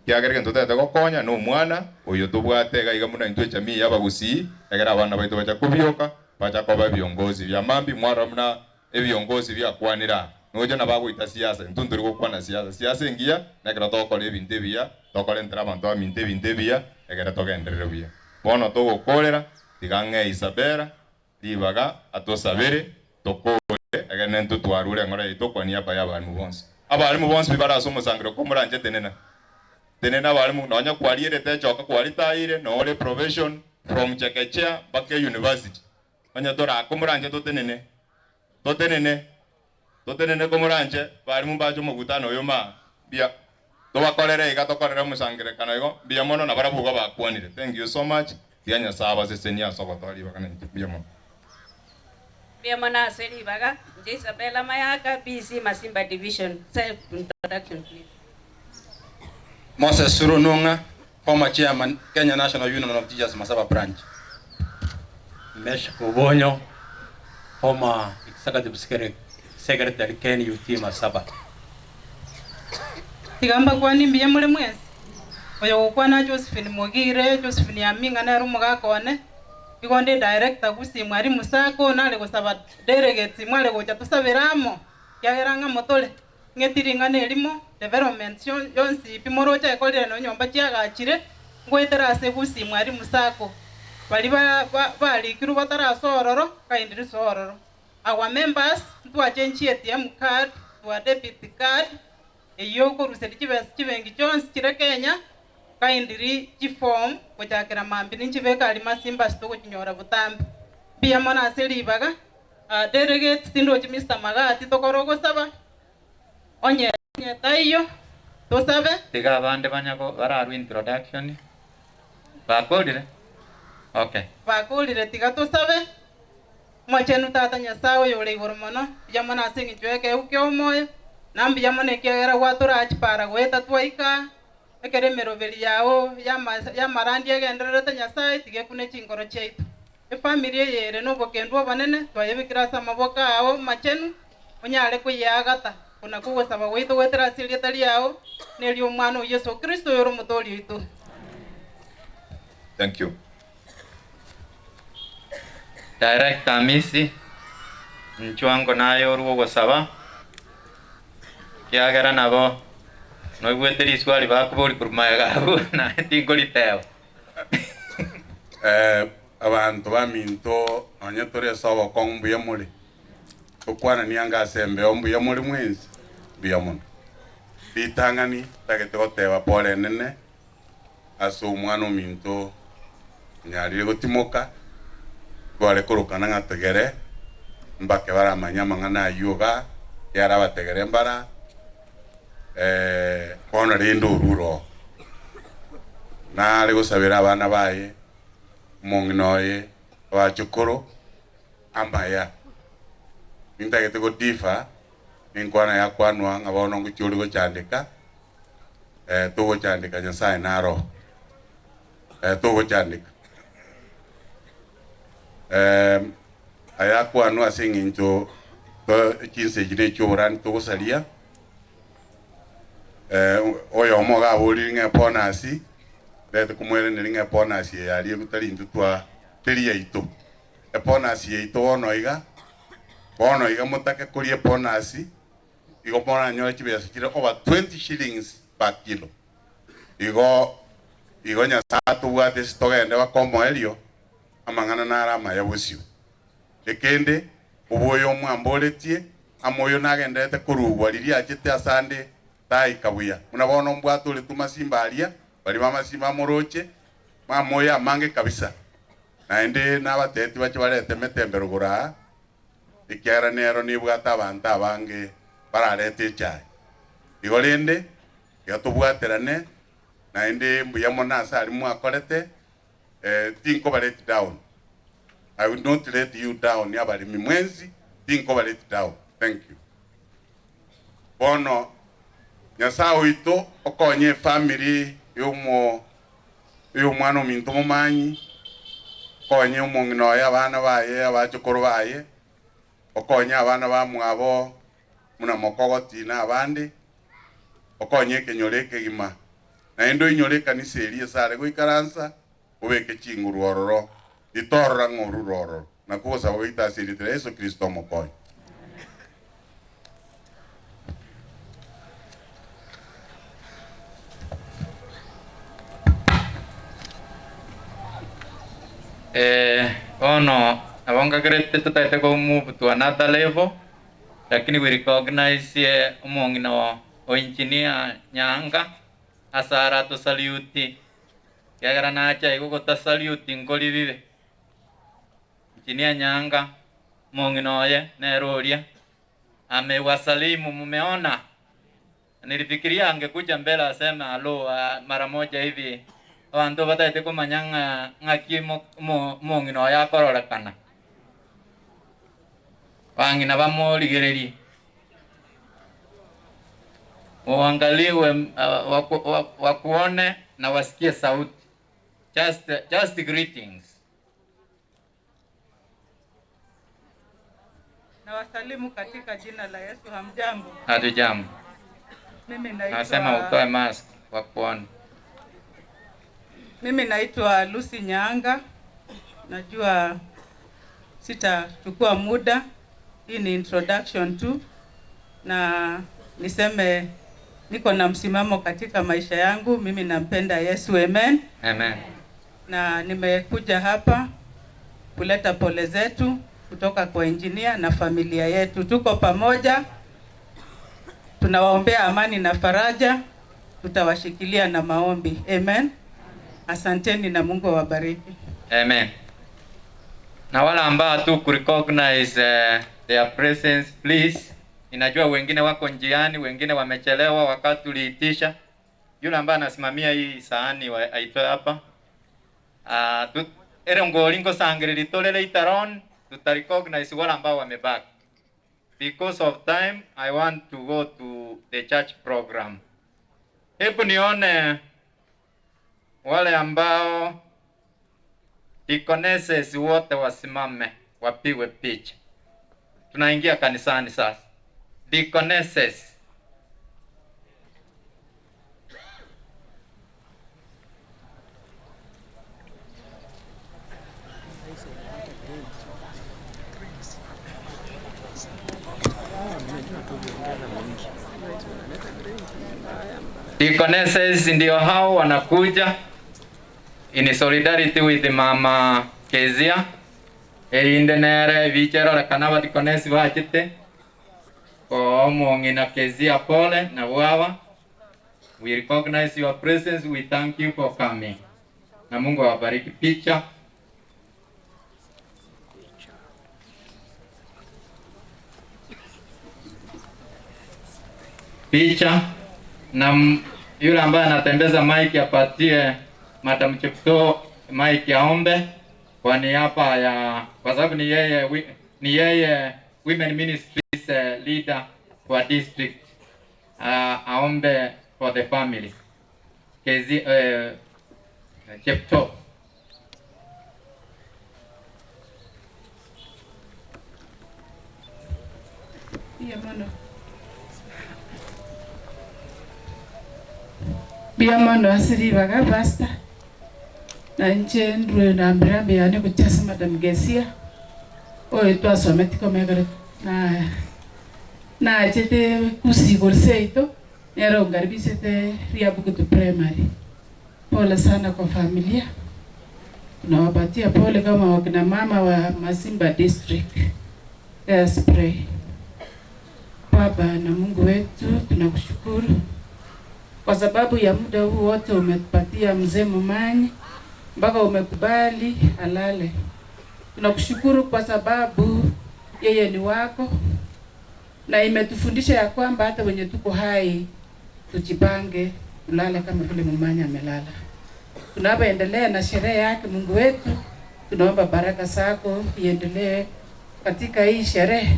Ekiagera egento totagete gokonya nomwana oyo tobwate iga iga buna intwe echamii y'abagusii, egere abana baito bacha kobioka, bacha koba ebiongozi bia mambia, mwarora buna ebiongozi biakwanire aa. Nocha nabo agoita siasa, intwe ntori gokwana siasa. Siasa engiya nekero togokora ebinto ebiya, tokorentera abanto baminto ebinto ebiya, egere togenderere buya. Bono togokorera, tiga ng'ee Isabella, Ribaga atosabere tokore, egene intwe twarure eng'ora yaito kwa niaba y'abalimu bonsi. Abalimu bonsi pi bare ase omosangerereko komoranche tenena. Tenena abalimu, nonya kwarierete echoka kwaritaire, nore probation from chekechea mpaka university. Onye tora komoranche totenene, totenene, totenene komoranche, balimu mbache omokutano oyo ma mbuya. Tobakorere iga tokorere omosangererekano igo, mbuya mono nabarabwo igo bakwanire. Thank you so much, tiga Nyasae abasesenie ase ogotoa ribaga naintwe. Mbuya mono. Mbuya mono ase ribaga, inche Isabella Mayaka, BC Masimba Division, self introduction please. Moses Surunung'a, former chairman, Kenya National Union of Teachers Masaba Branch. Meshack Obonyo, former executive secretary KNUT Masaba. Tiga mbakwanie mbuya more mwensi. Oyogokwana Josephine Mogire, Josephine Aminga nere omogaka one, igo nde director Gusii Mwalimu Sacco, nare gosaba delegates mware gocha tosabere amo, ekiagera ng'a motore ng'eti ring'ana erimo, developments yonsi pi moroche ekorire nonya nyomba chiagachire, ngoetera ase Gusii Mwalimu Sacco. Baria barikirwe batarasoa ororo, kindly soa ororo. Our members ntwachenchie ATM card to a debit card eyio okoruseria chibesa chibenki chionsi chire Kenya kindly chiform gochakera mambia ninchibeke aria masimba ase togochinyora botambe. Mbuya mono ase ribaga delegates tindochi Mister Magati tokore ogosaba onye taiyo tosabe. Tiga abande banya bararwe introduction. Bakorire? Okay. Bakorire tiga tosabe. Omochenu Tata Nyasae oyore igoro mono, mbuya mono ase engencho y'ekeegwa ki'omoyo, na mbuya mono ekiagera gwatoraa chipara goeta twaika aa, ekero emeroberi yao y'amarandia egendererete Nyasae, tiga ekune chinkoro chiaito. Efamiri eye ere nobokendu obonene, twayebekire ase amaboko ao amachenu, onyare koyeagata, buna kogosaba gwaito goetera ase erieta riao, na eri'Omwana oo Yeso Kristo oyore Omotoori oito. Thank you. Director Amisi, inchuo ango naye orwe ogosaba, ekiagera nabo noigwete riswali bakoboria korwa magega abwo naye tinkoriteba. Eh, abanto baminto, nonye tore ase obokong'u mbuya more? Tokwanani anga ase embeo mbuya more mwensi? Mbuya mono. Ritang'ani ntagete goteba pole enene ase omwana ominto onyarire gotimoka, tware korokana ng'a tegere, mbake baramanye amang'ana ayio igaa, ekiagera abategere mbara, bono rende orure oo. Nare gosabera abana baye. Omong'ina oye, abachokoro, amaya. Nintagete go differ nenkwana yakwanwa ng'a bono ngochia ore gochandeka, eh, togochandeka Nyasaye naro oo, eh, togochandeka. Eh, aya akwanwa ase eng'encho to chinsa echi ne echioborani togosaria, eh, oyomo iga aborire ng'a ebonus, ndete komoiraneria ng'a ebonus eye aria tari intwe twa teri yaito. Ebonus yaito bono iga, bono iga motake koria ebonus, igo moranyore chibesa chire over 20 shillings per kilo. Igo igo Nyasae atobwate ase togende baka omoerio, amang'ana naro amaya bosio. Ekende, oboyo omwamboretie, amo oyo nagendererete korugwa riria achete asande taika buya. Buna bono mbwate oretwe masimba aria, baria b'amasimba amoroche, mamoyo amange kabisa. Naende nabateetie bache barete emetembe rogoro aa, ekiagera nero nebwate abanto abange bararete echae. Igo rende, iga tobwaterane, naende mbuya mono ase aria mwakorete, tinkoba let down, I will not let you down abaremi mwensi, tinkoba let down. Thank you. Bono Nyasae oito okonye efamiri yomo ey'omwana ominto omomanyi, okonye omong'ina oye, abana baye, abachokoro baye, okonye abana bamwabo buna mokogoti na abande, okonye ekenyoro ekegima, naende oinyore ekanisa eria ase are goikaransa, obeke chinguru ororo, ritorora ng'a orure ororo. Nakwo ogosaba gwaito ase erieta ria Yeso Kristo Omokonyi. Eh, bono nabo ngagerete totagete go move to another level, lakini we recognize eh, omong'ina o engineer Nyaanga ase aratosaluti, ekiagera nacha igo gotasaluti nkori bibe. Engineer Nyaanga, omong'ina oye nere oria, amewasalimu mumeona? Nilifikiria angekuja mbele aseme hallo mara moja hivi, abanto batagete komanya ng'a ng'aki omong'ina oye akororekana. Bang'ina bamorigererie, Uangaliwe wakuone na wasikie sauti. Just, just greetings. Nawasalimu katika jina la Yesu. Hamjambo? Hatujambo. Mimi naitwa Nasema utoe mask wakuone. Mimi naitwa Lucy Nyaanga. Najua sitachukua muda, hii ni introduction tu, na niseme niko na msimamo katika maisha yangu. Mimi nampenda Yesu, amen. Amen. Na nimekuja hapa kuleta pole zetu kutoka kwa engineer na familia yetu. Tuko pamoja, tunawaombea amani na faraja, tutawashikilia na maombi. Amen. Asanteni na Mungu awabariki. Amen. Na wale ambao tu kurecognize their presence please. Ninajua wengine wako njiani, wengine wamechelewa wakati tuliitisha. Yule ambaye anasimamia hii sahani aitoe hapa. Ere ngori ngosangereri tore later on tuta recognize wale ambao wamebaki. Because of time I want to go to the church program. Hebu nione wale ambao deaconesses wote wasimame wapigwe picha. Tunaingia kanisani sasa. Deaconesses. Deaconesses ndio hao wanakuja in solidarity with Mama Kezia erinde nere bicherorekana abadikonesi bachete omong'ina Kezia pole na bwaba. We recognize your presence, we thank you for coming. Na Mungu awabariki. Picha. Picha na yule ambaye anatembeza mic apatie Madam Cheptoo mic aombe. Kwa niaba ya kwa sababu ni yeye wi- ni yeye Women Ministries eh, leader kwa district uh, aombe for the family. Kezi, eh, Chepto. Mbuya mono. Mbuya mono ase ribaga pastor, na inche ndure na rambirambi yane gochia ase Madam Gesia, oyo twasometi komegere na nachete Gusii korwa seito, nere onkaribisete Riabugutu Primary. Pole sana kwa familia, tunawapatia pole kama wakina mama wa Masimba District. Let us pray. Baba na Mungu wetu, tunakushukuru kwa sababu ya muda huu wote umetupatia mzee Mumanyi mpaka umekubali alale. Tunakushukuru kwa sababu yeye ni wako na imetufundisha ya kwamba hata wenye tuko hai tujipange tulale kama vile Mumanyi amelala. Tunapoendelea na sherehe yake, Mungu wetu, tunaomba baraka zako iendelee katika hii sherehe,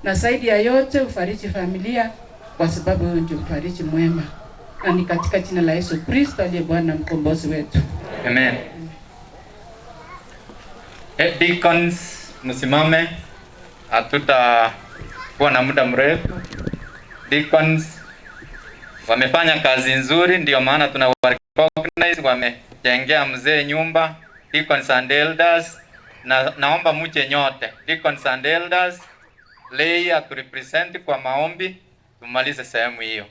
na zaidi ya yote ufariji familia, kwa sababu wewe ndio mfariji mwema, na ni katika jina la Yesu Kristo aliye Bwana na mkombozi wetu. Amen. Eh, deacons msimame, hatutakuwa na muda mrefu. Deacons wamefanya kazi nzuri, ndio maana tuna recognize, wamejengea mzee nyumba. Deacons and elders, na naomba muje nyote deacons and elders, lay aturepresent kwa maombi, tumalize sehemu hiyo.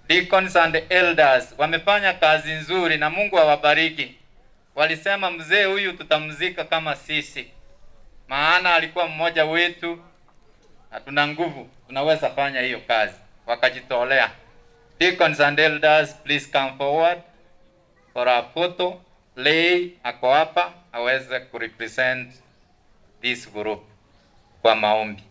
Deacons and elders wamefanya kazi nzuri na Mungu awabariki. Walisema mzee huyu tutamzika kama sisi, maana alikuwa mmoja wetu na tuna nguvu, tunaweza fanya hiyo kazi. Wakajitolea. Deacons and elders, please come forward for a photo. Lay ako hapa aweze kurepresent this group kwa maombi.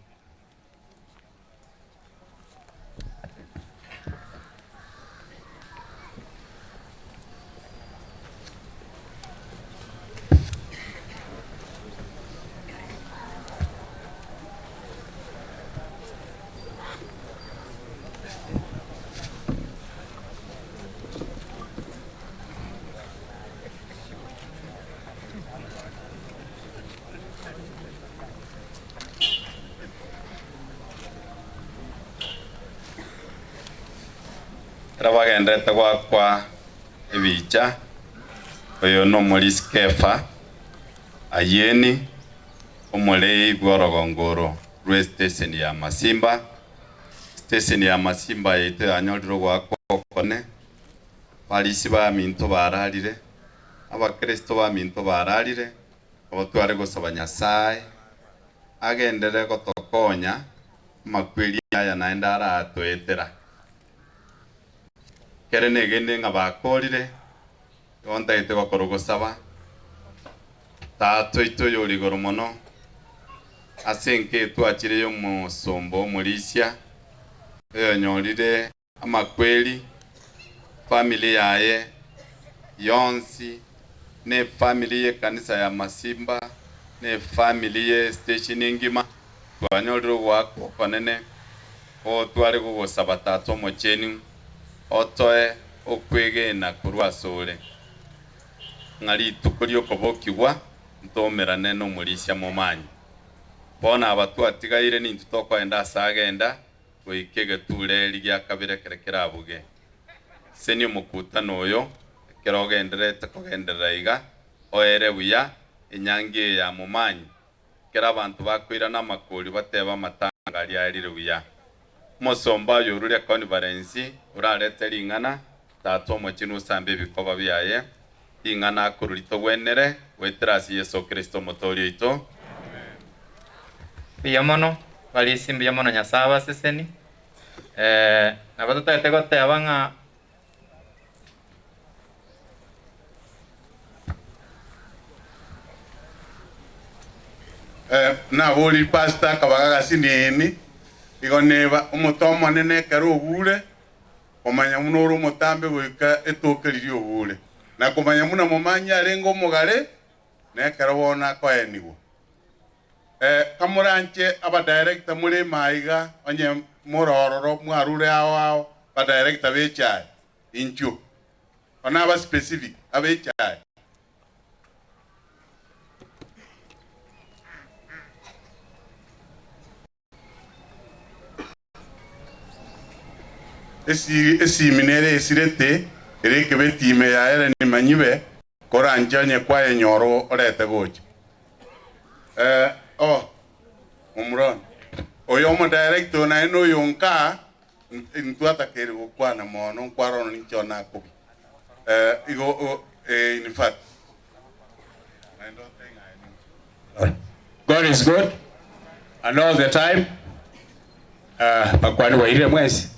Ekero bagenderete goakwa ebicha, oyo nomorisia Kefa, Ayeni, omorei bw'orogongo oro rw'esitesheni ya Masimba. Sitesheni ya Masimba yaito yanyorire ogoakwa okone, Abarisia baminto bararire, Abakristo baminto bararire, nabo tware gosaba Nyasae agenderere gotokonya amakweri aya naende aratoetera. Kere negende ng'a bakorire, igo ntagete gokora ogosaba, Tata oito oyore igoro mono, ase enka eye twachire y'omosomba omorisia, oyonyorire amakweri, family yaye yonsi, na efamily y'ekanisa ya Masimba, na efamily ye station engima, twanyorire ogoakwa okonene, otware gogosaba Tata Omochenu, otoe okwegena korwa asore, ng'a rituko ri'okobokigwa ntoumerane nomorisia momanyi. Bono aba twatigaire nintwe tokoenda ase agenda, goika egetureri gia kabere ekero kerabuge. Senia omokutano oyo, ekero ogendererete kogenderera iga, oere buya enyangi eye ya momanyi, Ekero abanto bakoirana amakori batebe amatanga aria aerire buya. Omosomba oyo orure conference orarete ring'ana, Tata Omochenu osambe ebikoba biaye, ring'ana akorwa ritogwenere, goetera ase Yeso Kristo Omotoori oito. Mbuya mono barisia, mbuya mono Nyasae abaseseni. Eh, nabo totagete goteba ng'a Eh, nabori pastor akabaga gasinini, igo neba omote omonene ekero ogure, komanya buna ore omotambe goika etoke riria ogure, na komanya buna momanyi arenge omogare. Na ekero bono akoenigwa. Eh, kamoranche abadirector more ime aiga, onye more ororo mwarure ao ao, abadirector b'echae, inchuo. One aba specific, ab'echae. Esimi nere esirete ere ekebeti ime ya Hellen Manyibe, koranche onye kwayenyora orete gocha. Eh, oh, momura one. Oyo omodirector oyo naye noyo nkaa, intwatakeire gokwana mono, nkwarora ninche one akobia. Eh, igo, o, eh, in fact. Naende otebe ng'a aye ninche. God is good and all the time. Uh, bakwani bwairire mwensi.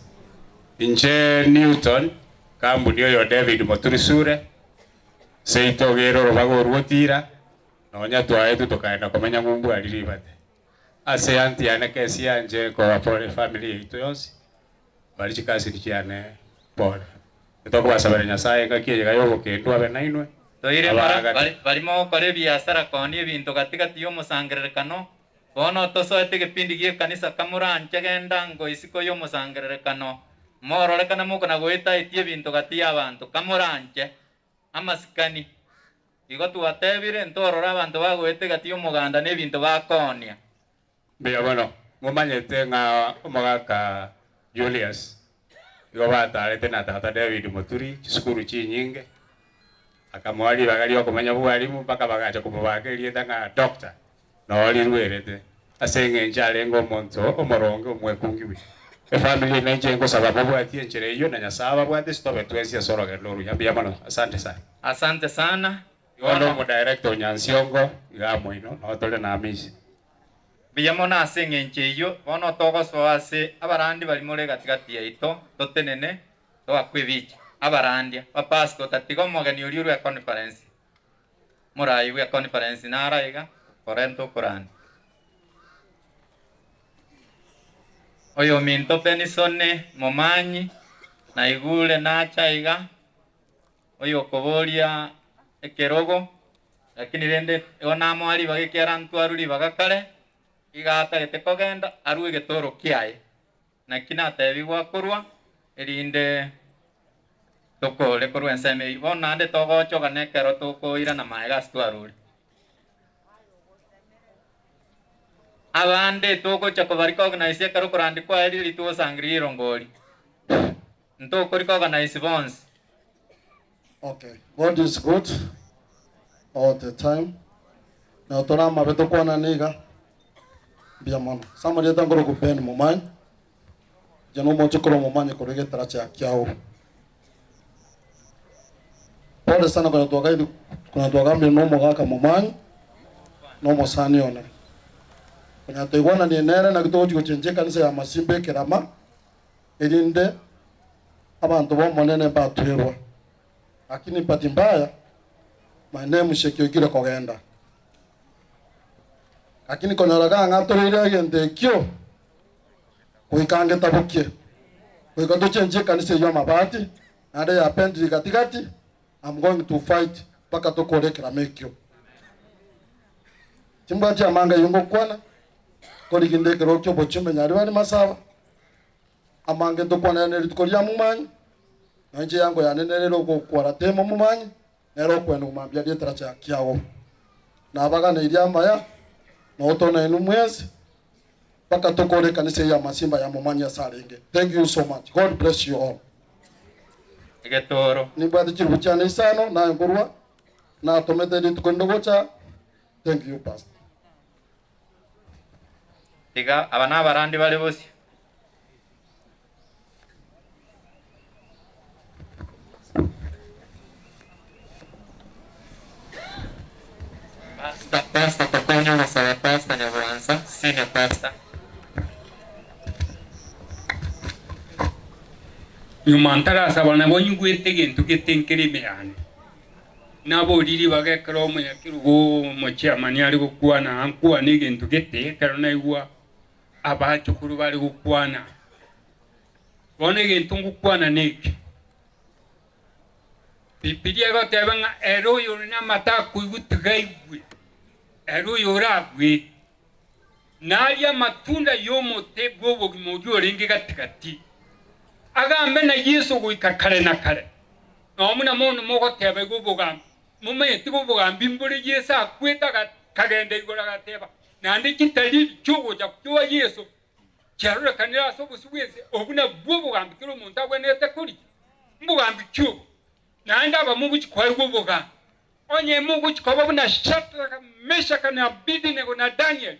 Inche Newton kambuni oyo David Moturisure seito ogere orobaga orwo tira nonya twaetwe tokaenda komenya ng'umbu aria ribate. Ase anti yane kesi yanje koba pore family yaito yonsi bari chikasini chiane pore. Tokobasabera Nyasaye engaki eye iga y'obokendu abe nainwe, Toire mara, abaagate. bari, barimo gokora ebiasara koonia ebinto gati-gati y'omosangererekano, bono tosoete egepindi gi'ekanisa kamoranche genda ango isiko y'omosangererekano, mororekane mokona goetaetia ebinto gati y'abanto, kamoranche. Amasikani. Igo twatebire, ntorore abanto bagoeta egati y'omoganda na ebinto bakoonia. Mbuya mono. Momanyete ng'a omogaka Julius igo batarete na tata David Muturi chisukuru chinyinge, akamoa ribaga riokomenya bwarimu mpaka bagacha komobaka erieta ng'a Doctor, noo riruerete ase eng'encho arenge omonto omoronge omwekungi buya. Efamiri eye nainche ngosaba mobwatie enchera eyio na Nyasae ababwate ase tobe twensi ase orogendo oruya. Mbuya mono. Asante sana. Asante sana. Igo nomo director o Nyansiongo iga moino noo tore na Amisi. Mbuya mono ase engencho eyio, bono togosoa ase abarandia baria more gati-gati yaito, totenene, toakwe ebicha. Abarandia, bapastor, otatiga omogeni oria orwe econference, morai bwe econference naro aiga, korenta okorandia. Oyominto Benison Momanyi, naigure nacha aiga, oyokoboria ekerogo, lakini rende igo namoa ribaga ekiagera ntwarwe ribaga kare, iga atagete kogenda arue egetoro kiaye. Naki natebigwe akorwa, erinde tokore korwa ensemo eyio. Bono naende togochoga nekero tokoirana magega ase twarure. Abande togocha kobarecognize ekero okorandia kwaerire riria togosangereria erongori. Ntokorecognize bonsi. Okay, God is good all the time. Na tore amabe tokwanane iga mbuya mono. Ase amarieta nkorokwa Ben Momanyi, inche nomochokoro Momanyi korwa egetara chia Kiauru. Pole sana konya twagairi konya twagambire na omogaka Momanyi na omosani one. Konya twaigwananie nere naki togochi gochenchia ekanisa ya Masimba ekerama erinde abanto b'Omonene mbatwerwa. Lakini bahati mbaya, my name shekioikire kogenda. Lakini konyora gang'atoreire egento ekio, goika ngetabokie, goika tochenchie ekanisa eyio amabati, naende ya pentiri gati-gati, I'm going to fight mpaka tokore ekerama ekio. Timbwati amanga ayio ngokwana, nkoriginde ekerogo kia obochumbe nyaribari masaba, Amange ntokwanera ne rituko ria momanyi, na inche eango yane nere ere ogokwara temo momanyi, nere okwenda komambia rietaracha kiao. Nabaganeirie amaya, na otona inwe mwensi, mpaka tokore ekanisa eye y'amasimba ya momanyi ase arenge. Thank you so much. God bless you all. Egetoro. Nimbwate chiribu chiane isano naye nkorwa natomete rituko rinde gocha. Thank you pastor. Tiga aba nabarandi bare bosio. Pastor, pastor, tokonye ogosaba pastor Nyabwansa, senior pastor. Nyuma ntarasaba nabo nyigwete egento gete nkere ime yane. Naborie ribaga ekero omonyakerogo omochiamani are gokwana, ankwane egento gete ekero naigwa abachokoro bare gokwana. Bono egento ngokwana neke. Bibilia egoteba ng'a ere oyore namato akoigwa tiga aigwe, ere oyorabue, narie amatunda y'omote bw'obogima oria orenge gati-gati, agambe na Yeso goika kare na kare. Nonya buna mono mogoteba igo obogambi, momanyeti iga obogambi mbore Yeso akwete akagenda igoro agateba, naende chitariri chi'ogocha kwa Yeso chiarorekanire ase obosio bw'ense, obwo nabwo obogambi kera omonto agwenerete korigia. Mbogambi ki obo? Naende aba mogochia koegwa obogambi, onye mogochia koba buna Shadraka, Meshaka, na Abedinego, na Danieli,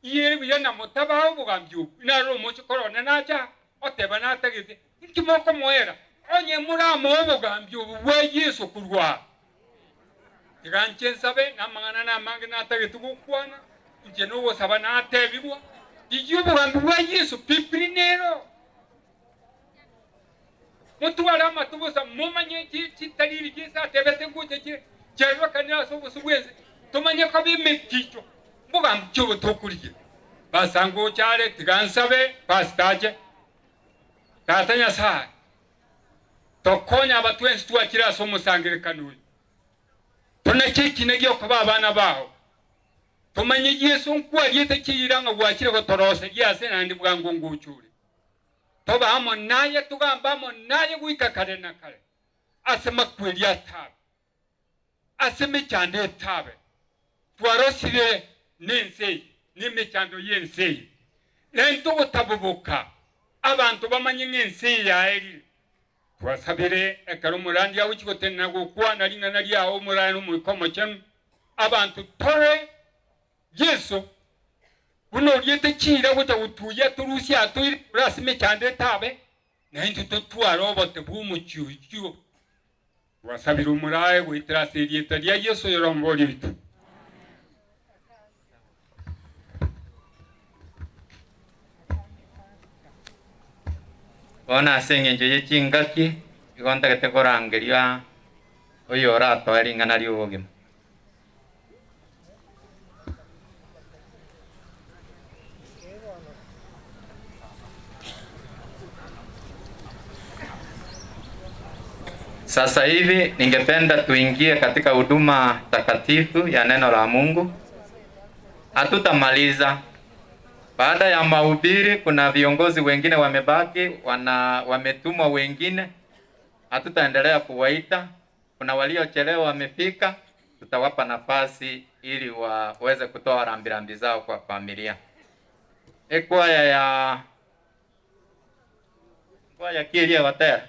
iyere buya na motabae obogambi obwo. Naroro omochie korora nache aa, oteba natagete, inki mokomoera, onye moramoe obogambi obo bwa Yeso korwa aa? Tiga inche nsabe, namang'ana namange natagete gokwana, inche nogosaba natebigwa, rigia obogambi bwa Yeso, Bibiri nero. Motware amato bosa, momanye chitariri Yeso atebete ngocha chire, chiarorekanire ase obosio bw'ense, tomanye koba emeticho, mbogambi ki obo tokorigia? Basa ngocha are, tiga nsabe, pastor ache. Tata Nyasae, tokonye aba twensi twachire ase omosangererekano oyo, tonache ekina gi'okoba abana bao, tomanye Yeso nkwariete chiira ng'a gwachire gotoroseria ase naende bwango ngocha ore. Tobe amo naye, togambe amo naye goika kare na kare, ase makweri atabe, ase emechando etabe. Twarosire nense eye, nemechando y'ense eye. Renta ogotaboboka, abanto bamanye ng'a ense eye yaerire. Twasabire ekero omorandia agochia gotenena gokwana ring'ana riao omorare n'Omoika Omochenu, abanto tore Yeso, buna oriete chiira gocha gotuya torusie atoire igoro ase emechando etabe, na intwe totware obote bw'omochie oyio. Twasabire omorae goetera ase erieta ria Yeso oyore Omoboria oito. Bono ase engencho ye chingaki, igo ntagete korangeria oyoratoe ring'ana ri'obogima. Sasa hivi ningependa tuingie katika huduma takatifu ya neno la Mungu. Hatutamaliza. Baada ya mahubiri kuna viongozi wengine wamebaki, wana wametumwa wengine. Hatutaendelea kuwaita. Kuna waliochelewa wamefika, tutawapa nafasi ili waweze kutoa rambirambi zao kwa familia. Ekwaya ya kwaya ki eria egotera?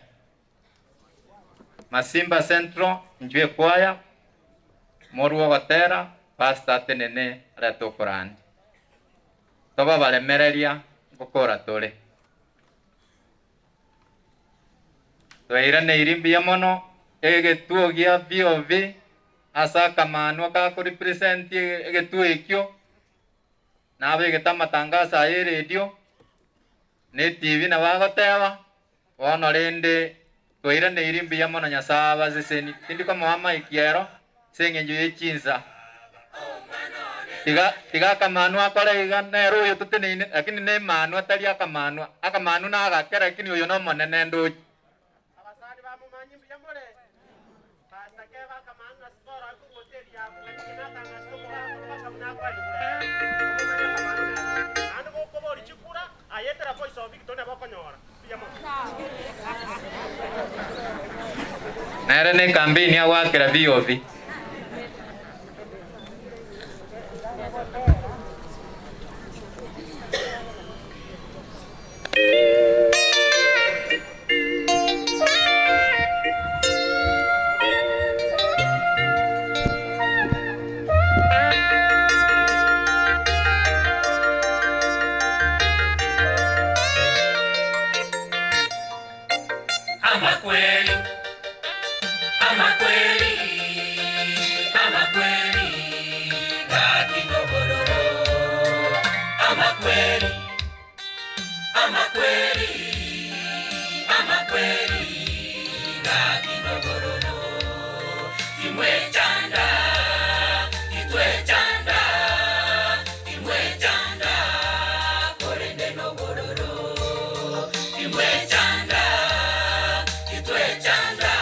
Masimba Central inchwe ekwaya morwe ogotera pastor atenene arete okorandi. Tobe abaremereria ngokora tore. Twairaneirie mbuya mono egetuo gia VOV ase akamanwa ga korepresent egetuo ekio, nabegete amatangaso aya eredio, na etv nabo agoteba, bono rende twairaneirie mbuya mono Nyasae abaseseni. Tindi komoa mic ero ase eng'encho ye chinsa. Tiga tiga akamanwa akore iga nere oyo toteneine, lakini ne emanwa tari akamanwa, akamanwa nagake lakini oyo nomonene ndoche. Nere ne campaign agoakera VOV. Amakweri, amakweri, amakweri, gaki nobororo. Amakweri, amakweri, amakweri, gaki nobororo. Timwechanda, titwechanda, timwechanda, korende nobororo. Timwechanda, titwechanda,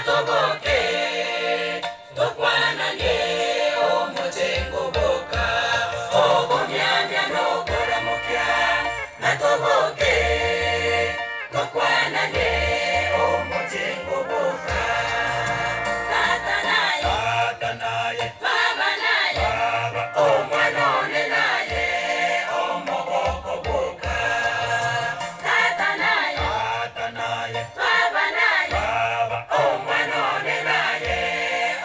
Natoboke tokwananie omochengo boka obomiamia nokoramokia natoboke tokwananie omochengo boka Tata naye Tata naye Baba naye Baba omwana one naye omogoko boka Tata naye Tata naye Baba naye Baba omwana one naye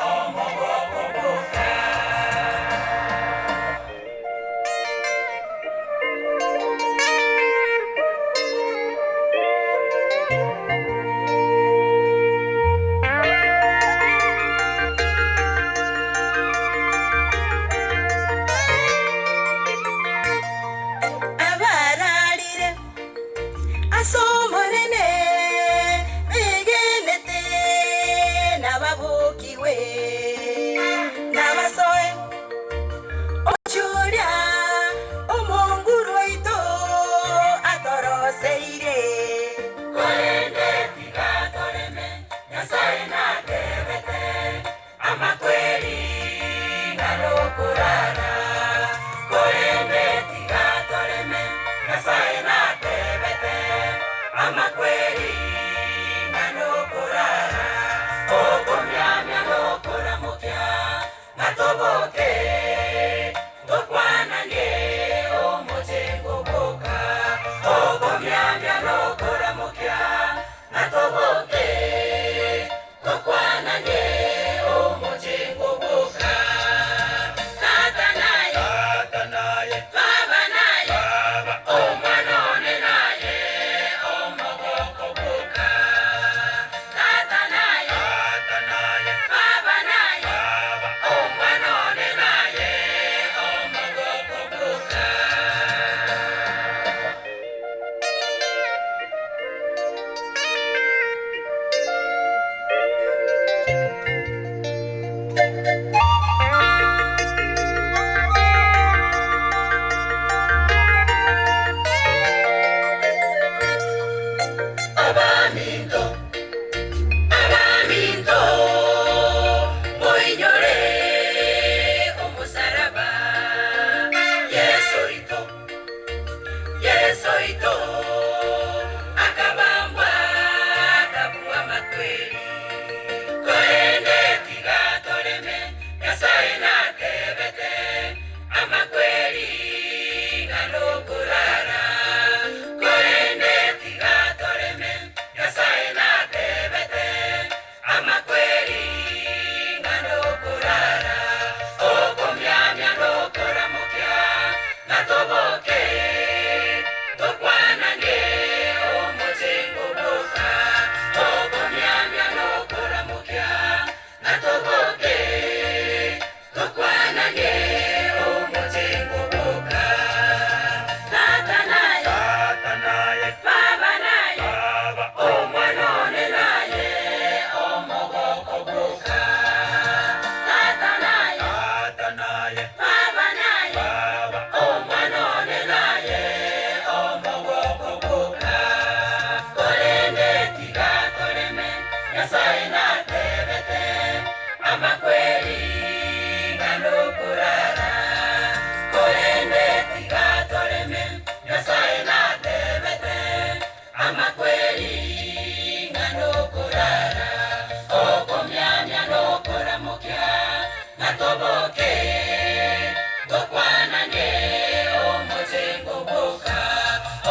omogoko boka. Abararire ase Omonene begenete nababokigwe, nabasoe omochie oria omonguru oito atoroseire. Korende tiga toreme, Nyasae natebete, amakweri ng'ana okorara. Korende tiga toreme, Nyasae natebete, amakweri ng'ana okorara. Okomiamia nokoramokia, ng'atoboke, tokwananie omochengo boka. Okomiamia nokoramokia, ng'atoboke, tokwananie omochengo boka. Tata naye, Tata naye, Baba naye, Baba, omwana one naye, omogoko boka. Tata naye, Tata naye, Baba naye, Baba, omwana one naye, omogoko boka. Abaminto, abaminto, moinyore omosalaba. Yeso oito, Yeso oito, akabambwa, akabua amakweri. Korende tiga toreme, Nyasaye natebete, amakweri ng'ana okorara. Korende tiga toreme, Nyasaye natebete, amakweri ng'ana okorara. Okomiamia nokoramokia, natoboke, tokwananie omochengo boka. Okomiamia nokoramokia, natoboke, tokwananie omochengo boka. Tata naye, Tata naye, Baba naye, Baba, omwana one naye, omogoko boka. Tata naye, Tata naye, Baba naye, Baba, omwana one naye, omogoko boka. Korende tiga toreme, Nyasaye natebete, amakweri ng'ana okorara. Korende tiga toreme, Nyasaye natebete, amakweri ng'ana okorara. Okomiamia nokoramokia, natoboke, tokwananie omochengo boka.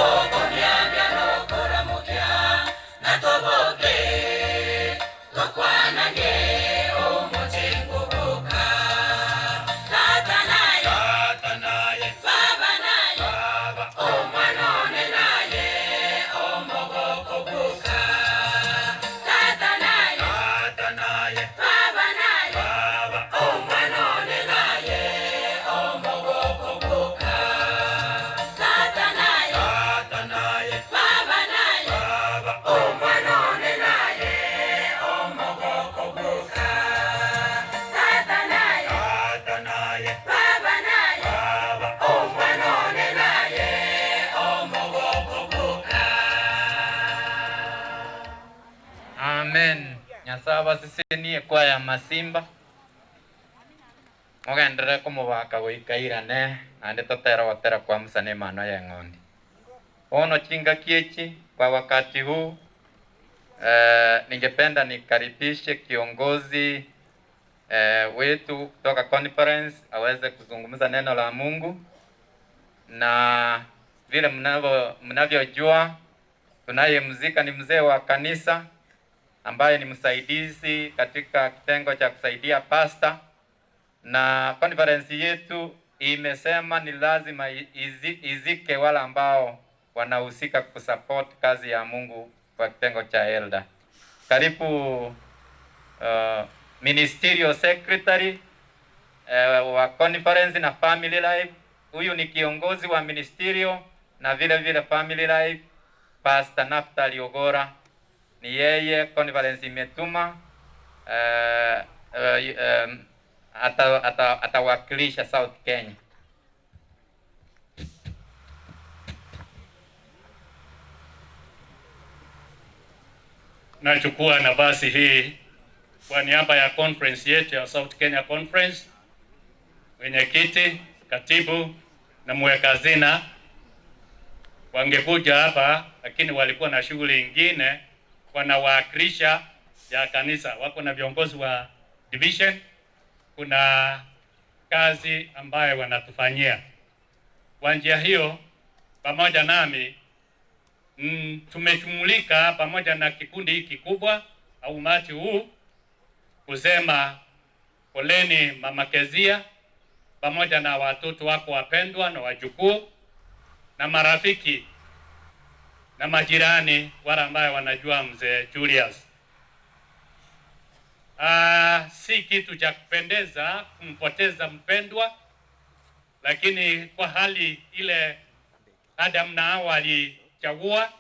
Okomiamia nokoramokia, natoboke, tokwananie omochengo boka. Tata naye, Tata naye, Baba naye, Baba, omwana one naye, omogoko boka. Tata naye, Tata naye, Baba naye, Baba, omwana one naye, omogoko boka. Tata naye, Tata naye, Baba naye, Baba, omwana one naye, omogoko boka. Tata naye, Tata naye, Baba naye, Baba, omwana one naye, omogoko boka. Amen. Nyasae abasesenie kwaya amasimba, mogenderere komobaka goika airane, naende totere ogotera kwa Musa na Emanwa y'Eng'ondi. Bono chingaki echi kwa wakati huu eh, ningependa nikaribishe kiongozi eh, wetu kutoka conference aweze kuzungumza neno la Mungu, na vile mnavyojua tunayemzika ni mzee wa kanisa ambaye ni msaidizi katika kitengo cha kusaidia pasta, na conference yetu imesema ni lazima izike wale ambao wanahusika kusupport kazi ya Mungu kwa kitengo cha elder. Karibu ministerial secretary wa conference na family life. Huyu ni kiongozi wa ministerial na vile vile family life, Pastor Naftali Ogora. Ni yeye conference imetuma atawakilisha South Kenya. Nachukua nafasi hii kwa niaba ya conference yetu ya South Kenya Conference, mwenyekiti, katibu na mweka hazina wangekuja hapa, lakini walikuwa na shughuli ingine, wanawakilisha ya kanisa, wako na viongozi wa division, kuna kazi ambayo wanatufanyia. Kwa njia hiyo, pamoja nami tumejumulika pamoja na kikundi hiki kikubwa au umati huu kusema poleni Mama Kezia pamoja na watoto wako wapendwa na wajukuu na marafiki na majirani wale ambao wanajua mzee Julius. Si kitu cha kupendeza kumpoteza mpendwa, lakini kwa hali ile Adam na Hawa walichagua,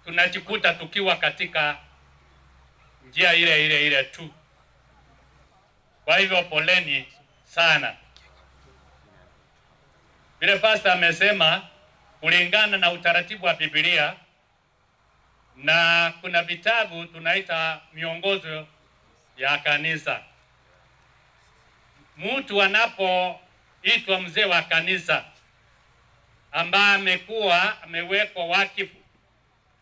tunajikuta tukiwa katika njia ile ile ile tu. Kwa hivyo poleni sana. Vile pastor amesema, kulingana na utaratibu wa Biblia, na kuna vitabu tunaita miongozo ya kanisa. Mtu anapoitwa mzee wa kanisa ambaye amekuwa amewekwa wakifu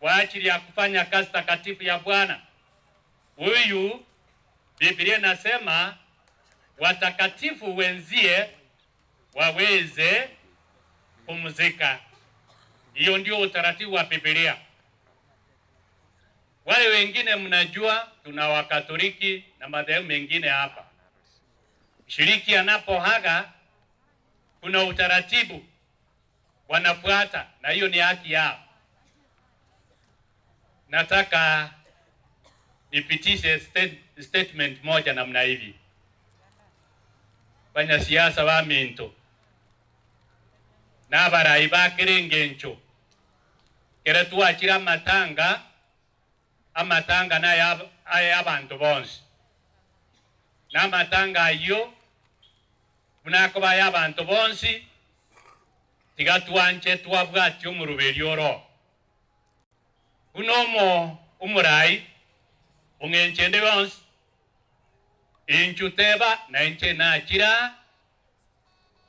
kwa ajili ya kufanya kazi takatifu ya Bwana, huyu Biblia inasema watakatifu wenzie waweze kumzika. Hiyo ndio utaratibu wa Biblia. Wale wengine mnajua tuna Wakatoliki na madhehebu mengine hapa. Mshiriki anapoaga kuna utaratibu wanafuata, na hiyo ni haki yao. Nataka nipitishe statement moja namna hivi. Fanya siasa wa minto n'abarayi bakire ngencho kere twachira amatanga, amatanga naye aya abantu bonsi, n'amatanga ayo bunakoba ya abantu bonsi tiga twanche twabwati omuruberi oro unomo umurayi ong'enchende bonsi inchu teba na inche nachira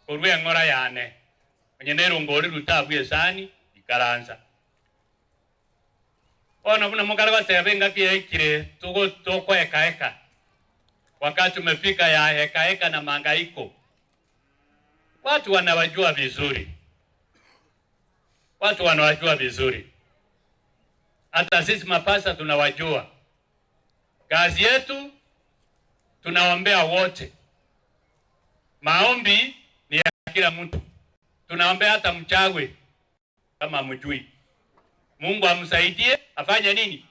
korwa eng'ora yane onye nerongori rutabwa esani ikaransa. Ono buna mukara goteba engaki yaikire tugo tokoekaeka, wakati umefika ya hekaeka na mangaiko. Watu wanawajua vizuri, watu wanawajua vizuri, hata sisi mapasa tunawajua. Kazi yetu tunaombea wote, maombi ni ya kila mtu, tunaombea hata mchawi kama mjui. Mungu amsaidie afanye nini?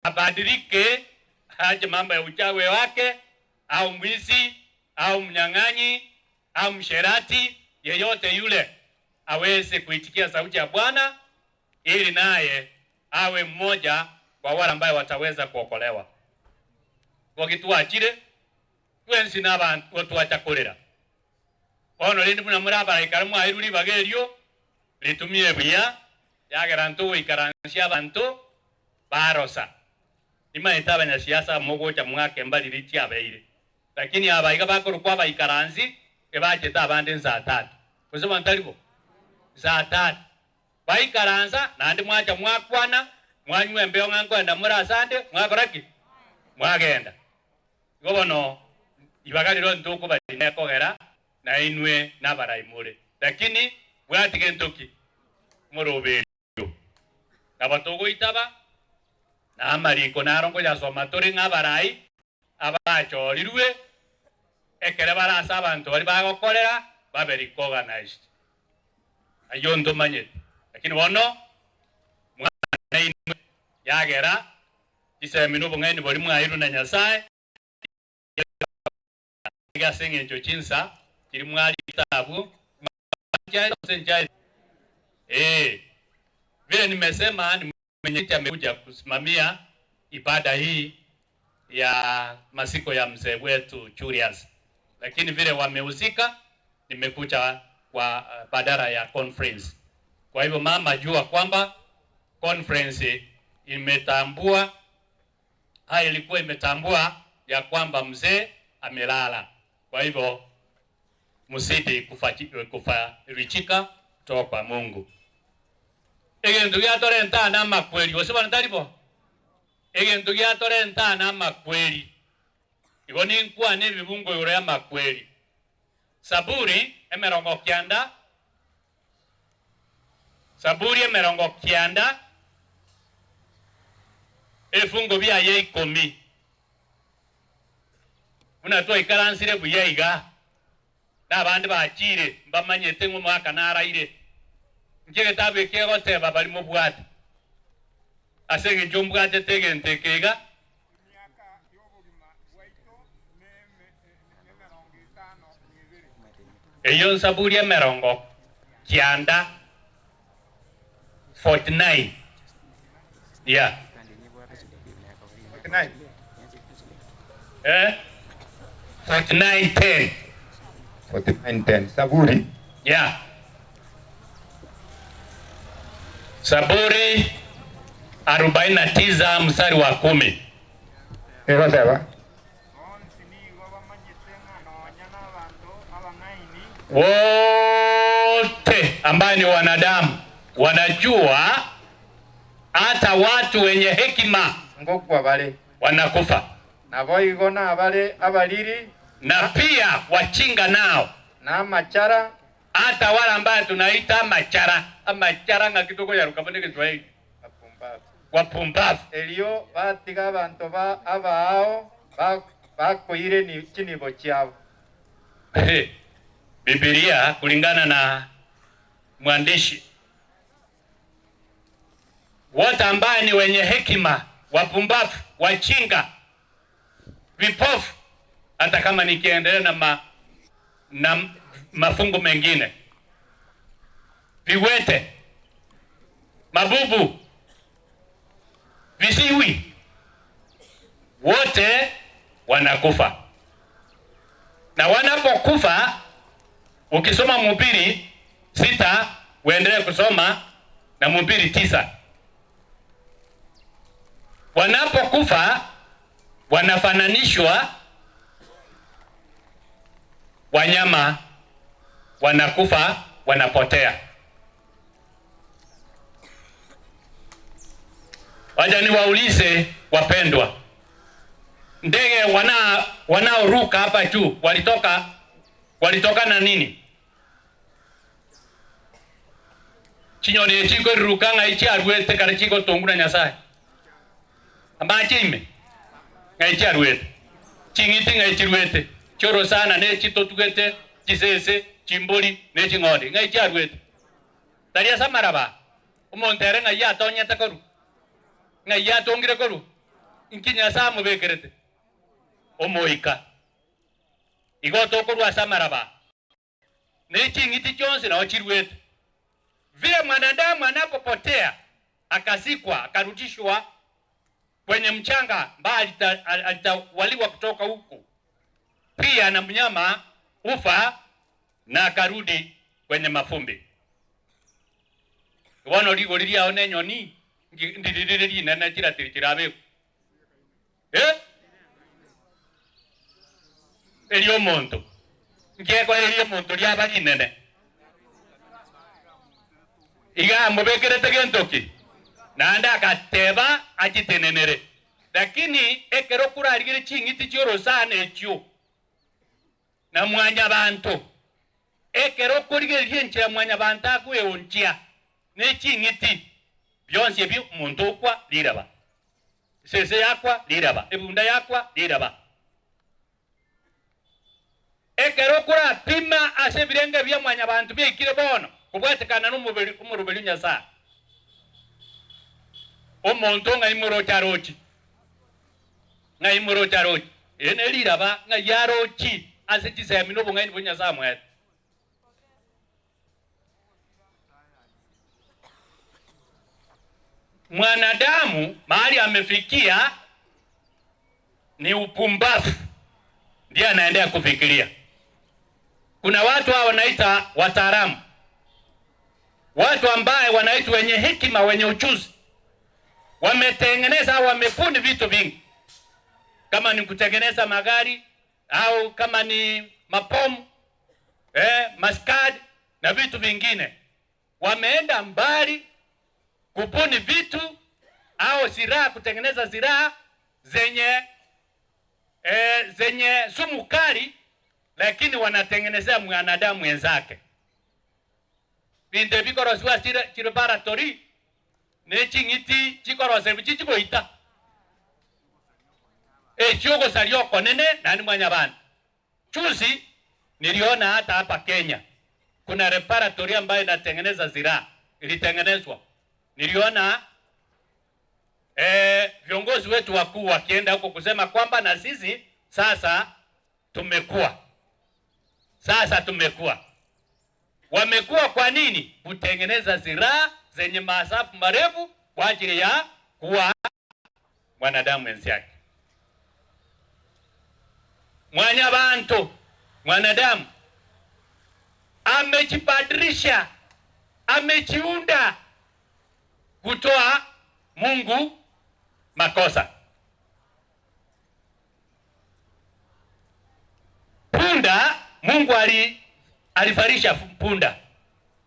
Abadilike, aache mambo ya uchawi wake, au mwizi au mnyang'anyi au msherati, yeyote yule aweze kuitikia sauti ya Bwana ili naye awe mmoja kwa wale ambao wataweza kuokolewa. Wagituachire twensi n'abantu twachakurira bono rindi buna muri abaraikara mwairuri bagerio ritumie buya yagera ntu goikaransia abantu barosa. Nimaete abanyasiasa mogocha mwake mbariri chiabeire, lakini aba iga bakorokwa abaikaransi ebachete abande nsaa tatu. Gose bono tari bo? Nsaa tatu. Baikaransa, naende mwacha mwakwana, mwanywa embeo ng'a nkoenda more asande, mwakora ki? Mwagenda. Igo bono ribaga riria ntokobarina ekogera nainwe nabarai more. Lakini bwati gento ki? Moroberio. Nabo togoitaba, na amariko naro nkoyasoma tore ng'a abarai abachorirwe ekere bare ase abanto baria bagokorera babe recognized. Ayio ntomanyete. Lakini bono mwana inwe yagera chisemi na obong'aini boria mwaeirwe na Nyasae, ase engencho chinsa chiria mwarigete abwo, gose nchaete. Ee, vile nimesema ni mwenyekiti amekuja kusimamia ibada hii ya masiko ya mzee wetu Julius, lakini vile wamehusika, nimekuja kwa badala ya conference. Kwa hivyo mama, jua kwamba conference imetambua haya, ilikuwa imetambua ya kwamba mzee amelala. Kwa hivyo msidi kufarichika kutoka kwa Mungu. Egento giatorenta namakweri, gose bono tari bo? Egento giatorenta namakweri. Igo ninkwane ebibungo igoro y'amakweri. Saburi 90, Saburi 90, ebifungo biaye ikomi. Buna twaikaransire buya iga, na abande bachiire mbamanyete ng'a omogaka naraire. Inki egetabu eke egoteba baria mobwate? Ase engencho mbwatete egento eke iga. Eyio Nsaburi 90, 49, yeah. Eh? 49:10. 49:10 Saburi. Yeah. Saburi 49 mstari wa kumi. Egoteba. Wote ambaye ni wanadamu wanajua, hata watu wenye hekima Ngokwa bare. wanakufa, Naboigo nabare abariri. Na pia wachinga nao, na amachara, hata wale ambaye tunaita machara amachara ng'aki tokoyaruka buna Egeswahili wapumbavu. Erio batiga abanto ba abaao bakoire chinibo chiabo. Bibilia kulingana na mwandishi, wote ambaye ni wenye hekima, wapumbavu, wachinga, vipofu, hata kama nikiendelea na, ma, na mafungu mengine, viwete, mabubu, visiwi, wote wanakufa. Na wanapokufa, ukisoma Mhubiri 6 uendelee kusoma na Mhubiri 9, wanapokufa wanafananishwa wanyama, wanakufa wanapotea. Wacha niwaulize wapendwa, ndege wanaoruka hapa juu walitoka na nini? Chinyoni chikoruka ng'ai chiaruete kare chigotongwa na Nyasaye. Amache ime ng'ai chiaruete, ching'iti ng'ai chiruete, chiorosana ne chitotugete, chisese, chimbori ne ching'ondi ng'ai chiaruete. Tari ase amaraba, omonto ere ng'ai atonyete korwa, ng'ai atongire korwa, inki Nyasae amobekerete? Omoika. Igo tokorwa ase amaraba, ne ching'iti chionsi nao chiruete. Vile mwanadamu anapopotea akazikwa akarudishwa kwenye mchanga ambaye alitawaliwa kutoka huku, pia na mnyama ufa na akarudi kwenye mafumbi. Bono rigori riao nenyoni ndiriri rinene chiratiri chirabeku. Eh? Eri'omonto. Nkekoe eri'omonto riaba rinene. Iga amobekerete gento ki? Naende agateba achitenenere. Lakini ekero korarigerie ching'iti chi'orosana echio na mwanyabanto, ekero okorigereria enchera mwanyabanto agweonchia ne ching'iti, bionsi ebio omonto okwa riraba, esese yakwa riraba, ebunda yakwa riraba. Ekero okorapima ase ebirenge bia mwanyabanto biaikire bono kobwatekana nomobere omoroberi o Nyasae, omonto ng'ai moroche arochi? Ng'ai moroche arochi? Ere ne riraba ng'ai arochi ase chisemi na obong'aini bwa Nyasae amoete. Mwanadamu mahali amefikia ni upumbafu ndiye anaendea kufikiria. Kuna watu hao wanaita wataalamu, watu ambaye wanaitwa wenye hekima, wenye ujuzi, wametengeneza au wamebuni vitu vingi, kama ni kutengeneza magari au kama ni mabomu maskadi na vitu vingine. Wameenda mbali kubuni vitu au silaha, kutengeneza silaha zenye sumu kali, lakini wanatengenezea mwanadamu mwenzake. Binde bikorosiwa chilaboratory ne ching'iti chikoroserwa chichigoita echio ogosaria okonene naende mwanyabanto. Juzi niliona hata hapa Kenya kuna laboratory ambayo inatengeneza silaha ilitengenezwa. Niliona viongozi wetu wakuu wakienda huko kusema kwamba na sisi sasa tumekuwa. Sasa tumekuwa. Wamekuwa kwa nini? Kutengeneza silaha zenye masafa marefu kwa ajili ya kuwa mwanadamu wenzake. Mwanyabantu, mwanadamu amejibadilisha, amejiunda kutoa Mungu makosa. Punda, Mungu alifarisha punda.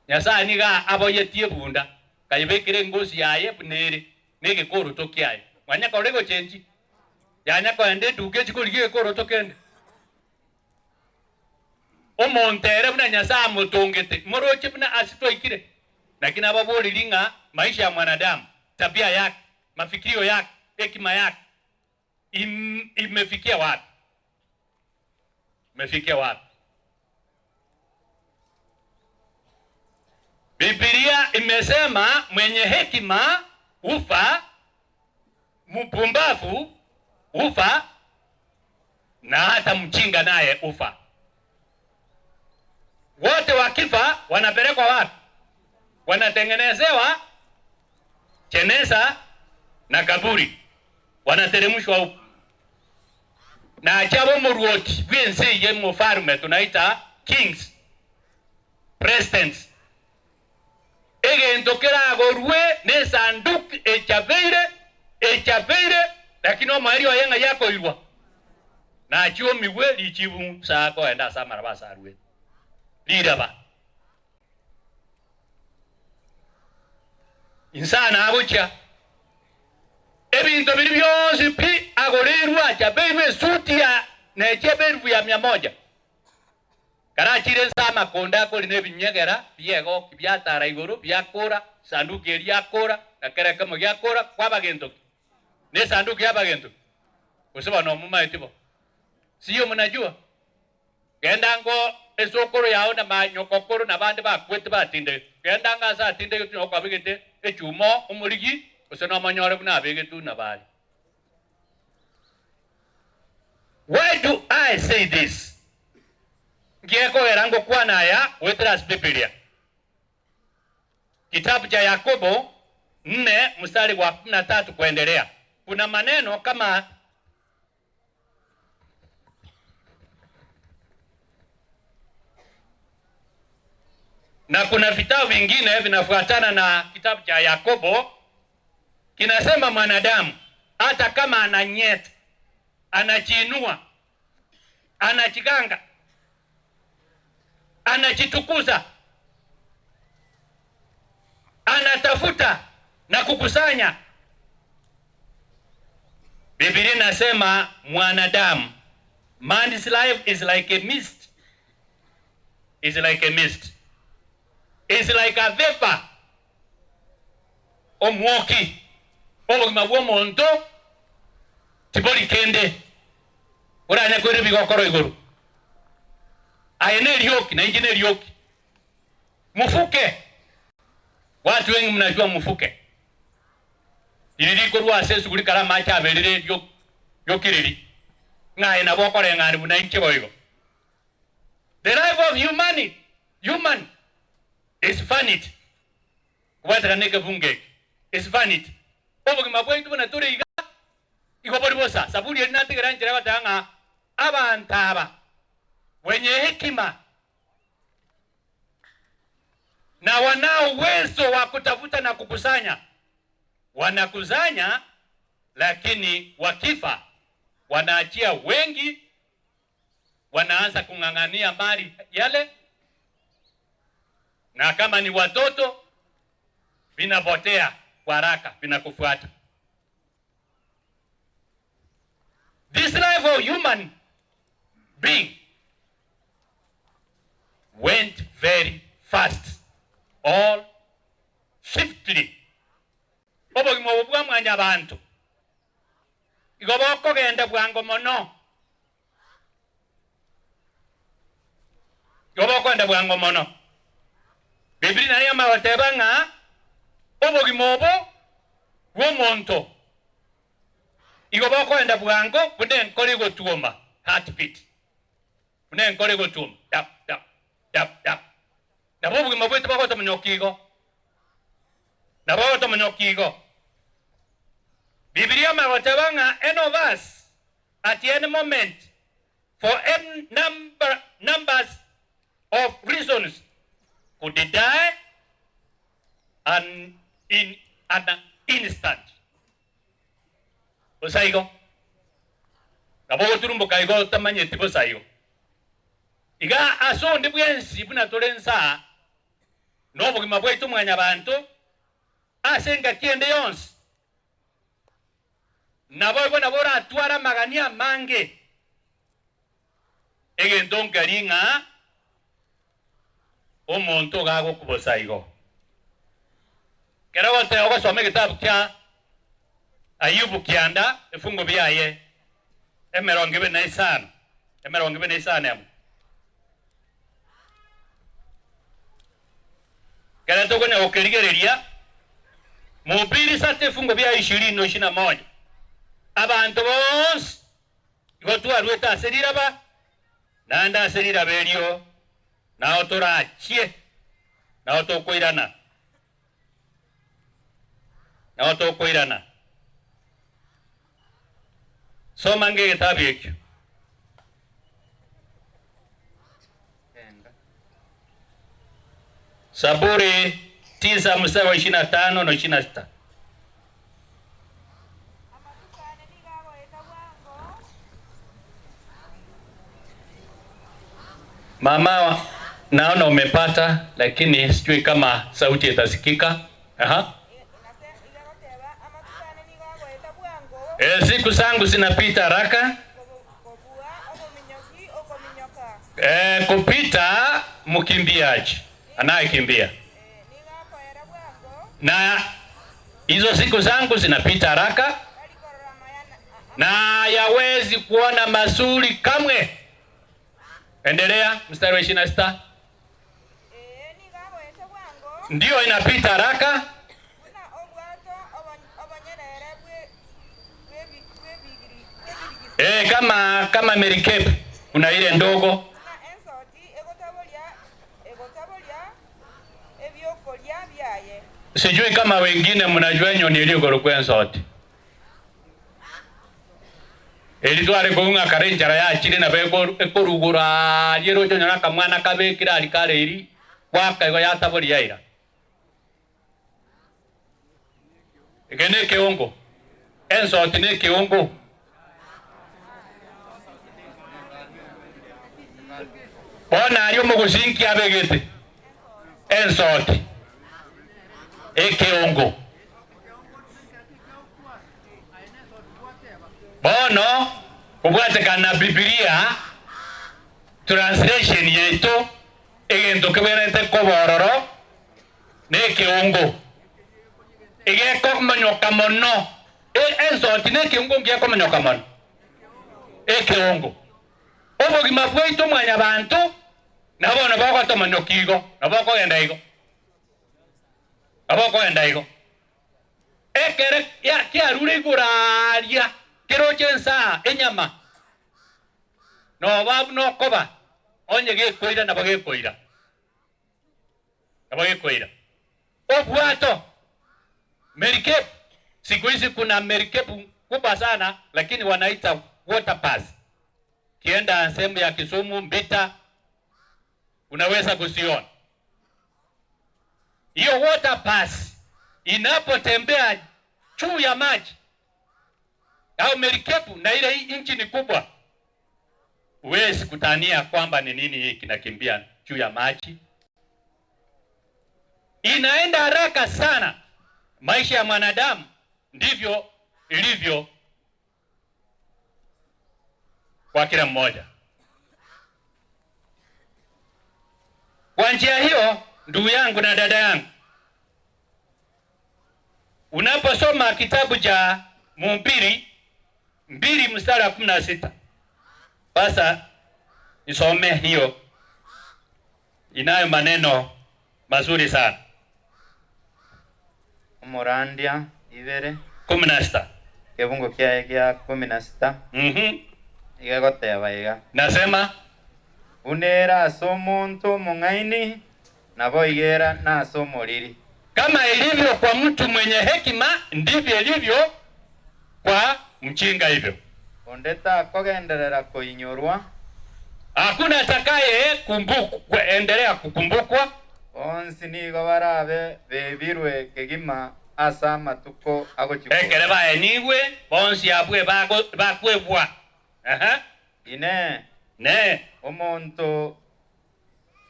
Nyasaye niga aboyetie punda, kayibekire ngozi yaye bunere negekoroto kiaye. Mwanya kore gochenji. Yanya koende eduka echikorigia egekoroto kende. Omonto ere buna Nyasaye amotongete, moroche buna ase twaikire. Lakini ababoriri ng'a maisha ya mwanadamu, tabia yake, mafikirio yake, hekima yake imefikia wapi? Imefikia wapi? Biblia imesema mwenye hekima hufa, mpumbavu hufa, na hata mjinga naye hufa. Wote wakifa wanapelekwa wapi? Wanatengenezewa jeneza na kaburi, wanateremshwa huko. Na achabo muruoti bwense ye mufalme tunaita kings, presidents. Egento keragorwe ne sanduku echabeire, echabeire, lakini omoerio oye ng'a yakoirwa. Na chiomiwe richibu saa koenda ase amaraba ase arwete. Riraba. Insana agochia. Ebinto biri bionsi pi agoreirwe achabeirwe esuti ya nechebeirwe ya mia moja. Karachire nse amakonda akori na ebinyegera biegoki biatara igoro biakora sanduki eria yakora na kera ekemo giakora kwaba gento ki? Ne sanduki yaba gento ki? Gose bono omomaeti bo? Sio mnajua? Genda ngo esokoro yao na manyokokoro na bande bakwete batindegete. Genda ngo ase atindegete nyoko abegete echumo omorigi gose nomonyore buna abegete buna bare. Why do I say this? Ngiekogera ngokwana aya goetera ase Biblia. Kitabu cha Yakobo 4 mstari wa 13 kuendelea. Kuna maneno kama na kuna vitabu vingine vinafuatana na kitabu cha Yakobo kinasema mwanadamu hata kama ana nyeti Anajiinua, anajiganga, anajitukuza, anatafuta na kukusanya. Biblia inasema mwanadamu, man's life is like a mist, is like a mist, is like a vapor. Omwoki obogima bwa omonto tibori kende oranye koira ebigokoro igoro. Aye nerioki na inche nerioki. Mofuke. Watu wengi mnajua mofuke. Riri rikorwa ase esuguri kare amache aberire riokiriri. Ng'a aye nabo okoreng'ani buna inche boigo. The life of humanity, human is vanity. Kobwatekana nekebungo eke is vanity. Obogima bwaito buna tore iga igo bori bosa. Zaburi eria natigera enchera egoteba ng'a abanto aba wenye hekima na wanao uwezo wa kutafuta na kukusanya, wanakusanya, lakini wakifa wanaachia wengi, wanaanza kung'ang'ania mali yale, na kama ni watoto vinapotea kwa haraka, vinakufuata. This life of human being went very fast or swiftly. Obogima obo bwa mwanyabanto igo bokogenda bwango mono, igo bokogenda bwango mono. Biblia naye yamanya goteba ng'a obogima obo bw'omonto igo bokogenda bwango buna enkoro egotuoma, heartbeat, buna enkoro egotuoma dap dap dap dap. Nabo obogima bwaito bogotomonyoka igo, nabo bogotomonyoka igo. Bibilia yamanya goteba ng'a any of us at any moment for any number numbers of reasons could die an in an instant. Bosa igo. Nabo ogoturumboka igo otamanyeti bosa igo. Iga ase onde bwensi buna tore nsa na obogima bwaito mwanyabanto ase engaki ende yonsi, naboigo nabo oratware amagani amange. Egento nkeri ng'a omonto iga agokubosa igo. Ekero ogosoma egetabu kia Ayubu kianda efungo biaye emerongo ebere na isano, 25 emo. Ekero tokonya gokerigereria, Mhubiri sata efungo biaye ishirini na ishirini na moja, abanto bonsi Igo twaruete ase riraba, naende ase riraba erio nao torachie, nao tokoirana, nao tokoirana. Soma ange egetabu ekio. Zaburi tisa mstari wa ishirini na tano na 26. Mama, naona umepata, lakini sijui kama sauti itasikika. Aha. E, siku zangu zinapita haraka. E, kupita mkimbiaji anayekimbia, na hizo siku zangu zinapita haraka na hayawezi kuona mazuri kamwe. Endelea, mstari wa 26. Ndiyo inapita haraka. E, kama kama merikebu kuna ile ndogo sijui kama wengine mnajua nyoni iliyo ensoti eri tware kong'a kare enchara yachire nabo ekorugura aria eroche onyore akamwana kabekire aria kare eri gwaka igo yataboria yaira. Eke ne ekeongo, ensoti ne ekeongo. Bono aria omogusii nki abegete? Ensoti, ekeongo. Bono kobwatekana na Bibilia translation yaito egento kebwenerete koba ororo nekeongo egekomonyoka mono. Ensoti na ekeongo ngekomonyoka mono. Ekeongo. Obogima bwaito mwanyabanto na bono bogotomonyoka igo, nabo okogenda igo, nabo okogenda igo. Ekere kiarure igoro aaria, keroche ensaa, enyama, noba buna okoba, onye gekoira nabo gekoira, nabo gekoira. Obwato, merikebu, siku hizi kuna merikebu kubwa sana lakini wanaita water bus. Ukienda sehemu ya Kisumu, Mbita, unaweza kuziona. Hiyo water bus inapotembea juu ya maji au merikebu, na ile injini ni kubwa, huwezi kutania kwamba ni nini hii kinakimbia juu ya maji. Inaenda haraka sana. Maisha ya mwanadamu ndivyo ilivyo kwa kila mmoja. Kwa njia hiyo, ndugu yangu na dada yangu, unaposoma kitabu cha Mhubiri mbili mstari wa 16 sasa nisome hiyo, inayo maneno mazuri sana. Omorandia ibere 16 Kebungo kiaye gia 16 iga egoteba iga. Nasema Buna ere ase omonto omong'aini, naboigo ere nase omoriri. Kama ilivyo kwa mtu mwenye hekima, ndivyo ilivyo kwa mjinga hivyo. Onde takogenderera koinyorwa. Hakuna atakaye endelea kukumbukwa. Bonsi nigo barabe bebirwe kegima ase amatuko agochia gocha. Ekere baenigwe, bonsi abwe bakwebwa. Inee! Inee! Omonto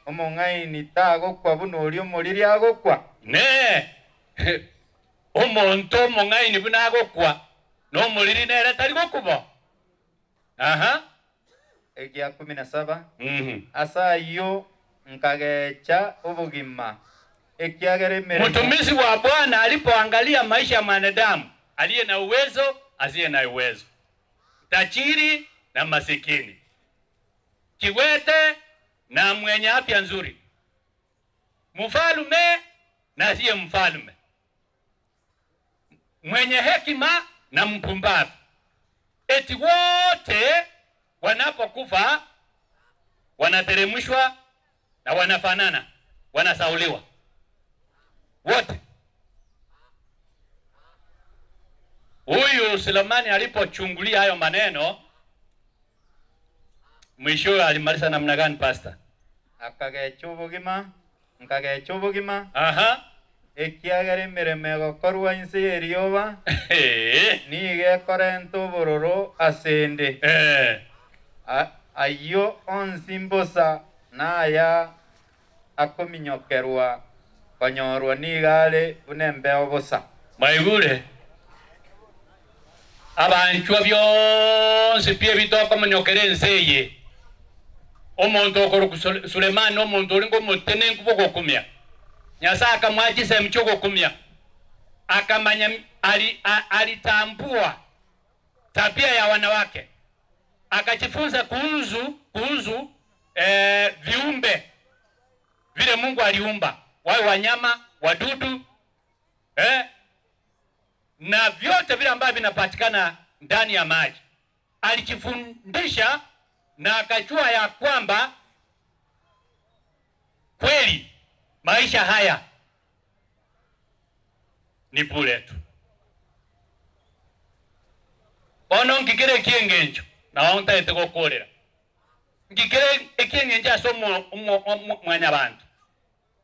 omong'aini tagokwa buna oria omoriri agokwa? Inee! Omonto omong'aini buna agokwa, na omoriri nere tari gokwa? Aha. Egia kumi na saba. Ase ayio nkagecha obogima, ekiagera emeremo. Mtumishi wa Bwana alipoangalia maisha ya mwanadamu aliye na uwezo, asiye na uwezo, tajiri na masikini, kiwete na mwenye afya nzuri, mfalme na asiye mfalme, mwenye hekima na mpumbavu, eti wote wanapokufa wanateremshwa na wanafanana, wanasauliwa wote. Huyu Sulemani alipochungulia hayo maneno, mwishowe alimaliza namna gani, pastor? Akagecha obogima, nkagecha obogima, Aha. ekiagera emeremo egokorwa inse y'erioba nigo ekorenta obororo ase 'nde. Ayio onsi mbosa naya akominyokerwa konyorwa nigo are buna embeo bosa. Mwaigure abanchwa bionsi pi ebi tokomonyokera ense eye. Omonto okorokwa Sulemani nomonto orenge omotenenku bw'ogokumia. Nyasae akamoa chisemi chi'ogokumia, akamanya alitambua tabia ya wanawake, akajifunza kuhusu kuhusu eh, viumbe vile Mungu aliumba, wawe wanyama, wadudu eh, na vyote vile ambavyo vinapatikana ndani ya maji. Alijifundisha na akajua ya kwamba kweli maisha haya ni bure tu. Bono nkikere eki'engencho nao ntagete gokorera, nkikere eki'engencho ase mwanyabanto,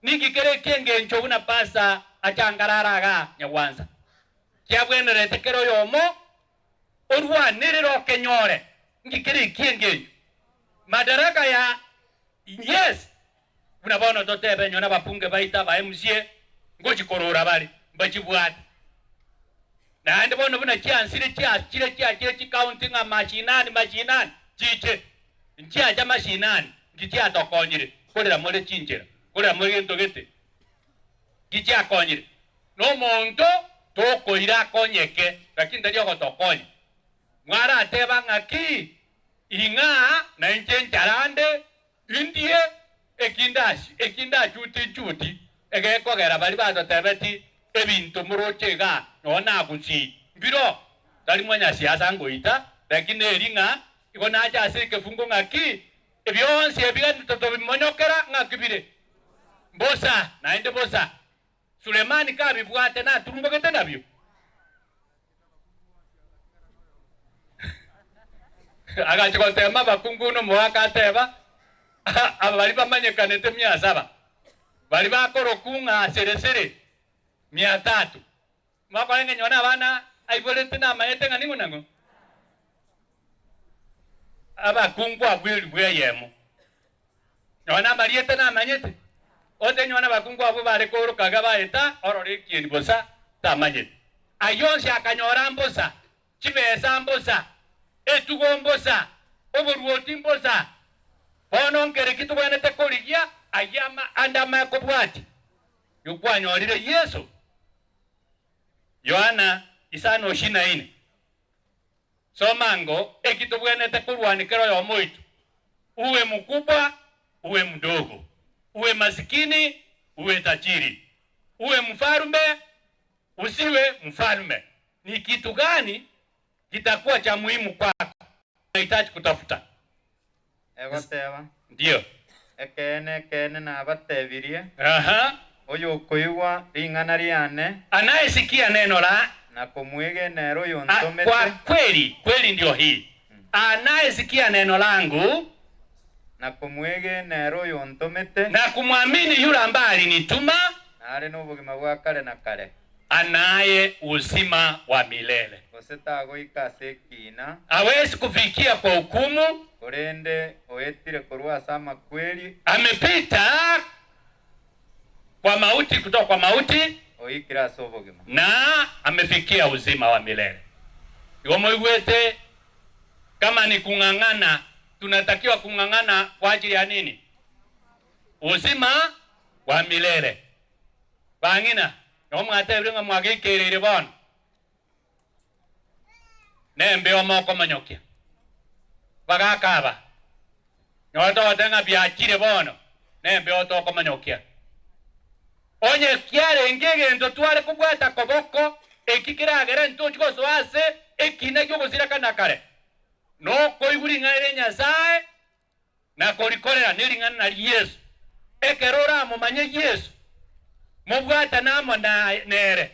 ninki kere eki'engencho buna pasa achangarara igaa nyagwansa, kiabwenerete kera oyomo orwanerere okenyore, nki kere eki'engencho? Madaraka ya. Yes! Buna bono totebe nonye nababunge baito aba MCA ngochi korora bare, mbachibwate. Naende bono buna chiansire chiachire chiachire chicounty ng'a mashinani mashinani chiche, nchiacha mashinani nki chiatokonyire korera more chinchera, korera more gento gete, nki chiakonyire? Nomonto tokoira akonyeke lakini tari ogotokonya. Mwarateba ng'aki? Ing'a nainche ncharande Indie eki ndachuti nchuti, egekogera baria batotebeti ebinto moroche igaa nonya nagusii mbiro, tari mwanyasiasa ngoita, lakini neri ng'a igo nache ase ekefungo ng'aki bionsi ebi totobimonyokera ng'aki bire mbosa naende bosa. Sulemani kabibwate naturumbogete nabio. Agachia goteema abakungu nomoaka ateba, Aba baria bamanyekanete mia saba, baria bakorokwa ng'a sere-sere mia tatu. Mwakorenge nyowe nabana aiborete namanyete ng'a ning'o nang'o? Abakungu abwo elifu eyemo. Nonya namarieta namanyete, gose nonya nabakungu abwo bare kooroka iga baeta orore ekieni bosa tamanyeti. Ayio onsi akanyora mbosa, chibesa mbosa, etugo mbosa, oboruoti mbosa. Bono nkere ki tobwenerete korigia ayio ande amaya kobwatia? Yokwanyorire Yeso. Yohana isano isini na ine. Soma ango eki tobwenerete korwania kera oyomo oito, uwe mkubwa, uwe mdogo, uwe masikini, uwe tajiri, uwe mfalme, usiwe mfalme. Ni kitu gani kitakuwa cha muhimu kwako unahitaji kutafuta? Egoteba, Ndio. Ekeene, ekeene, nabatebirie, Aha. oyokoigwa ring'ana riane, Anayesikia neno la na komwegena ere A, oyontomete, kwa kweli kweli ndio hii, anayesikia neno langu na komwegena ere oyontomete, na kumwamini yule ambaye alinituma, nare nobogima bwa kare na kare. anaye uzima wa milele. Gose tagoika ase ekiina. Hawezi kufikia kwa hukumu. Korende oetire korwa ase amakweri. Amepita kwa mauti, kutoka kwa mauti. Oikire ase obogima. Na amefikia uzima wa milele. Igo moigwete kama ni kung'ang'ana, tunatakiwa kung'ang'ana kwa ajili ya nini? Uzima wa milele. Bang'ina, nabo mwatebire ng'a mwageikereire bono, nembeo mokomonyokia. Bagaka aba, nabo togoteba ng'a biachire bono, nembeo tokomonyokia. Onye kiarenge egento tware kobwata koboko, eki keragere ntochi gosoa ase ekina ki'ogosira na kare, nokoigwa ring'ana ria Nyasae, na korikorera nering'ana naria Yeso. Ekero oramomanye Yeso, mobwatane amo nere.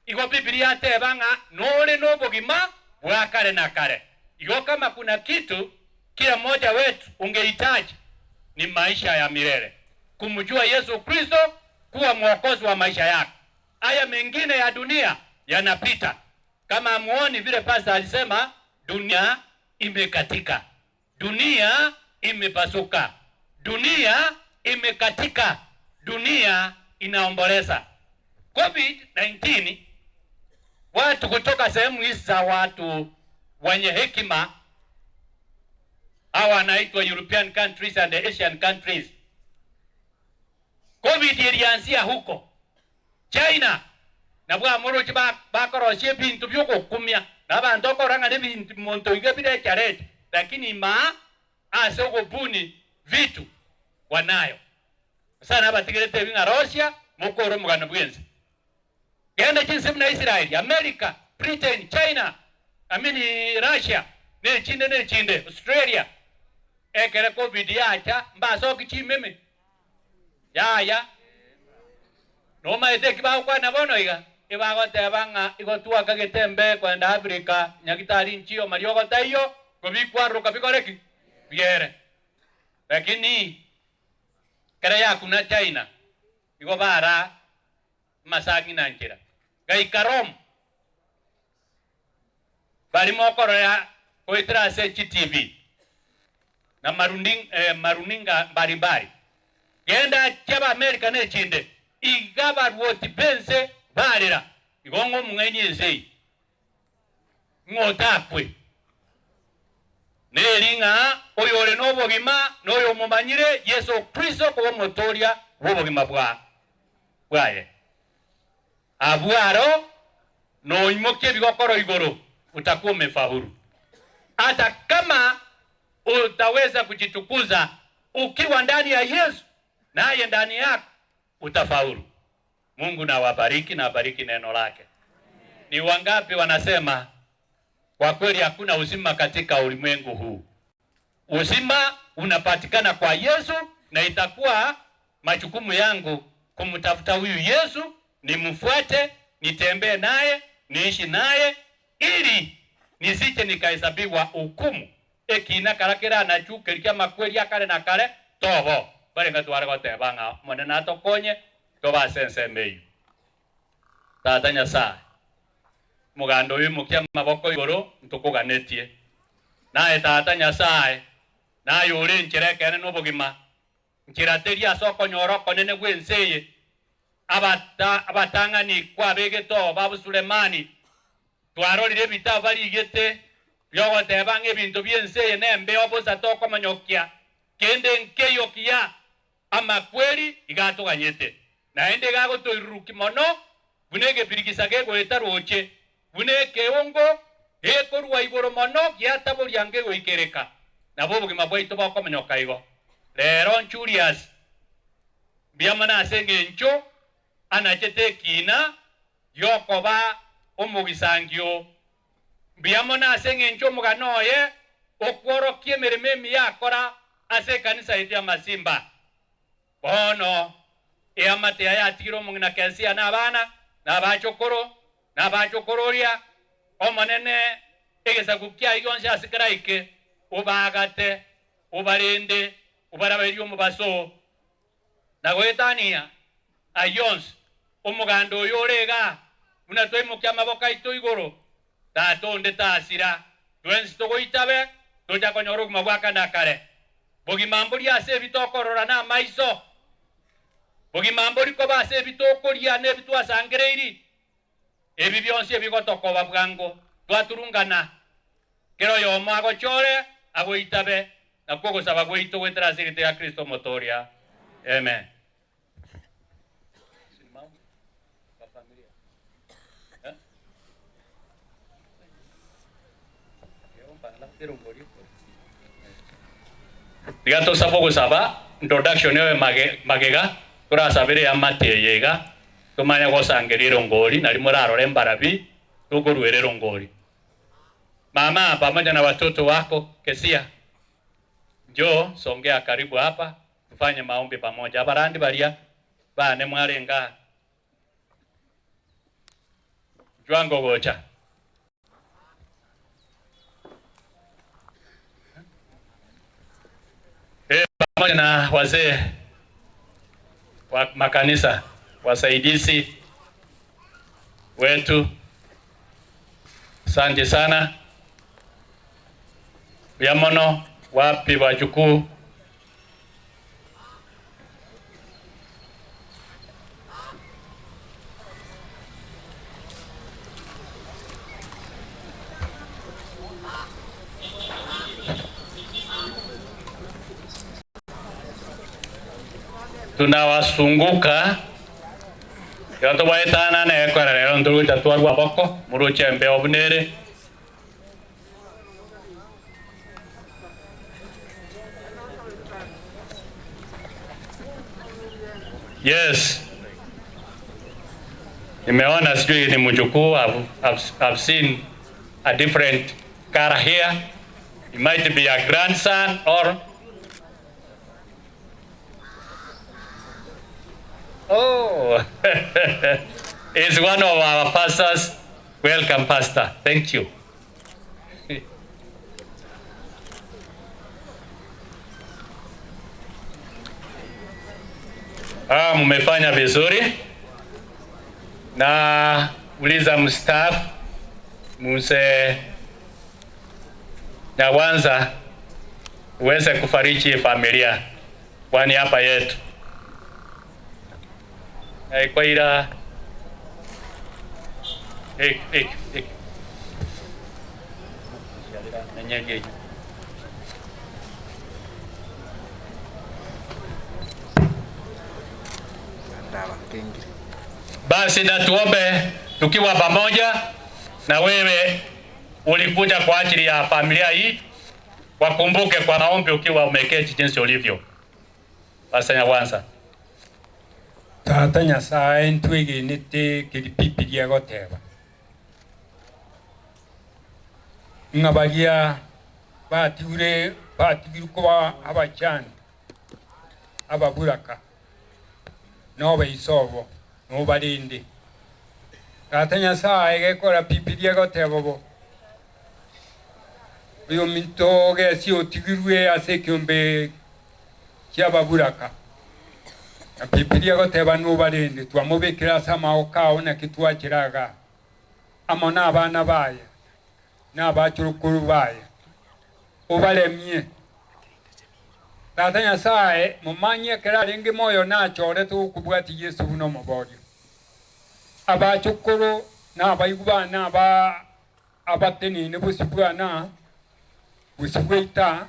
Igo Bibilia yateba ng'a nore nobogima bwa kare na kare. Igo kama kuna kitu kila mmoja wetu ungehitaji ni maisha ya milele, kumjua Yesu Kristo kuwa mwokozi wa maisha yako. Haya mengine ya dunia yanapita. Kama hamuoni vile pastor alisema, dunia imekatika. Dunia imepasuka, dunia imekatika, dunia inaomboleza. Covid-19, watu kutoka sehemu hizi za watu wenye hekima hawa wanaitwa European countries and Asian countries. Covid ilianzia huko China nabwo amoroche bakorosia ebinto bi'ogokumia, na abanto okorora ng'a nebinto monto iga birechareche, lakini imaa ase ogobuni vitu wanayo. Nyasae nabatigerete ebi ng'a rosia mokore omogano bw'ense. Genda chinse buna Israeli, America, Britain, China, I mean Russia, nechinde nechinde, Australia, ekere Covid yacha mbasoki chimeme. Yaya, nomaete eki bagokwana bono iga? Ebagoteba ng'a igo twakagete embe kwenda Africa, nyagitari nchiyo mariogo taiyo, kobikwaroka bikore ki? Biere. Lakini ekero yakuna China, igo bara amasang'i na nchera. Gaika Rome, bari mokorora goetera ase chitibi. na maruninga mbalimbali. Genda chi'Abaamerika na echinde, iga abarwoti b'ense barera, igo ng'a omong'aini ense eye, ng'a otakwe. Neri ng'a oyore nobogima noyomomanyire Yeso Kristo koba Omotooria bw'obogima bwaye. Abwo aro noimokie ebigokoro igoro, utakuwa umefaulu. Hata kama utaweza kujitukuza ukiwa ndani ya Yesu naye ndani yako utafaulu. Mungu na awabariki na abariki neno lake. Ni wangapi wanasema kwa kweli hakuna uzima katika ulimwengu huu? Uzima unapatikana kwa Yesu na itakuwa majukumu yangu kumtafuta huyu Yesu, nimfuate, nitembee naye, niishi naye ili nisije nikahesabiwa hukumu ekina kara kera nachukeria ki'amakweri akare na kare tobo barenge tware goteba ng'a Omonene atokonye tobe ase ensemo eyio. Tata Nyasae, omoganda oyo oimokie amaboko igoro ntokoganetie. Naye Tata Nyasae, naye ore enchera ekeene na obogima, nchera teri ase okonyora okonene gw'ense eye. Abatang'ani kwabegete oo babu Sulemani, twarorire ebitabu barigete bi'ogoteba ng'a ebinto bi'ense eye nembeo bosa tokomonyokia, kende nkeiyo kiya Amakweri iga atoganyete, naende iga agotoirurukia mono buna egebirigisa gegoeta rooche, buna ekeongo gekorua igoro mono giataboria ngegoikereka. Nabo obogima bwaito bokomonyoka igo. Rero Julius, mbuya mono ase engencho anachete ekiina gi'okoba omogisangio. Mbuya mono ase engencho omogano oye okworokia emeremo emiya akora ase ekanisa yaito y'Amasimba. Bono eamate yaye yatigire omong'ina Kesia na abana, na abachokoro, na abachokororia, Omonene egesaku kiaye gionsi ase keraike, obaagate, obarende, obaraberie omobaso, na goetania ayio onsi, omoganda oyo ore igaa, buna twaimokia amaboko aito igoro, tata onde tasira, twensi togoitabe, tocha konyora obogima bwa kare na kare. Bogima mboria ase ebi tokorora namaiso, bogima mbori koba ase ebi tokoria na ebi twasangereiri, Ebi bionsi ebigotokoba bwango, twaturungana, kera oyomo agochore, agoitabe, nakwo ogosaba gwaito goetera ase erieta ria Kristo Omotooria. Amen. Tiga tosabe ogosaba introduction oyo magega torasabere eamate eye iga Tomanye gosangeria erongori, nario morarore mbarabi tokoruera erongori. Mama pamoja na watoto wako Kesia, njoo songea karibu hapa tufanye maombi pamoja. Abarandi baria bane mwarenge aa, inchuo ango gocha. Pamoja na wazee wa makanisa, wasaidizi wetu, asante sana. Mbuya mono wapi wajukuu Tunawasunguka ekero tobwaetanana ekora rero ntogocha twarwa boko moroche embeo buna ere. Yes. Nimeona sijui ni mjukuu I've, I've, I've seen a different car here. It might be a grandson or Oh, it's one of our pastors. Welcome, Pastor. Thank you. Ah, mmefanya vizuri. Na uliza mstaafu Mzee Nyawanza. Uweze kufariji familia kwa niaba yetu. Naikwaira ik ik ik Basi na tuombe tukiwa pamoja na wewe. Ulikuja kwa ajili ya familia hii, wakumbuke kwa maombi ukiwa umeketi jinsi ulivyo. Pastor Nyagwanza. Tata Nyasaye ntwegenete keri Bibilia egoteba, ng'a baria batigure batigirwe koba abachani, ababuraka, na obaiso obo, nobarende. Tata Nyasaye gekora Bibilia egoteba bo, oyominto gesi otigirwe ase ekiombe ki'ababuraka, na Bibilia egoteba nobarende, twamobekire ase amagoko ao naki twachire igaa, amo nabana baye, na abachurukuru baye, obaremie. Tata Nyasae, momanye ekero arenge moyo nachorete gokobwatia Yeso buna Omoboria. Abachukuru na abaigwa bane aba abateneine bosio bwane aa, bosio bwaito aa,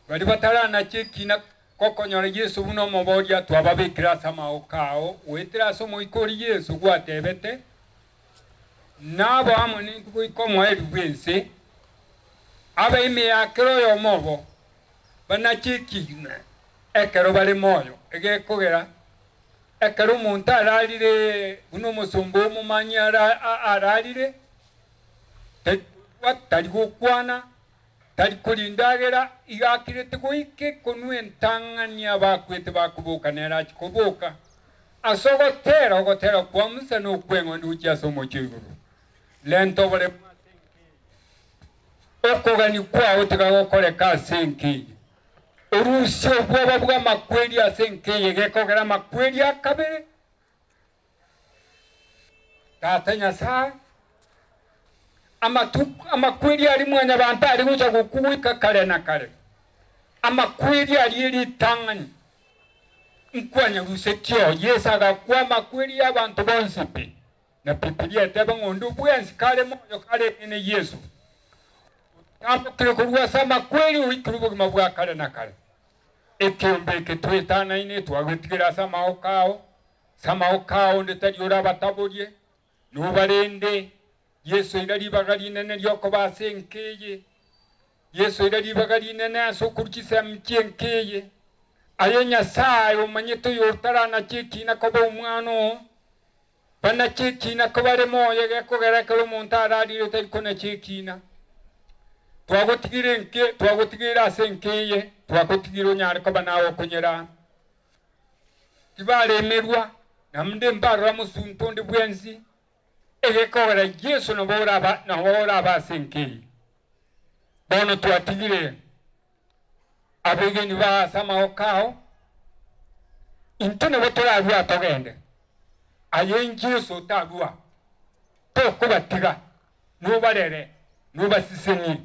baria bataranache ekina gokonyora Yeso buna Omoboria, twababekire ase amagoko ao, goetera ase Omoika oria Yeso gwatebete, Nabo amo nintwe goika omoerio bw'ense, abe ime ya kera oyomo obo banache ekiina ekero bare moyo, egekogera ekero omonto ararire buna omosomba omomanyi ararire, tari gokwana, tari koria endagera, iga akirete goika ekonwa entang'ani abakwete bakoboka nere achie koboka. Ase ogotera ogotera kwa Musa na okw'eng'ondi gochia ase omochie o igoro. Renta oboremu ase enka eye. Okogania kwao tiga gokoreka ase enka eye. Orusie obwoba bw'amakweri ase enka eye gekogera amakweri akabere. Tata Nyasae, amatuko amakweri aria mwanyabanto are gocha gokwa goika kare na kare, amakweri aria eritang'ani nkwanyarusetie oo. Yeso agakwa amakweri y'abanto bonsi pi, na Bibilia eteba ng'a onde bwensi kare moyo kare ime Yeso, otambokire korwa ase amakweri oikire obogima bwa kare na kare. Ekeombe eke twetanaine twagetigera ase amagoko ao, ase amagoko ao onde tari orabataborie, nobarende. Yeso ira ribaga rinene ri'okoba ase enka eye. Yeso ira ribaga rinene ase okorua chisemi chi'enka eye. Aye Nyasae omanyete oyotaranache ekiina koba omwana oo, banache ekiina kobare moyo egekogera ekero omonto ararire tari konacha ekiina. Twagotigire enke, twagotigire ase enka eye, twagotigire onyare koba nawe okonyera. Tibaremerwa, naende mbarora mosunte onde bwensi, Egekogera Yeso nabo oraba nabo oraba ase enka eye. Bono twatigire abegeni bao ase amagoko ao, intwe nabo torarue atogende. Aye Yeso otarua, tokobatiga, nobarere, nobasesenie,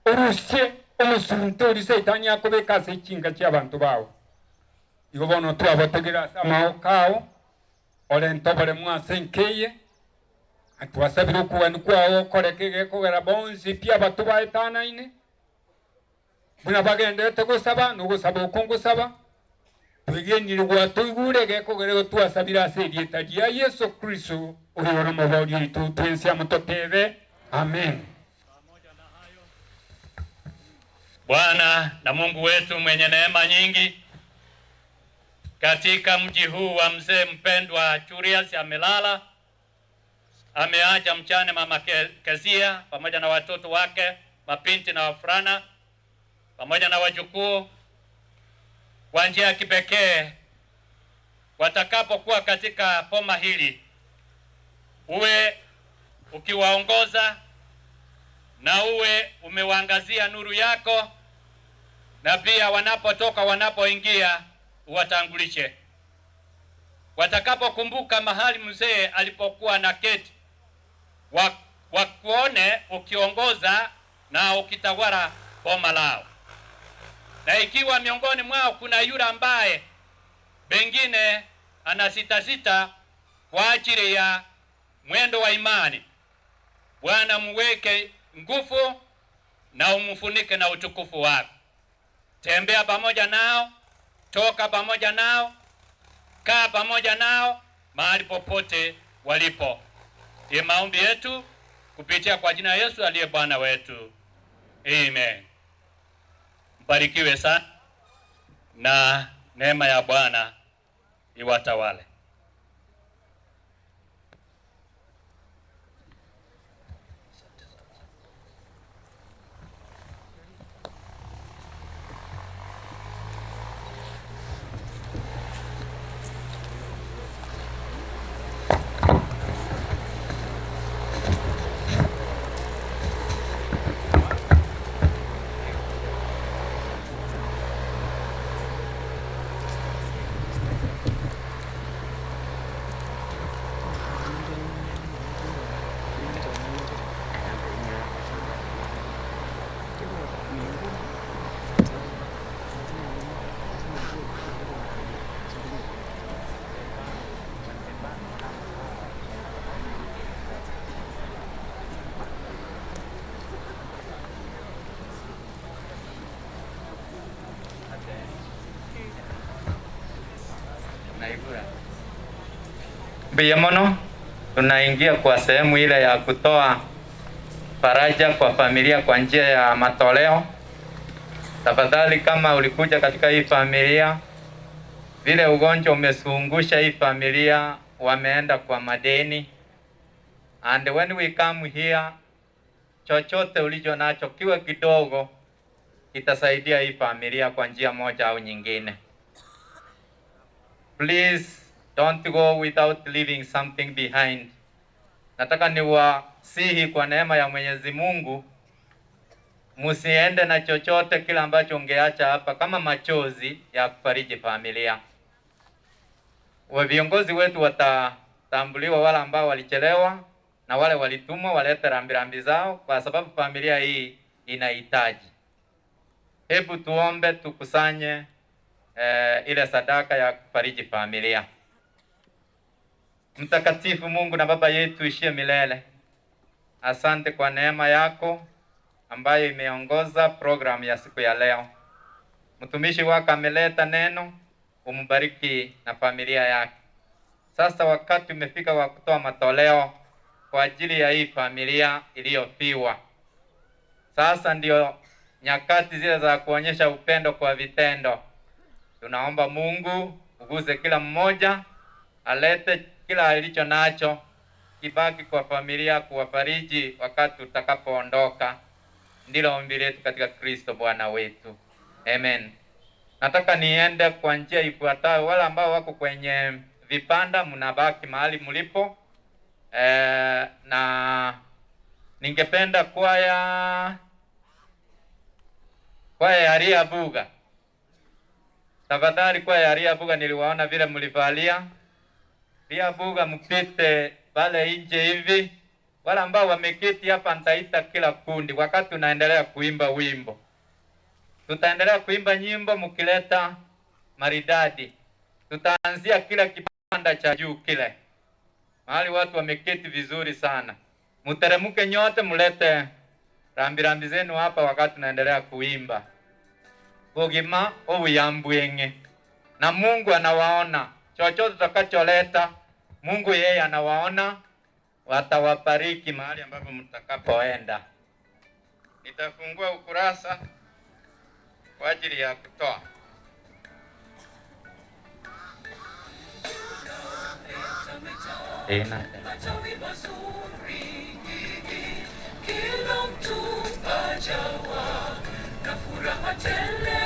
orusie omosunte oria Saitani akobeka ase chinka chi'abanto bao. Igo bono twabatigire ase amagoko ao, Orente oboremu ase enka eye, na twasabire okogania kwao gokoreke egekogera bonsi pi abato baetanaine, buna bagenderete gosaba, na ogosaba oko ngosaba, twegenire gwatoigure egekogera igo twasabire ase erieta ria Yeso Kristo, oyore Omoboria oito twensi amo totebe, Amen. Bwana na Mungu wetu mwenye neema nyingi, Katika mji huu wa mzee mpendwa Julius amelala, ameacha mjane mama Kezia pamoja na watoto wake mabinti na wavulana pamoja na wajukuu. Kwa njia ya kipekee, watakapokuwa katika boma hili, uwe ukiwaongoza na uwe umewaangazia nuru yako, na pia wanapotoka wanapoingia uwatangulishe. Watakapokumbuka mahali mzee alipokuwa na keti, wakuone ukiongoza na ukitawala boma lao. Na ikiwa miongoni mwao kuna yule ambaye pengine anasitasita kwa ajili ya mwendo wa imani, Bwana muweke nguvu na umfunike na utukufu wako. Tembea pamoja nao, toka pamoja nao, kaa pamoja nao mahali popote walipo. Ndiye maombi yetu kupitia kwa jina Yesu aliye Bwana wetu. Amen. Mbarikiwe sana na neema ya Bwana iwatawale. Mbuya mono, tunaingia kwa sehemu ile ya kutoa faraja kwa familia kwa njia ya matoleo. Tafadhali, kama ulikuja katika hii familia, vile ugonjwa umesungusha hii familia, wameenda kwa madeni. And when we come here, chochote ulicho nacho kiwe kidogo, kitasaidia hii familia kwa njia moja au nyingine. Please don't go without leaving something behind. Nataka niwasihi kwa neema ya Mwenyezi Mungu, musiende na chochote kile ambacho ungeacha hapa kama machozi ya kufariji familia. Wa viongozi wetu watatambuliwa, wale ambao walichelewa na wale walitumwa walete rambirambi zao, kwa sababu familia hii inahitaji. Hebu tuombe, tukusanye ile sadaka ya kufariji familia. Mtakatifu Mungu na Baba yetu ishie milele, asante kwa neema yako ambayo imeongoza programu ya siku ya leo. Mtumishi wako ameleta neno, umbariki na familia yake. Sasa wakati umefika wa kutoa matoleo kwa ajili ya hii familia iliyofiwa. Sasa ndio nyakati zile za kuonyesha upendo kwa vitendo. Tunaomba Mungu uguze kila mmoja, alete kila alicho nacho kibaki kwa familia, kuwafariji wakati utakapoondoka. Ndilo ombi letu katika Kristo Bwana wetu, amen. Nataka niende kwa njia ifuatayo. Wale ambao wako kwenye vipanda, mnabaki mahali mlipo. Na ningependa kwaya ya Ria Buga, tafadhali kwaya ya Ria Buga, niliwaona vile mlivalia Ria Buga, mpite pale nje hivi. Wale ambao wameketi hapa, nitaita kila kundi wakati tunaendelea kuimba wimbo. Tutaendelea kuimba nyimbo mkileta maridadi. Tutaanzia kila kipanda cha juu kile mahali watu wameketi vizuri sana. Mteremuke nyote, mulete rambirambi zenu hapa wakati tunaendelea kuimba bugima obuyambwenge, na Mungu anawaona. Chochote tutakacholeta Mungu yeye anawaona, watawabariki mahali ambapo mtakapoenda. Nitafungua ukurasa kwa ajili ya kutoa. Tena. Kila mtu ajawa na furaha tele,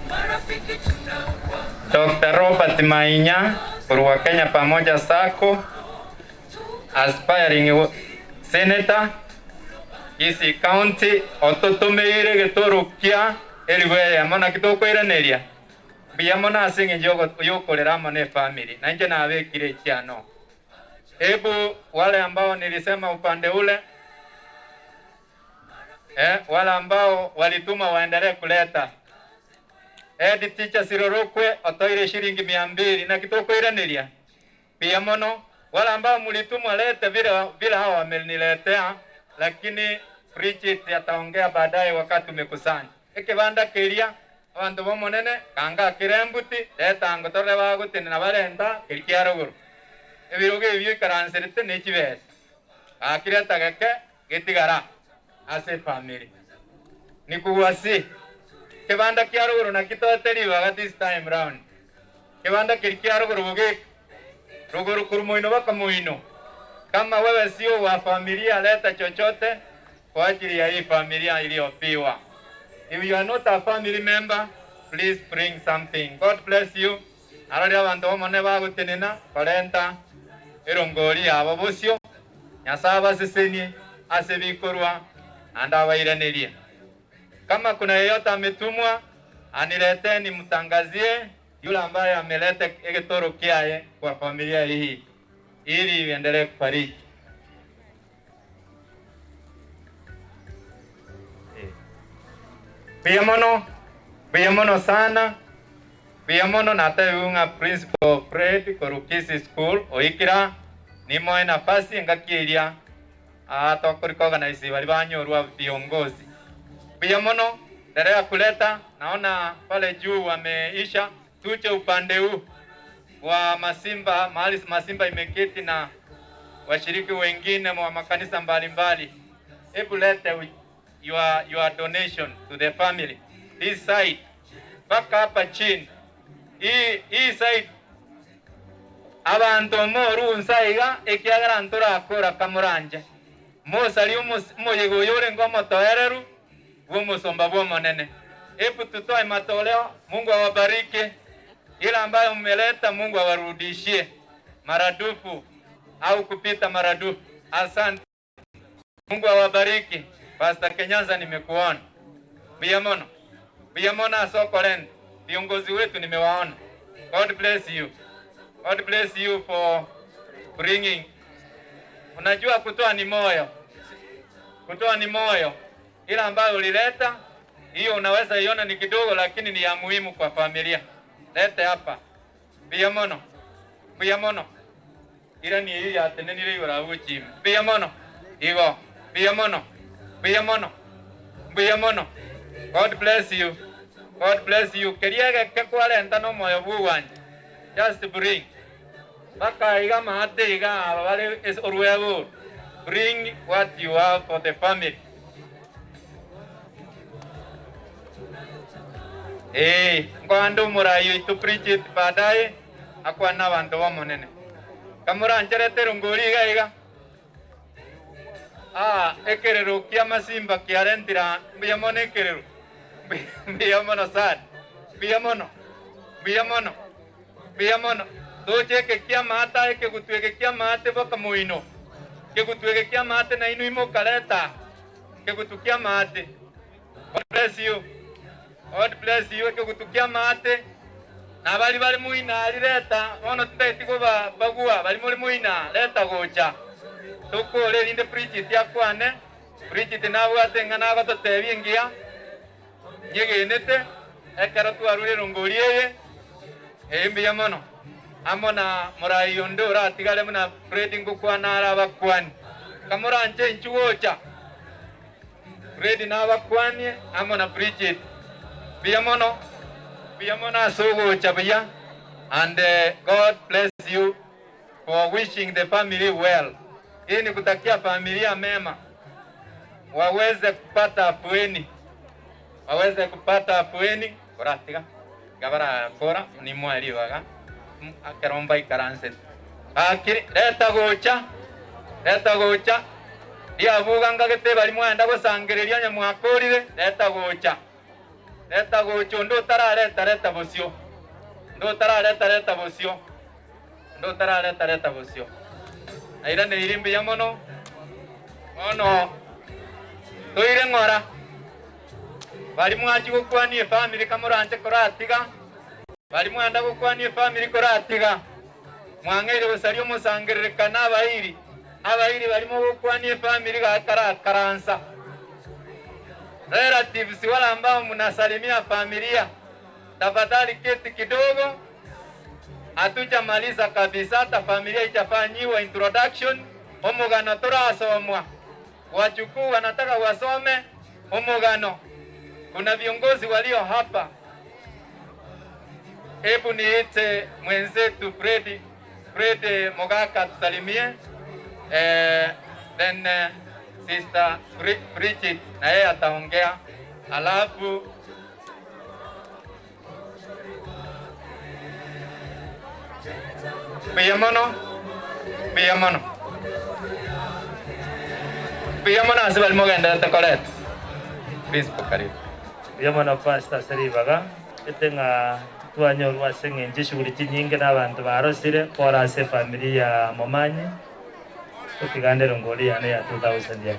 marafiki tunawa Dr. Robert Mainya kurwa Kenya Pamoja Sacco, aspiring senator Kisii County, otutumiire giturukia eribu eyemo naki tokoiraneria mbuya mono ase eng'encho yokorera amo na efamily na inche nabekire echiano. Hebu wale ambao nilisema upande ule Eh, wale ambao walituma waendelee kuleta. Head teacher Sirorokwe otoire shilingi mia mbili naki tokoiraneria? Mbuya mono. Wale ambao mlitumwa lete vile vile hao wameniletea, lakini Bridget ataongea baadaye wakati tumekusanya. Ekebanda keria abanto b'Omonene kanga kere embuti leta ango torore bagotenena barenta keria kia rogoro. Ebirogo ebio oikaranserete ne chibesa. Gaki reta geke getigara ase efamiri. Nikuwasi. Kebanda kia rogoro naki toete ribaga this time round. Kebanda keria kia rogoro bogeka. Rogoro korwa moino baka moino. Kama wewe sio wa familia leta chochote kwa ajili ya hii familia iliyofiwa. If you are not a family member, please bring something. God bless you. Arori abanto b'Omonene bagotenena korenta erongori yabo bosio, Nyasae abasesenie ase bikorwa naende abairanerie. Kama kuna yeyote ametumwa, anirete nimtangazie yule ambaye ameleta egetoro kiaye kwa familia hii ili iendelee kufariji. Mbuya mono, mbuya mono sana, mbuya mono natebigwe ng'a Principal Fred korwa Kisii School oikire aa, nimoe nafasi engaki eria aa tokorecognize baria banyorwa viongozi. Mbuya mono, endelea kuleta, naona pale juu wameisha, tuje upande huu wa Masimba, mahali Masimba imeketi na washiriki wengine wa makanisa mbalimbali. Hebu lete your, your donation to the family this side mpaka hapa chini hii hii side abanto moru nsa iga ekiagera ntorakora kamoranche mosari omoyega oyo orenge omotoereru bw'omosomba bw'Omonene. Hebu tutoe matoleo. Mungu awabariki. Ile ambayo mmeleta Mungu awarudishie maradufu au kupita maradufu. Asante. Mungu awabariki. Pastor Kenyanza nimekuona. Mbuya mono. Mbuya mono ase okorenta. Viongozi wetu nimewaona. God bless you. God bless you for bringing. Unajua kutoa ni moyo. Kutoa ni moyo. Ile ambayo ulileta hiyo unaweza iona ni kidogo, lakini ni ya muhimu kwa familia. Lete hapa. Mbuya mono. Mbuya mono. Ira ni eyio yatenenire igoro agwo chime. Mbuya mono. Igo. Mbuya mono. Mbuya mono. Mbuya mono. God bless you. God bless you. Keria egeke kwarenta nomoyo bw'ogwancha. Just bring. Mpaka iga amaate iga aba bare ase orwebo oro. Bring what you have for the family. Ee, nkoande omorai oito Bridget baadaye akwane nabanto b'Omonene. Kamorancherete erongori iga iga, aa, ekerero ki'amasimba kiarentire aa, mbuya mono ekerero, mbuya mono sana, mbuya mono, mbuya mono, mbuya mono. Toche eke ki'amaate aa, ekegutu eke ki'amaate boka moino, ekegutu eke ki'amaate nainwe imokareta aa, ekegutu ki'amaate. God bless you. God bless you ekegutu ki'amaate, na baria bare moina aria reta bono tintageti kobabagua baria more moina reta gocha tokore erinde Bridget akwane. Bridget nabwate eng'ana agototebia engiya nyegenete ekero twarure erongori eye eye mbuya mono amo na morai onde oratigare buna Fred ngokwana are abakwani kamoranche inchu gocha. Fred nabakwanie amo na Bridget. Mbuya mono, mbuya mono ase ogocha buya and God bless you for wishing the family well. Hii ni kutakia familia mema waweze kupata afueni, waweze kupata afueni. Koratiga iga barakora nimoe ribaga ekero mbaikaransete. Gaki reta gocha, reta gocha. Riabuga ngagete baria mwagenda gosangereria onye mwakorire, reta gocha. Reta gocha onde otarareta reta bosio. Onde otarareta reta bosio. Onde otarareta reta bosio. Nairaneirie mbuya mono, bono toire ng'ora. Baria mwachia gokwania efamiri kamoranche koratiga, baria mwenda gokwania efamiri koratiga. Mwang'eire gosaria omosangererekano abairi, abairi baria mogokwania efamiri gakaransa. Relatives wale ambao mnasalimia familia, tafadhali keti kidogo, hatujamaliza kabisa, hata familia ichafanyiwa introduction. Omogano torasomwa, wachukuu wanataka wasome omogano. Kuna viongozi walio hapa, hebu niite mwenzetu Fredi, Fredi Mogaka tusalimie, eh, then eh, Sister Bridget na yeye ataongea, alafu mbuya mono, mbuya mono, mbuya mono ase baria mogenderete koreta. Principal, karibu. Mbuya mono Pastor ase ribaga, ete ng'a titwanyorwa ase eng'encho eshughuli chinyinge na abanto barosire kora ase efamiri ya Momanyi. Gotiga ndero ngori yane ya 2000 ya.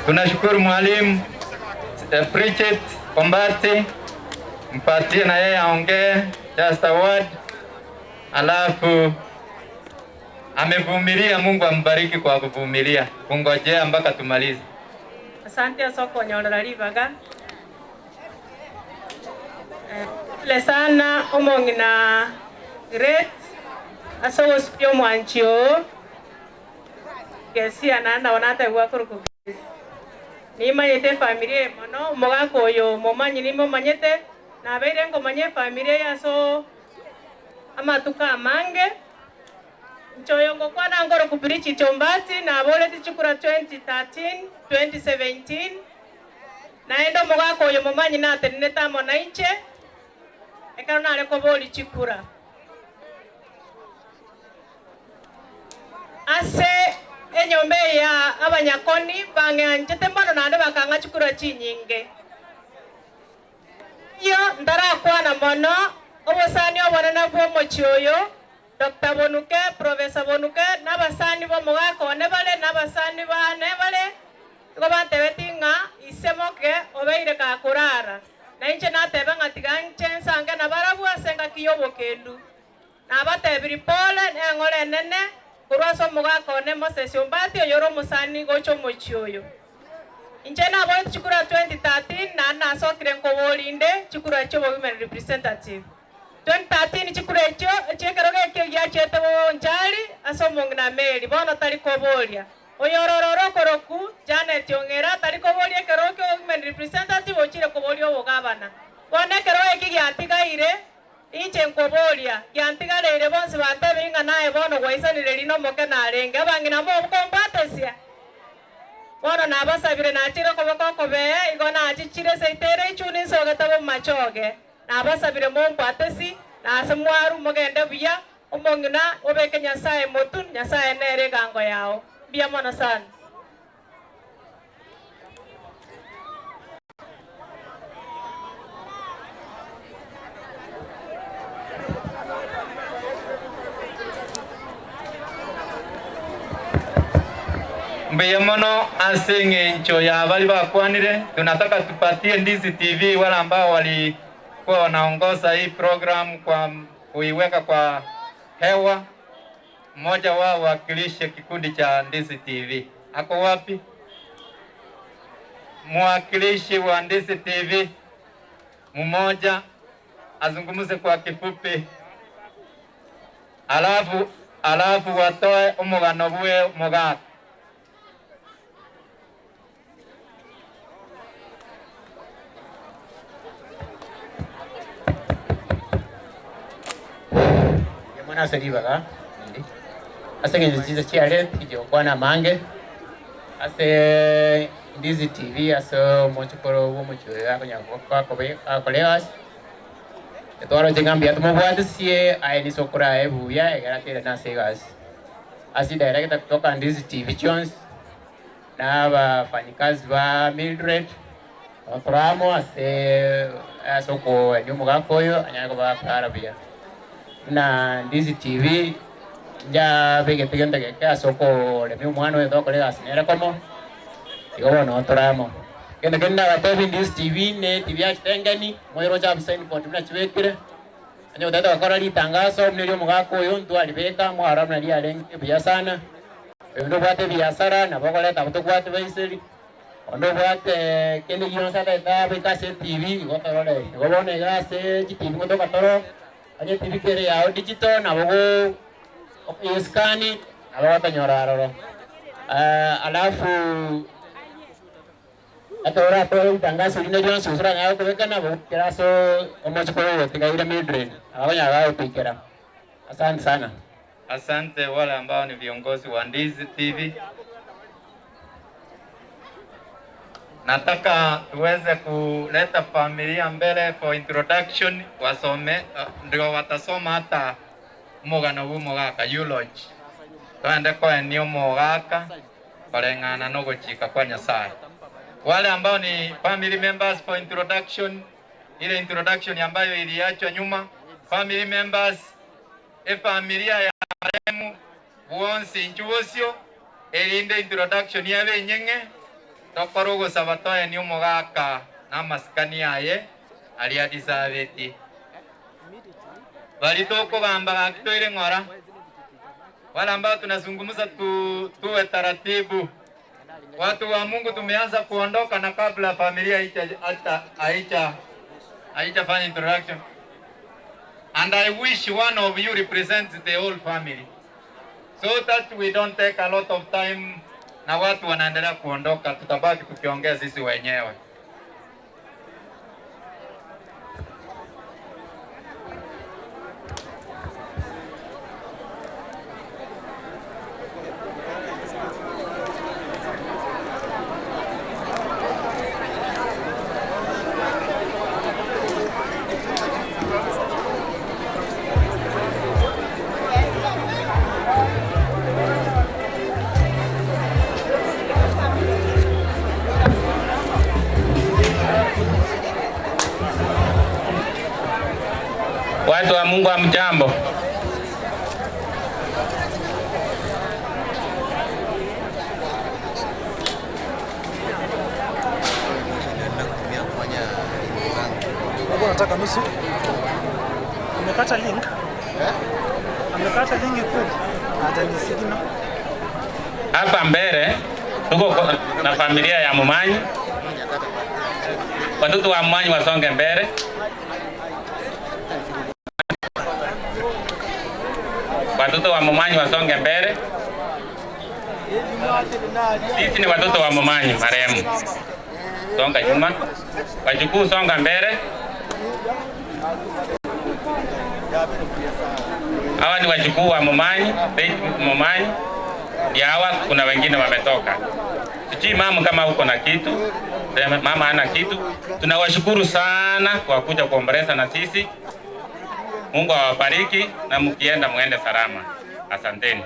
Tunashukuru mwalimu Bridget Ombati, mpatie na yeye aongee just a word, alafu amevumilia. Mungu ambariki kwa kuvumilia kungojea mpaka tumalize. Asante ase okonyorera ribaga. Pole sana omong'ina Great ase ogosibia omwanchi oo Gesia naende nabo natebiwa korokwa Grace. Nimanyete efamiri eye mono, omogaka oyo momanyi nimomanyete, nabeire nkomanya efamiri eye ase amatuko amange. Inche oyo ngokwana nkorokwa Bridget Ombati, naboretie chikura 2013, 2017, Naende omogaka oyo momanyi natenenete amo nainche, ekero nare koboria chikura. Ase enyomba eye ya abanyakoni bang'anchete mono naende bakang'a chikura chinyinge. Ayio ntarakwana mono, obosani obonene bw'omochie oyo, Doctor Bonuke, Professor Bonuke, na abasani b'omogaka one bare, na abasani baane bare, Nigo bantebetie ng'a ise moke obeire gakorara, na inche nateba ng'a tiga inche nsange nabarabwo ase engaki y'obokendu. Nabatebirie pole neng'ora enene korwa ase omogaka one Moses Ombati oyore omosani gocha omochie oyo. Inche naboetie chikura 2013 naende nasokire nkoboria inde chikura chi'obowomen representative. 2013 chikura echio echi'ekerogo ekio giachete bonchari ase omong'ina Mary bono tari koboria. Oyororo ore okoroku Janet Ong'era tari koboria ekerogo kia women representative ochire koboria obogabana. Bono ekerogo eki giatigaire inche nkoboria, giantigareire bonsi bantebirie ng'a naye bono gwaisanire rina omoke narenge. Abang'ina mokombwatesia? Bono nabasabire nachire okoboko okobee, igo nachichire seito ere ichuni nsogete bomachoge. Nabasabire mombwatesi, na ase mwarwa mogende buya, omong'ina obeke Nyasae motu, Nyasae nere egango yao. Mbuya mono sana. Mbuya mono ase eng'encho ya baria bakwanire, tunataka tupatie Ndizi TV wale ambao walikuwa wanaongoza hii program kwa kuiweka kwa hewa, mmoja wao wakilishe kikundi cha Ndizi TV. Ako wapi? Mwakilishi wa Ndizi TV mmoja azungumze kwa kifupi, alafu alafu watoe omogano bwe omogaka. Mbuya mono ase ribaga eri, ase eng'encho chinsa chiare tichigokwana amange, ase Ndizi TV ase omochokoro bwa omochie oyo akonyara gokora egasi, Twaroche ng'a mbuya tomobwatisie aye niso okorae buya ekero aterene ase egasi. Ase director kutoka Ndizi TV chionsi na abafanyikazi ba Mildred nabo tore amo ase ase okoenia omogaka oyo anyare koba akorara buya. Buna Ndizi TV njabegete gento geke ase okoremia omwana oyo togokora egasi nere komo, igo bono nabo tore amo. Egento kende nabatebi Ndizi TV ne TV ya chitengeni, moiroche abwo signboard buna chibekire, onye gotagete gokora ritangaso buna eria omogaka oyo ntwaribeka mwarora buna riarenge buya sana. Oyonde obwate ebiasara nabo okoreta abwo tobwate baiseri, onde obwate kende gionsi atagete abeke ase etibi igo torore. Igo bono iga ase chitibi ngotoka toro, onye etibi kere yao digital nabo okoyescan nabo ogotonyora aroro. Alafu ekero oratware ritangaso rinde rionsi gose oranyare kobeka nabo goikera ase omochie korwa ogotigaire Mildred nabo okonyara gogotoikera. Asante sana. Asante wale ambao ni viongozi wa Ndizi TV. Nataka tuweze kuleta familia mbele for introduction, wasome ndio watasoma hata omogano bwa omogaka eulogy. Toende koenia omogaka koreng'ana nogochika kwa Nyasaye. Wale ambao ni family members for introduction, ile introduction ambayo iliachwa nyuma, family members Efamilia ya marehemu bwonsi inchuo bosio, erinde introduction ebe enyeng'e, tokore ogosaba toenie omogaka na amasikani aye aria adisabetie. Baria tokogamba gaki toire ng'ora, wale ambao tunazungumza tu, tuwe taratibu. Watu wa Mungu tumeanza kuondoka na kabla familia hata haicha haijafanya introduction. And I wish one of you represents the whole family so that we don't take a lot of time na watu wanaendelea kuondoka, tutabaki tukiongea sisi wenyewe. Watu wa Mungu hamjambo. Nataka nusu. Amekata link. Amekata link kweli? Hajanisigino. Hapa mbele tuko na familia ya Mumanyi. Watoto wa Mumanyi wasonge mbele. Watoto wa Mumanyi wasonge mbele. Sisi ni watoto wa Mumanyi marehemu. Songa nyuma. Wajukuu songa mbele. Hawa ni wajukuu wa Mumanyi, Mumanyi. Ya hawa kuna wengine wametoka. Sijui mama kama uko na kitu. Mama hana kitu. Tunawashukuru sana kwa kuja kuomboleza na sisi. Mungu awabariki na mkienda muende salama. Asanteni.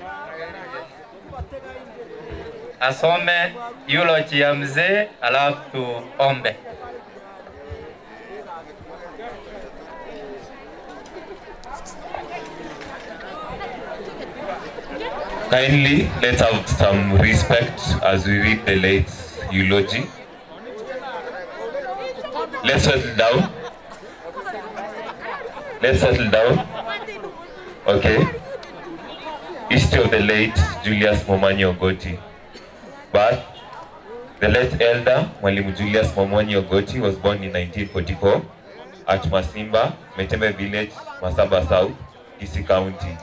Asome eulogy ya mzee alafu tuombe. Kindly, let's have some respect as we read the late eulogy. Let's settle down. Let's settle down. Okay. History of the late Julius Momanyi Ogoti. Birth. The late elder Mwalimu Julius Momanyi Ogoti was born in 1944 at Masimba, Metembe Village, Masaba South, Kisii County.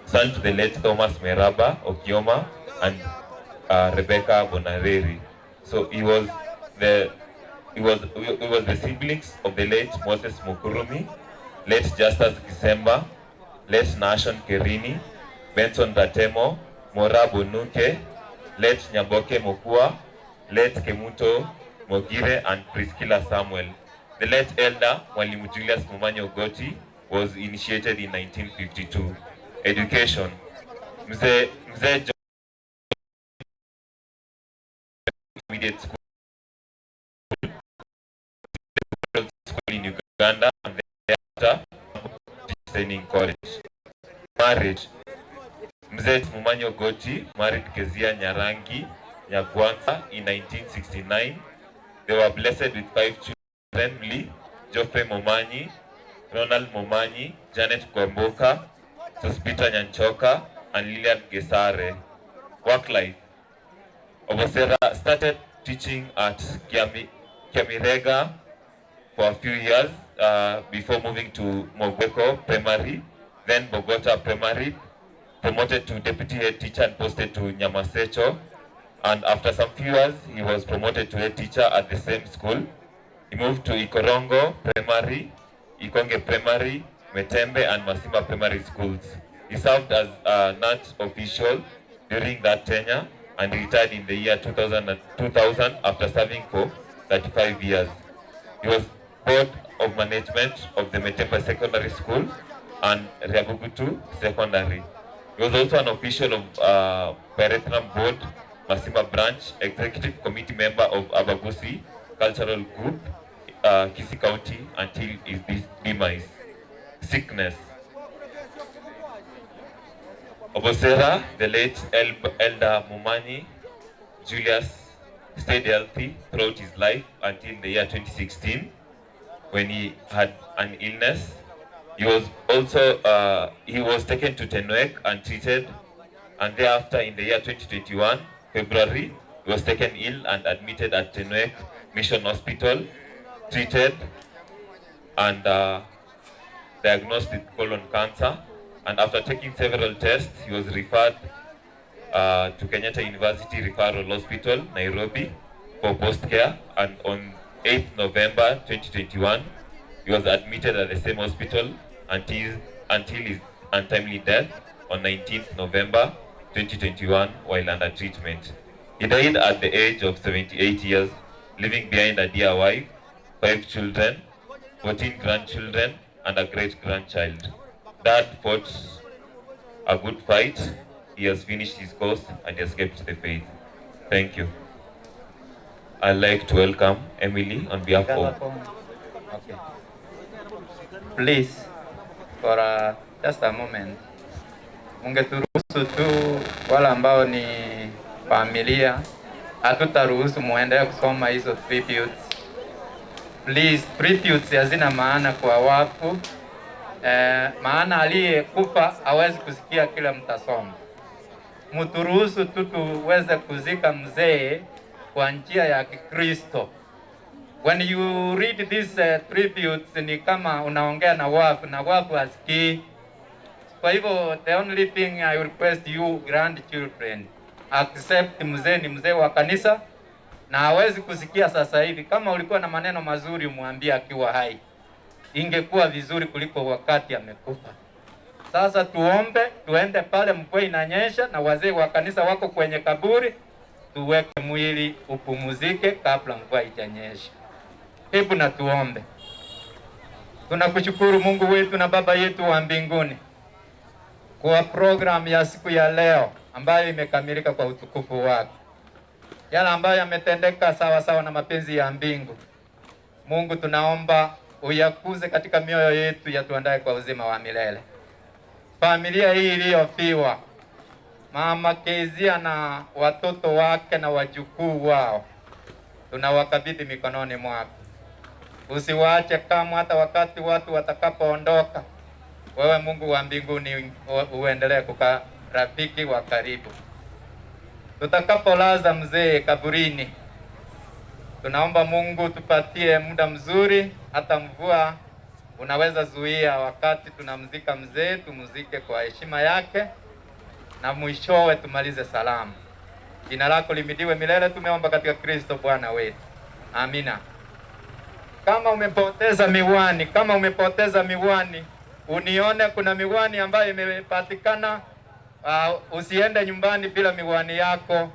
Son to the late Thomas Meraba Okioma and Rebecca Bonareri. So he was the he was he was the siblings of the late Moses Mukurumi, late Justus Kisemba, late Nashon Kerini, Benson Ratemo, Mora Bonuke, late Nyaboke Mokua, late Kemuto Mogire, and Priscilla Samuel. The late elder Mwalimu Julius Momanyi Ogoti was initiated in 1952. Education. Mzee Mzee John Intermediate School, School in Uganda, and thereafter Training College. Marriage. Mzee Momanyi Ogoti married Kezia Nyarangi Nyagwanza in 1969. They were blessed with 5 children, Lee, Geoffrey Momanyi, Ronald Momanyi, Janet Kwamboka, Sospita Nyanchoka, and Lilian Gesare. Work life. Obosera started teaching at Kiami, Kiamirega for a few years before moving to Mogweko Primary, then Bogota Primary, promoted to deputy head teacher and posted to Nyamasecho. And after some few years, he was promoted to head teacher at the same school. He moved to Ikorongo Primary, Ikonge Primary, Metembe, and Masimba Primary schools. He served as a NAT official during that tenure and retired in the year 2000, 2000 after serving for 35 years. He was board of management of the Metembe Secondary School and Ryabugutu Secondary. He was also an official of Pyrethrum Board, Masimba Branch, Executive Committee member of Abagusi Cultural Group, Kisii County, until his demise. Sickness. Obosera, the late Elder Momanyi Julius, stayed healthy throughout his life until the year 2016, when he had an illness. He was also he was taken to Tenwek and treated, and thereafter in the year 2021, February, he was taken ill and admitted at Tenwek Mission Hospital, treated and diagnosed with colon cancer. And after taking several tests, he was referred to Kenyatta University Referral Hospital, Nairobi, for post-care. And on 8th November 2021, he was admitted at the same hospital until his untimely death on 19th November 2021 while under treatment. He died at the age of 78 years, leaving behind a dear wife, 5 children, 14 grandchildren, and a great-grandchild. Dad fought a good fight. He has finished his course and he has kept the faith. Thank you. I'd like to welcome Emily on behalf of... Okay. Please, for just a moment, mungeturuhusu tu wale ambao ni familia, hatutaruhusu muendelee kusoma hizo tributes. Please, tributes hazina maana kwa wafu. Maana aliyekufa hawezi kusikia kile mtasoma. Mturuhusu tu tuweze kuzika mzee kwa njia ya Kikristo. When you read these tributes ni kama unaongea na wafu na wafu hasikii. Kwa hivyo the only thing I request you grandchildren, accept mzee ni mzee wa kanisa na hawezi kusikia sasa hivi. Kama ulikuwa na maneno mazuri umwambie akiwa hai, ingekuwa vizuri kuliko wakati amekufa. Sasa tuombe, tuende pale, mvua inanyesha na wazee wa kanisa wako kwenye kaburi, tuweke mwili upumzike kabla mvua haijanyesha. Hebu na tuombe. Tunakushukuru Mungu wetu na Baba yetu wa mbinguni kwa program ya siku ya leo ambayo imekamilika kwa utukufu wako, yale ambayo yametendeka sawa sawa na mapenzi ya mbingu. Mungu, tunaomba uyakuze katika mioyo yetu, yatuandae kwa uzima wa milele. Familia hii iliyofiwa, Mama Kezia na watoto wake na wajukuu wao, tunawakabidhi mikononi mwako. Usiwaache kamwe, hata wakati watu watakapoondoka. Wewe Mungu wa mbinguni uendelee kukaa rafiki wa karibu. Tutakapolaza mzee kaburini, tunaomba Mungu tupatie muda mzuri, hata mvua unaweza zuia wakati tunamzika mzee, tumzike kwa heshima yake na mwishowe tumalize salama. Jina lako limidiwe milele, tumeomba katika Kristo Bwana wetu. Amina. Kama umepoteza miwani, kama umepoteza miwani, unione kuna miwani ambayo imepatikana. Usiende nyumbani bila miwani yako.